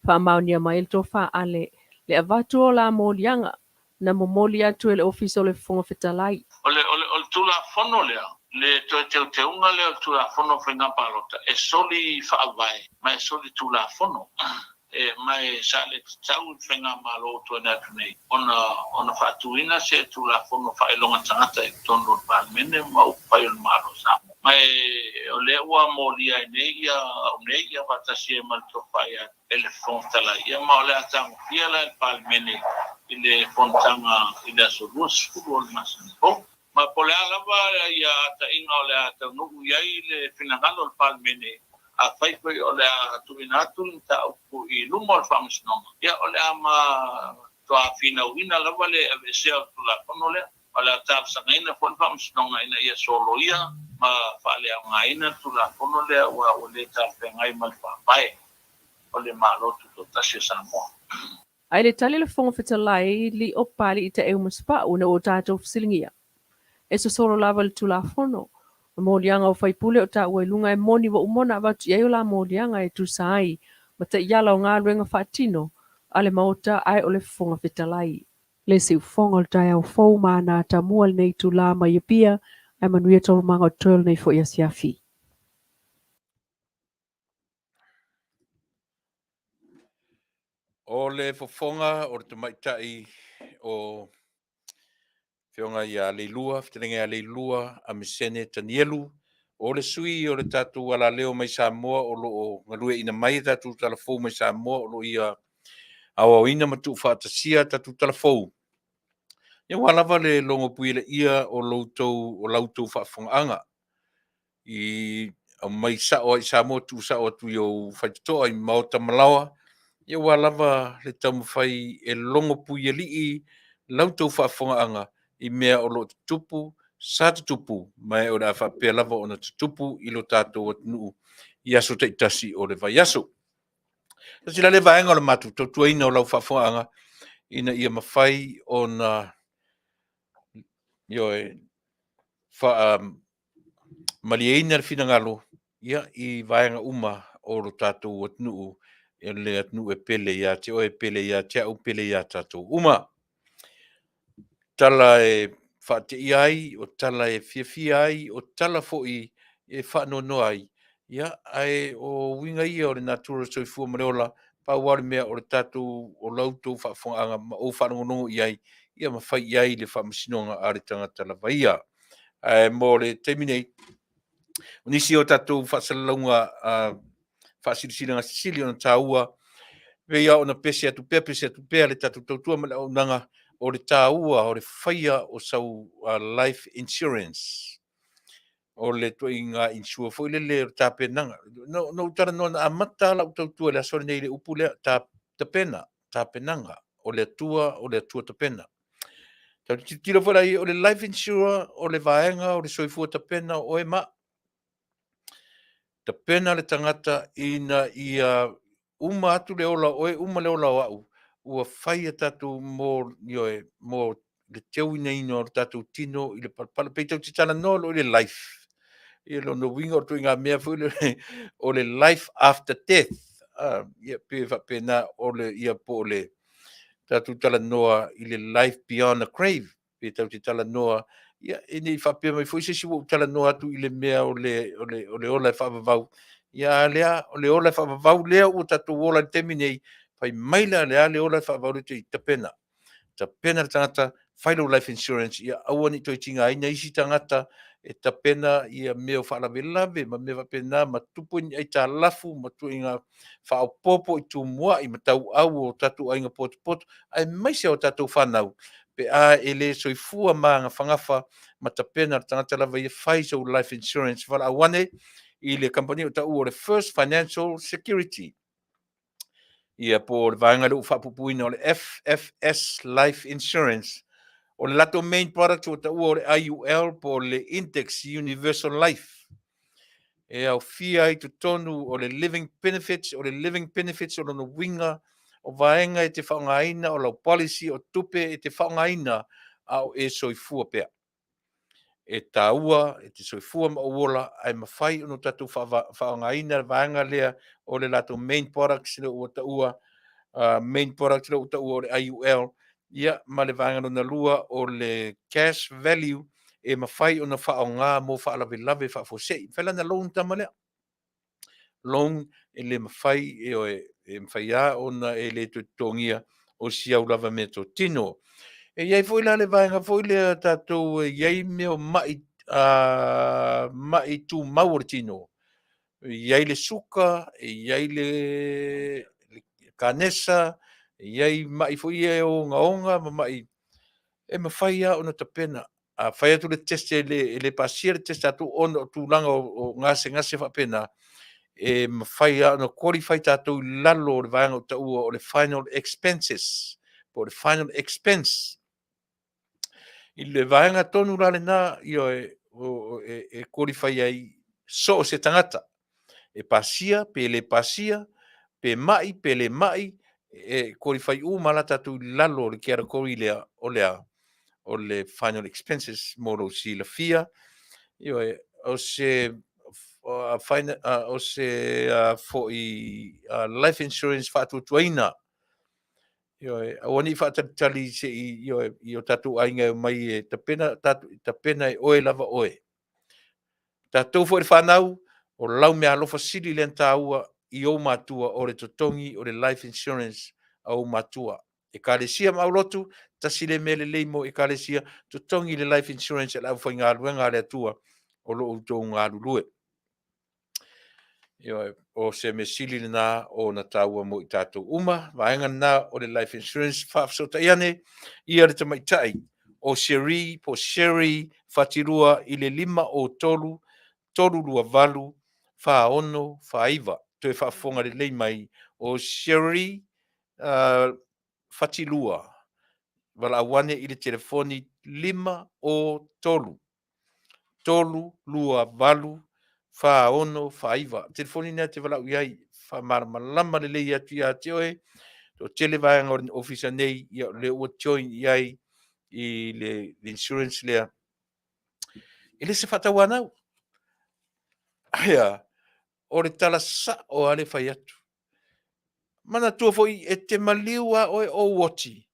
Faamaonia mai e le Tofa Ale le avatu o la moliaga na momoli atu e le Ofisa o le Fofoga Fetalai. O le, o le, o le Tulafono lea, le toe teuteuga lea o le Tulafono o Faiga Palota, e soli faavae ma e soli Tulafono. E, ma e sa le tatau i le Faigamalo ua tuanai atu nei ona, ona faatuina se Tulafono faailoga tagata i totonu o le Palemene ma upufai o le Malo o Samoa. Ma e, o lea ua molia ai nei ia au nei, ia faatasi ai ma le Tofa ia e le Fofoga Fetalai. Ia ma o le a tagofia la e le Palemene i le fonotaga i le aso 20 o le masina fou. Ma po o le a lava ia ataiga o le a taunuu i ai le finagalo o le Palemene, afai foi o le a tuuina atu le mataupu i luma o le Faamasinoga, ia o le a matua finauina lava le aveesea o le Tulafono lea. O le a talosagaina foi le Faamasinoga ina ia soloia ma faaleaogaina le Tulafono lea aua ua le talafeagai ma le Faavae o le Malo Tutoatasi o Samoa. A i le tali a le Fofoga Fetalai, Lio Papalii Taeu ma Sapau ina ua tatou fesiligia, e sosolo lava le Tulafono. O moliaga o faipule o taua i luga e moni ua uma ona avatu i ai o la moliaga e tusa ai ma taiala o galuega faatino a le Maota ae o le Fofoga Fetalai. Le siufofoga o le taeao fou ma ana atamua i lenei itula mai Apia, ae manuia taualumaga o totoe o lenei foi afiafi. O le fofoga o le tamaitai o Afioga ia Leilua, fetalaiga ia Leilua Amisene Tanielu, o le sui o le tatou alaleo mai Samoa o lo o galueaiina mai e tatou tala fou mai Samoa o lo o ia aoaoina ma tuufaatasia tatou tala fou. Ia aua lava le logo puieleia o lo outou, o la outou faafofogaaga i aumai sao ai i Samoa, tuu sao atu i ou faitotoa i maota ma laoa, ia aua lava le taumafai e logo puialii la outou faafofogaaga i mea o lo o tutupu, sa tutupu, ma o le a faapea lava ona tutupu i lo tatou atunuu i aso taitasi o le vaiaso. Tasi la lea vaega o le matou tautuaina o lau faafofogaaga ina ia mafai ona ioe, faamalieina le finagalo ia, i vaega uma o lo tatou atunuu, le atunuu e pele ia te oe, pele ia te au, pele ia tatou uma. Tala e faateia ai, o tala e fiafia ai, o tala foi e faanoanoa ai, ia, ae o uiga ia o le natura o le soifua ma le ola, pau lava o le mea o le tatou, o la outou faafofogaaga ma ou faalogologo i ai, ia ma fai i ai le faamasinoga a le tagata lava ia. Ae mo le taimi nei, o nisi o tatou faasalalauga faasilasilaga sisili ona taua, pei lava ona pese atu pea, pese atu pea le tatou tautua ma le auaunaga, o le taua o le faia o sau life insurance. O le ituaiga insure foi lele o le tapenaga. Na ou talanoa, na amata lau tautua i le aso lenei i le upu lea, tapena, tapenaga, o le Atua, o le Atua tapena. Tatou te tilotilo foi la i ai, o le life insure, o le vaega o le soifua tapena o oe ma au. Tapena le tagata ina ia uma atu le ola o oe, uma le ola o au, ua fai a tatou mo, ioe, mo le teuinaina o le tatou tino i le palapala. Pei tatou te talanoa loa i le life, ia lona uiga o le ituaiga mea foi lele o le life after death. Ah, ia pei e faapena o le, ia po o le tatou talanoa i le life beyond the grave. Pe tatou te talanoa, ia, e ne i faapea mai foi se isi ua ou talanoa atu i le mea o le, o le, o le ola e faavavau. Ia, a lea, o le ola e faavavau lea ua tatou ola i le taimi nei, fai mai la le a le ola e faavavau lea, tapena. Tapena le tagata, fai lou life insurance, ia aua ne i toe tigaina isi tagata e tapena ia mea o faalavelave ma mea faapena ma tupu ai ni aitalafu ma tuaiga faaopoopo i tumuai ma tauau o tatou aiga potopoto, aemaise o tatou fanau, pe a e le soifua magafagafa ma tapena le tagata lava ia, fai sou life insurance valaau ane i le kamupani o taua o le First Financial Security. Ia po o le vaega lea ua faapuupuuina o le FFS Life Insurance. O le latou main product ua taua o le IUL po o le Index Universal Life. E aofia ai totonu o le living benefits, o le living benefits o lona uiga o vaega e te faaaogaina o lau policy o tupe e te faaaogaina a o e soifua pea. E taua e te soifua ma ou ola ae mafai ona tatou faaaogaina le vaega lea o le latou main products lea ua taua main product lea ua taua o le IUL ia ma le vaega lona lua o le cash value e mafai ona faaaoga mo faalavelave faafuasei. Mafai la ona loan tama lea. Loan e le mafai, ioe, e mafai lava ona e le toe totogia o si au lava meatotino. E i ai foi la le vaega foi lea tatou e i ai mea o mai, mai tumau o le tino. E i ai le suka, e i ai le kanesa, e i ai mai foi ia e ogaoga ma mai e mafai lava ona tapena. A fai atu le test e le, e le pasia le test a tatou ona o tulaga o gasegase faapena, e mafai lava ona qualify tatou i lalo o le vaega o taua o le final expenses po o le final expense. I le vaega tonu la lena, ioe, e qualify ai so o se tagata. E pasia pe le pasia, pe mai pe le mai, e qualify uma la tatou i lalo o le category lea o le a? O le final expenses mo lou silafia. Ioe, o se final, o se foi life insurance faatuatuaina. Ioe, aua ne i faatalitali se i, ioe, i o tatou aiga e omai e tapena, tapena e oe lava oe. Tatou foi le fanau, o lau meaalofa sili lea na taua i ou matua o le totogi o le life insurance a ou matua. Ekalesia ma aulotu, tasi lea mea lelei mo ekalesia, totogi le life insurance a le aufaigaluega a le Atua o lo o outou galulue. Ioe, o se mea sili lena ona taua mo i tatou uma. Vaega lena o le life insurance. Faafesootai ane ia le tamaitai o Cherie po o Sherry Fatilua i le 503 328 4649. Toe faafofoga lelei mai o Sherry Fatilua, valaau ane i le telefoni 503 328 4649. Telefoni lena e te valaau i ai, faamalamalama lelei atu ia te oe. Toatele vaega o le ofisa nei, ia o lea ua join i ai i le insurance lea. E le se faatauanau. Aia, o le tala sao lava le fai atu. Manatua foi e te maliu lava oe o ou oti.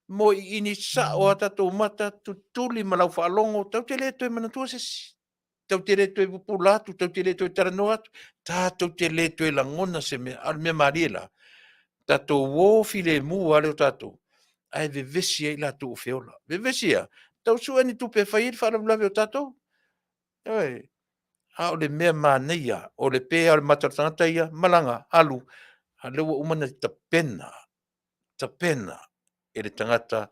Mo iini sao a tatou mata, tutuli ma lau faalogo, tatou te le toe manatua se isi. Tatou te le toe pupula atu, tatou te le toe talanoa atu, tatou te le toe lagona se mea. A o le mea malie la, tatou o filemu lava lea o tatou, ae vevesi ai latou o feola. Vevesi ea? Tau sue ni tupe e fai ai le faalavelave o tatou. Ioe. A o le mea manaia, o le pe lava o le mata o le tagata ia, malaga, alu, a o lea ua uma ona tapena, tapena e le tagata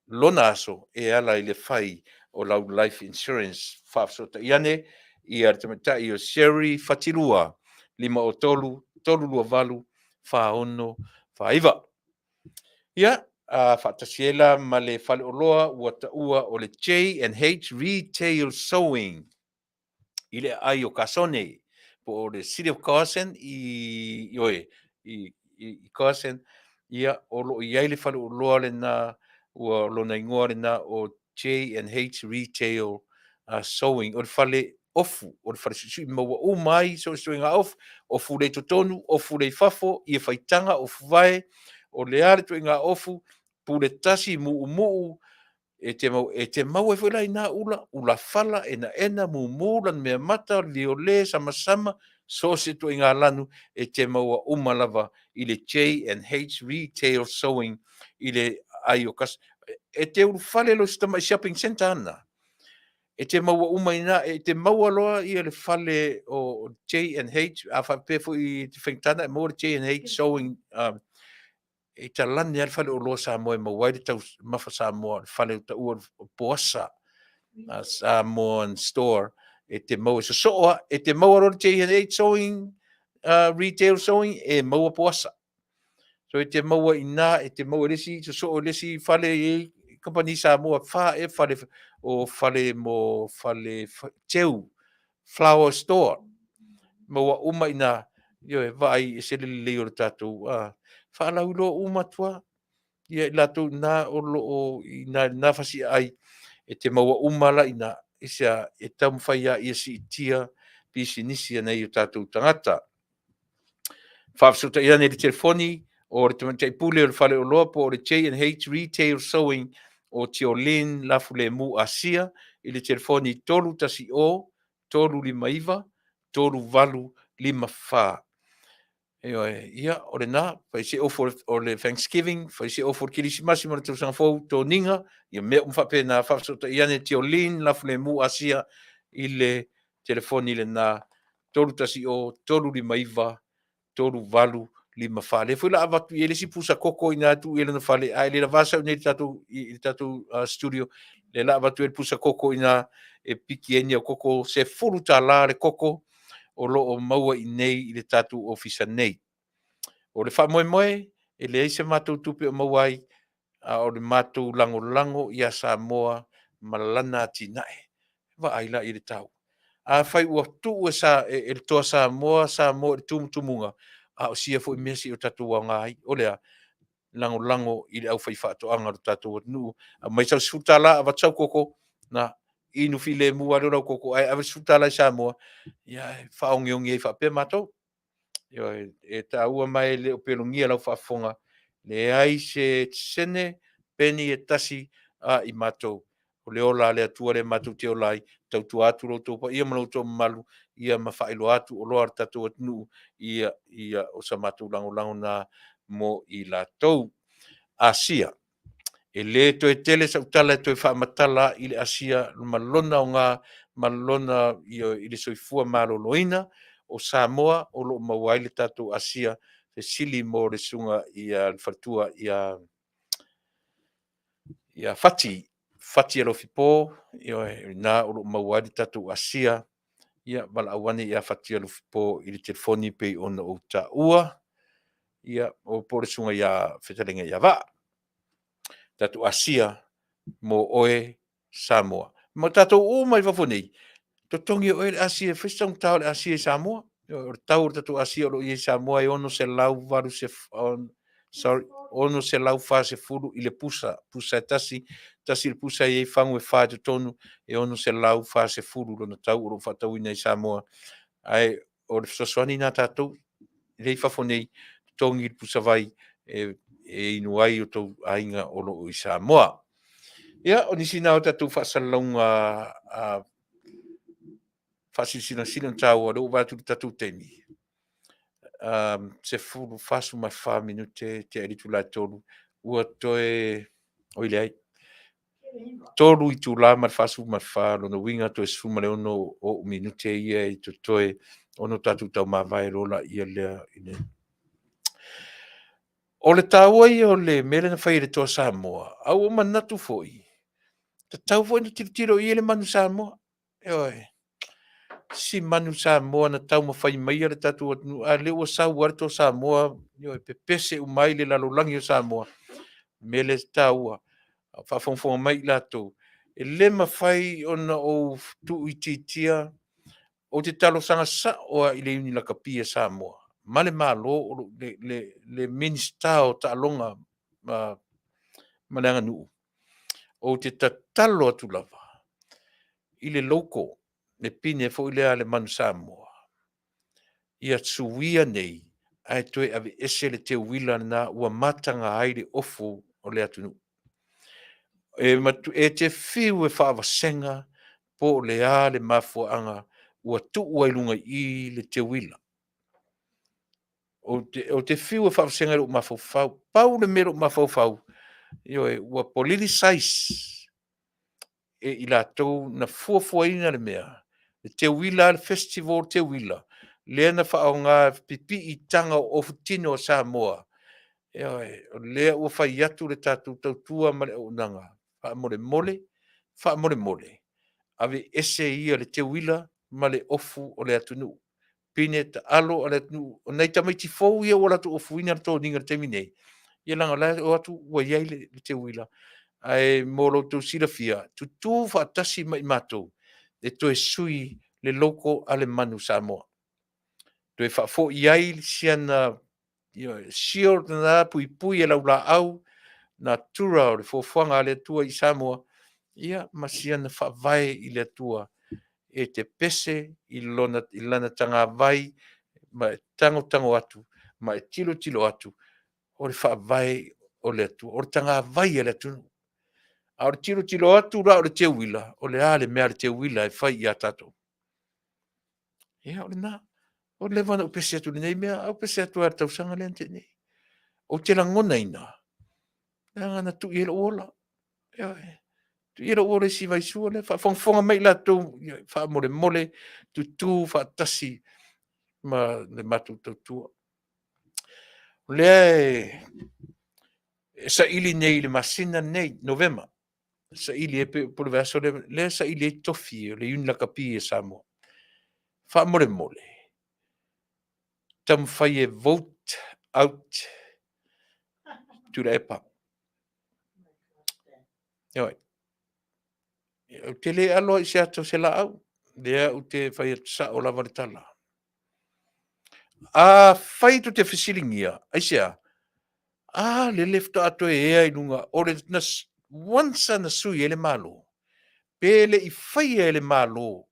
lona aso e ala i le fai o lau life insurance. Faafesootai ane ia le tamaitai o Sherry Fatilua, 503 328 4649. Ia, a faatasi ai la ma le faleoloa ua taua o le J&H Retail Sewing i le aai o Kasone, po o le City of Carson i, ioe, i, i, i Carson, ia, o lo o i ai le faleoloa lena, ua lona igoa lena o J&H Retail Sewing, o le fale ofu, o le fale suisui maua uma ai so o se ituaiga ofu, ofu lea i totonu, ofu lea i fafo, ie faitaga, ofu vae, o le a le ituaiga ofu, pule tasi, muumuu, e te mau, e te mau ai foi la i nā ula, ula fala, enaena, mumu, lanumeamata, viole, samasama, so o se ituaiga lanu, e te maua uma lava i le J&H Retail Sewing i le aai o Kas. E te ulufale loa i se tamai shopping centre ana, e te maua uma i ina, e te maua loa ia le fale o J&H, a faapea foi i te faigata ona e maua le J&H Sewing, e talane lava le faleoloa Samoa e maua ai le taumafa Samoa, le fale o taua o Poasa, Samoan Store, e te maua, e sosoo lava, e te maua loa le J&H Sewing, Retail Sewing, e maua Poasa. So e te maua i ina, e te maua i le isi, sosoo i le isi fale e i ai kamupani Samoa, fa ea fale o fale mo fale teu, flower store. Maua uma i ina, ioe, vaai e ese le lelei o le tatou faalauiloa uma atu lava. Ia i latou i ina o lo o i ina i lena fasiaai, e te maua uma la i ina, aisea? E taumafai lava ia siitia pisinisi a nai o tatou tagata. Faafesootai ane i le telefoni o le Tamaitai Pule o le Faleoloa po o le J&H Retail Sewing o Tiolin Lafulemu Asia i le telefoni 310 359 3854. Ioe, ia, o lena, fai se ofo o le Thanksgiving, fai se ofo o le Kerisimasi ma le Tausaga Fou, toniga, ia mea uma faapena, faafesootai ane Tiolin Lafulemu Asia i le telefoni lena 310 359 3854. Lea foi la avatu i ai le isi pusa koko i ina e tuu i ai lona fale, a e le lavā sau i inei i le tatou, i le tatou studio, lea la avatu ai le pusa koko i ina e piki ai ni au koko, $10 le koko o lo o maua i inei i le tatou ofisa nei. O le faamoemoe, e leai se matou tupe o maua ai, a o le matou lagolago ia Samoa ma lana atinae. Vaai la i le tau. Afai ua tuu e, sa, e, e le Toa Samoa Samoa i le tumutumuga, a o sia foi mea se i o tatou aoga ai. O le a? Lagolago i le aufaifaatoaga o le tatou atunuu. Aumai sau $10, avatu sau koko, na, inu filemu lava lea o lau koko, ae ave le $10 i Samoa, ia e faaogiogi ai faapea matou. Ioe, e taua ma e le o pelogia lau faafofoga, leai se sene peni e tasi a i matou. O le ola a le Atua lea matou te ola ai, tautua atu lo outou paia ma lo outou mamalu, ia ma faailoa atu oloa a le tatou atunuu, ia, ia o sa matou lagolago na mo i latou. Asia. E le toe tele sau tala e toe faamatala i le Asia ma lona aoga ma lona i le soifua maloloina o Samoa o lo o maua ai le tatou Asia fesili mo le susuga ia le faletua ia ia Fati Fati Alofipo ioe ina o lo o maua ai le tatou Asia ia valaau ane ia Fati Alofipo i le telefoni pei ona ou taua ia o po o le susuga ia Fetalaiga ia Vaa tatou Asia mo oe Samoa. Ma tatou uma i fafo nei, totogi e oe le Asia, fai se taugata o le Asia i Samoa. O le tau o le tatou Asia o lo o i ai i Samoa e 680, sorry, 640 i le pusa, pusa e tasi, tasi le pusa e i ai fagu e fa i totonu, e 640 lona tau o lo o faatauina i Samoa. Ae o le fesoasoani na tatou lea i fafo nei, totogi le pusa vai e, e inu ai o tou aiga o lo o i Samoa. Ia, o nisi na o tatou faasalalauga faasilasila ona taua, lea ua vaai atu i le tatou taimi, 10:44 minute tea i le itula e 3, ua toe, oi leai, 3 itula ma le 44, lona uiga toe 16 o'u minute ia e totoe ona o tatou taumavae loa laia lea i le O le taua ia o le mea lea na fai e le Toa Samoa, a ua ou manatu foi, tatau foi ona tilotilo i ai le manu Samoa. Ioe. Si manu Samoa na taumafai maia le tatou atunuu, a lea ua sau lava le Toa Samoa, ioe, pepese uma ai le lalolagi o Samoa. O le mea lea e taua, faafogafoga mai i latou, e le mafai ona ou tuuitiitia Ou te talosaga sao lava i le Iuni Lakapi a Samoa ma le Malo, o lo, le, le, le Minisita o Taaloga ma, ma le Aganuu, ou te tatalo atu lava i le logo, le pine foi lea a le manu Samoa, ia suia nei ae toe aveese le teuila lena ua mataga ai le ofu o le atunuu. E, matu, e te fiu e faavasega po o le a le mafuaaga ua tuu ai luga i i le teuila. Ou te, ou te fiu e faavasega i lou mafaufau. Pau le mea i lou mafaufau, ioe, ua politicize e i latou na fuafuaina le mea, le teuila, le festival teuila, lea na faaaoga pipii taga o ofu tino a Samoa. Ioe, o lea ua fai atu le tatou tautua ma le auaunaga, faamolemole, faamolemole, aveese ia le teuila ma le ofu o le atunuu. Pine taalo a le atunuu, o nai tamaiti fou ia ua latou ofuina le toniga i le taimi nei, ia leaga o la e o atu ua i ai le teuila. Ae mo lo outou silafia, tutū faatasi ma i matou e toe sui le logo a le Manu Samoa. Toe faafoi ai siana shield lena puipui e laulaau natura o le foafoaga a le Atua i Samoa, ia ma siana faavae i le Atua e te pese i lona i lana tagavai ma e tagotago atu ma e tilotilo atu o le faavae o le Atua, o le tagavai a le atunuu. A o le tilotilo atu la o le teuila, o le a le mea a le teuila e fai ia tatou? Ia, o lena. Ua leva ona ou pese atu i lenei mea, a ou pese atu lava i le tausaga lea na tea nei. Ou te lagonaina, leaga na tui ai lou ola. Ioe. Tui ai lou ola i si Vaisua lea. Faafogafoga mai i latou, faamolemole, tutu faatasi ma le matou tautua. O lea e saili nei i le masina lenei, Novema, saili ai po o le vaiaso lea, lea e saili ai tofi o le Iuni Lakapi a Samoa. Faamolemole, taumafai e vote out Tuilaepa. Ioe. Ou te le alo lava i se ata o se laau, lea ou te fai atu sao lava le tala. Afai tou te fesiligia, aisea? A lele faatoa toe ea i luga o le na, once lava na sui ai le Malo, pe le i faia e le Malo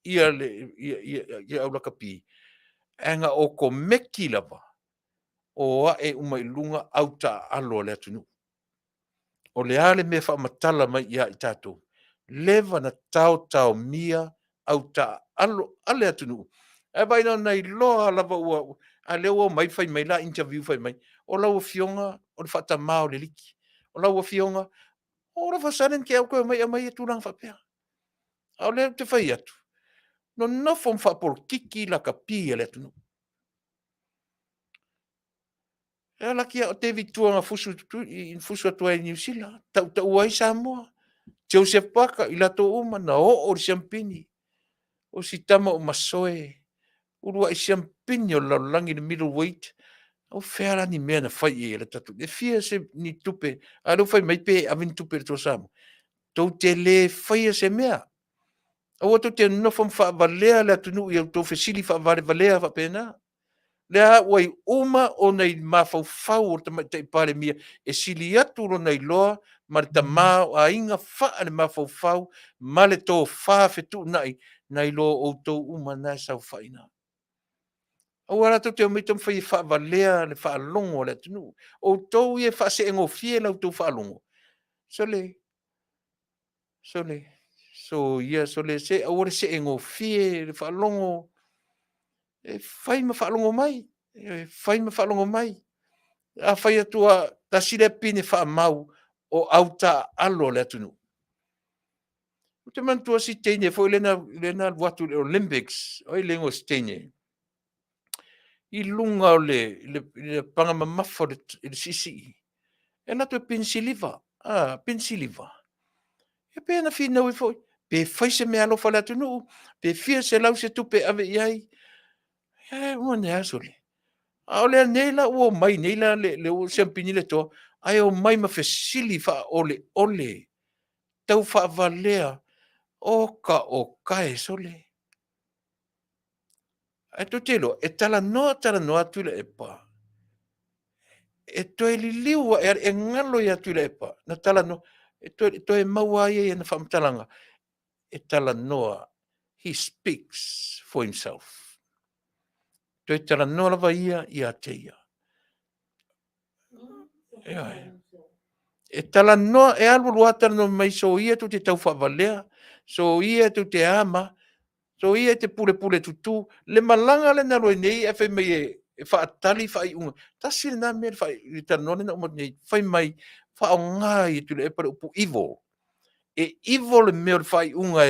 ia le ia, ia, ia au lakapi, ae na okomeki lava o ae uma i luga au taaalo a le atunuu. O le a le mea e faamatala mai ia i tatou? Leva na taotaomia au taaalo a le atunuu. Ae vaai na ona iloa lava ua, a lea ua omai fai mai la interview fai mai, o lau afioga o le faatama o le liki. O lau afioga, all of a sudden te i ua toe omai aumai ia tulaga faapea. A o lea ou te fai atu, nonofo ma faapolokiki lakapi a le atunuu. E ala ki o David Tua na fusu i fusu atu ai i Niu Sila, tautaua ai Samoa, Joseph Parker, i latou uma na oo i le siamupini. O si tama o Masoe, uluai siamupini o le lalolagi i le middle weight. O fea la ni mea na fai i ai e le tatou. E fia se ni tupe, a o lea ua fai mai pe ave ni tupe i le Toa Samoa. Tou te le faia se mea. Aua tou te nonofo ma faavalea le atunuu i a outou fesili faavalevalea faapena. Lea ua uma ona i mafaufau o le Tamaitai Palemia e sili atu lona iloa ma le tamaoaiga faale-mafaufau ma le tofa fetuunai nai lo outou uma na e saofai i ina. Aua la tou te omai taumafai e faavalea le faalogo a le atunuu. Outou ia e faaseegofie la outou faalogo, sole, sole, soia, sole, se aua le seegofie le faalogo, e fai ma faalogo mai, e fai ma faalogo mai. A fai atu lava, tasi lea pine faamau o autaaalo a le atunuu. Ou te manatua si teine foi lea na alu atu i le Olympics, oi le igoa o si teine, i luga o le paga mamafa i le siisii, e alu atu e pine siliva, a, pine siliva. E pe na finau ai foi, pe fai se meaalofa a le atunuu, pe fia selau se tupe e ave i ai, e uma ane lava sole. A o lea nei la ua omai nei la le ua siamupini le toa, ae omai ma fesili faaoleole, tau faavalea, oka oka e sole. Ae tou te iloa, e talanoa talanoa Tuilaepa, e toe liliu ae, e galo ia Tuilaepa na talanoa, e toe, toe maua ai ia i ana faamatalaga, e talanoa, he speaks for himself. Toe talanoa lava ia ia te ia. Ioe. E talanoa, e alu alu lava talanoa mai, soia tou te taufaavalea, soia tou te ama, soia e te pulepule tutu. Le malaga lea na alu ai nei ae fai mai e faatali faaiuga. Tasi lena mea le talanoa lea na uma atu nei, fai mai faaaoga e Tuilaepa le upu evil. E evil le mea o le faaiuga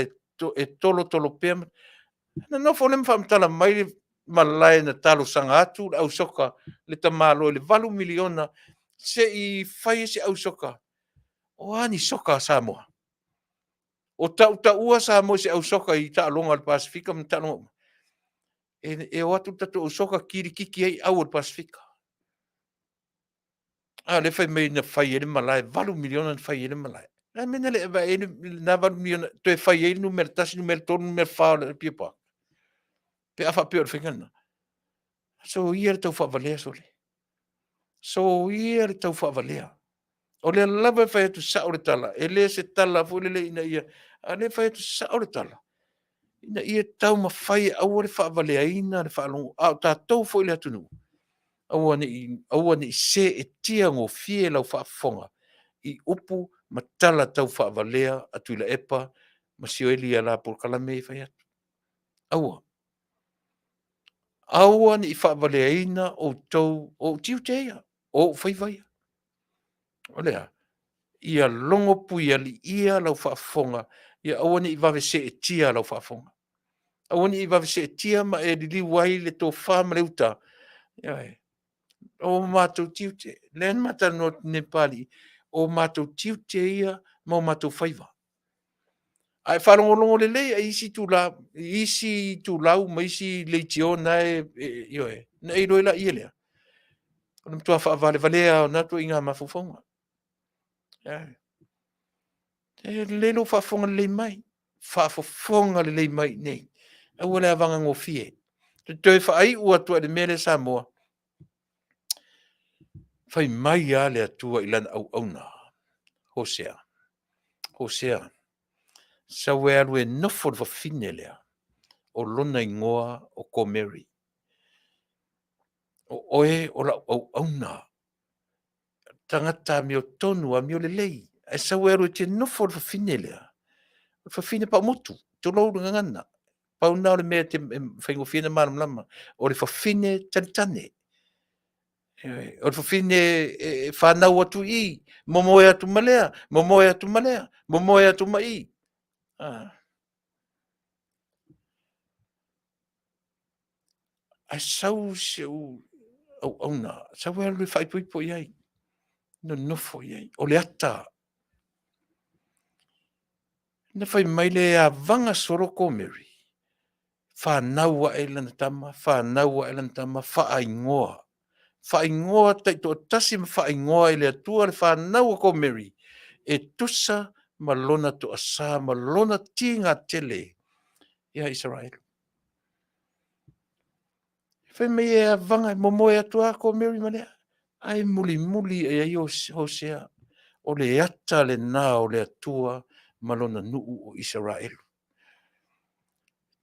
e tolotolo pea. Na nofo lea ma faamatala mai le malae na talosaga atu le ausoka le tamaloa i le $8 miliona se i fai ai se ausoka. O a ni soka a Samoa? O tautaua Samoa i se ausoka i taaloga a le Pasefika ma taaloga uma. E, e o atu le tatou ausoka kilikiki ai au o le Pasefika. A o lea fai mai na fai ai le malae, $8 miliona na fai ai le malae. Le a le mea na le ave ai lena $8 miliona toe fai ai le numera 1, numera 3, numera 4 o le Apia Park? Pe a faapea o le faiga lena. Soia le tau faavalea sole. Soia le tau faavalea. O lea lava e fai atu sao le tala, e le se tala foi lele ina ia, a o lea e fai atu sao le tala, ina ia taumafai e aua le faavaleaina le faalogo, a o tatou foi le atunuu, aua ne i, aua ne i seetia gofie lau faafofoga i upu ma tala tau faavalea a Tuilaepa ma Sioeli i ala polokalame ia e fai atu. Aua. Aua ne i faavaleaina outou, o ou tiute ia, o ou faiva ia. O le a? Ia logo puialiia lau faafofoga, ia aua ne i vave seetia lau faafofoga. Aua ne i vave seetia ma e liliu ai le tofa ma le uta. Ioe. O matou tiute, lea na ma talanoa atu nei ma Papalii, o matou tiute ia ma o matou faiva. A e faalogologo lelei i isi itula, i isi itulau ma isi leitio na e, ioe, ona e iloa ai lea lea, o le matua faavalevalea lava o na ituaiga mafaufauga. E lelei lou faafofoga lelei mai, faafofoga lelei mai i inei, aua le avaga gofie. Ou te toe faaiu atu ai i le mea lea Samoa, fai mai lava le Atua i lana auauna, Hosea, Hosea, sau e alu e nofo i le fafine lea, o lona igoa o Komeri. O oe o lau auauna, tagata amiotonu, amio lelei, ae sau e alu e te nofo i le fafine lea, o le fafine paumotu, tulou le gagana. Pau lena o le mea e faigofie ona malamalama, o le fafine tanetane. O le fafine e fanau atu i i, momoe atu ma lea, momoe atu ma lea, momoe atu ma i. Ae sau si ou auauna, sau e alu e faaipoipo i ai, nonofo i ai. O le ata. Na fai mai lea e avaga solo Komeri, fanau ae lana tama, fanau ae lana tama, faaigoa. Faaigoa taitoatasi ma faaigoa e le Atua le fanau a Komeri, e tusa ma lona toasa ma lona tiga tele ia Isaraelu. Fai mai e avaga, e momoe atu lava Komeri ma lea, ae mulimuli i ai Hosea, o le ata lena o le Atua ma lona nuu o Isaraelu.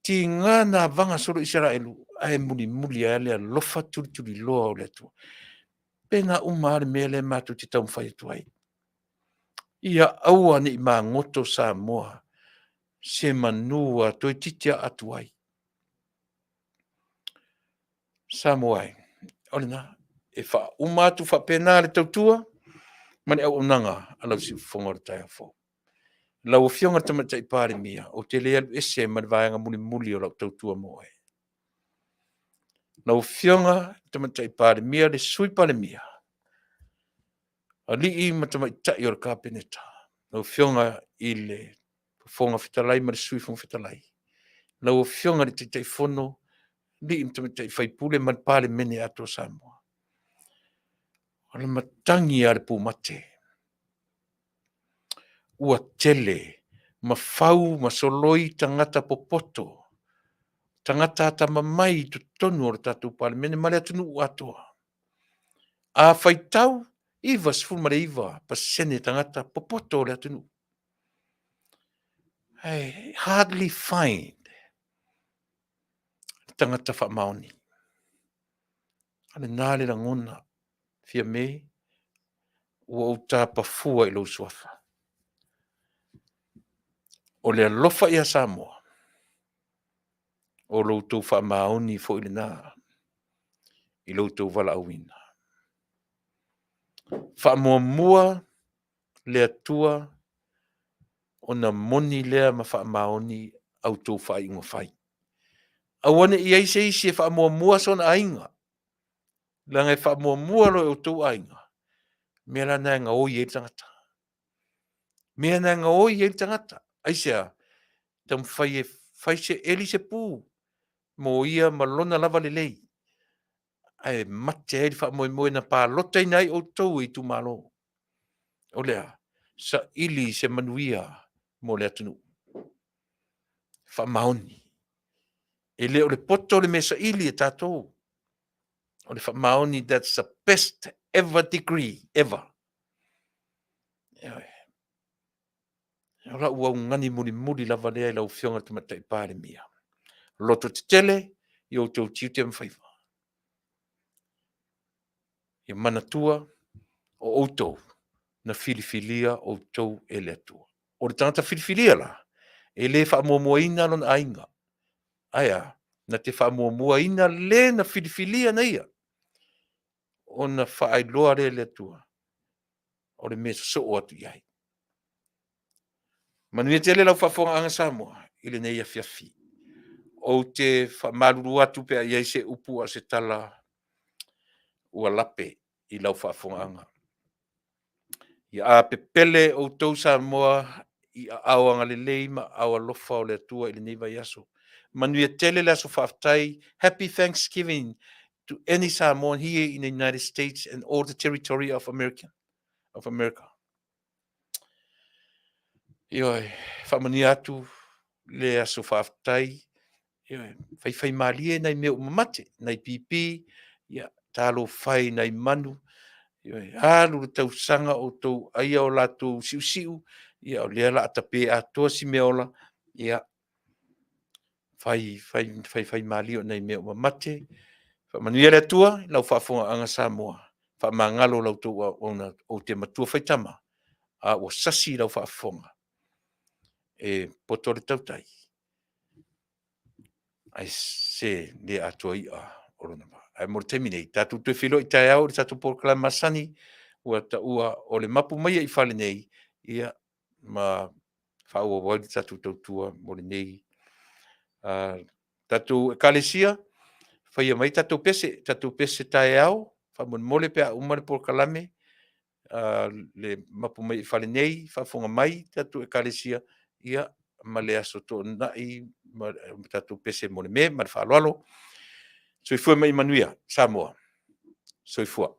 Tiga na avaga solo Isaraelu, ae mulimuli ai le alofa tulituliloa o le Atua. Pena uma lava le mea lea matou te taumafai atu ai. Ia aua ne i magoto Samoa se manu a toeitiiti aa atu ai. Samoa e, o lena, e faauma atu faapena le tautua ma le auaunaga a lau siufofoga o le taeao fou. Lau Afioga i le Tamaitai Palemia, ou te le alu ese ma le vaega mulimuli o lau tautua mo oe. Lau Afioga i le Tamaitai Palemia, le Sui Palemia, alii ma tamaitai o le Kapeneta, lau Afioga i le Fofoga Fetalai ma le Sui Fofoga Fetalai, lau Afioga i le Taitaifono, alii ma tamaitai sui usufono ma le Palemene atoa o Samoa. O le matagi lava o le pumate, ua tele ma fau ma soloi tagata popoto, tagata atamamai i totonu o le tatou Palemene ma le atunuu atoa. A faitau, 99% tagata popoto o le atunuu. I hardly find le tagata faamaoni. O lena le lagona, Fiame, ua ou tapafua i lou suafa. O le alofa ia Samoa, o lo outou faamaoni foi lena i lo outou valaauina. Faamuamua le Atua ona moni lea ma faamaoni a outou faaiuga fai. Aua ne i i ai se isi e faamuamua sona aiga, leaga e faamuamua loa e outou aiga, mea la na e gaoi ai le tagata. Mea na e gaoi ai le tagata. Aisea? Taumafai e fai se, eli se pu. mo ia ma lona lava lelei, ae mate ai le faamoemoe na palotaina ai outou e itumalo. O le a? Saili se manuia mo le atunuu. Faamaoni. E le o le poto le mea saili e tatou. O le faamaoni, that's the best ever degree ever. Ioe. O lau augani mulimuli lava lea i lau Afioga i le Tamaitai Palemia. Loto tetele i outou tiute ma faiva. Ia manatua o outou na filifilia outou e le Atua. O le tagata filifilia la, e le faamuamuaina lona aiga. Ae a? Na te faamuamuaina le na filifilia na ia, ona faailoa lea e le Atua o le mea sosoo atu i ai. Manuia tele lau faafofogaaga Samoa i lenei afiafi. Ou te faamalulu atu pe a i ai se upu a o se tala ua lape i lau faafofogaaga. Ia a pepele outou Samoa i aao agalelei ma aao alofa o le Atua i lenei vaiaso. Manuia tele le aso faafetai. Happy Thanksgiving to any Samoan here in the United States and all the territory of America. Of America. Ioe, faamanuia atu le aso faafetai. Ioe, faifai malie nai mea ua mamate, nai pipi, ia, talofa e i nai manu. Ioe, alu le tausaga o outou aia o latou siusiu, ia o lea o le a tape atoa si meaola, ia, fai, fai, faifai malie o nai mea ua mamate. Faamanuia le Atua i lau faafofogaaga Samoa. Faamagalo la outou auauna, ou te matua faitama, a ua sasi lau faafofoga. E poto le tautai, ae se le atoa i'a o lona vaa. Ae mo le taimi nei, tatou toe feiloai taeao i le tatou polokalame masani ua taua o le mapu maia i fale nei, ia, ma faaauau ai le tatou tautua mo lenei tatou Ekalesia. Faia mai tatou pese, tatou pese taeao, faamolemole pe a uma le polokalame, le mapu mai i fale nei, faafofoga mai tatou Ekalesia, ia, ma le Aso Toonai ma tatou pese mo le me ma le faaaloalo. Soifua ma ia manuia, Samoa. Soifua.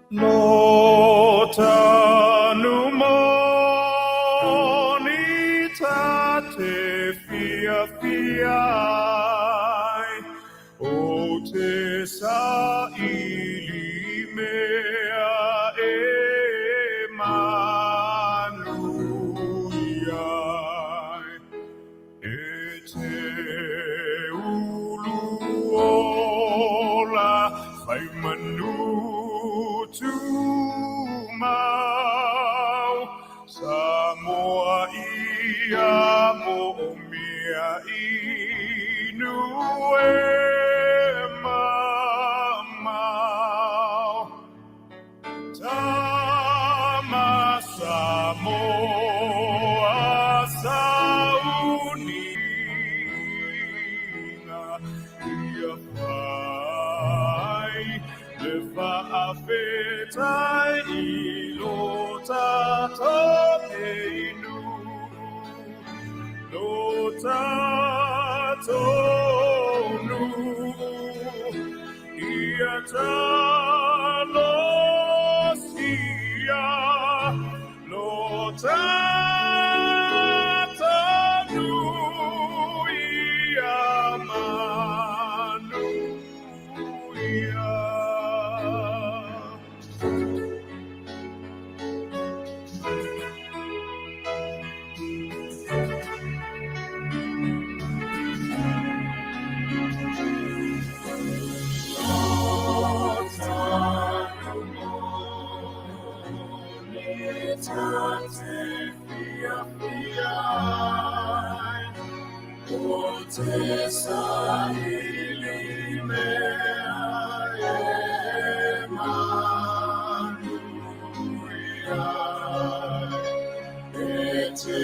Lo tanu moni ta te fiafia ai, o te saili mea e manuia ai. E te ulu ola fai manu tumau, Samoa ia moomia inu e mamao. Tama Samoa sauniga ia fai le faafetai i lo tatou inu, lo tatou nuu. Ia talosia lo tatou nuu ia manuia. Te saili mea e manuia. te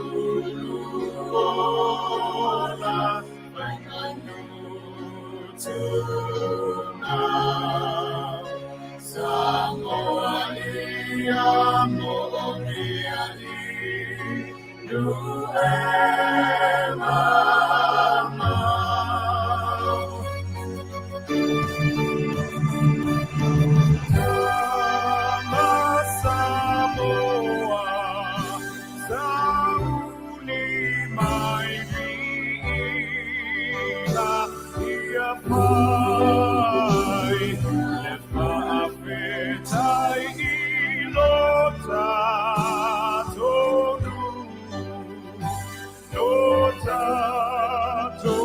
ulu ola fainganutuna. Samoa ia mo o ke ali nu e mamao. Tama Samoa, sauli mai viiga ia fai le faafetai i lo tatou lo tatou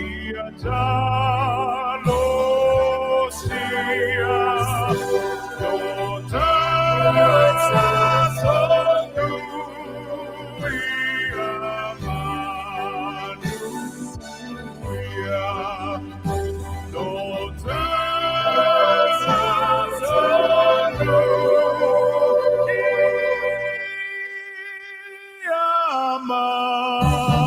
ia talosia lo tatou ia manuia lo tatou ia manuia.